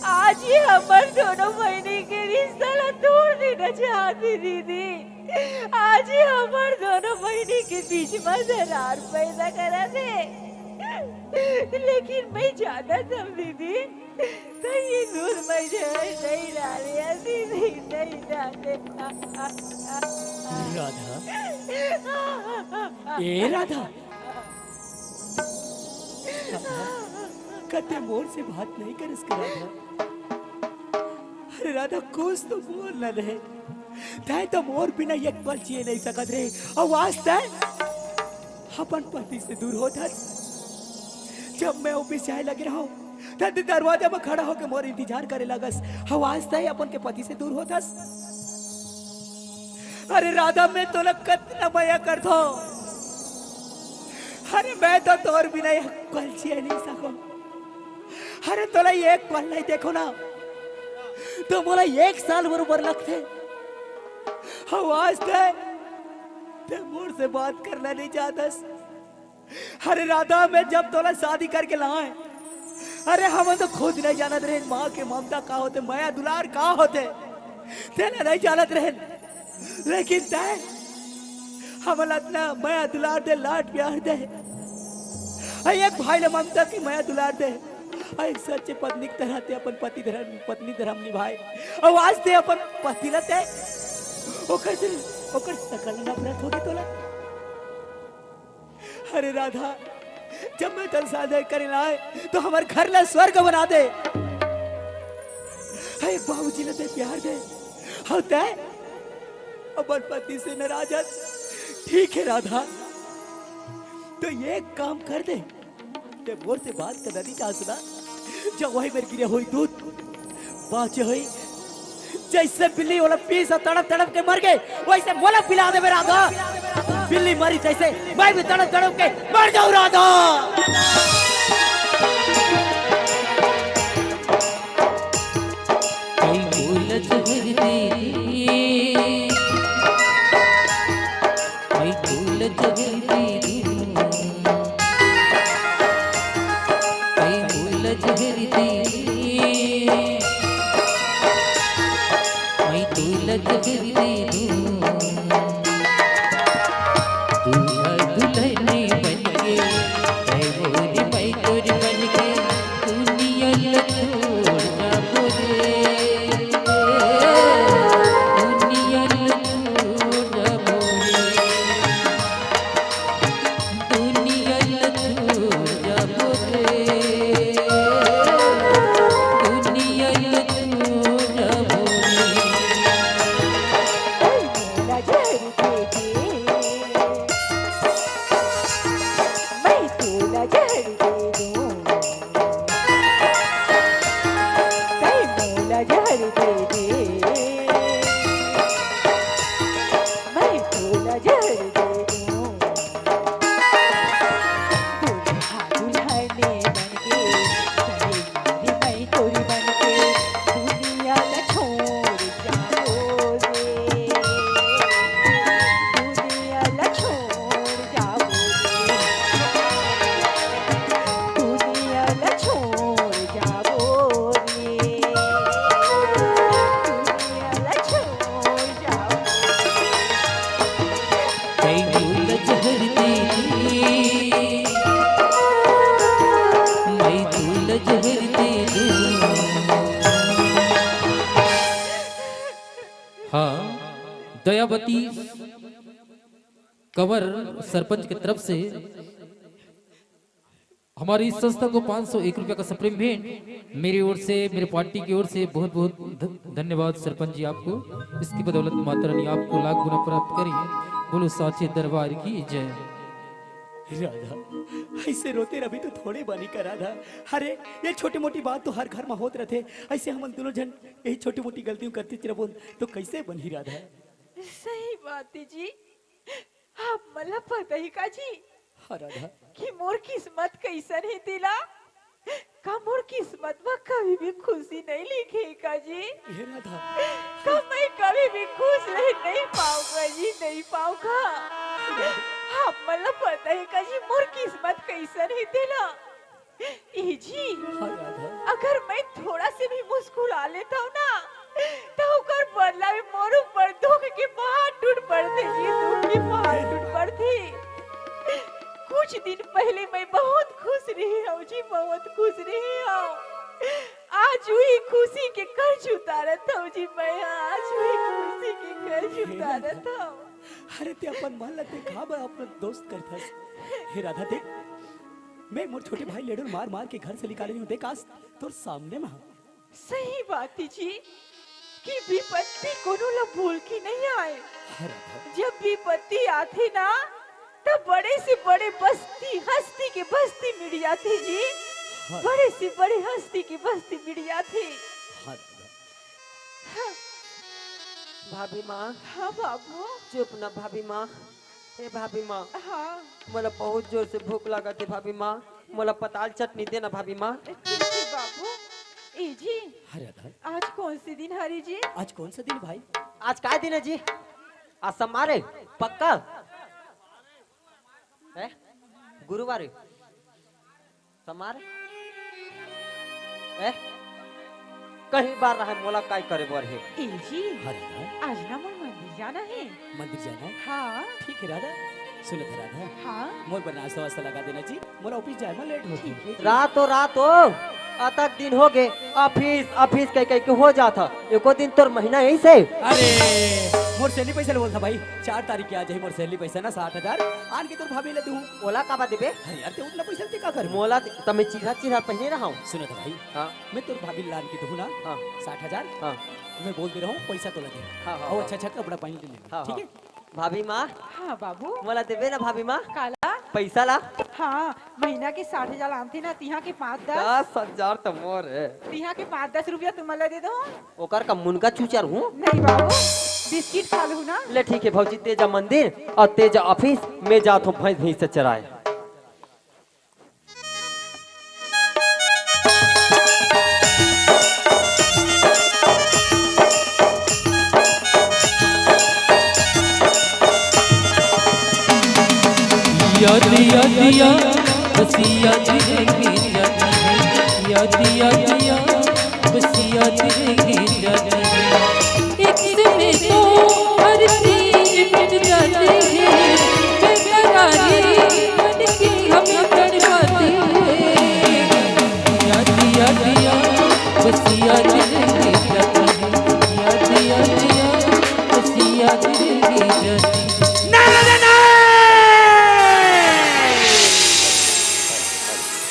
आज ये हमर दोनों बहिनी के रिश्ता ला तोड़ देना चाहत हे दीदी। आज ये हमर दोनों बहिनी के बीच म दरार पैदा करत हे। लेकिन मैं जानत हंव दीदी, तैं ये दूध म जहर नइ डाले हस दीदी, नइ डाले। राधा, ए राधा, राधा, का तैं मोर से बात नइ करिस का राधा? अरे राधा, कुछ तो बोल ना रे। तैं तो मोर बिना एक पल जिए नइ सकत रे। अउ आज तैं अपन पति से दूर होत हस। जब मैं ऑफिस जाए लगे रहंव, त तैं दरवाजा म खड़ा होके मोर इंतजार करे लगस। अउ आज तैं अपन के पति से दूर होत हस। अरे राधा, मैं तोला कतना मया करथंव। अरे मैं तो तोर बिना एक पल जिए नइ सकंव। अरे तोला एक पल नइ देखंव ना, त मोला एक साल बरोबर लगथे। अउ आज तैं, तैं मोर से बात करना नइ चाहत हस। अरे राधा, मैं जब तोला शादी करके लाएंव, अरे हमन तो खुद नइ जानत रहेन माँ के ममता का होथे, मया दुलार का होथे, तेला नइ जानत रहेन। लेकिन तैं हमला अतना मया दुलार दे, लाड प्यार दे, अउ एक भाई ला ममता के मया दुलार दे, अउ एक सच्चे पत्नी के तरह तैं अपन पति धर्म, पत्नी धर्म निभाए, अउ आज तैं अपन पति ला तैं ओकर से, ओकर सकल नफरत होगे तोला। अरे राधा, जब मैं तोला शादी करे लाएंव, त हमर घर ला स्वर्ग बना दे। हे बाबूजी ला तैं प्यार दे। अउ तैं अपन पति से नाराज हस। ठीक हे राधा, त एक काम कर दे, तैं मोर से बात करना नइ चाहस ना, जा वही मेर गिरे होही दूध बाचे होही, जइसे बिल्ली ओला पीस तड़प तड़प के मर गे, वइसे मोला पिला देबे राधा। बिल्ली मरी जइसे मैं भी तड़प तड़प के मर जाहूं राधा। कई बोल जहर दे दे, कई बोल जहर दे दे, कई बोल जहर दे दे, कई बोल जहर दे दे। जहर दे दे, मैं तोला जहर दे दूं। तै मोला जहर दे दे, मैं तोला जहर दे दूं। दुल्हा दुल्हन बनके, चले मारे मैं तोरी बनके, दुनिया ला छोड़ जाबो रे। दुनिया ला छोड़ जाबो रे। दुनिया ला छोड़ जाबो रे। दुनिया ला छोड़ जाबो। तै मोला जहर दे दे, मैं तोला जहर दे दूं। हाँ, दयावती कंवर सरपंच की तरफ से हमारी इस संस्था को पाँच सौ एक रुपया का सप्रेम भेंट। मेरी ओर से, मेरे पार्टी की ओर से बहुत बहुत ध-, धन्यवाद सरपंच जी आपको। इसकी बदौलत माता रानी आपको लाख गुना प्राप्त करें। बोलो साचे दरबार की जय। राधा, ऐसे रोते रही तो थोड़े बनी का राधा। अरे, ये छोटी मोटी बात तो हर घर में होत रहते। ऐसे हमन दोनों जन यही छोटी मोटी गलतियों करते रहो तो कैसे बनी राधा? सही बात है जी। आप मला पता ही का जी, हाँ राधा। कि मोर किस्मत कैसन हे तेला? का मोर किस्मत म कभी भी खुशी नहीं लिखे हे का जी? हे राधा। का मैं कभी भी खुश रह नहीं पाऊंगा जी, नहीं पाऊंगा। आप मला पता है का जी, मोर किस्मत कैसन हे तेला? ए जी, हाँ राधा। अगर मैं थोड़ा से भी मुस्कुरा लेता हूँ ना, तो ओकर बदला में मोर ऊपर दुख के पहाड़ टूट पड़ते जी, दुख के पहाड़ टूट पड़ते। कुछ दिन पहले मैं बहुत खुश रही हूँ जी, बहुत खुश रही हूँ। आज वही खुशी के कर्ज उतारत हूँ जी मैं, आज वही खुशी के कर्ज उतारत हूँ। अरे ते अपन मन ला देखा, अपन दोस्त करथस। हे राधा देख, मैं मोर छोटे भाई लेडो ल मार मार के घर से निकाले हूँ। देख आज तोर सामने में। सही बात है जी, कि विपत्ति कोनो ला भूल के नहीं आए। हाँ राधा। जब विपत्ति आथे ना, तब बड़े से बड़े बस्ती, हस्ती के बस्ती मिट जाथे जी। हाँ। बड़े से बड़े हस्ती के बस्ती मिट जाथे। हाँ राधा। हाँ। भाभी माँ। हाँ बाबू। चुप ना भाभी माँ। हे भाभी माँ। हाँ। मोला बहुत जोर से भूख लागत हे भाभी माँ, मोला पताल चटनी देना भाभी माँ। ठीक है बाबू। ए जी। हाँ राधा। आज कौन से दिन हरे जी? आज कौन सा दिन भाई? आज काय दिन है जी? आज सोमवार है, पक्का? है? गुरुवार है? सोमवार? ए? कहीं बार रहा मोला काय करे बर हे? ए जी, हाँ राधा। आज ना मोर मंदिर जाना हे। मंदिर जाना हे? हाँ। ठीक है राधा। सुनत हे राधा। हाँ। मोर बर नाश्ता वास्ता लगा देना जी। मोर ऑफिस जाए में लेट होथे। ठीक है। रात हो, रात हो। अतक दिन हो गे। ऑफिस, ऑफिस कह कह के हो जात हे। एको दिन तोर महीना यही से। अरे, मोर सैलरी पैसा ले बोलता भाई। चार तारीख के आ जाही मोर सैलरी पैसा ना साठ हजार। आन के तोर भाभी ले दूँ। ओला काबर देबे? अरे यार, ते उतना पैसा ते का करबे? मोला दे, त मैं चिरहा चिरहा पहिने रहा हूँ। सुनत हे भाई। हाँ। मैं तोर भाभी लान के दूँ ना। हाँ। साठ हजार। हाँ। मैं बोल दे रहा हूँ, पैसा तो लगे। हाँ, हाँ, और हाँ। अच्छा अच्छा कपड़ा पहन के ले। हाँ, ठीक है। हाँ। भाभी माँ। हाँ बाबू। मोला देबे ना भाभी माँ? काला? पैसा ला। हाँ, महीना के साठ हजार आनथे ना, तिहा के पाँच दस। दस हजार तो मोर है। तिहा के पाँच दस रुपया तुमन ला दे दो। ओकर का मुनगा चूचर हूँ? नहीं बाबू, बिस्किट खा लूँ ना। ले ठीक है भौजी, ते जा मंदिर और ते जा ऑफिस, मैं जात हूँ भैंस भैंस से चराए। याद याद याद, बस याद रहेंगे याद, याद याद याद, बस याद रहेंगे याद। एक समय तो हर चीज मिट जाती है, बेकरारी बन के हमें तड़पाती है। याद याद याद, बस याद रहेंगे याद, याद याद याद, बस याद रहेंगे याद। नारा देना।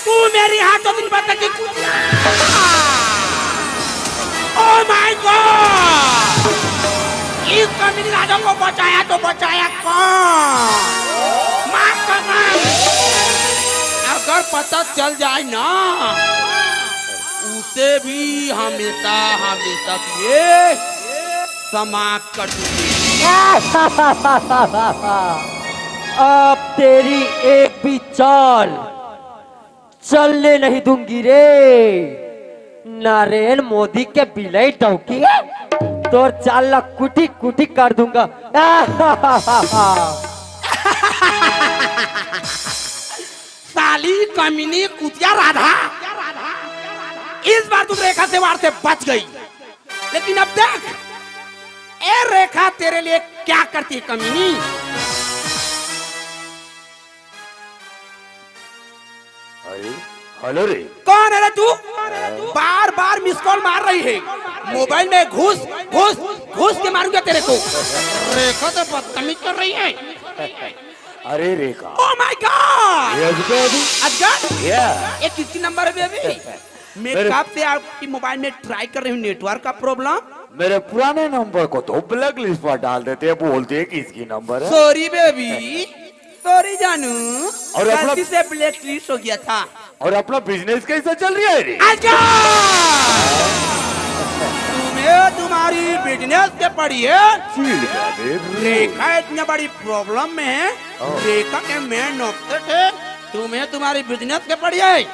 तू मेरी हाथों दिन बता की कुतिया। Oh my God! इस कमीनी राजा को बचाया तो बचाया कौन? मार कसम। अगर पता चल जाए ना, उसे भी हमेशा हमेशा के लिए समाप्त कर दूंगी। अब तेरी एक भी चाल चलने नहीं दूंगी रे। नरेंद्र मोदी के बिलाई डौकी, तोर चाल ला कुटी कुटी कर दूंगा। साली कमीनी कुतिया राधा, इस बार तुम रेखा से वार से बच गई, लेकिन अब देख, ए रेखा तेरे लिए क्या करती है कमीनी। अरे, हेलो रे। कौन है रे तू? बार बार मिस कॉल मार रही है। मोबाइल में घुस घुस घुस के मारूंगा तेरे को। रेखा तो बदतमीज कर रही है। अरे रेखा। Oh my God! ये अजगर अभी। अजगर, या। ये किसकी नंबर है बेबी? मैं मेरे- कब से आपकी मोबाइल में ट्राई कर रही हूँ, नेटवर्क का प्रॉब्लम। मेरे पुराने नंबर को तो ब्लैक लिस्ट पर डाल देते हैं, बोलते हैं कि इसकी नंबर है। सॉरी बेबी, सॉरी जानू, और अपना- गलती से ब्लैक लिस्ट हो गया था। और अपना बिजनेस कैसा चल रहा है रे? अच्छा, तुम्हें तुम्हारी बिजनेस के पड़ी है। चील का रे। रेखा इतनी बड़ी प्रॉब्लम में है, हाँ। रेखा के मेन नौकते थे, तुम्हें तुम्हारी बिजनेस के पड़ी है।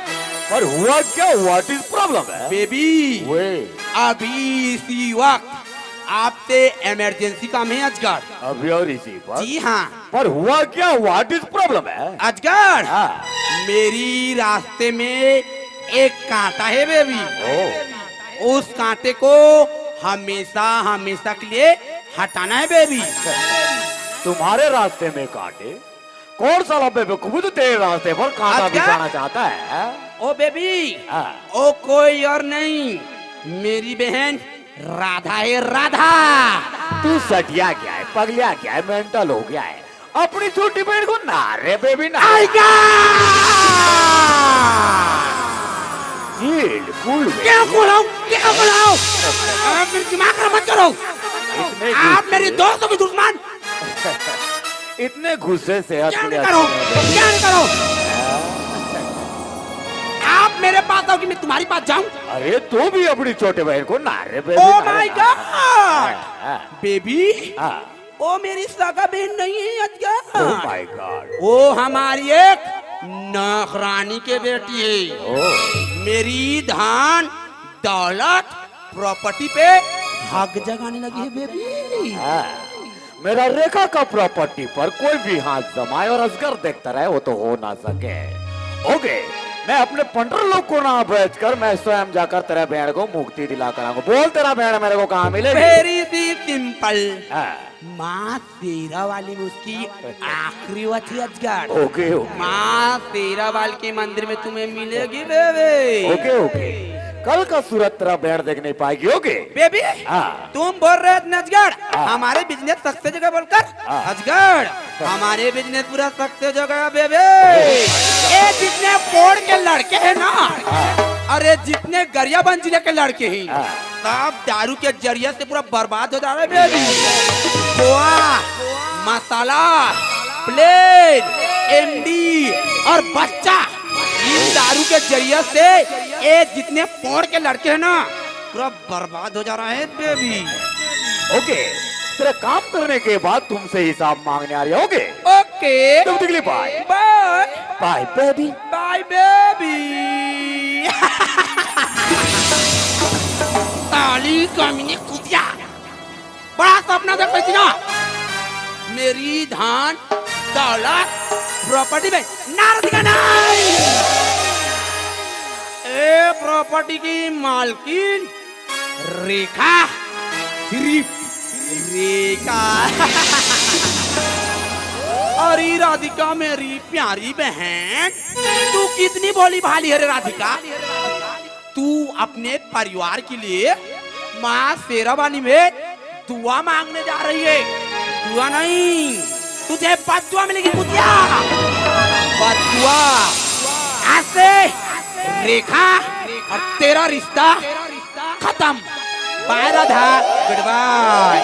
पर हुआ क्या? What is problem है? बेबी, वे, अभी इसी वक्त आपसे इमरजेंसी काम है अजगर। अभी और इसी पर। जी हाँ पर हुआ क्या? What is problem है? अजगर, हाँ। मेरी रास्ते में एक कांटा है बेबी, ओ, उस कांटे को हमेशा हमेशा के लिए हटाना है बेबी। तुम्हारे रास्ते में कांटे? कौन साला बेवकूफ है जो तेरे रास्ते पर कांटा अच्छा। बिछाना चाहता है? ओ बेबी, हाँ। ओ कोई और नहीं, मेरी बहन राधा है, राधा। तू सटिया गया है, पगलिया गया है, मेंटल हो गया है। अपनी छोटी बहन को ना रे बेबी ना। आएगा। बिल्कुल बेबी। क्या बोलाओ, क्या बोलाओ? आप मेरे दिमाग खराब मत करो। इतने आप गुस्से- मेरे दोस्तों की दुश्मन। इतने गुस्से से हद क्या के नहीं लिए करो, अच्छे नहीं क्या नहीं करो? आप मेरे पास आओ कि मैं तुम्हारे पास जाऊं? अरे तू भी अपनी छोटे बहन को ना रे बेबी Oh ना रे my ना। God! हाँ, हाँ, बेबी, हाँ। वो मेरी सगा बहन नहीं है अजगर। Oh my God। वो हमारी एक नौकरानी के बेटी है। ओ, मेरी धन दौलत प्रॉपर्टी पे हक जगाने लगी है बेबी। हाँ। मेरा रेखा का प्रॉपर्टी पर कोई भी हाथ जमाए और असगर देखता रहे, वो तो हो ना सके। ओके, मैं अपने पंटर लोग को ना भेजकर मैं स्वयं जाकर तेरे बहन को मुक्ति दिला कर आऊंगा। बोल, तेरा बहन मेरे को कहाँ मिलेगी? वेरी सी सिंपल। हाँ। माँ शेरा वाली में उसकी आखिरी वची अजगर। ओके, ओके। माँ शेरा वाली के मंदिर में तुम्हें मिलेगी बेबी। ओके, ओके। कल का सूरत तेरा बहन देख नहीं पाएगी। ओके। बेबी, हाँ। तुम बोल रहे थे अजगर, हाँ। हमारे बिजनेस सक्सेस हो गया बोलकर। हाँ। अजगर, हमारे बिजनेस पूरा सक्सेस हो गया बेबी। ये जितने पोड़ के लड़के हैं ना, अरे जितने गरियाबंद जिले के लड़के हैं, हाँ। सब दारू के जरिए से पूरा बर्बाद हो जा रहे बेबी। गोवा, मसाला, प्लेन, एमडी और बच्चा, इन दारू के जरिए से ये जितने पोड़ के लड़के हैं ना, पूरा बर्बाद हो जा रहा है बेबी। ओके, तेरा काम करने के बाद तुमसे हिसाब मांगने आ रही है। ओके। ओके, तुम दिखली बाय। बाय। बाय बेबी। बाय बेबी। साली कमीनी कुतिया, बड़ा सपना देख बैठी ना, मेरी धन दौलत प्रॉपर्टी में नारद का नहीं। ए प्रॉपर्टी की मालकिन रेखा, सिर्फ रेखा। अरे राधिका, मेरी प्यारी बहन, तू कितनी भोली भाली है रे राधिका। तू अपने परिवार के लिए माँ शेरावाली में दुआ मांगने जा रही है। दुआ नहीं, तुझे बददुआ मिलेगी कुतिया, बददुआ। आज से रेखा और तेरा रिश्ता खत्म। बाय राधा, गुड बाय।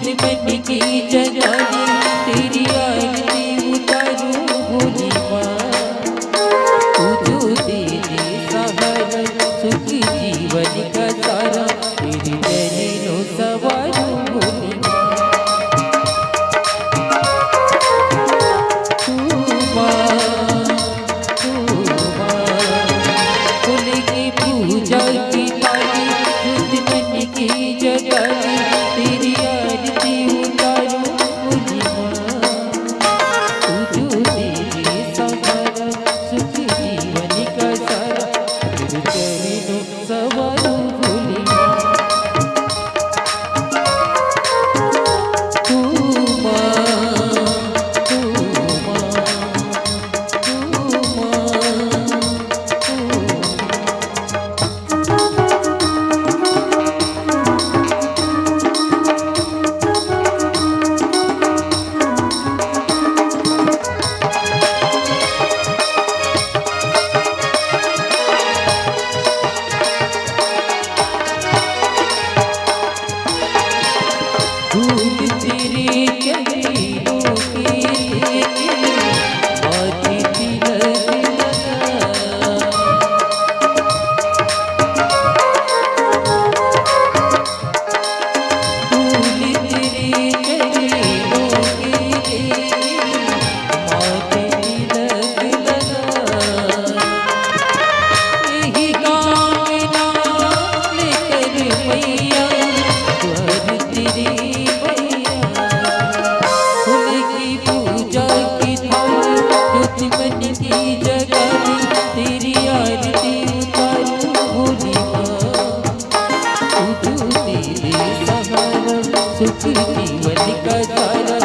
दुश्मन की जगानी तेरी आरती उतारूं भोली माँ। तू जो दे दे सहारा सुख जीवन का सारा, तेरे चरणों सवारूं भोली माँ। तू माँ, तू माँ, फूल की पूजा की थाली, दुश्मन की जगानी, तेरी आरती उतारूं भोली माँ। तू जो दे दे सहारा, सुख जीवन का सारा, तेरे चरणों सवारूं भोली माँ। तू माँ, तू माँ, तू माँ, तू माँ। धूल तेरे चरणों के लेके माथे तिलक लगा। धूल तेरे चरणों के लेके माथे तिलक लगा। यही कामना लेकर मैया, द्वार तेरे मैया। फूल की पूजा की थाली, दुश्मन की जगानी, तेरी आरती उतारूं भोली माँ। तू दे दे सहारा, सुख जीवन का सारा,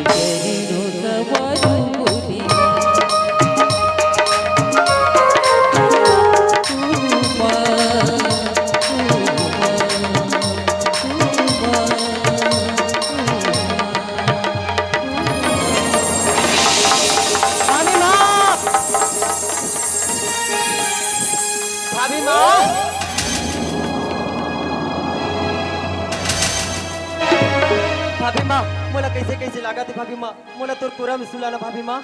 तेरे चरणों सवारूं भोली माँ। तू माँ, तू माँ, तू माँ, तू माँ। भाभी माँ! भाभी माँ! भाभी माँ, मोला कैसे कैसे लागत हे भाभी माँ, मोला तोर कोरा में सुला ना भाभी माँ।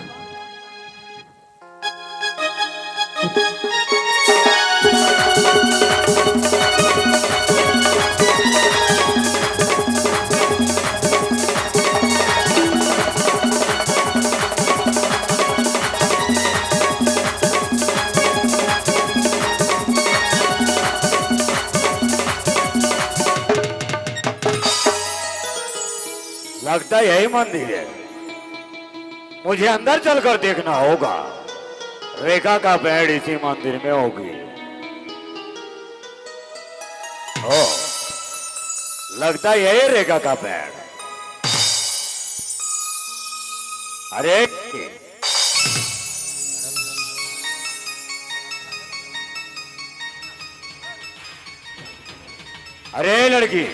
लगता यही मंदिर है। मुझे अंदर चलकर देखना होगा। रेखा का पैर इसी मंदिर में होगी। ओ, लगता यही रेखा का पैर। अरे, अरे लड़की,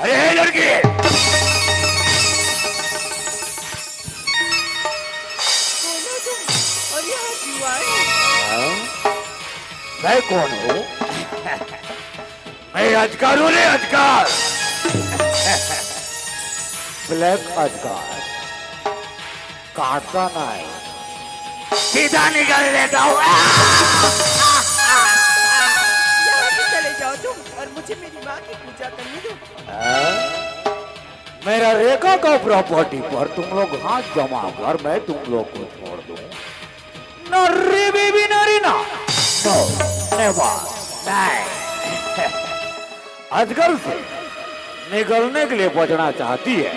अरे लड़की, कौन हो तुम? और यहाँ क्यों आए? हाँ? मैं कौन हूँ? मैं अजगर हूँ रे, अजगर। ब्लैक अजगर। काटता नहीं, सीधा निकल लेता हूँ। यहाँ से चले जाओ तुम और मुझे मेरी माँ की पूजा करने दो। हाँ? मेरा रेखा का प्रॉपर्टी पर तुम लोग हाथ जमा कर मैं तुम लोग को छोड़ दूँ। No, रे बेबी, no रे ना। No, never, नहीं। अजगर से निकलने के लिए बचना चाहती है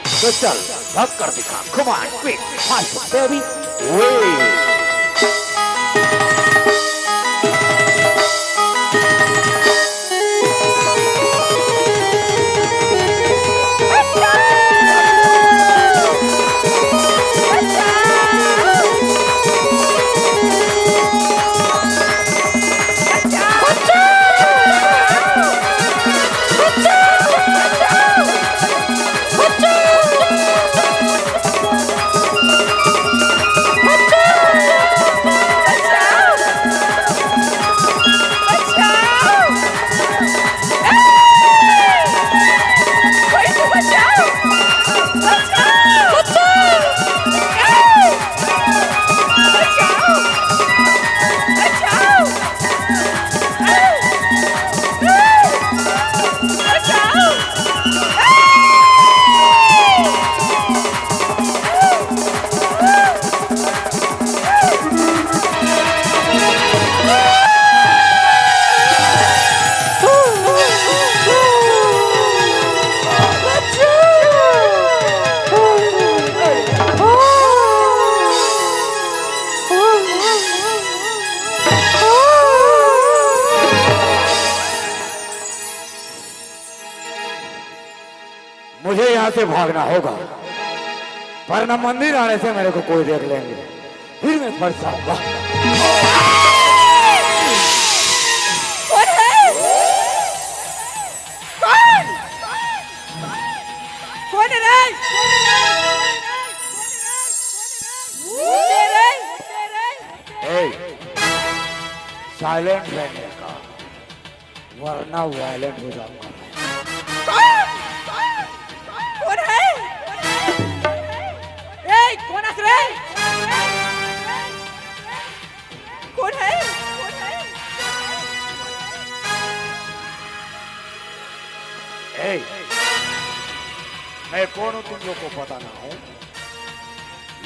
तो चल, भाग कर दिखा। Come on, quick, fast, baby, wait. यहाँ से भागना होगा, वरना मंदिर आने से मेरे को कोई देख लेंगे, फिर मैं फंस जाऊंगा। कौन है? कौन? कौन है रे? कौन है रे? ए, साइलेंट रहने का, वरना वायलेंट हो जाऊंगा मैं। कौन? कौन है? ए, कौन है रे? कौन है? कौन है? ए, मैं कौन हूँ तुम लोग को पता ना हो?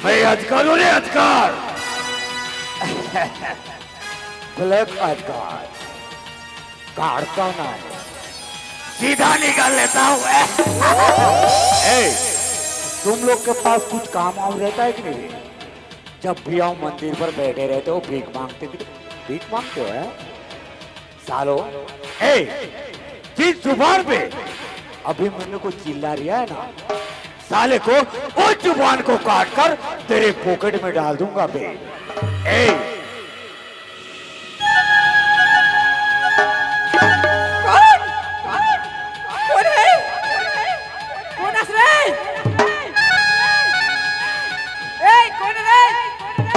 मैं अजगर हूँ रे, अजगर। ब्लैक अजगर। काटता ना है, सीधा निकाल लेता हूँ। ए, तुम लोग के पास कुछ काम वाम रहता है कि नहीं? जब भी आओ मंदिर पर बैठे रहते हो, भीख मांगते, भीख मांगते हो, हैं? सालो, ए, जिस जुबान पे अभी मैंने को चिल्ला रिया है ना, साले को उस जुबान को काट कर तेरे पॉकेट में डाल दूंगा बे। ए, कौन? कौन है? कौन है रे? ए, कौन है रे? कौन है?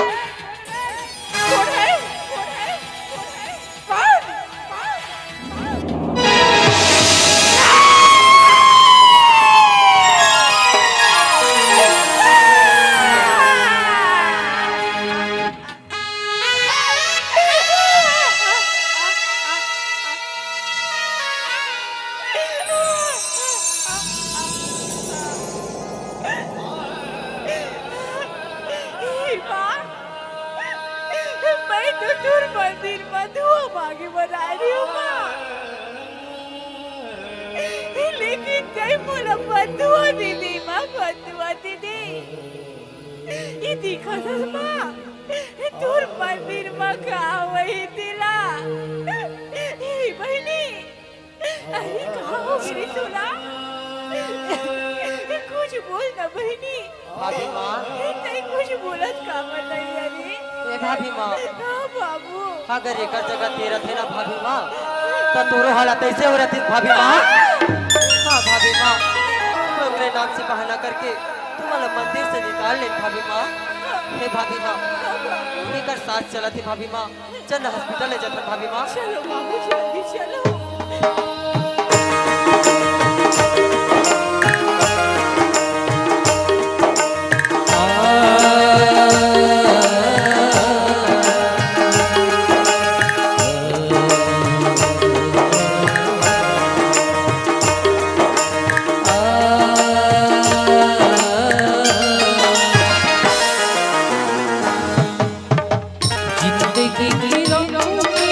कौन है? कौन? हे माँ, मैं तो तोर मंदिर म धुआं मांगे बर आए रहिहूँ माँ, लेकिन तैं मोला बददुआ दे दे माँ, बददुआ दे दे। ये दिखत हस माँ, तोर मंदिर म का होही तेला। हे बहिनी, अरे, का हो गे रे तोला? कुछ बोल ना बहिनी। भाभी माँ। तैं कुछ बोलत काबर नइ अरे? ए भाभी माँ। हाँ बाबू। अगर एकर जगह तैं रहिते ना भाभी माँ, त तोरो हालत अइसे हो रहितिस भाभी माँ। हाँ भाभी माँ, मैं ओकरे नाम से बहाना करके तुम्हारा मंदिर से निकाल लेन भाभी माँ। हे भाभी माँ, एकर सांस चलत हे भाभी माँ। चल ना, हॉस्पिटल ले जाथन भाभी माँ। चलो बाबू, जल्दी चलो। जिंदगी की राहों में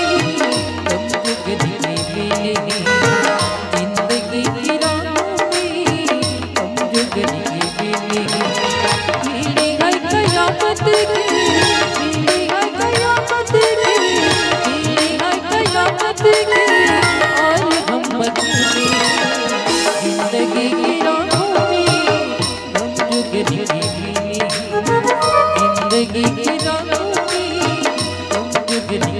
हम जुगनू मिले हैं। जिंदगी की राहों में हम जुगनू मिले हैं। मिले हैं कयामत के, मिले हैं कयामत के, मिले हैं कयामत के, और हम बदले जिंदगी की राहों में। जिंदगी की राहों में तुम जुगनू।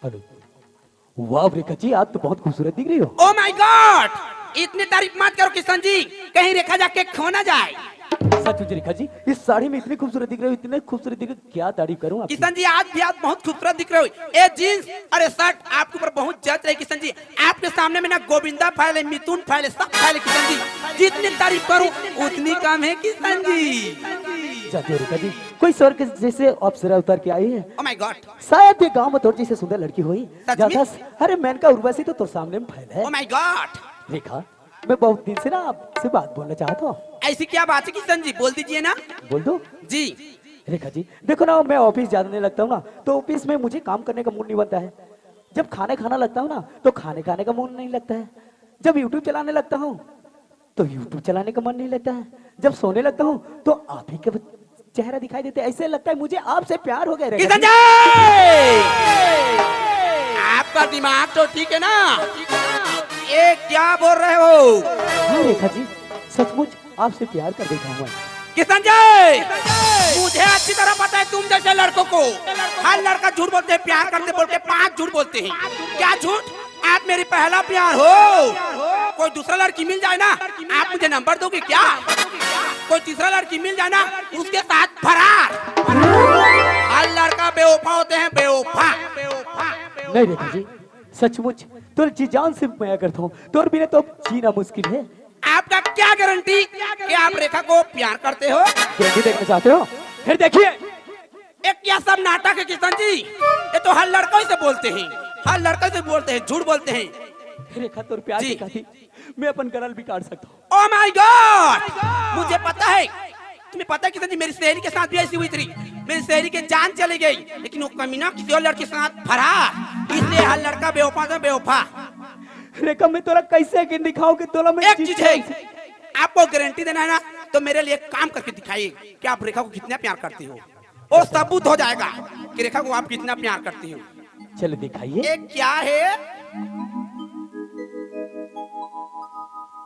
हेलो। वाह रेखा जी, आज तो बहुत खूबसूरत दिख रही हो। Oh my God! इतनी तारीफ मत करो किशन जी, कहीं रेखा जाके खो ना जाए। सच में रेखा जी, इस साड़ी में इतनी खूबसूरत दिख रही हो, इतने खूबसूरत दिख रही हो, क्या तारीफ करूं आपकी। किशन जी, आज भी आप बहुत खूबसूरत दिख रहे हो। ये जींस और ये शर्ट आपके ऊपर बहुत जच रही है किशन जी। आपके सामने में ना गोविंदा फैल है, मिथुन फैल है, सब फैल है किशन जी। जितनी तारीफ करूं उतनी कम है किशन जी। जाते हो रेखा जी, कोई स्वर्ग जैसे अप्सरा उतर के आई है। Oh my God! शायद ये गांव में थोड़ी सी सुंदर लड़की होई। सच में? ज्यादा स-, अरे मेनका उर्वशी तो तोर सामने में फैल है। Oh my God! रेखा, मैं बहुत दिन से ना आपसे बात बोलना चाहता हूँ। ऐसी क्या बात है किशन जी, बोल दीजिए ना। बोल दो। जी। रेखा जी, देखो ना, मैं ऑफिस जाने लगता हूँ ना, तो ऑफिस में मुझे काम करने का मूड नहीं बनता है। जब खाने खाना लगता हूँ ना, तो खाने खाने का मूड नहीं लगता है। जब YouTube चलाने लगता हूँ, तो YouTube चलाने का मन नहीं लगता है। जब सोने लगता हूँ, तो आप ही का चेहरा दिखाई देता है। ऐसे लगता है मुझे आपसे प्यार हो गया, रेखा जी। आपका दिमाग तो ठीक है ना? ये क्या बोल रहे हो? हाँ रेखा जी, सचमुच आपसे प्यार कर बैठा हूँ मैं। किशन जी, मुझे अच्छी तरह पता है तुम जैसे लड़कों को। हर लड़का झूठ बोलते हैं, प्यार करते बोल के पांच झूठ बोलते हैं। क्या झूठ? आप मेरी पहला प्यार हो। कोई दूसरा लड़की मिल जाए ना, आप मुझे नंबर दोगे क्या? कोई तीसरा लड़की मिल जाए ना, उसके साथ फरार। हर लड़का बेवफा होते हैं, बेवफा। नहीं रेखा जी, सचमुच तोर जी जान से मया करता हूँ, तोर बिना तो अब जीना मुश्किल है। आपका क्या गारंटी कि आप रेखा को प्यार करते हो? गारंटी देखना चाहते हो? फिर देखिए। ये क्या सब नाटक है किशन जी? ये तो हर लड़कों से बोलते हैं, हर लड़कों से बोलते हैं, झूठ बोलते हैं। रेखा तोर प्यार जी। की खातिर मैं अपन गला भी काट सकता हूँ। Oh my God! मुझे पता है, तुम्हें पता है किशन जी, मेरी सहेली के साथ भी ऐसी हुई थी। मेरी सहेली की जान चली गई, लेकिन वो कमीना किसी और लड़के के साथ फरार। इसलिए हर लड़का बेवफा से बेवफा। रेखा, मैं तोला कैसे यकीन दिखाऊं कि तोला मैं एक चीज है, आपको गारंटी देना है ना, तो मेरे लिए एक काम करके दिखाइए कि आप रेखा को कितना प्यार करते हो। वो सबूत हो जाएगा कि रेखा को आप कितना प्यार करते हो। चलो दिखाइए। ये क्या है?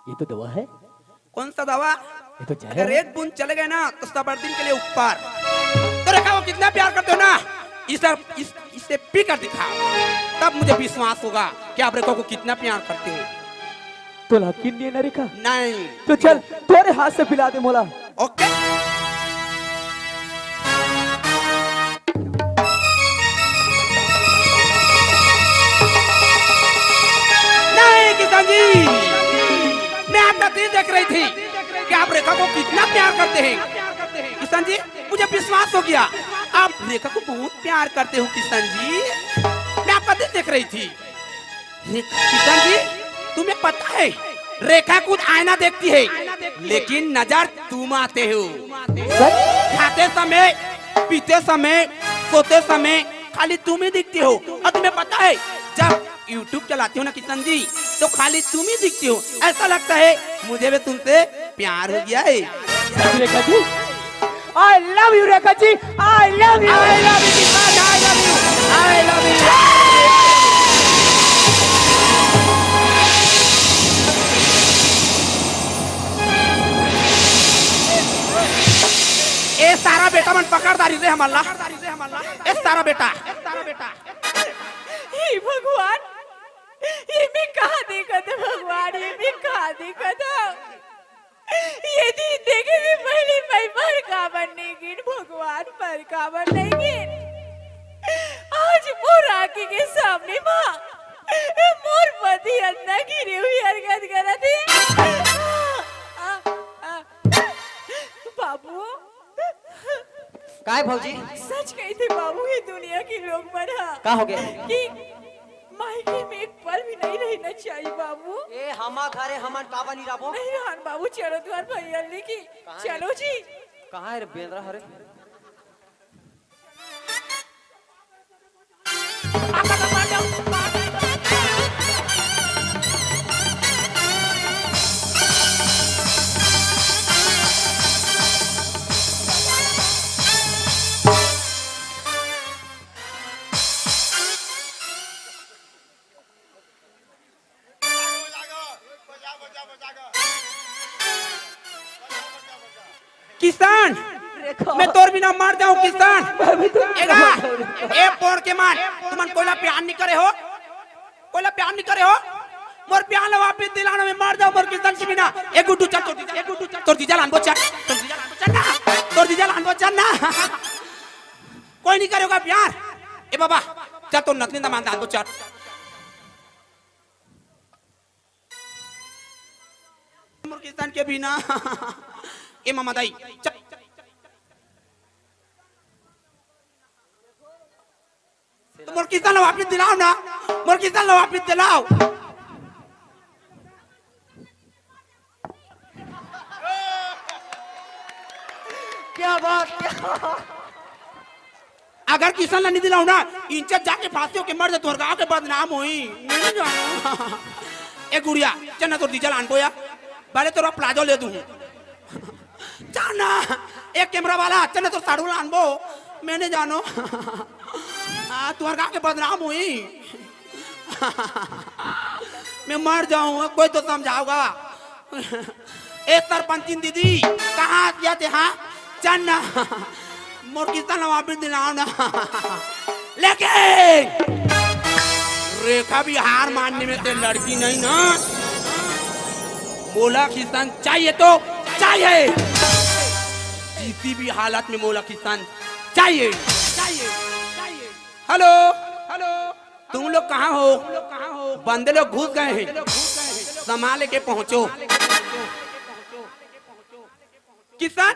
ये तो दवा है। कौन सा दवा? ये तो जहर अगर है। एक बूंद चले गए ना, तो सबर दिन के लिए ऊपर। तो रेखा को कितना प्यार करते हो ना, इस, इस, इसे पी कर दिखाओ, तब मुझे विश्वास होगा कि आप रेखा को कितना प्यार करते हो। तोला यकीन नहीं है ना रेखा? नहीं। तो चल, तोरे हाथ से पिला दे मोला। OK। नहीं किशन जी, मैं आपका दिल देख रही थी कि आप रेखा को कितना प्यार करते हैं। किशन जी, मुझे विश्वास हो गया, आप रेखा को बहुत प्यार करते हो किशन जी। मैं आपका दिल देख रही थी। रे-, किशन जी, तुम्हें पता है, रेखा खुद आईना देखती है, लेकिन नजर तुम आते हो। सच? खाते समय, पीते समय, सोते समय खाली तुम ही दिखती हो। और तुम्हें पता है, जब YouTube चलाती हो ना किशन जी, तो खाली तुम ही दिखती हो। ऐसा लगता है मुझे भी तुमसे प्यार हो गया है। सच Rekha ji, I love you Rekha ji, I love you। I love you Kishan, I love you, I love you। ए सारा बेटा मन पकड़ दारी रे हमला। ए सारा बेटा। हे भगवान, ये मैं कहाँ देखत हँव भगवान, ये मैं कहाँ देखत हँव? ये दिन देखे से पहले मैं मर काबर नइ गेन भगवान, मर काबर नइ गेन? आज मोर आँखी के सामने मा मोर पति अतना घिनेव हरकत करत हे। बाबू, काय भौजी? सच कहिथे बाबू, ये दुनिया के लोग मन ह का हो गया? कि मायके में एक पल भी नहीं रहना चाहिए बाबू। ए, हमा घरे हमन काबर नहीं रहबो? नहीं रहन बाबू, चलो तुम्हार भैया लेके कहाँ चलो है? जी। कहाँ है रे बेंदरा हरे? किशन, रेखा। मैं तोर बिना मर जाऊं किशन। मैं भी तो एगा, ए पोर के मन, तुमन कोइला प्यार नहीं करे हो? कोइला प्यार नहीं करे हो? मोर प्यार ला वापिस दिलाना, मैं मर जाऊं मोर किशन के बिना। ए गुड्डू चल, तोर जीजा, ए गुड्डू चल, तोर जीजा लानबो चल, तोर जीजा लानबो चल ना, तोर जीजा लानबो चल ना। कोई नहीं करेगा प्यार। ए बाबा, चल तोर नतनी दमांद लानबो चल। मोर किशन के बिना। ए मामा दाई, चल। तो मोर किशन ला वापिस दिलाओ ना, मोर किशन ला वापिस दिलाओ। क्या बात, क्या बात। अगर किशन ला नहीं दिलाहूं ना, इंचत जाके फांसी होके मर जा, तोर गांव के बदनाम होई। मैं नहीं जानव। ए गुड़िया, चल ना तोर जीजा ला आनबो या, भले तोर प्लाजो ले दूं। चल ना, ए कैमरा वाला, चल ना तोर साढ़ू ला आनबो। मैं नहीं जानव। हाँ, तोर गांव के बदनाम होई। मैं मर जाऊं, कोई तो समझावगा। ए सरपंचिन दीदी, कहाँ हस गा तें, हाँ? चल ना, मोर किशन ला वापिस दिलाव ना। लेकिन रेखा भी हार मानने में तें लड़की नहीं ना। मोला किशन चाहिए तो चाहिए, किसी भी हालत में मोला किशन चाहिए, चाहिए, चाहिए। हेलो, हेलो, तुम लोग कहाँ हो? बंदे लोग घुस गए हैं, सामान लेके पहुंचो। किशन,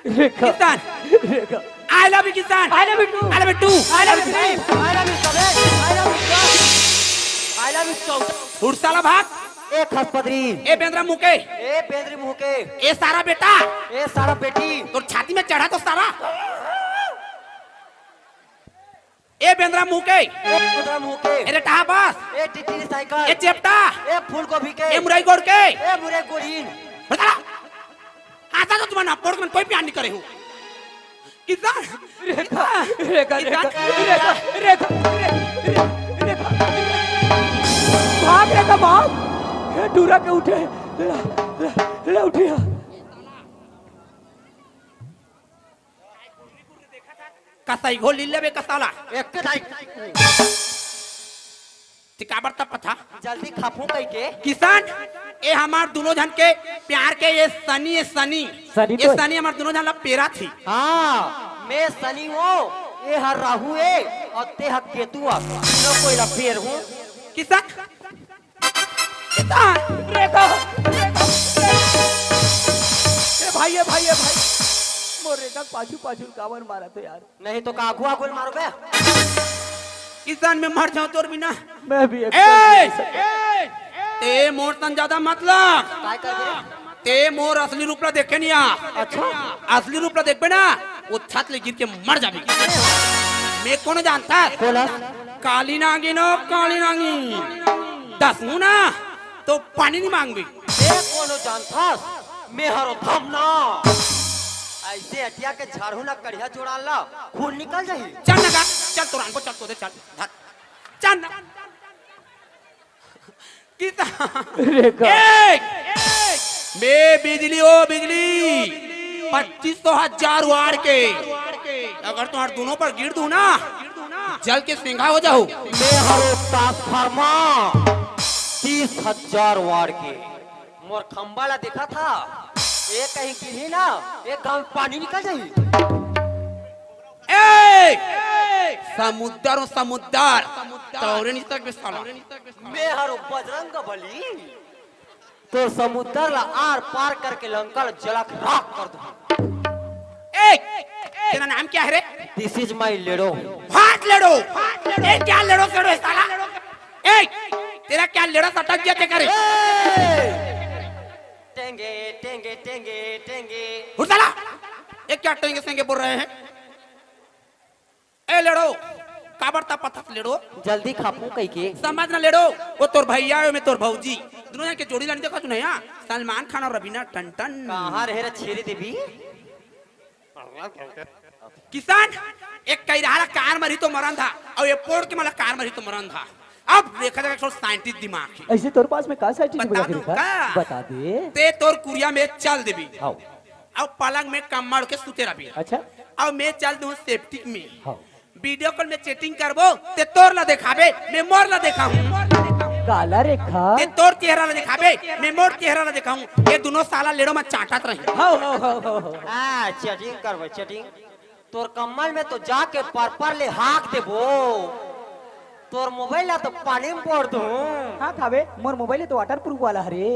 रेखा, किशन, रेखा। I love you Kishan. I love you too। I love you too। I love you too। I love you Sameer. I love you Sameer. I love you Chaudhary. हुड़साला भाग। ए खसपदरी। ए बेंदरा मुंह के। ए बेंदरी मुंह के। ए सारा बेटा। ए सारा बेटी। तोर छाती में चढ़ा तो सारा। ए बेंदरा मुंह के। ए बेंदरा मुंह के। ए रेटहा बस। ए टिटरी साइकिल। ए चेपटा। ए फूलगोभी के। ए मुरई गोड़ के। ए मुरई गोड़ीन। बता। हांसा तो तुम्हारा पोड़ के मन कोई प्यार नहीं करे हो। किशन। रेखा, रेखा, रेखा, रेखा, रेखा, रेखा, रेखा। भाग रेखा, भाग। हे टूरा के उठे। ले, ले, ले उठिया। कसई घोल ली लेबे कसला। एक दाई। ते काबर तपत हा? जल्दी खपहूं कहिके। किशन, ए हमार दुनों झन के प्यार के ए सनी, ए सनी। सनी ए तो सनी हमार दुनों झन ला पेरा थी। हाँ, मैं सनी हों, ए हर राहु ए, अउ ते हर केतु आ। दुनों कोई ला पेरहूं। किशन, किशन, रेखा, रेखा, रेखा। ए भाई, ए भाई, ए भाई। मोर रेखा पाछू, पाछू काबर मारत हो यार? नहीं तो का आगू आगू मारो बे। किशन मैं मर जाऊं तोर बिना। मैं भी एक ए! ते मोर सन ज्यादा मत लग। काय कर बे? ते मोर असली रूप ला देखे नहीं आ। अच्छा। असली रूप ला देखबे ना, वो छत ले गिर के मर जाबे। मैं कोनो जानता। बोला। काली नागिन ओ, काली नागिन। दसहूं ना, तो पानी नहीं मांगबे। ए कोनो जानथस, मैं हरो धमना। ऐसे अटिया के झाड़ू ना कढ़िया जोड़ान ला, खून निकल जाही। चल ना गा, चल तोर आनबो, चल तो दे, चल, धर। चल ना। कितना? रेखा। ए, मैं बिजली ओ बिजली, पच्चीस सौ हजार वाट के। अगर तुम्हारे दोनों पर गिर दूं ना, जल के सेंगा हो जाओ। मैं हरो ट्रांसफार्मर तीस हजार वाट के। मोर खंबा ला देखा था, ये कहीं गिरही ना, एक गांव पानी निकल जाही। ए! समुद्र ओ समुद्र, तौरे नहीं सकबे साला। मैं हरो बजरंग बली। तो समुद्र ला आर पार करके लंका ला जला के राख कर दूं। ए, तेरा नाम क्या है रे? This is my लेड़ो। हाथ लेड़ो। ए, क्या लेड़ो सेड़ो है साला? ए, तेरा क्या लेड़ा सटक गया क्या करे? ए! टेंगे, टेंगे, टेंगे, टेंगे। हुड़साला, ये क्या टेंगे सेंगे बोल रहे हैं? ए लेड़ो, काबर तपत हस लेड़ो? जल्दी खापू कहिके। समझ ना लेड़ो, वो तोर भैया हे, मैं तोर भौजी। दुनों जन के जोड़ी ला नइ देखत हस ना, सलमान खान अउ रवीना टंडन। कहाँ रहे रे छेरी देवी? किशन, एक कैराहा ला कार मरही तो मरन था, अउ ये पोड़ के मला कार मरही तो मरन था। अब देखा जाए, एक ठो scientist दिमाग हे। ऐसे तोर पास में का scientist बता दूं का? बता दे। ते तोर कुरिया में चल देबे। हाँ। अउ पलंग में कम्बल ओढ़ के सुते रहिबे। अच्छा। अउ मैं चल दूं septic में। हाँ। Video call में chatting करबो, ते तोर ला देखाबे, मैं मोर ला देखाहूं। काला रेखा। ते तोर चेहरा ला देखाबे, मैं मोर चेहरा ला देखाहूं। ये दुनों साला लेड़ो में चाटत रही। हाँ, हाँ, हाँ, हाँ, हाँ। हाँ, chatting करबो, chatting। तोर कम्बल में तो जाके पर पर ले हाक देबो। तोर mobile ला तो पानी में बोर दूं। हाँ खाबे, मोर mobile तो waterproof वाला हरे।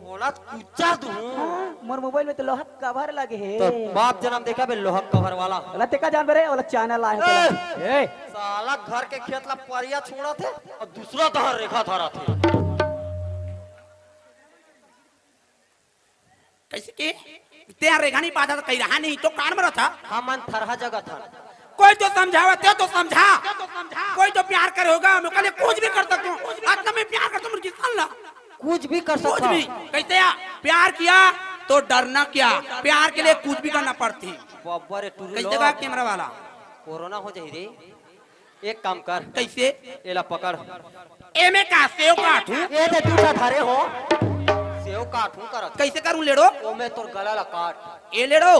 ओला कुचर दूं। हाँ, मोर mobile में तो लोहा cover लगे हे। तो बाप जनम देखा बे लोहा cover वाला। ओला तेका जानबे रे, ओला चाइना ला हे ए! तेला। ए! साला घर के खेत ला परिया छोड़त हे अउ दूसरा डहर रेखा धरत हे। कैसे के? तें रेखा नहीं पाता तो कहीं रहा नहीं तो कान में रहता। हमन थरहा जगह था। कोई तो समझावा, ते तो समझा। कोई तो प्यार करे होगा, मैं कहले कुछ भी कर सकता हूँ। इतना मैं प्यार करता हूँ, मुर्गी सन ला। कुछ भी कर कुछ सकता भी। हूँ। कैसे या? प्यार किया तो डरना क्या, प्यार के लिए कुछ भी करना पड़ती। बब्बर टुरु कैसे लो। का कैमरा वाला? कोरोना हो जाही रे। एक काम कर। कैसे? एला पकड़। एमे का सेव काटू? ए दे तू का धरे हो। सेव काटू करत। कैसे करूँ लेड़ो? ओमे तोर गला ला काट। ए लेड़ो,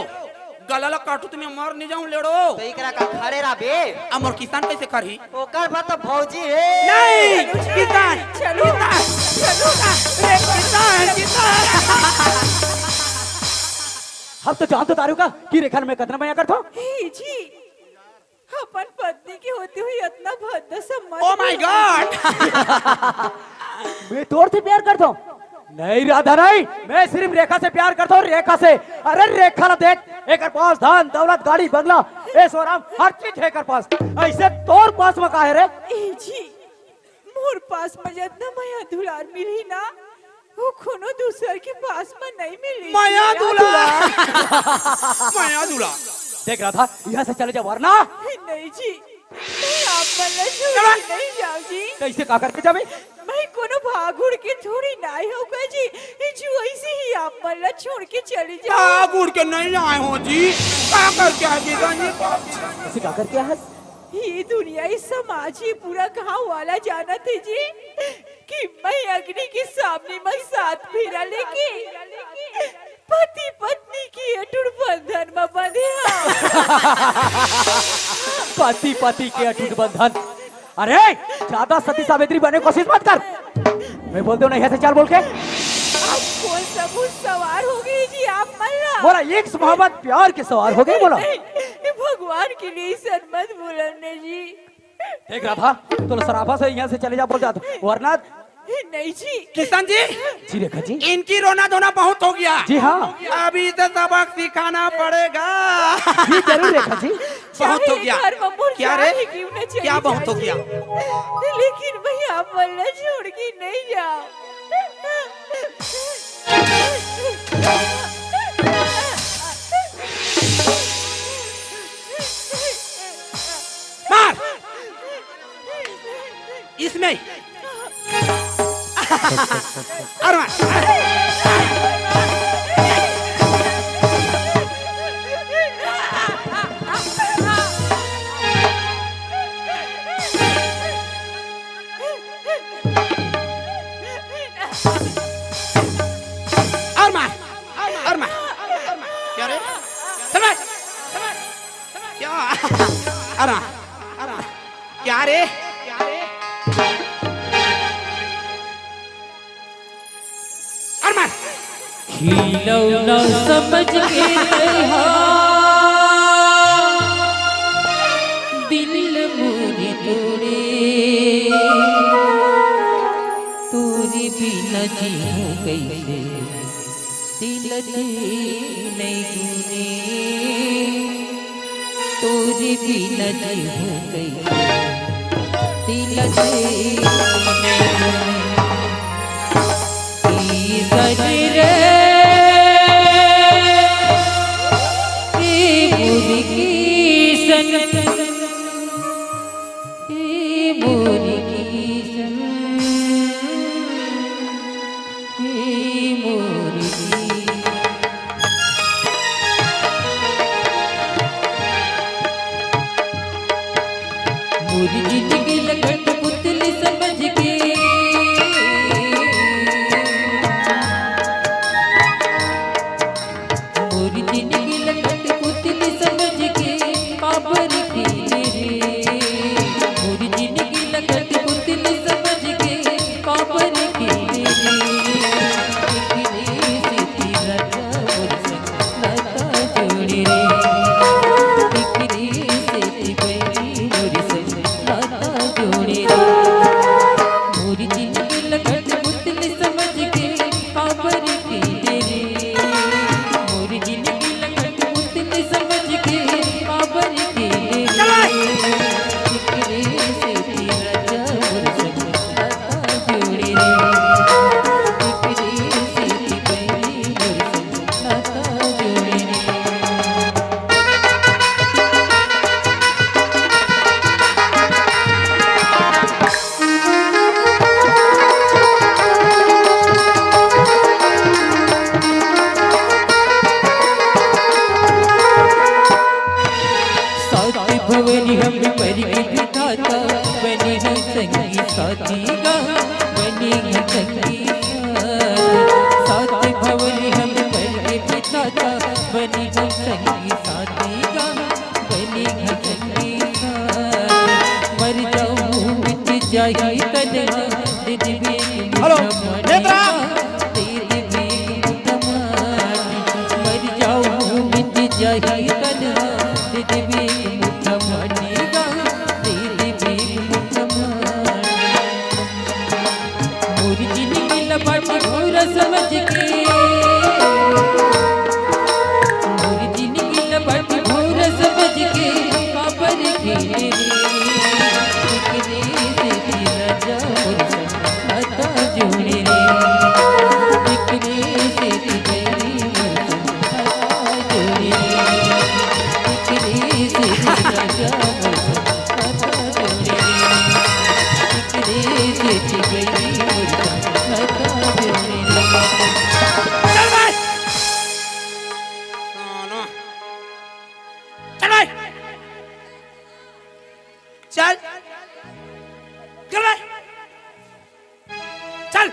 गला ला काटू तो मैं मर नहीं जाऊँ लेड़ो। तो एकरा का खड़े रह बे। अमर किसान कैसे करही? ओकर बा तो भौजी हे। नहीं, किसान, चलो, किसान, चलो। अरे किसान, किसान। हम तो जानत तारू का कि रेखा मैं कतना मया करथो। हे जी, अपन पत्नी के होते हुए इतना भद्दा सम्मान। Oh my God! मैं तोर से प्यार करता हूँ। नहीं राधा नहीं, मैं सिर्फ रेखा से प्यार करता हूँ, रेखा से। अरे रेखा ला देख, एकर पास धन, दौलत, गाड़ी, बंगला, ऐशो आराम, हर चीज है एकर पास। ऐसे तोर पास में का है रे? ए जी, मोर पास में जितना मया दुलार मिली ना, वो कोनो दूसर के पास में नहीं मिली। मया दुलार। मया दुलार। देख राधा, यहाँ से चले जा वरना। नहीं जी, मैं आप मन ला छोड़ चलो। के नहीं जाऊँ जी। कैसे का करके जाबे? मैं कोनो भाग उड़ के थोड़ी ना आए होगा जी, जो ऐसे ही आप मन ला छोड़ के चली जाऊँ। भाग उड़ के नहीं आए हो जी, का करके आए जी? कैसे का करके आए? ये दुनिया, ये समाज, ये पूरा गांव वाला जानत हे जी कि मैं अग्नि के सामने में सात फेरा लेके पति पत्नी के अटूट बंधन में बंधे हूँ। पति पति के अटूट बंधन। अरे, ज्यादा सती सावित्री बने कोशिश मत कर। मैं बोलते हूँ ना, यहाँ से चल बोल के। आप कौन सा भूत सवार हो गई जी आप मन ला? बोला, एक मोहब्बत प्यार के सवार हो गई, बोला। नहीं, नहीं, भगवान के लिए ऐसा मत बोलन जी। देख राधा, तोला सराफा से यहाँ से चले जा बोल जात, वरना नहीं जी। किशन जी, जी रेखा जी। इनकी रोना धोना बहुत हो गया। जी हाँ। अभी से सबक सिखाना पड़ेगा। जी जरूर रेखा जी। बहुत हो गया। क्या रे? क्या बहुत हो गया? लेकिन भैया आप मन ला छोड़ के नहीं जाओ। मार। इसमें। अरे मार। अरे मार। अरे मार। क्या रे? चल मार। क्या? अरे मार। अरे मार। क्या रे? अरे मार। खिलौना समझ के तैहा दिल मोर तोड़े, तोरे बिना जीऊँ कैसे? तिलक नहीं गुने, तोरे बिना जीऊँ कैसे? तिलक नहीं गुने। ई सजरे, ई मुर्गी सन, ई मुर्गी सन, ई मुर्गी। मोर जिंदगी ला कठपुतली समझ के, मोर जिंदगी ला कठपुतली समझ के, पापर की रे। मोर जिंदगी ला कठपुतली समझ के, पापर की रे। समझ के, मोर जिनगी ल बट घोर समझ के, काबर खेले रे, एकरे सेती राजा मोर संग हाथ जोड़े रे, एकरे सेती गई मोर संग हाथ जोड़े रे, एकरे सेती राजा मोर संग हाथ जोड़े रे, एकरे सेती गई मोर संग हाथ जोड़े रे। चल भाई। साला। चल भाई। चल। चल भाई। चल।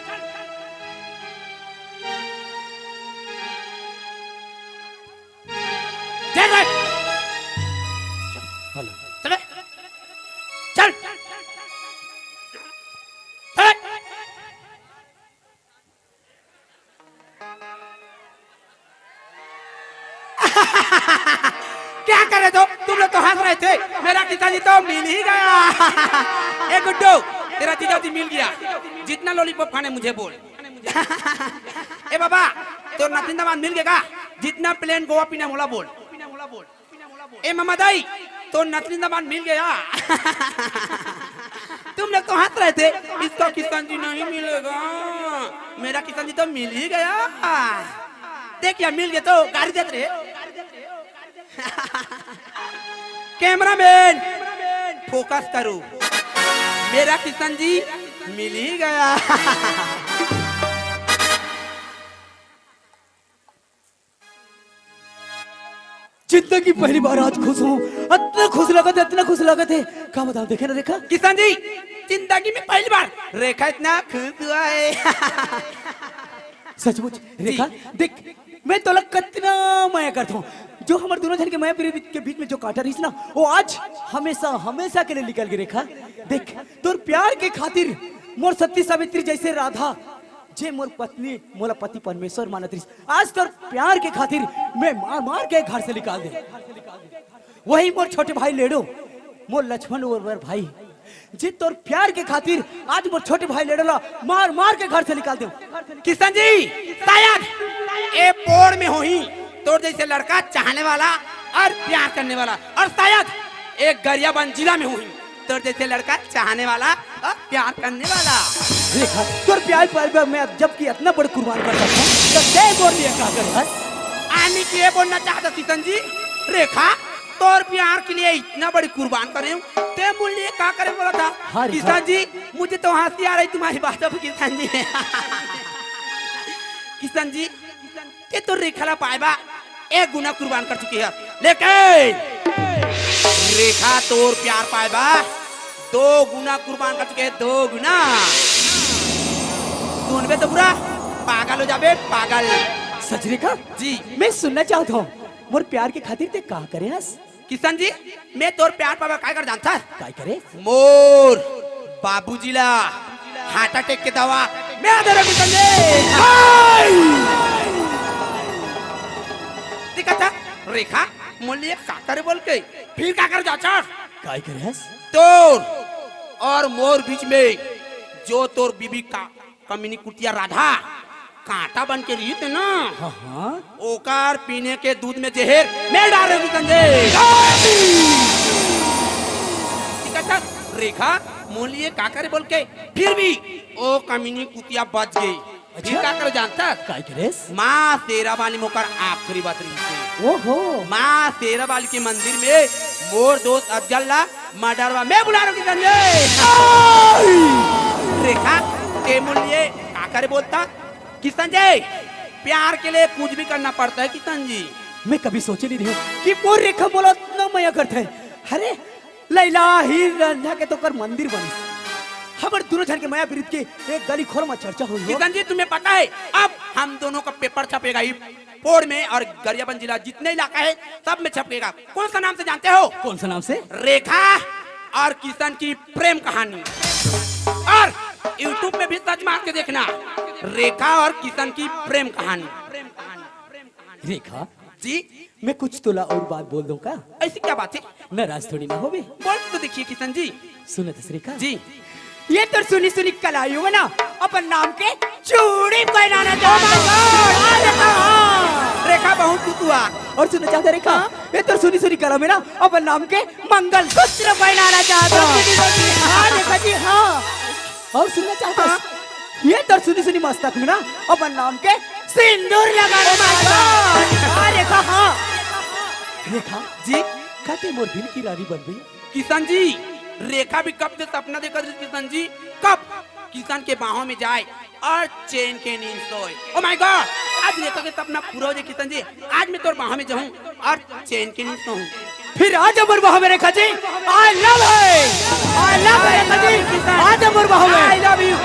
चल भाई। हेलो। चल भाई। चल। चल भाई। क्या करे तो तुम लोग तो हंस रहे थे, मेरा किसान जी तो मिल ही गया। ए गुड्डू, तेरा जीजा जी मिल गया। जितना लॉलीपॉप खाने मुझे बोल। ए बाबा, तो नथिंदा मान मिल गया। जितना प्लेन गोवा पीना मोला बोल। ए ममा दाई, तो नथनी दमान मिल गया। तुम लोग तो हंस रहे थे, इसका किशन जी नहीं मिलेगा, मेरा किशन जी तो मिल ही गया। देख या मिल गए तो गाड़ी देते रहे। कैमरामैन, फोकस करो, मेरा किशन जी मिल ही गया। जिंदगी पहली बार आज खुश हूँ, इतना खुश लगत है, इतना खुश लगत है। का बताओ, देखे ना रेखा? किशन जी, जिंदगी में पहली बार रेखा इतना खुश हुआ है। सचमुच रेखा, देख, मैं तोला कितना मया करता हूँ। जो हमर दोनों जन के मया प्रीत के बीच में जो कांटा रहिस ना, वो आज हमेशा, हमेशा के लिए निकल गई रेखा। देख, तोर प्यार के खातिर मोर सती सावित्री जैसे राधा, जे मोर पत्नी, मोला पति परमेश्वर मानत रहिस, आज तोर प्यार के खातिर मैं मार मार के घर से निकाल दे। वही मोर छोटे भाई लेडो, मोर लक्ष्मण और मोर भाई, जे तोर प्यार के खातिर आज मोर छोटे भाई लेडो ला मार मार के घर से निकाल दे। किशन जी, शायद ए पोड़ में होही तोर जैसे लड़का चाहने वाला और प्यार करने वाला, और शायद एक गरियाबंद जिला में होही तोर जैसे लड़का चाहने वाला और प्यार करने वाला। रेखा, तोर प्यार पर मैं अब जबकि इतना बड़ कुर्बान कर सकता हूँ, तो तय बोल दिया क्या कर बस? आनी की ये बोलना चाहता किशन जी, रेखा, तोर प्यार के लिए इतना बड़ी कुर्बान करे हूँ, ते बोल लिए क्या करे बोला था? हाँ, रेखा। किशन जी, मुझे तो हंसी आ रही तुम्हारी बातों पर किशन जी। किशन जी, ते तो रेखा ला पाए बा एक गुना कुर्बान कर चुकी है, लेकिन रेखा तोर प्यार पाए बा दो गुना कुर्बान कर चुके हैं, दो गुना। सुनबे तो पूरा पागल हो जाबे, पागल। सच रेखा? जी। मैं सुनना चाहता हूँ, मोर प्यार के खातिर ते का करे हस? किशन जी, मैं तोर प्यार पावा काय कर जानता? काय करे? मोर बाबूजी ला हार्ट अटैक के दवा मैं दे रहा हूँ किशन जी। हाय! देखा था रेखा, मोर लिए का करे बोल के, फिर का कर जाता? काय करे हस? तोर और मोर बीच में जो तोर बीबी का कमीनी कुतिया राधा कांटा बन के रही थे ना, हाँ, हाँ। ओकर पीने के दूध में जहर मैं डाल रही हूँ संजय। ठीक है, अच्छा, रेखा, मोर लिए का करे बोल के, फिर भी ओ कमीनी कुतिया बच गई। अच्छा। फिर का करे जानता? काय करेस? माँ शेरा वाली मोकर आखिरी बात रही थी। ओहो। माँ शेरा वाली के मंदिर में मोर दोस्त अफजल ला मर्डरवा मैं बुला रहा हूँ संजय। रेखा, ते मोर लिए का करे बोलता कि संजय, प्यार के लिए कुछ भी करना पड़ता है किशन जी। मैं कभी सोचे नहीं रही हूँ कि मोर रेखा मोला इतना मया करता है। अरे, लैला हीर रांझा के तो कर मंदिर बनी। हमर दोनों जन के मया प्रीत के एक गली खोर में चर्चा हुई हो। किशन जी, तुम्हें पता है, अब हम दोनों का पेपर छपेगा ही पोड़ में और गरियाबंद जिला जितने इलाका है, सब में छपेगा। कौन सा नाम से जानते हो? कौन सा नाम से? रेखा और किशन की प्रेम कहानी। और YouTube में भी सर्च मार के देखना, रेखा और किशन की प्रेम कहानी। रेखा जी। मैं कुछ तोला और बात बोल दूं का? ऐसी क्या बात है? नाराज थोड़ी ना होबे। बोल तो देखिए किशन जी। सुनत हस रेखा? जी। ये तोर सुनी सुनी कलाई में ना अपन नाम के चूड़ी पहनाना चाहत हूँ। हाँ, देखा, हाँ। रेखा बहुत कुतुआ। अउ सुनना चाहत हस रेखा, हाँ? ये तोर सुनी सुनी कलाई में ना अपन नाम के मंगलसूत्र पहनाना चाहत हूँ। हाँ, रेखा जी, हाँ। अउ सुनना चाहत हस, हाँ। ये तोर सुनी सुनी मस्तक में ना अपन नाम के सिंदूर लगाना चाहत हूँ। हाँ, रेखा, हाँ। रेखा जी, का तैं मोर दिल के रानी बनबे? किशन जी, रेखा भी कब से सपना देखत रहिस किशन जी, कब किशन के बाहों में जाए अउ चैन के नींद सोए। Oh my God, आज रेखा के सपना पूरा हो जाए किशन जी, आज मैं तोर बाहों में जाहूँ अउ चैन के नींद सोहूँ। फिर आ जा मोर बाहों में Rekha ji, I love you, I love you Rekha ji, आ जा मोर बाहों में। I love you,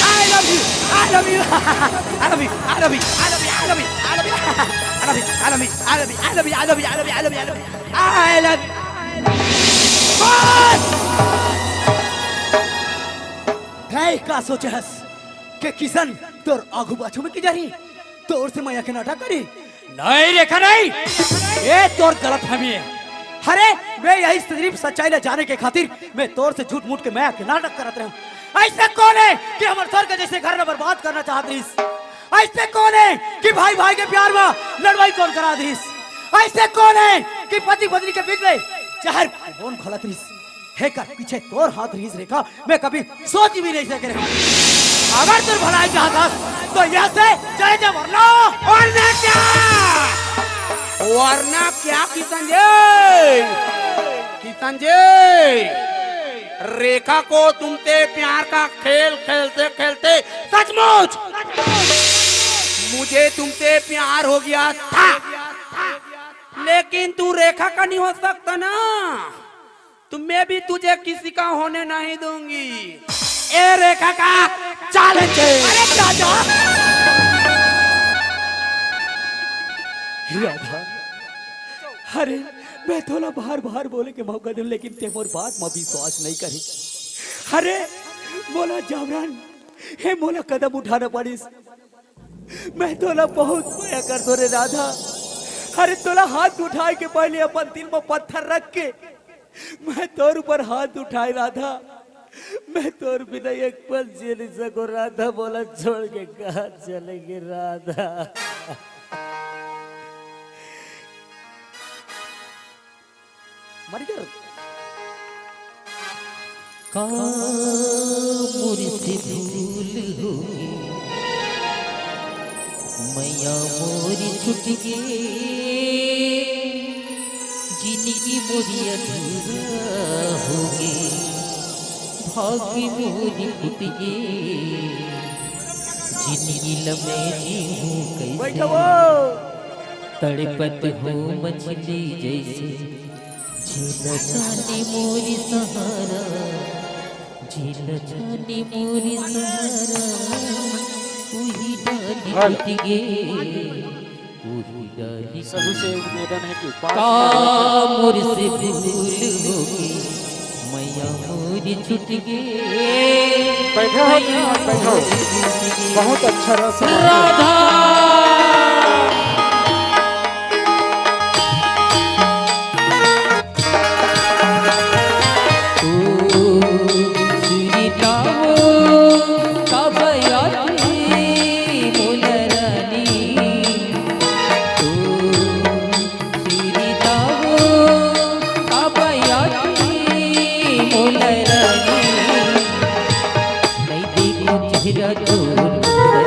I love you, I love you, I love you, I love you, I love you, I love you, I love you, I love you, I love you, I love you, I love you, I love you, I love you, I love you, I love you, I love you। बस! तैं का सोचे हस के किशन तोर आगू पाछू में किंजरही, तोर से मया के नाटक करही? नहीं रेखा, नहीं। ये तोर गलतफहमी हे। अरे, मैं यही सिर्फ सच्चाई ला जाने के खातिर मैं तोर से झूठ मूठ के मया के नाटक करत रहेंव। अइसे कोन हे कि हमर स्वर्ग जइसे घर ला बर्बाद करना चाहत रहिस? अइसे कोन हे कि भाई भाई के प्यार में लड़वाई कोन करा दिस? अइसे कोन हे कि पति पत्नी के बीच में जहर के बोन घोलत रहिस? हेकर पीछे तोर हाथ रहिस रेखा, मैं कभी सोच भी नहीं सके रहेंव। अगर तोर भलाई चाहत हस तो यहाँ से चले जा, वरना। वरना क्या? वरना क्या किशन जी? किशन जी, रेखा को तुमसे प्यार का खेल खेलते खेलते सचमुच मुझे तुमसे प्यार हो गया था, लेकिन तू रेखा का नहीं हो सकता ना, तो मैं भी तुझे किसी का होने नहीं दूंगी। ए रेखा का challenge हे। अरे दादा। हे राधा, अरे, मैं तोला बार बार बोले के मौका देंव, लेकिन तैं मोर बात म विश्वास नहीं करे। अरे, मोला जबरन, हे मोला कदम उठाना पड़िस। मैं तोला बहुत मया करथों रे राधा। अरे, तोला हाथ उठाए के पहले अपन दिल म पत्थर रख के मैं तोर ऊपर हाथ उठाए राधा। मैं तोर बिना एक पल जी नहीं सकों राधा, मोला छोड़ के कहाँ चले गे राधा। मर गया। का मोर से भूल होगे, मया मोर छूट गे, जिनगी मोर अधूरा होगे, भाग्य मोर फूट गे, जिनगी ल मैं जीहूँ कइसे? बैठो। तड़पत हों मछली जइसे, जेला जाने मोर सहारा, जेला जाने मोर सहारा, उही डाली हेलो। टूट गे, उही डाली सभी से निवेदन है कि पाँच का मिनट मोर से भूल होगे, मया मोर छूट गे। बैठो, मया बैठो। मोर छूट गे। बहुत अच्छा रस है। राधा। ओ सुनीता ओ, कब आही मोला रानी। ओ सुनीता ओ, कब आही मोला रानी। नहीं देखो चेहरा तोर,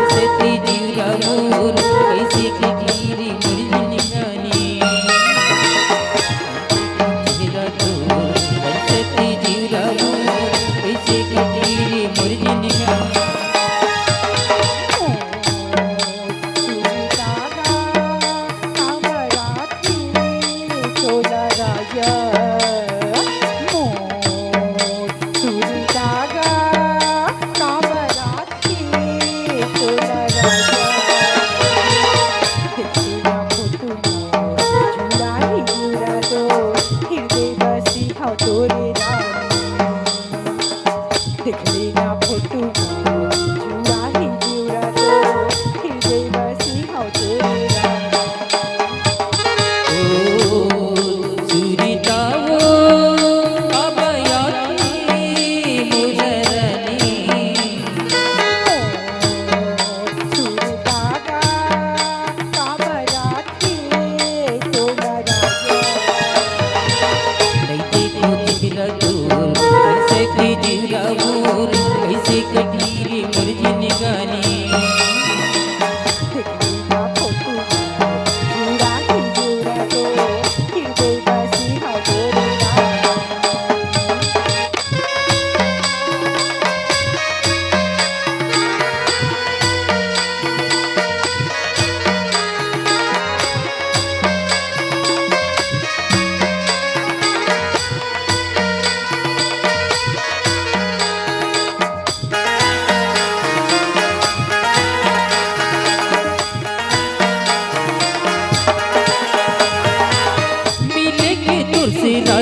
सरसती जिउरा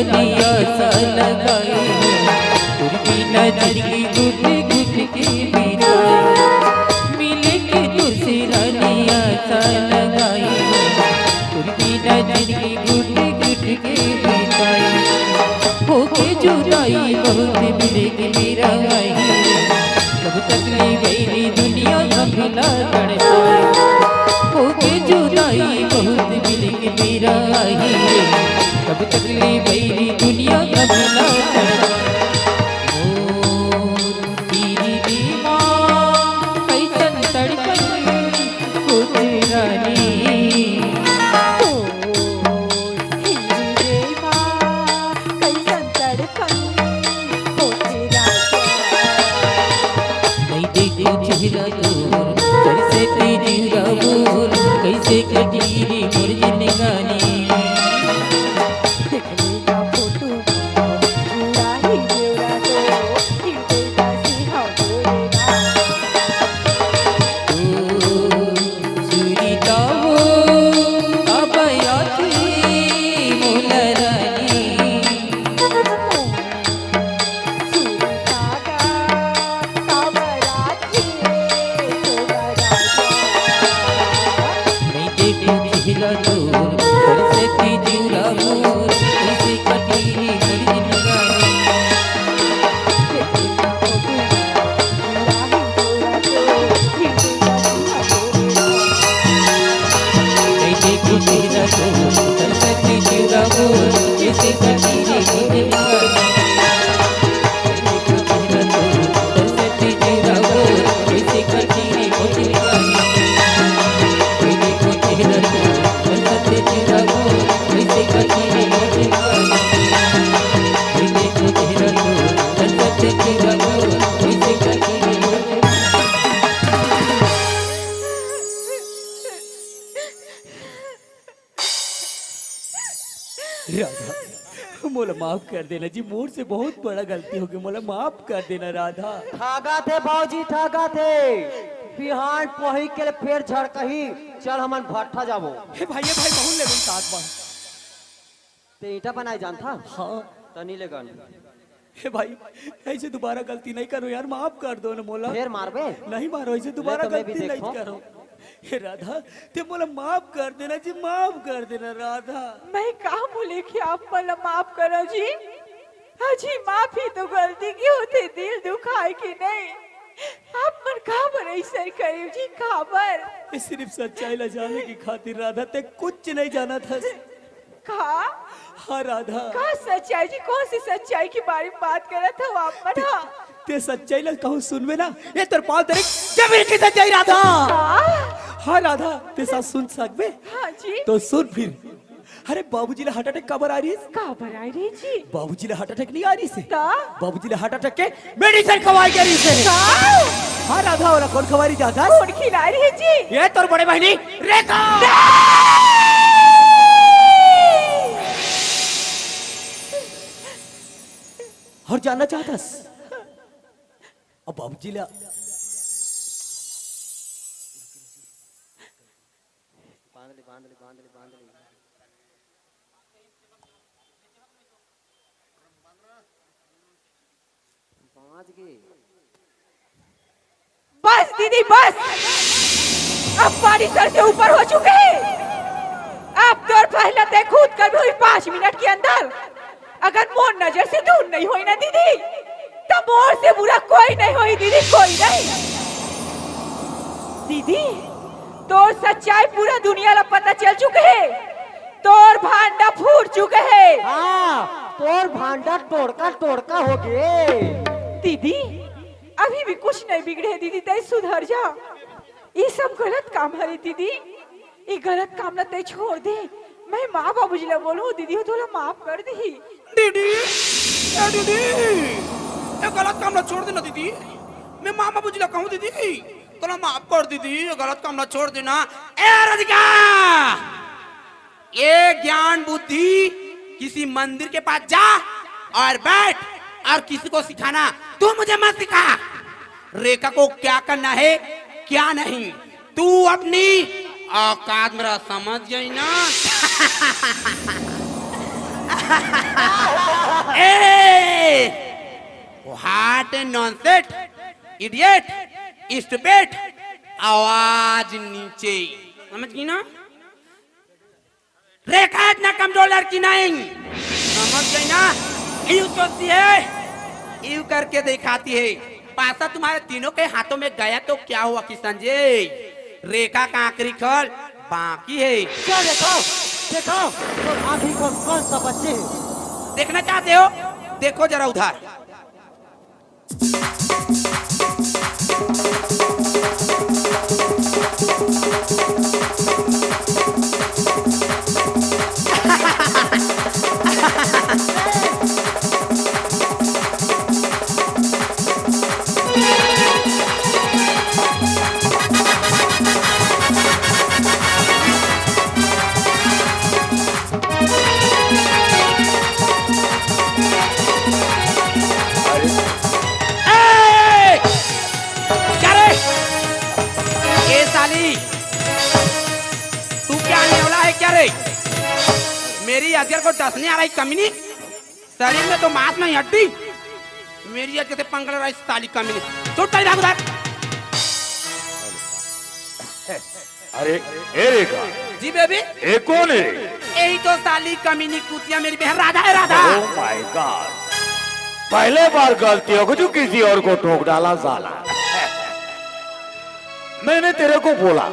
रानी आसा लगाई, तोर बिना जिंदगी घुट घुट के बिताई। मिले के तोर से रानी आसा लगाई, तोर बिना जिंदगी घुट घुट के बिताई। होके जुदाई बहुत मिले के मेरा आई, कब तक ले बैरी दुनिया गम ला तड़पाई। होके जुदाई बहुत मिले के मेरा आई, कब तक ले बैरी दुनिया गम ला तड़पाई। ओ तेरी दीवा कैसन तड़पन होते रानी। ओ तेरी दीवा कैसन तड़पन होते राजा। नहीं देखो चेहरा तोर, कैसे तेरी राहुल, कैसे कटी रे मोर जिंदगानी। देखने का फोटो जुड़ा ही जोड़ा तो, हिरदय का सिंह बोलेगा। ओ, सुरीता वो, अब आती मोला रानी। राधा, मोला माफ कर देना जी, मोर से बहुत बड़ा गलती हो गया, मोला माफ कर देना राधा। ठागा थे बाबूजी, ठागा थे। बिहान पोही के लिए फेर झड़कही। चल हमन भट्ठा जाबो। हे भाई, हे भाई, बहुत लेबन साथ बार। ते ईंटा बनाए जानथा? हाँ। तनी लेगन। हे भाई, ऐसे दोबारा गलती नहीं करो यार, माफ कर दो ना मोला। फेर मारबे? नहीं मारो, ऐसे ले दोबारा तो मैं भी गलती नहीं देखो। करो। हे राधा, ते मोला माफ कर देना जी, माफ कर देना राधा। मैं का बोले कि आप मोला माफ करो जी? हाँ जी, माफी तो गलती की होते, दिल दुखाए कि नहीं? आप मन काबर ऐसे करे जी, काबर? ये सिर्फ सच्चाई ला जाने की खातिर राधा, ते कुछ नहीं जाना था। का? हाँ राधा। का सच्चाई जी? कौन सी सच्चाई के बारे में बात करत हो आप मन? ते, हाँ। ते सच्चाई ला कहूँ सुनबे ना, ये तोर पाँव तरे जमीन की सच्चाई राधा। का? हाँ राधा, ते साथ सुन सकबे? हाँ जी। तो सुन फिर। अरे बाबूजी ला हार्ट अटैक काबर आ रही है? काबर आ रही जी? बाबूजी ला हार्ट अटैक नहीं आ रही से। का? बाबूजी ला हार्ट अटैक के मेडिसिन खवाई जा रही से। का? हाँ राधा, वाला कौन खवाई रही जाता? कौन खिला रही है जी? ये तोर बड़े बहनी रेखा। और जानना चाहतस? अब बाबूजी ला बांध ले, बांध ले, बांध ले, बांध ले। बांध के। बस दीदी, बस। अब पानी सर से ऊपर हो चुके हैं। अब तोर फैसला ते खुद कर भी हुई पाँच मिनट के अंदर। अगर मोर नजर से दूर नहीं होई ना दीदी, तो मोर से बुरा कोई नहीं होई दीदी, कोई नहीं। दीदी, तोर सच्चाई पूरा दुनिया ला पता चल चुके हे। तोर भांडा फूट चुके हे। हाँ, तोर भांडा टोड़का टोड़का हो गे। दीदी, अभी भी कुछ नहीं बिगड़े हे दीदी, तै सुधर जा। ये सब गलत काम हरे दीदी, ये गलत काम ला तै छोड़ दे। मैं माँ बाबूजी ला बोलूँ, दीदी हो तोला माफ कर दी। दीदी, ए दीदी, ये गलत काम ला छोड़ देना दीदी। मैं माँ बाबूजी ला कहूँ दीदी, तोला माफ कर दीदी, ये गलत काम ला छोड़ देना। ए राधिका, ये ज्ञान बुद्धि किसी मंदिर के पास जा और बैठ और किसी को सिखाना। तू मुझे मत सिखा। रेखा को क्या करना है, क्या नहीं, तू अपनी औकात मेरा समझ गई ना। ए, what nonsense, idiot, stupid, आवाज नीचे। समझ गई ना? रेखा इतना कमजोर लड़की नहीं, समझ गई ना? यू सोचती है, यू करके दिखाती है। पासा तुम्हारे तीनों के हाथों में गया तो क्या हुआ किशन जी? रेखा का आखिरी खल बाकी है। क्या देखो, देखो, तो आँखी को कौन सा बच्चे हैं? देखना चाहते हो? देखो जरा उधर। ए! क्या रे? ए साली, तू क्या नेवला है क्या रे? मेरी अजगर को डसने आ रही कमीनी। शरीर में तो मांस नहीं हड्डी। मेरी अजगर से पंगा ले रहा है साली कमीनी। तू चल भाग उधर। अरे, ए रेखा, जी बेबी। ये कौन है रे? यही तो साली कमीनी कुतिया मेरी बहन राधा है, राधा। Oh my God, पहले बार गलती हो गई जो किसी और को ठोक डाला साला। मैंने तेरे को बोला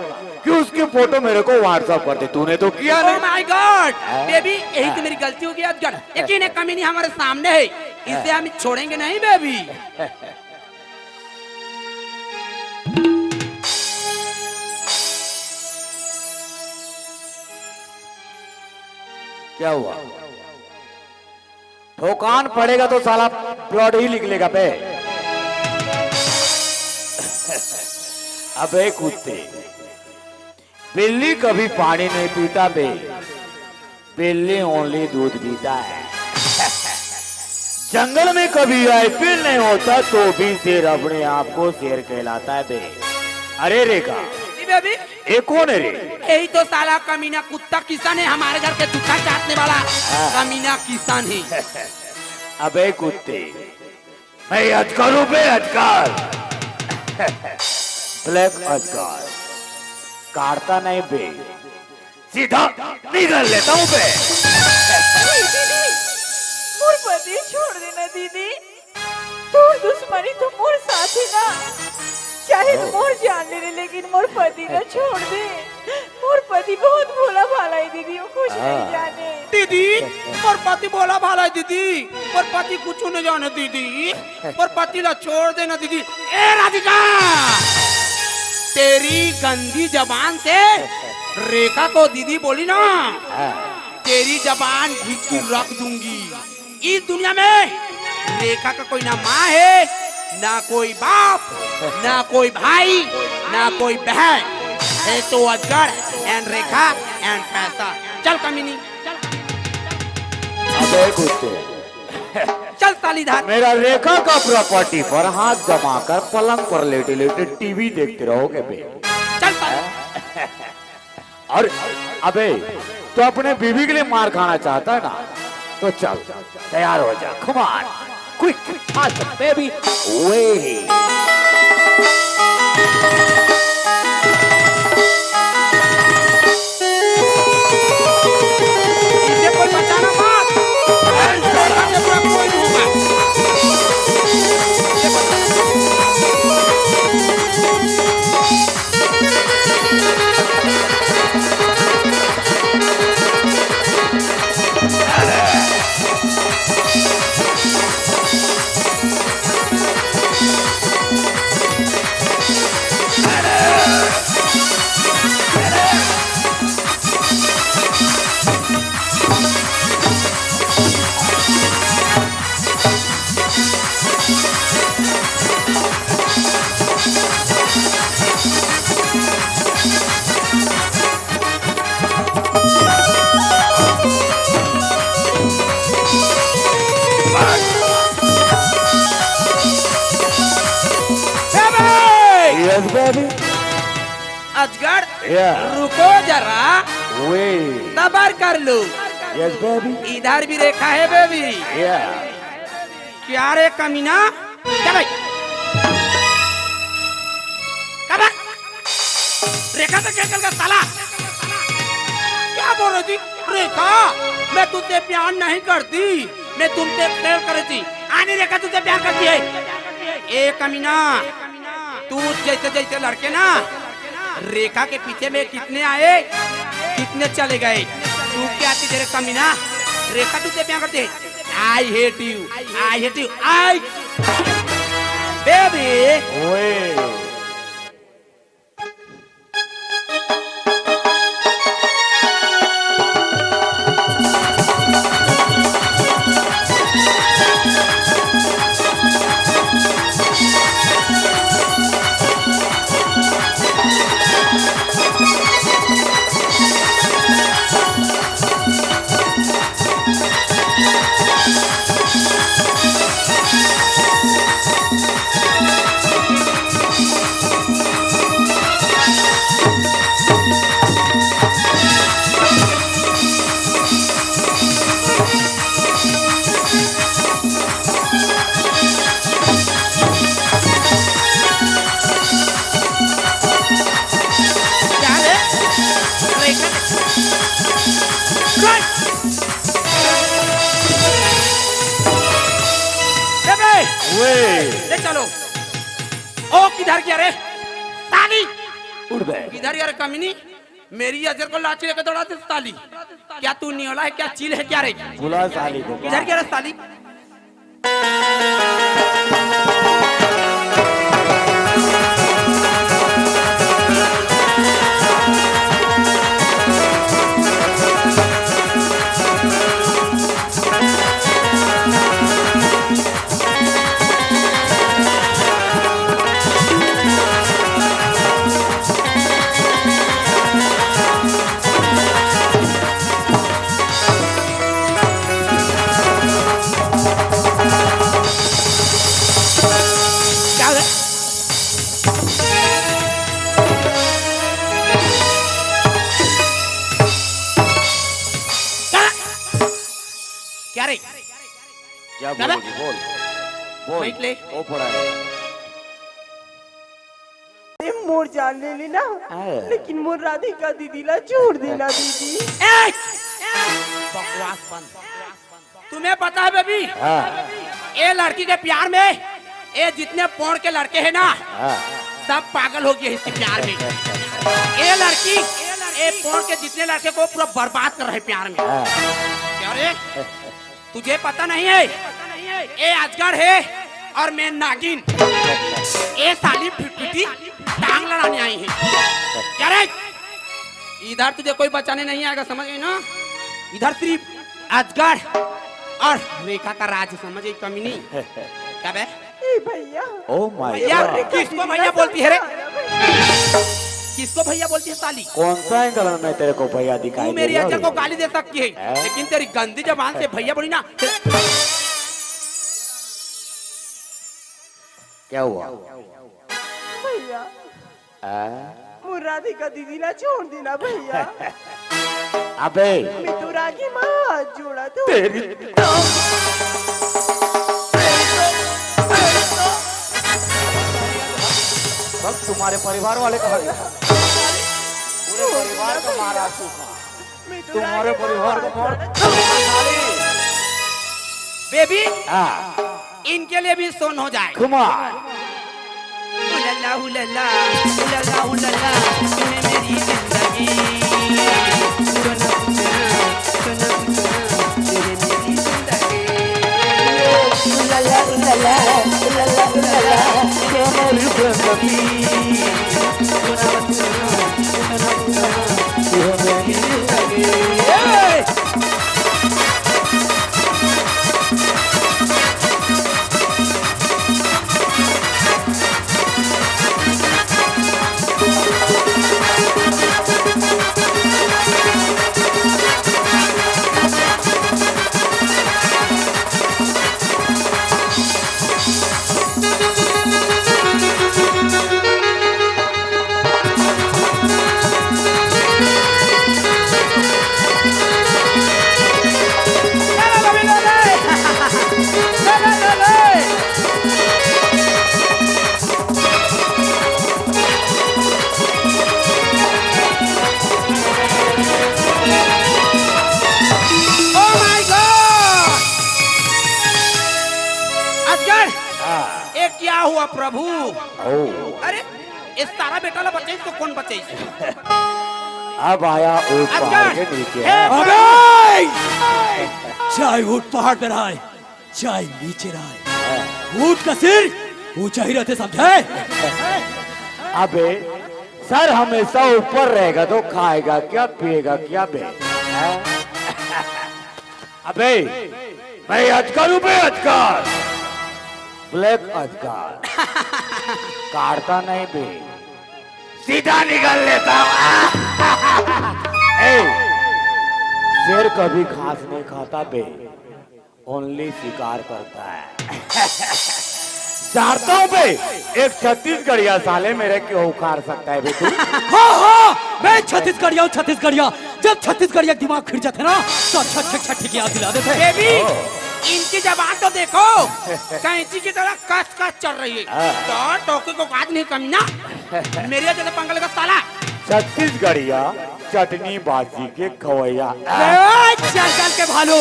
कि उसकी फोटो मेरे को WhatsApp कर दे, तूने तो किया Oh नहीं। My God, बेबी, यही तो मेरी गलती हो गई अजगर। लेकिन ये कमीनी हमारे सामने है, इसे हम छोड़ेंगे नहीं बेबी। क्या हुआ? ठोकान पड़ेगा तो साला ब्लड ही निकलेगा बे। अबे कुत्ते, बिल्ली कभी पानी नहीं पीता बे, बिल्ली only दूध पीता है। जंगल में कभी आईपीएल नहीं होता तो भी शेर अपने आप को शेर कहलाता है बे। अरे रेखा, जी बेबी। ये कौन है रे? यही तो साला कमीना कुत्ता किशन है, हमारे घर के जूता चाटने वाला कमीना किशन है। अबे कुत्ते, मैं अजगर हूँ बे, अजगर। ब्लैक अजगर, काटता नहीं बे, सीधा निगल लेता हूँ बे। दीदी, मोर पति छोड़ देना दीदी। तोर दुश्मनी तो मोर साथ है ना, चाहे तो मोर जान ले ले, लेकिन मोर पति ना छोड़ दे। मोर पति बहुत भोला भाला है दीदी, वो कुछ नहीं जाने। दीदी, मोर पति भोला भाला है दीदी, मोर पति कुछ नहीं जाने दीदी, मोर पति ला छोड़ देना दीदी। ए राधिका, तेरी गंदी जबान से रेखा को दीदी बोली ना, तेरी जबान घिस के रख दूंगी। इस दुनिया में रेखा का कोई ना माँ है, ना कोई बाप, ना कोई भाई, ना कोई बहन। है तो अजगर and रेखा and पैसा। चल कमीनी। अबे कुत्ते, चल सालीधार। मेरा रेखा का प्रॉपर्टी पर हाथ जमाकर पलंग पर लेटे लेटे टीवी देखते रहोगे बे। चल साली। और अबे, तो अपने बीवी के लिए मार खाना चाहता है ना, तो चल, तैयार हो जा। Come on, quick, fast baby, way। इसे कोई बचाना मत। कोई नहीं होगा। Yes, baby. अजगर, Yeah. रुको जरा, Way. सबर कर लो। Yes, baby. इधर भी रेखा है, baby. Yeah. क्या रे कमीना? क्या भाई? क्या भाई? रेखा तो खेल खेल का साला। क्या बोल रही थी? रेखा, मैं तुझसे प्यार नहीं करती, मैं तुमसे खेल कर रही थी। आनी रेखा तुझसे प्यार करती है। ए कमीना, तू जैसे जैसे लड़के ना, रेखा के पीछे में कितने आए, कितने चले गए। तू क्या थी तेरे कमीना? रेखा तुझसे प्यार करती है। I hate you, I hate you, I baby. ओए। क्या रे? रेखा, रेखा। बेबे! वे। ले चलो। ओ, किधर गया रे? साली! उड़ बे। किधर गया रे कमीनी? मेरी अजर को लाठी लेके दौड़ा दे साली। क्या तू नियोला है, क्या चील है, क्या रे? बुला साली को। किधर गया रे साली? क्या हो गया? क्या? क्या रे? क्या क्या बोलेगी? बोल। बोल। माइक ले। ओ पड़ा है। ए, मोर जान ले लेना, हाँ। लेकिन मोर राधिका दीदी ला छोड़ देना दीदी। ए! बकवास बंद। तुम्हें पता है बेबी? हाँ। ये लड़की के प्यार में, ये जितने पोड़ के लड़के हैं ना, हाँ। सब पागल हो गए इसके प्यार में। ये लड़की, ये पोड़ के जितने लड़के को पूरा बर्बाद कर रहे प्यार में। हाँ। क्या रे? तुझे पता नहीं है, ये अजगर है और मैं नागिन। ये साली फिटफिटी टांग लड़ाने आई है। क्या रे? इधर तुझे कोई बचाने नहीं आएगा, समझ गई ना? इधर सिर्फ अजगर और रेखा का राज, समझ गई कमीनी? क्या बे? ए भैया। Oh my भैया, God। किसको भैया बोलती है रे? किसको भैया बोलती है साली? कौन सा एंगल में मैं तेरे को भैया दिखाई तू दे मेरी रहा हूँ? अजगर को गाली दे सकती है, हैं? लेकिन तेरी गंदी जबान से भैया बोली ना। क्या हुआ? भैया। आ? मोर राधिका दीदी ला छोड़ देना भैया। अबे। मैं तो रागी माँ हाथ जोड़ा तो। तेरी। बस तुम्हारे परिवार वाले कहाँ गए? पूरे परिवार का मारा सूखा। मैं तो तुम्हारे रागी परिवार माँ को मार। हाथ जोड़ा। बेबी। हाँ। इनके लिए भी सोन हो जाए। घुमा। उलाला, उलाला, उलाला, उलाला, तू है मेरी जिंदगी। सोना, सोना, सोना, सोना, तू है मेरी जिंदगी। उलाला, उलाला, उलाला, उलाला, तू है मेरी जिंदगी। सोना, सोना, सोना, सोना, तू है मेरी जिंदगी। ए! हुआ प्रभु? ओ। अरे, इस सारा बेटा ला बचाइस तो कौन बचाइस? अब आया ऊपर अजगर। के नीचे। हे अबे! चाहे ऊंट पहाड़ पे रहे, चाहे नीचे रहे, ऊंट का सिर ऊंचा ही रहते, समझे? अबे, सर हमेशा ऊपर रहेगा तो खाएगा क्या, पिएगा क्या बे? हैं? अबे, मैं अजगर हूँ बे, अजगर। ब्लैक अजगर। काटता नहीं बे, सीधा निगल लेता हूँ। ए, शेर कभी घास नहीं खाता बे, ओनली शिकार करता है। जानता हूँ बे, एक छत्तीसगढ़िया साले मेरे क्यों उखाड़ सकता है बे तू? हाँ, हाँ, मैं छत्तीसगढ़िया हूँ, छत्तीसगढ़िया। जब छत्तीसगढ़िया के दिमाग खिर जाते ना, तो अच्छे अच्छे छट्ठी की याद दिला देते। बेबी, ओ। इनकी जबान तो देखो, कैंची की तरह कस कस चल रही है। हाँ। तो टोकी को काट नहीं कमीना, मेरे जैसे पंगल का साला। छत्तीसगढ़िया चटनी बाजी के खवैया। ए, चल चल के भालू।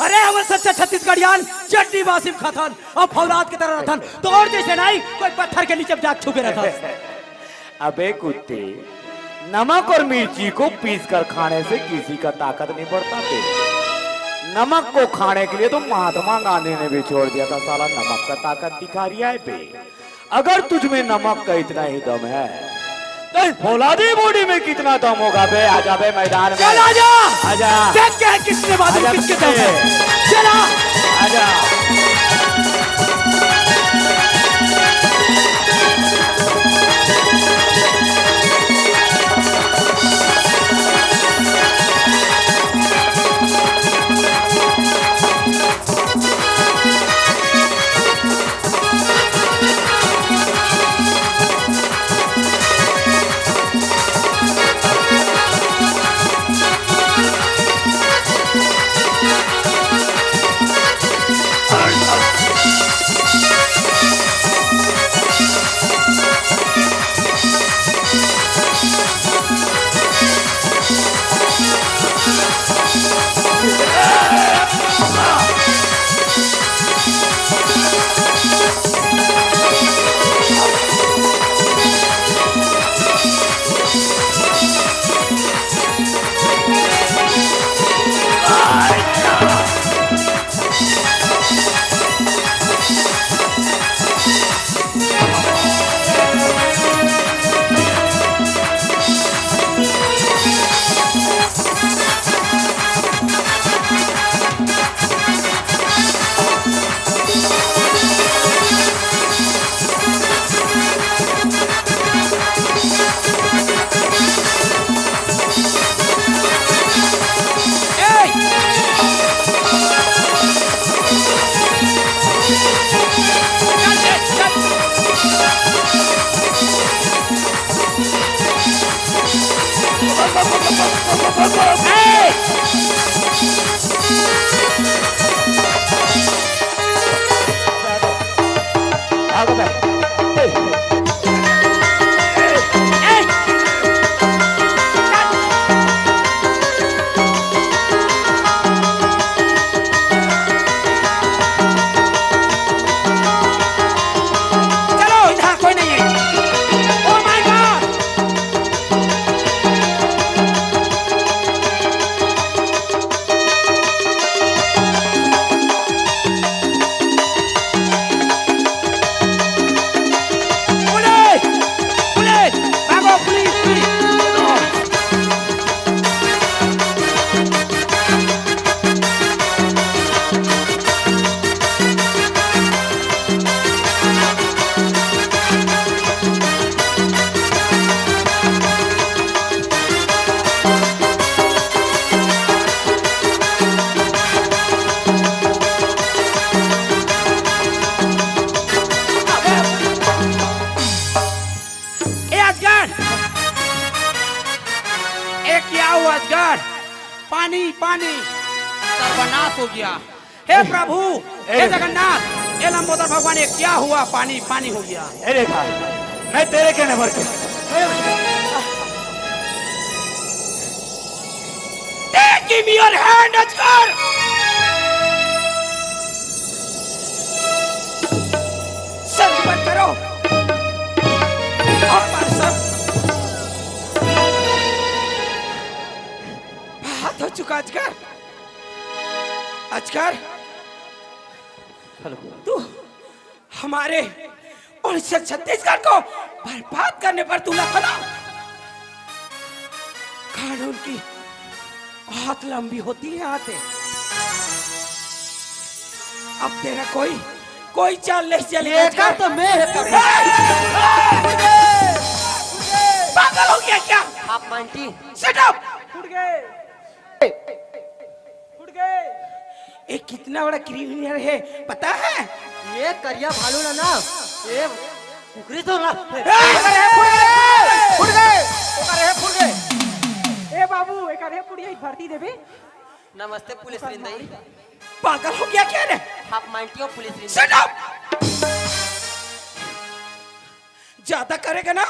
अरे, हमर सच्चा छत्तीसगढ़ियान चटनी बासी में खाथन, अब फौलाद की तरह रहथन। तोर जैसे नहीं, कोई पत्थर के नीचे जाके छुपे रहथन। अबे कुत्ते, नमक और मिर्ची को पीस कर खाने से किसी का ताकत नहीं बढ़ता बे। नमक को खाने के लिए तो महात्मा गांधी ने भी छोड़ दिया था, साला नमक का ताकत दिखा रहा है बे। अगर तुझ में नमक का इतना ही दम है, तो इस फौलादी बॉडी में कितना दम होगा बे? आजा बे मैदान में। चल आजा। आजा। देखते हैं किसके बादल आजा किसके दम है। चला। आजा। चलो, इधर कोई नहीं है। Oh my God! Police! Police! भागो, पुलिस, पुलिस! ए अजगर, ए क्या हुआ अजगर? पानी, पानी, सर्वनाश हो गया। हे प्रभु, हे जगन्नाथ, हे लंबोदर भगवान, ये क्या हुआ? पानी, पानी हो गया। अरे भाई, मैं तेरे कहने पर क्या? Give me your hand, अजगर। संगीत बंद करो, चुका अजगर, अजगर, हेलो। तू हमारे उड़ीसा छत्तीसगढ़ को बर्बाद करने पर तुला खड़ा। कानून की बहुत लंबी होती है आते। अब तेरा कोई कोई चाल नहीं चलेगा। ये कर तो मैं है। पागल हो गया क्या? आप मानती? Shut up! ये कितना बड़ा क्रिमिनल है, पता है? ये करिया भालू ना ना, ये कुकरी तो ना। ए बाबू, एकर हे पुड़िया भर्ती देबे। नमस्ते पुलिस रिंदई। पागल हो गया क्या रे? आप मानती हो पुलिस रिंदई? Shut up! ज्यादा करेगा ना,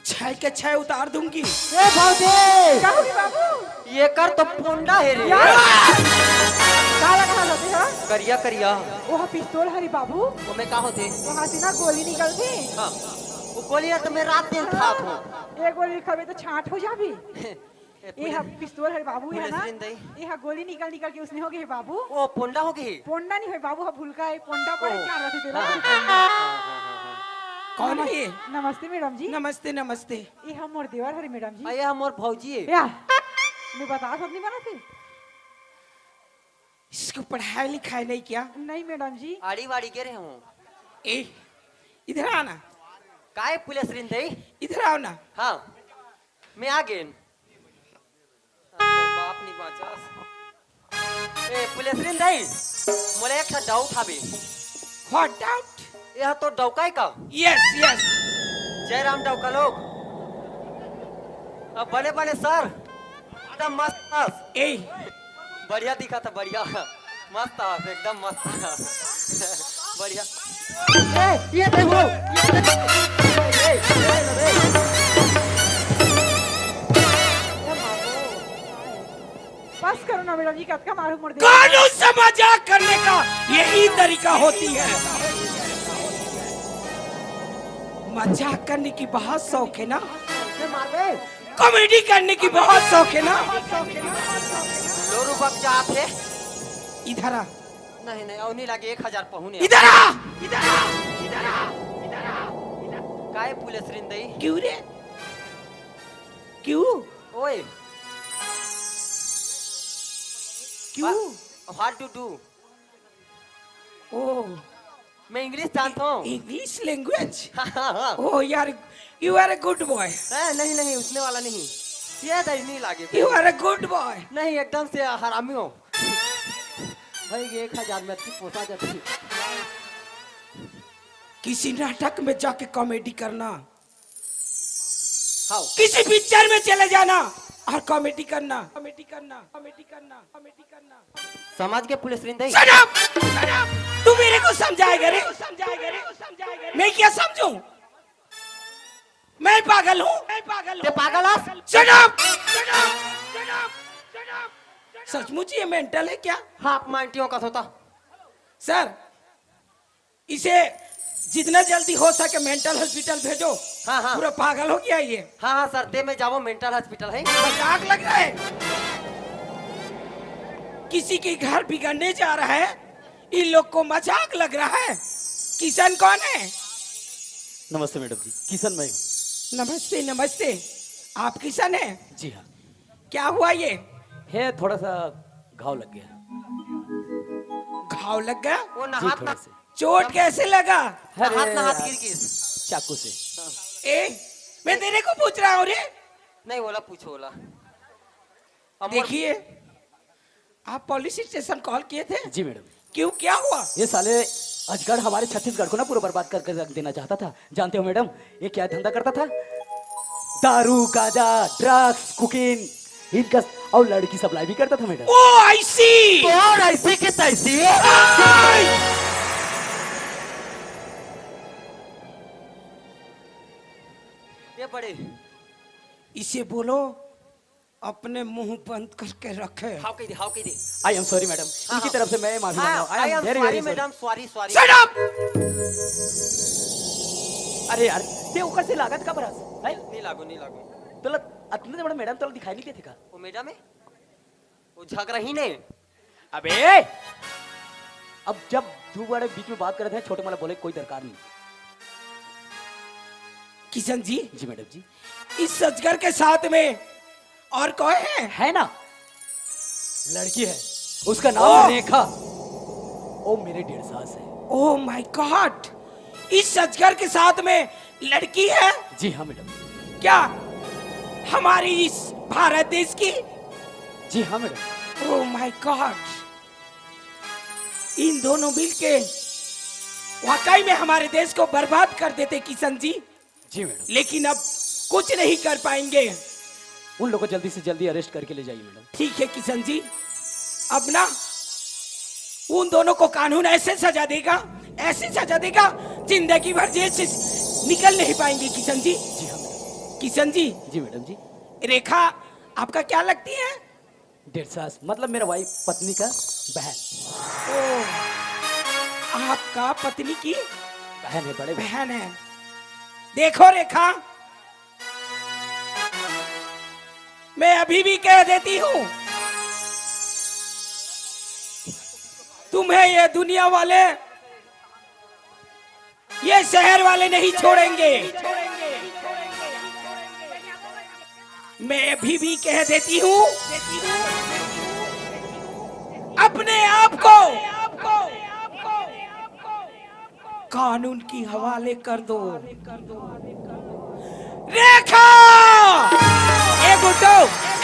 छह के छह उतार दूंगी। ए भौजी, का होगे बाबू? ये कर तो पोंडा है रे। यार, का लगा होते हा? करिया करिया। ओह पिस्तौल हरे बाबू। ओमे का होते? वहाँ से ना गोली निकलते। हाँ, वो गोली ना तो मैं रात दिन खात हूँ। एक गोली खाबे तो छाट हो जाबी। ए, ए, हा पुलिस, पिस्तौल हरे बाबू, ए हा पुलिस ना? रिंदई। ए हा गोली निकल निकल के उसने हो गए हे बाबू। ओ, पोंडा हो गए? पोंडा नहीं होय बाबू, हा भुलका है, पोंडा पर ओ। चार रथे तेरा। हाँ, हाँ, हाँ, हाँ, हाँ, हाँ। कौन है ये? नमस्ते मैडम जी। नमस्ते, नमस्ते। ए हा मोर देवर हरे मैडम जी। आ, ये हा मोर भौजी है। या, मैं बता सब नहीं बना थी। इसको पढ़ाई लिखाई नहीं क्या? नहीं मैडम जी। आड़ी वाड़ी गे रहे हूँ। ए, इधर आना। काय पुलिस रिंदई? इधर आओ ना। हाँ, मैं आ गेन। तोर बाप नहीं बाँचस। ए, पुलिस रिंदई, मोला एक ठा doubt हावे। What doubt? ये हा तो डौका है का? Yes, yes। जय राम डौका लोग। अब बने बने सर, एकदम मस्त, मस्त। ए। बढ़िया दिखा था, बढ़िया। मस्त आवाज, एकदम मस्त। बढ़िया। ए, ये देखो, ये देखो। ए, ए, ए, ए। बस करो ना मैडम जी, कतका मारू मुड़ दे। कानून से मजाक करने का यही तरीका होती है। मजाक करने की बहुत शौक है ना? मैं मार दे। Comedy करने की बहुत शौक है ना? लो रुपक चाहत है। इधर आ। नहीं, नहीं, और नहीं लगे, एक हजार पहुने। इधर आ, इधर आ, इधर आ, इधर आ, इधर आ। काय पुलिस रिंदई? क्यों रे? क्यों? ओए। क्यों? What to do? ओ। मैं English जानता हूँ। English language? हाँ, हाँ, हाँ। Oh, you are, you are a good boy। हाँ, नहीं, नहीं, उसने वाला नहीं। ये दही नहीं लागे। You are a good boy। नहीं, एकदम से हरामी हो। भाई, ये एक हजार में अच्छी पोसा जाती। किसी नाटक में जाके comedy करना। हाँ। किसी picture में चले जाना और comedy करना, comedy करना, comedy करना, comedy करना। समझ के police रिंदई? Shut up! Shut up! तू मेरे को समझाएगा रे? मैं क्या समझूं? मैं पागल हूँ? मैं पागल हूँ? ते पागल हस? Shut up! Shut up! Shut up! Shut up! सचमुच ये mental है क्या? हाँ, आप मानती हो का होता? सर, इसे जितना जल्दी हो सके mental hospital भेजो। हाँ, हाँ। पूरा पागल हो गया ये। हाँ, हाँ, सर, ते में जावो mental hospital है। मजाक लग रहा है। किसी के घर बिगड़ने जा रहा है, इन लोग को मजाक लग रहा है। किशन कौन है? नमस्ते मैडम जी, किशन मैं हूँ। नमस्ते, नमस्ते। आप किशन हैं? जी हाँ। क्या हुआ ये? है, थोड़ा सा घाव लग गया। घाव लग गया? वो जी, नहात थोड़ा ना सा। चोट कैसे लगा? अरे नहात नहात यार, गिर गिस। चाकू से। ए, मैं तेरे को पूछ रहा हूँ रे। नहीं, बोला, पूछो, बोला। अब देखिए, आप पुलिस स्टेशन कॉल किए थे? जी मैडम। क्यों, क्या हुआ? ये साले अजगर हमारे छत्तीसगढ़ को ना पूरा बर्बाद करके रख देना चाहता था। जानते हो मैडम, ये क्या धंधा करता था? दारू, गांजा, ड्रग्स, कोकीन, इनका, और लड़की सप्लाई भी करता था मैडम। ओ, I see। और ऐसी की तैसी। ये बड़े। इसे बोलो, अपने मुंह बंद करके रखे। हाव कह दे, हाव कह दे। I am sorry मैडम, हाँ, इनकी हाँ। तरफ से मैं माफी हाँ, मांग रहा हूँ। I I am am very, sorry very sorry। Madam, sorry, sorry। Shut up! अरे यार, ते ऊपर से लागत का बरस है? नहीं लागो, नहीं लागो। तो लग अतना बड़ा मैडम तोला दिखाई नहीं देथे का? वो मैडम है, वो झगड़ा ही नहीं। अबे, अब जब दू बड़े बीच में बात करत हे, छोटे मोला बोले कोई दरकार नहीं। किशन जी, जी मैडम जी। इस सजगर के साथ में और कौन है? है ना, लड़की है, उसका नाम ओह! है रेखा। ओ मेरे डेढ़ सास है। Oh my God! इस सजगर के साथ में लड़की है? जी हाँ मैडम। क्या हमारी इस भारत देश की? जी हाँ madam. Oh my God! In दोनों मिलके वाकई में हमारे देश को बर्बाद कर देते किशन जी। जी मैडम। लेकिन अब कुछ नहीं कर पाएंगे। उन लोग को जल्दी से जल्दी अरेस्ट करके ले जाइए मैडम। ठीक है किशन जी, अब ना उन दोनों को कानून ऐसे सजा देगा, ऐसी सजा देगा, जिंदगी भर जेल से निकल नहीं पाएंगे किशन जी। जी हाँ मैडम। किशन जी। जी मैडम जी। रेखा आपका क्या लगती है? डेढ़ सास, मतलब मेरा वाइफ, पत्नी का बहन। ओ, आपका पत्नी की बहन है, बड़े बहन। बहन है। देखो रेखा, मैं अभी भी कह देती हूँ, तुम्हें ये दुनिया वाले, ये शहर वाले नहीं छोड़ेंगे। मैं अभी भी कह देती हूँ, अपने आप को कानून की हवाले कर दो। रेखा! ए गुड्डू,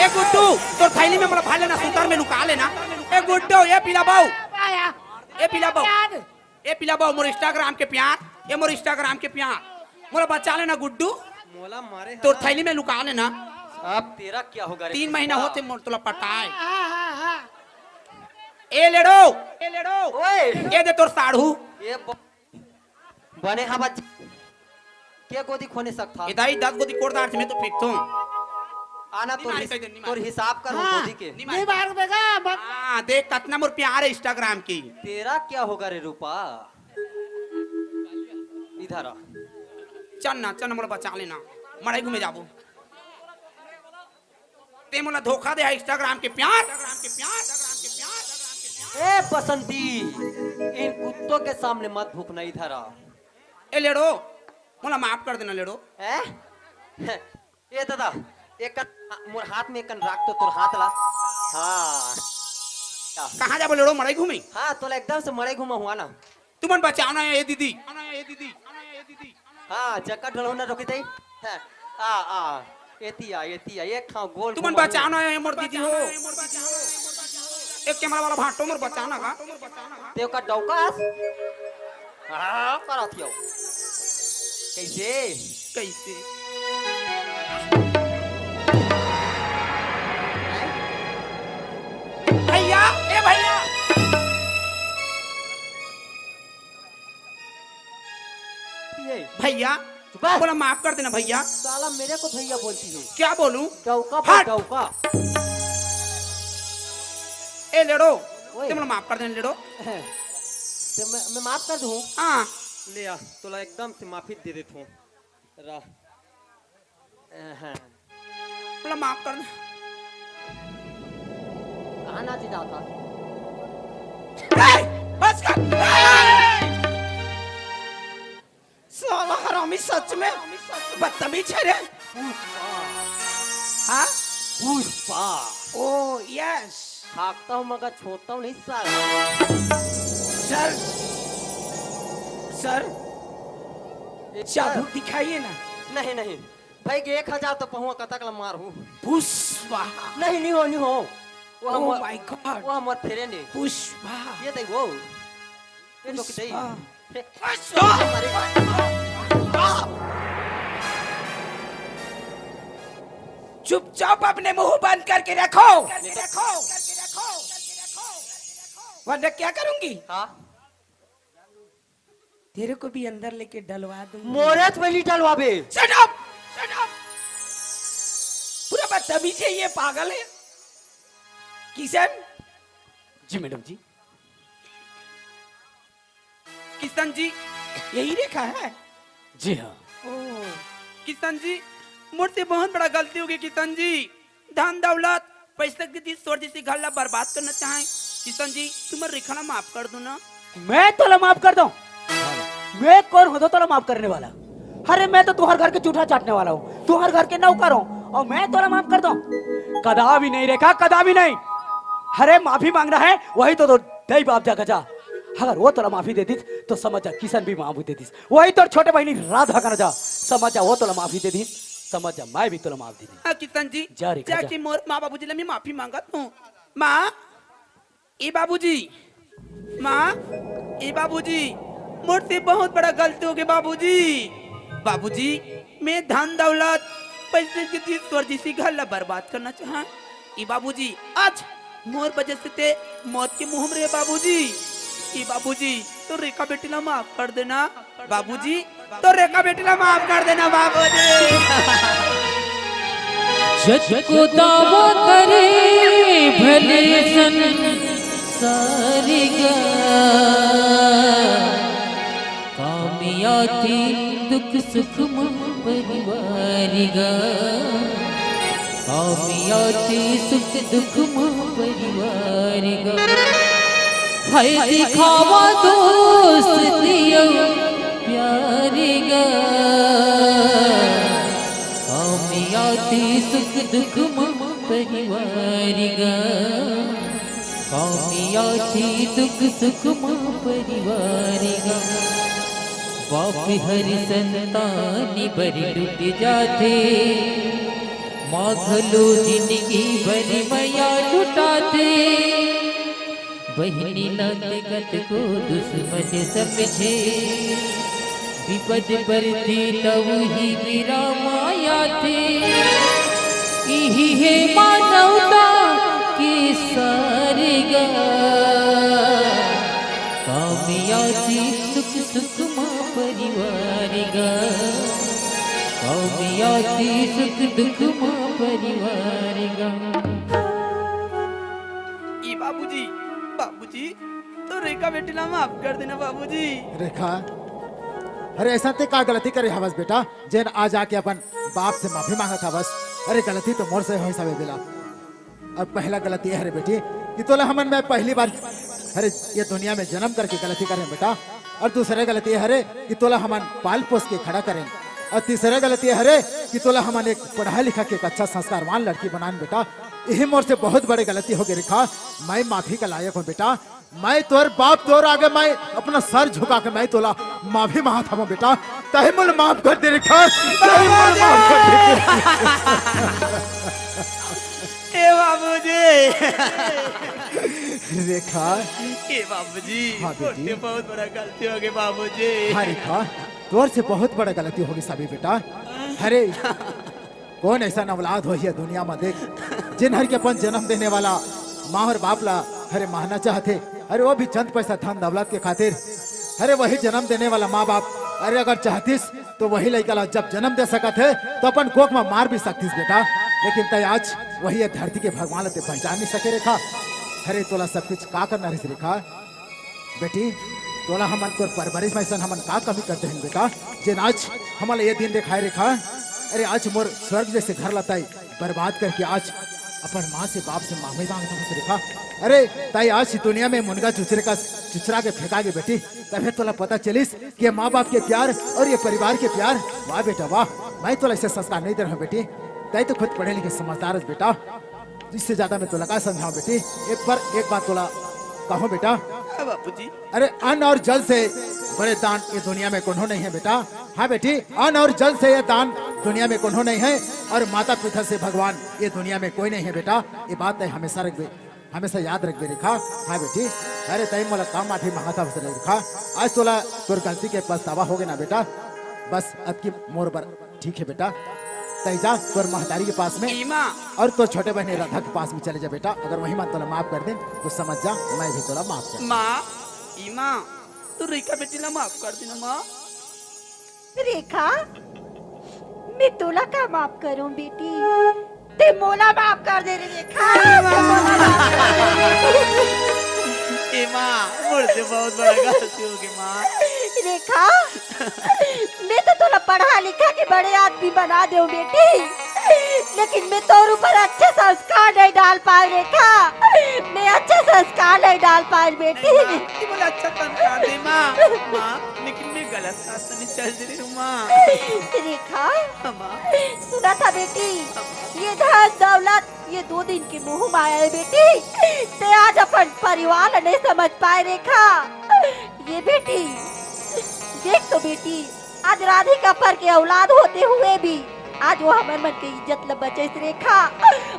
ए गुड्डू, तोर थैली में मोला भर लेना, सूतर में लुका लेना। ए गुड्डू, ए पीला बाऊ, ए पीला बाऊ, ए पीला बाऊ, मोर Instagram के प्यार, ए मोर Instagram के प्यार, मोला बचा लेना गुड्डू। मोला मारे तोर हला। थैली में लुका लेना। अब तेरा क्या होगा रे तीन महीना पुष्पा? होते मोर तोला पटाए। ए लेड़ो, ए लेड़ो, ओए। ए दे तोर साढ़ू। ये ब-, बने हा बच्चा। के गोदी खोने सकथा? ए दाई, दस गोदी कोड़दार से मैं तो फेंकथों। आना नहीं तोर मारे हिस-, कह दे, नहीं तोर मारे। हिसाब कर हाँ, गोदी के। नहीं मारे। नहीं मार बेगा, मत। हाँ, देख कतना मोर प्यार है Instagram की। तेरा क्या होगा रे रूपा? इधर आ। चल ना, चल ना, मोला बचा लेना। मड़ई घूमे जाबो। ते मोला धोखा दे है Instagram के प्यार। ए बसंती, इन कुत्तों के सामने मत भूकना, इधर आ। ए लेड़ो, मोला माफ कर देना लेड़ो। हैं? ए दादा, एक कन, मोर हाथ में एक कन राख तो तोर हाथ ला। हाँ। कहाँ जाबो लेड़ो, मड़ई घूमे? हाँ, तोला एकदम से मड़ई घूमा हुआ ना। तुमन बचाना है, ए दीदी। हाँ, जक्का ढोलहुना रोकी दे। हाँ, आ, आ, एती आ, एती आ, एक ठाव गोल तुमन घुमा बचाना है, मोर दीदी हो। एक कैमरा वाला भाटो मोर बचाना का। तेव का डौकास? हाँ, करत हियो। कैसे? कैसे? भैया, ए भैया। ये। भैया, चुप। बोला, माफ कर देना भैया। साला मेरे को भैया बोलती है। क्या बोलूं? डौका बोल, हट। डौका। ए लेड़ो, ओए। तुम लोग माफ कर देना लेड़ो। तो मैं, मैं माफ कर दूं? हाँ। ले आ, तोला एकदम से माफी दे देता हूँ। रा-, अहं। बोला, माफ कर। कहाँ नाचे जाता? ए, बस कर। ए! साला हरामी सच में बदतमीज है रे। हाँ? पुष्पा। ओ, यस। भागता हूँ मगर छोड़ता हूँ नहीं साला। सर, सर, एक चाबुक सर। दिखाइए ना। नहीं, नहीं। भाई के एक हजार तो पहुआ कतक ला मार हूँ। पुष्पा। नहीं, नहीं हो, नहीं हो। वो Oh हमर, my God। वो हमर friend है। पुष्पा। ये देख वो। ये तो पुष्पा। कितनी। हे। पुष्पा। अरे। चुपचाप अपने मुंह बंद करके रखो। नहीं तो वरना क्या करूंगी? हाँ। तेरे को भी अंदर लेके डलवा दूंगी। मोरत में नहीं डलवाबे। Shut up! Shut up! पूरा बदतमीज है ये, पागल है। किशन। जी मैडम जी। किशन जी। यही रेखा है? जी हाँ। ओ। किशन जी, मोर से बहुत बड़ा गलती होगे किशन जी। धन दौलत, पैसा के चीज, स्वर्ग जैसी घर ला बर्बाद करना चाहे। किशन जी, तुमन रेखा ला माफ कर दो ना। मैं तोला माफ कर दूं? मैं कौन हों तोला माफ करने वाला? अरे, मैं तो तुंहर घर के जूठा चाटने वाला हों, तुंहर घर के नौकर हों, अउ मैं तोला माफ कर दूं? कदा भी नहीं रेखा, कदा भी नहीं। अरे, माफी मांगना हे, वही तो, तो दई बाप जघा जा। अगर वो तोला माफी दे दिस, तो समझ जा किशन भी माफी दे दिस। वही तोर छोटे बहिनी राधा कना जा, समझ जा वो तोला माफी दे दिस, समझ जा मैं भी तोला माफ दे दिस। हाँ किशन जी, जा रेखा, जा। जाके मोर माँ बाबूजी ला मैं माफी मांगत हों। माँ, ए बाबूजी, माँ, ए बाबूजी, मोर से बहुत बड़ा गलती होगे बाबूजी। बाबूजी, मैं धन दौलत, पैसे के चीज, स्वर्ग जैसी घर ला बर्बाद करना चाहा। ए बाबूजी, आज मोर वजह से ते मौत के मुंह में रहे बाबूजी। ए बाबूजी, तो रेखा बेटी ला माफ कर देना बाबूजी, तो रेखा बेटी ला माफ कर देना बाबूजी। जग को दावा करे भले संसारिगा, कामयाती दुख सुख मा परिवारिगा, कामयाती सुख दुख मा परिवारिगा। है दिखावा दोस्ती अउ प्यारिगा, कामयाती सुख दुख मा परिवारिगा, कामयाती दुख सुख मा परिवारिगा। बाप हर संतानी बर लुट जाथे, माँ घलो जिनगी भर मया लुटाथे। बहिनी ला ते कतको दुश्मन समझे, विपद परथे तब ही विराम आथे। इही हे मानवता के सारगा, कामयाती दुख सुख मा परिवारिगा, कामयाती सुख दुख मा परिवारिगा। ए बाबूजी, बाबूजी, तो रेखा बेटी ला माफ कर देना बाबूजी। रेखा, अरे अइसन ते का गलती करे हवस बेटा, जेन आज आके अपन बाप से माफी मांगत हवस? अरे गलती तो मोर से होइस हवे बेटा। अउ पहला गलती ये हरे बेटी कि तोला हमन मैं पहली बार, अरे, ये दुनिया में जनम करके गलती करे हन बेटा। अउ दूसरे गलती ये हरे कि तोला हमन पाल पोस के खड़ा करेन। अउ तीसरे गलती ये हरे कि तोला हमन एक पढ़ा लिखा के एक अच्छा संस्कारवान लड़की बनान बेटा। इही मोर से बहुत बड़े गलती होगे रेखा। मैं माफी का लायक हों बेटा। मैं तोर बाप तोर आगे मैं अपना सर झुका के मैं तोला माफी मांगत हवं बेटा। तहीं मोला माफ कर दे रेखा, तहीं मोला माफ कर दे। ए बाबूजी। रेखा। ए बाबूजी, हाँ बेटी। मोर से बहुत बड़ा गलती होगे बाबूजी। हाँ रेखा, तोर से बहुत बड़ा गलती होगे सबे बेटा। अरे, कौन अइसन औलाद होही ये दुनिया में देख, जेन हर के अपन जनम देने वाला माँ अउ बाप ला, अरे, मारना चाहथे। अरे वो भी चंद पैसा धन दौलत के खातिर। अरे वही जनम देने वाला माँ बाप, अरे अगर चाहतिस तो वही लइका ला जब जनम दे सकत हे तो अपन कोख में मार भी सकतिस बेटा। लेकिन तैं आज वही ये धरती के भगवान ला तें पहचान नहीं सके रेखा। अरे तोला सब कुछ का करना रहिस रेखा? बेटी, तोला हमन तोर परवरिश में अइसन हमन का कमी कर देहन बेटा, जेन आज हमन ला ये दिन देखाए रेखा? अरे आज मोर स्वर्ग जैसे घर ला तैं बर्बाद करके आज अपन माँ से बाप से माफी मांगत हस रेखा। अरे तैं आज इस दुनिया में मुनगा चुचरे का चुचरा के फेंका गे बेटी, तभे तोला पता चलिस कि ये माँ बाप के प्यार अउ ये परिवार के प्यार। वाह बेटा वाह, मैं तोला अइसे संस्कार नहीं दे रहेंव बेटी, तैं तो खुद पढ़े लिखे समझदार हस बेटा। इससे ज्यादा मैं तोला का समझाऊं बेटी? एक बार, एक बात तोला कहूं बेटा। हाँ बापूजी। अरे अन्न और जल से बड़े दान ये दुनिया में कोनो नहीं है बेटा। हाँ बेटी, अन्न और जल से ये दान दुनिया में कोनो नहीं है, और माता पिता से भगवान ये दुनिया में कोई नहीं है बेटा। ये बात तैं हमेशा रखबे, हमेशा याद रखबे रेखा। हाँ बेटी, अरे तैं मोला का माफी मांगत हस रेखा? आज तोला तोर गलती के पछतावा होगे ना बेटा। बस अतकी मोर बर ठीक है बेटा, तैं जा तोर महतारी के पास में। ई माँ। और तोर छोटे बहिनी राधा के पास में चले जा बेटा। अगर वही मन तोला माफ कर देन तो समझ जा, मैं भी तोला माफ कर देंव। माँ, ई माँ, तैं रेखा बेटी ला माफ कर देना माँ। रेखा, मैं तोला का माफ करूं बेटी? तैं मोला माफ कर दे रे रेखा। तैं मोला माफ कर दे। ए माँ, मोर से बहुत बड़ा गलती होगे माँ। रेखा, मैं तो तोला पढ़ा लिखा के बड़े आदमी बना देव बेटी, लेकिन मैं तोर ऊपर अच्छे संस्कार नहीं डाल पाए रेखा। मैं अच्छे संस्कार नहीं डाल पाए बेटी। माँ, तू बोला अच्छा संस्कार दे माँ। माँ, लेकिन मैं गलत रास्ते में चल दे रही हूँ माँ। रेखा, हाँ, माँ। सुना था बेटी, ये धन दौलत ये दो दिन के मोह माया है बेटी। ते आज अपन परिवार ला नहीं समझ पाए रेखा। ये बेटी, देख तो बेटी, आज राधिका पर के औलाद होते हुए भी आज वो हमर मन के इज्जत ला बचाइस रेखा।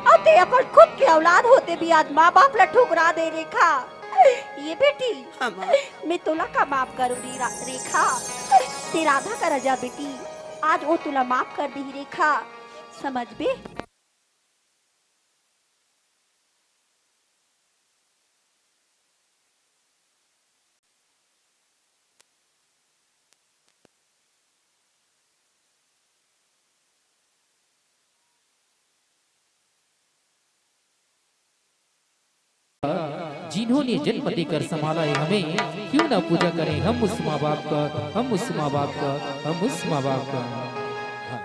अउ ते अपन खुद के औलाद होते भी आज माँ बाप ला ठुकरा दे रेखा। ये बेटी, हाँ, माँ। मैं तोला का माफ करूँ रे रा-, रेखा। ते राधा करा जा बेटी, आज वो तोला माफ कर दी रेखा। समझ बे? जिन्होंने जन्म देकर संभाला है हमें, क्यों ना पूजा करें हम उस माँ बाप का, हम उस माँ बाप का, हम उस माँ बाप का। हाँ।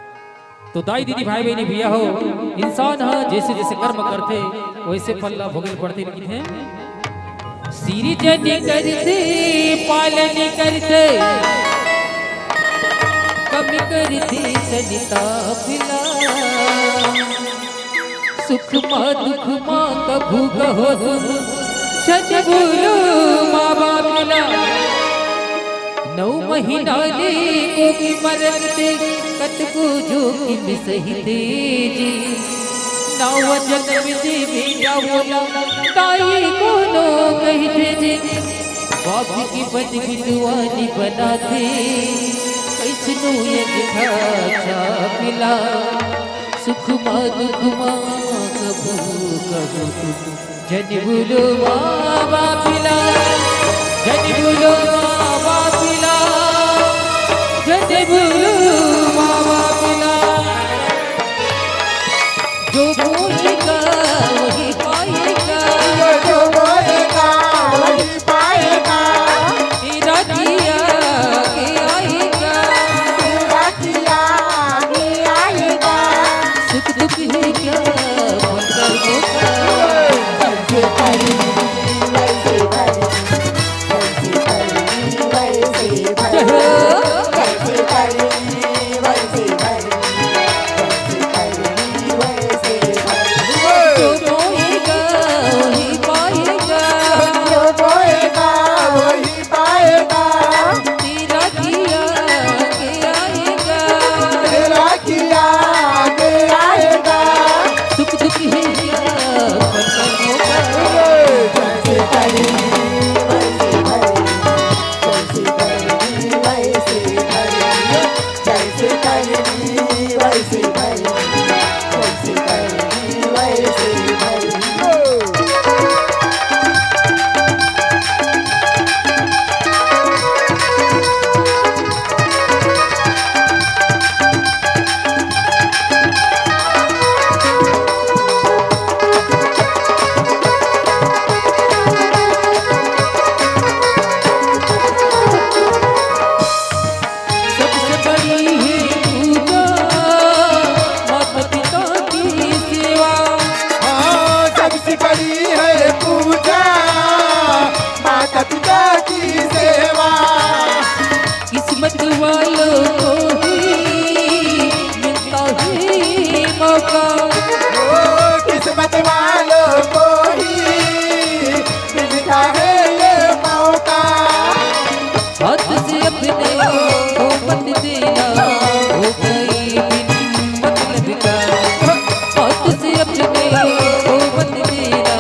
तो दाई दीदी भाई बहनी भैया हो, इंसान ह जैसे जैसे कर्म करथे वैसे फल ला भोगन पड़थे लिखित हे। सिरजन करथे, पालन करथे, कमी करथे सनिता फिला। सुख मा दुख मा कभू कहो तुम, सच बोलो माँ बाप ला। नौ महीना ले कोखी म रखथे, कतको जोखिम सहिथे जी। नवा जनम दे बेटा बोला, ताई कोनो कहिथे जी। बाप की बदबिदुआनी बनाथे, कैसनो यज्ञ था चापिला। सुख मा दुख मा कभू कभू तुम, जन भूलो माँ बाप ला, जन भूलो माँ बाप ला, जन भूलो माँ बाप ला। जो बोएगा वही पाएगा। जो बोएगा वही पाएगा। तेरा किया के आएगा। तेरा किया के आएगा। सुख दुख है क्या पत्थर को जैसे परी वैसे भरी, जैसे परी वैसे भरी, जय हो। जैसे परी वैसे भरी, जैसे परी वैसे भरी। जो बोएगा वही पाएगा। जो बोएगा वही पाएगा। तेरा किया के आएगा। तेरा किया के आएगा। सुख दुख है क्या पत्थर को जैसे परी वैसे भरी, जैसे परी वैसे भरी, जैसे परी वैसे भरी, जैसे परी वैसे भरी। सबसे बड़ी है पूजा माता पिता की सेवा। हाँ, सबसे बड़ी है पूजा माता पिता की सेवा। किस्मत वालों को ही मिलता है मौका। ओ, किस्मत वालों को ही मिलता है ये मौका। हाथ से अपने को मत देना, हो गई बिन मतलब का। हाथ से अपने को मत देना,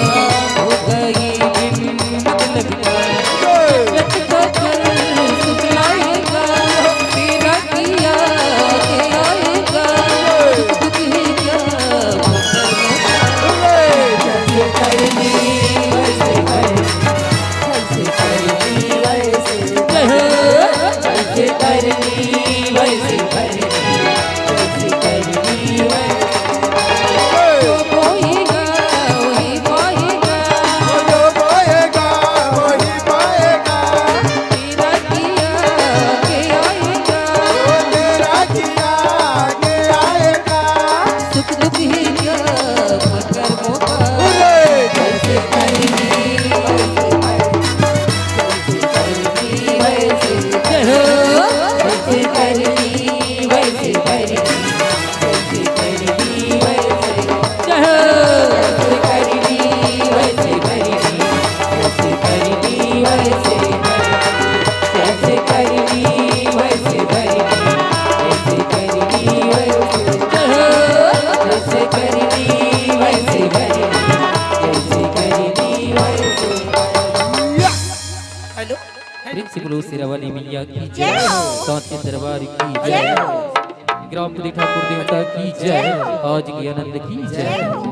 बोलो शेरा वाली मैया की जय, साचे दरबार की जय, ग्रामपति ठाकुर देवता की जय, आज के आनंद की जय।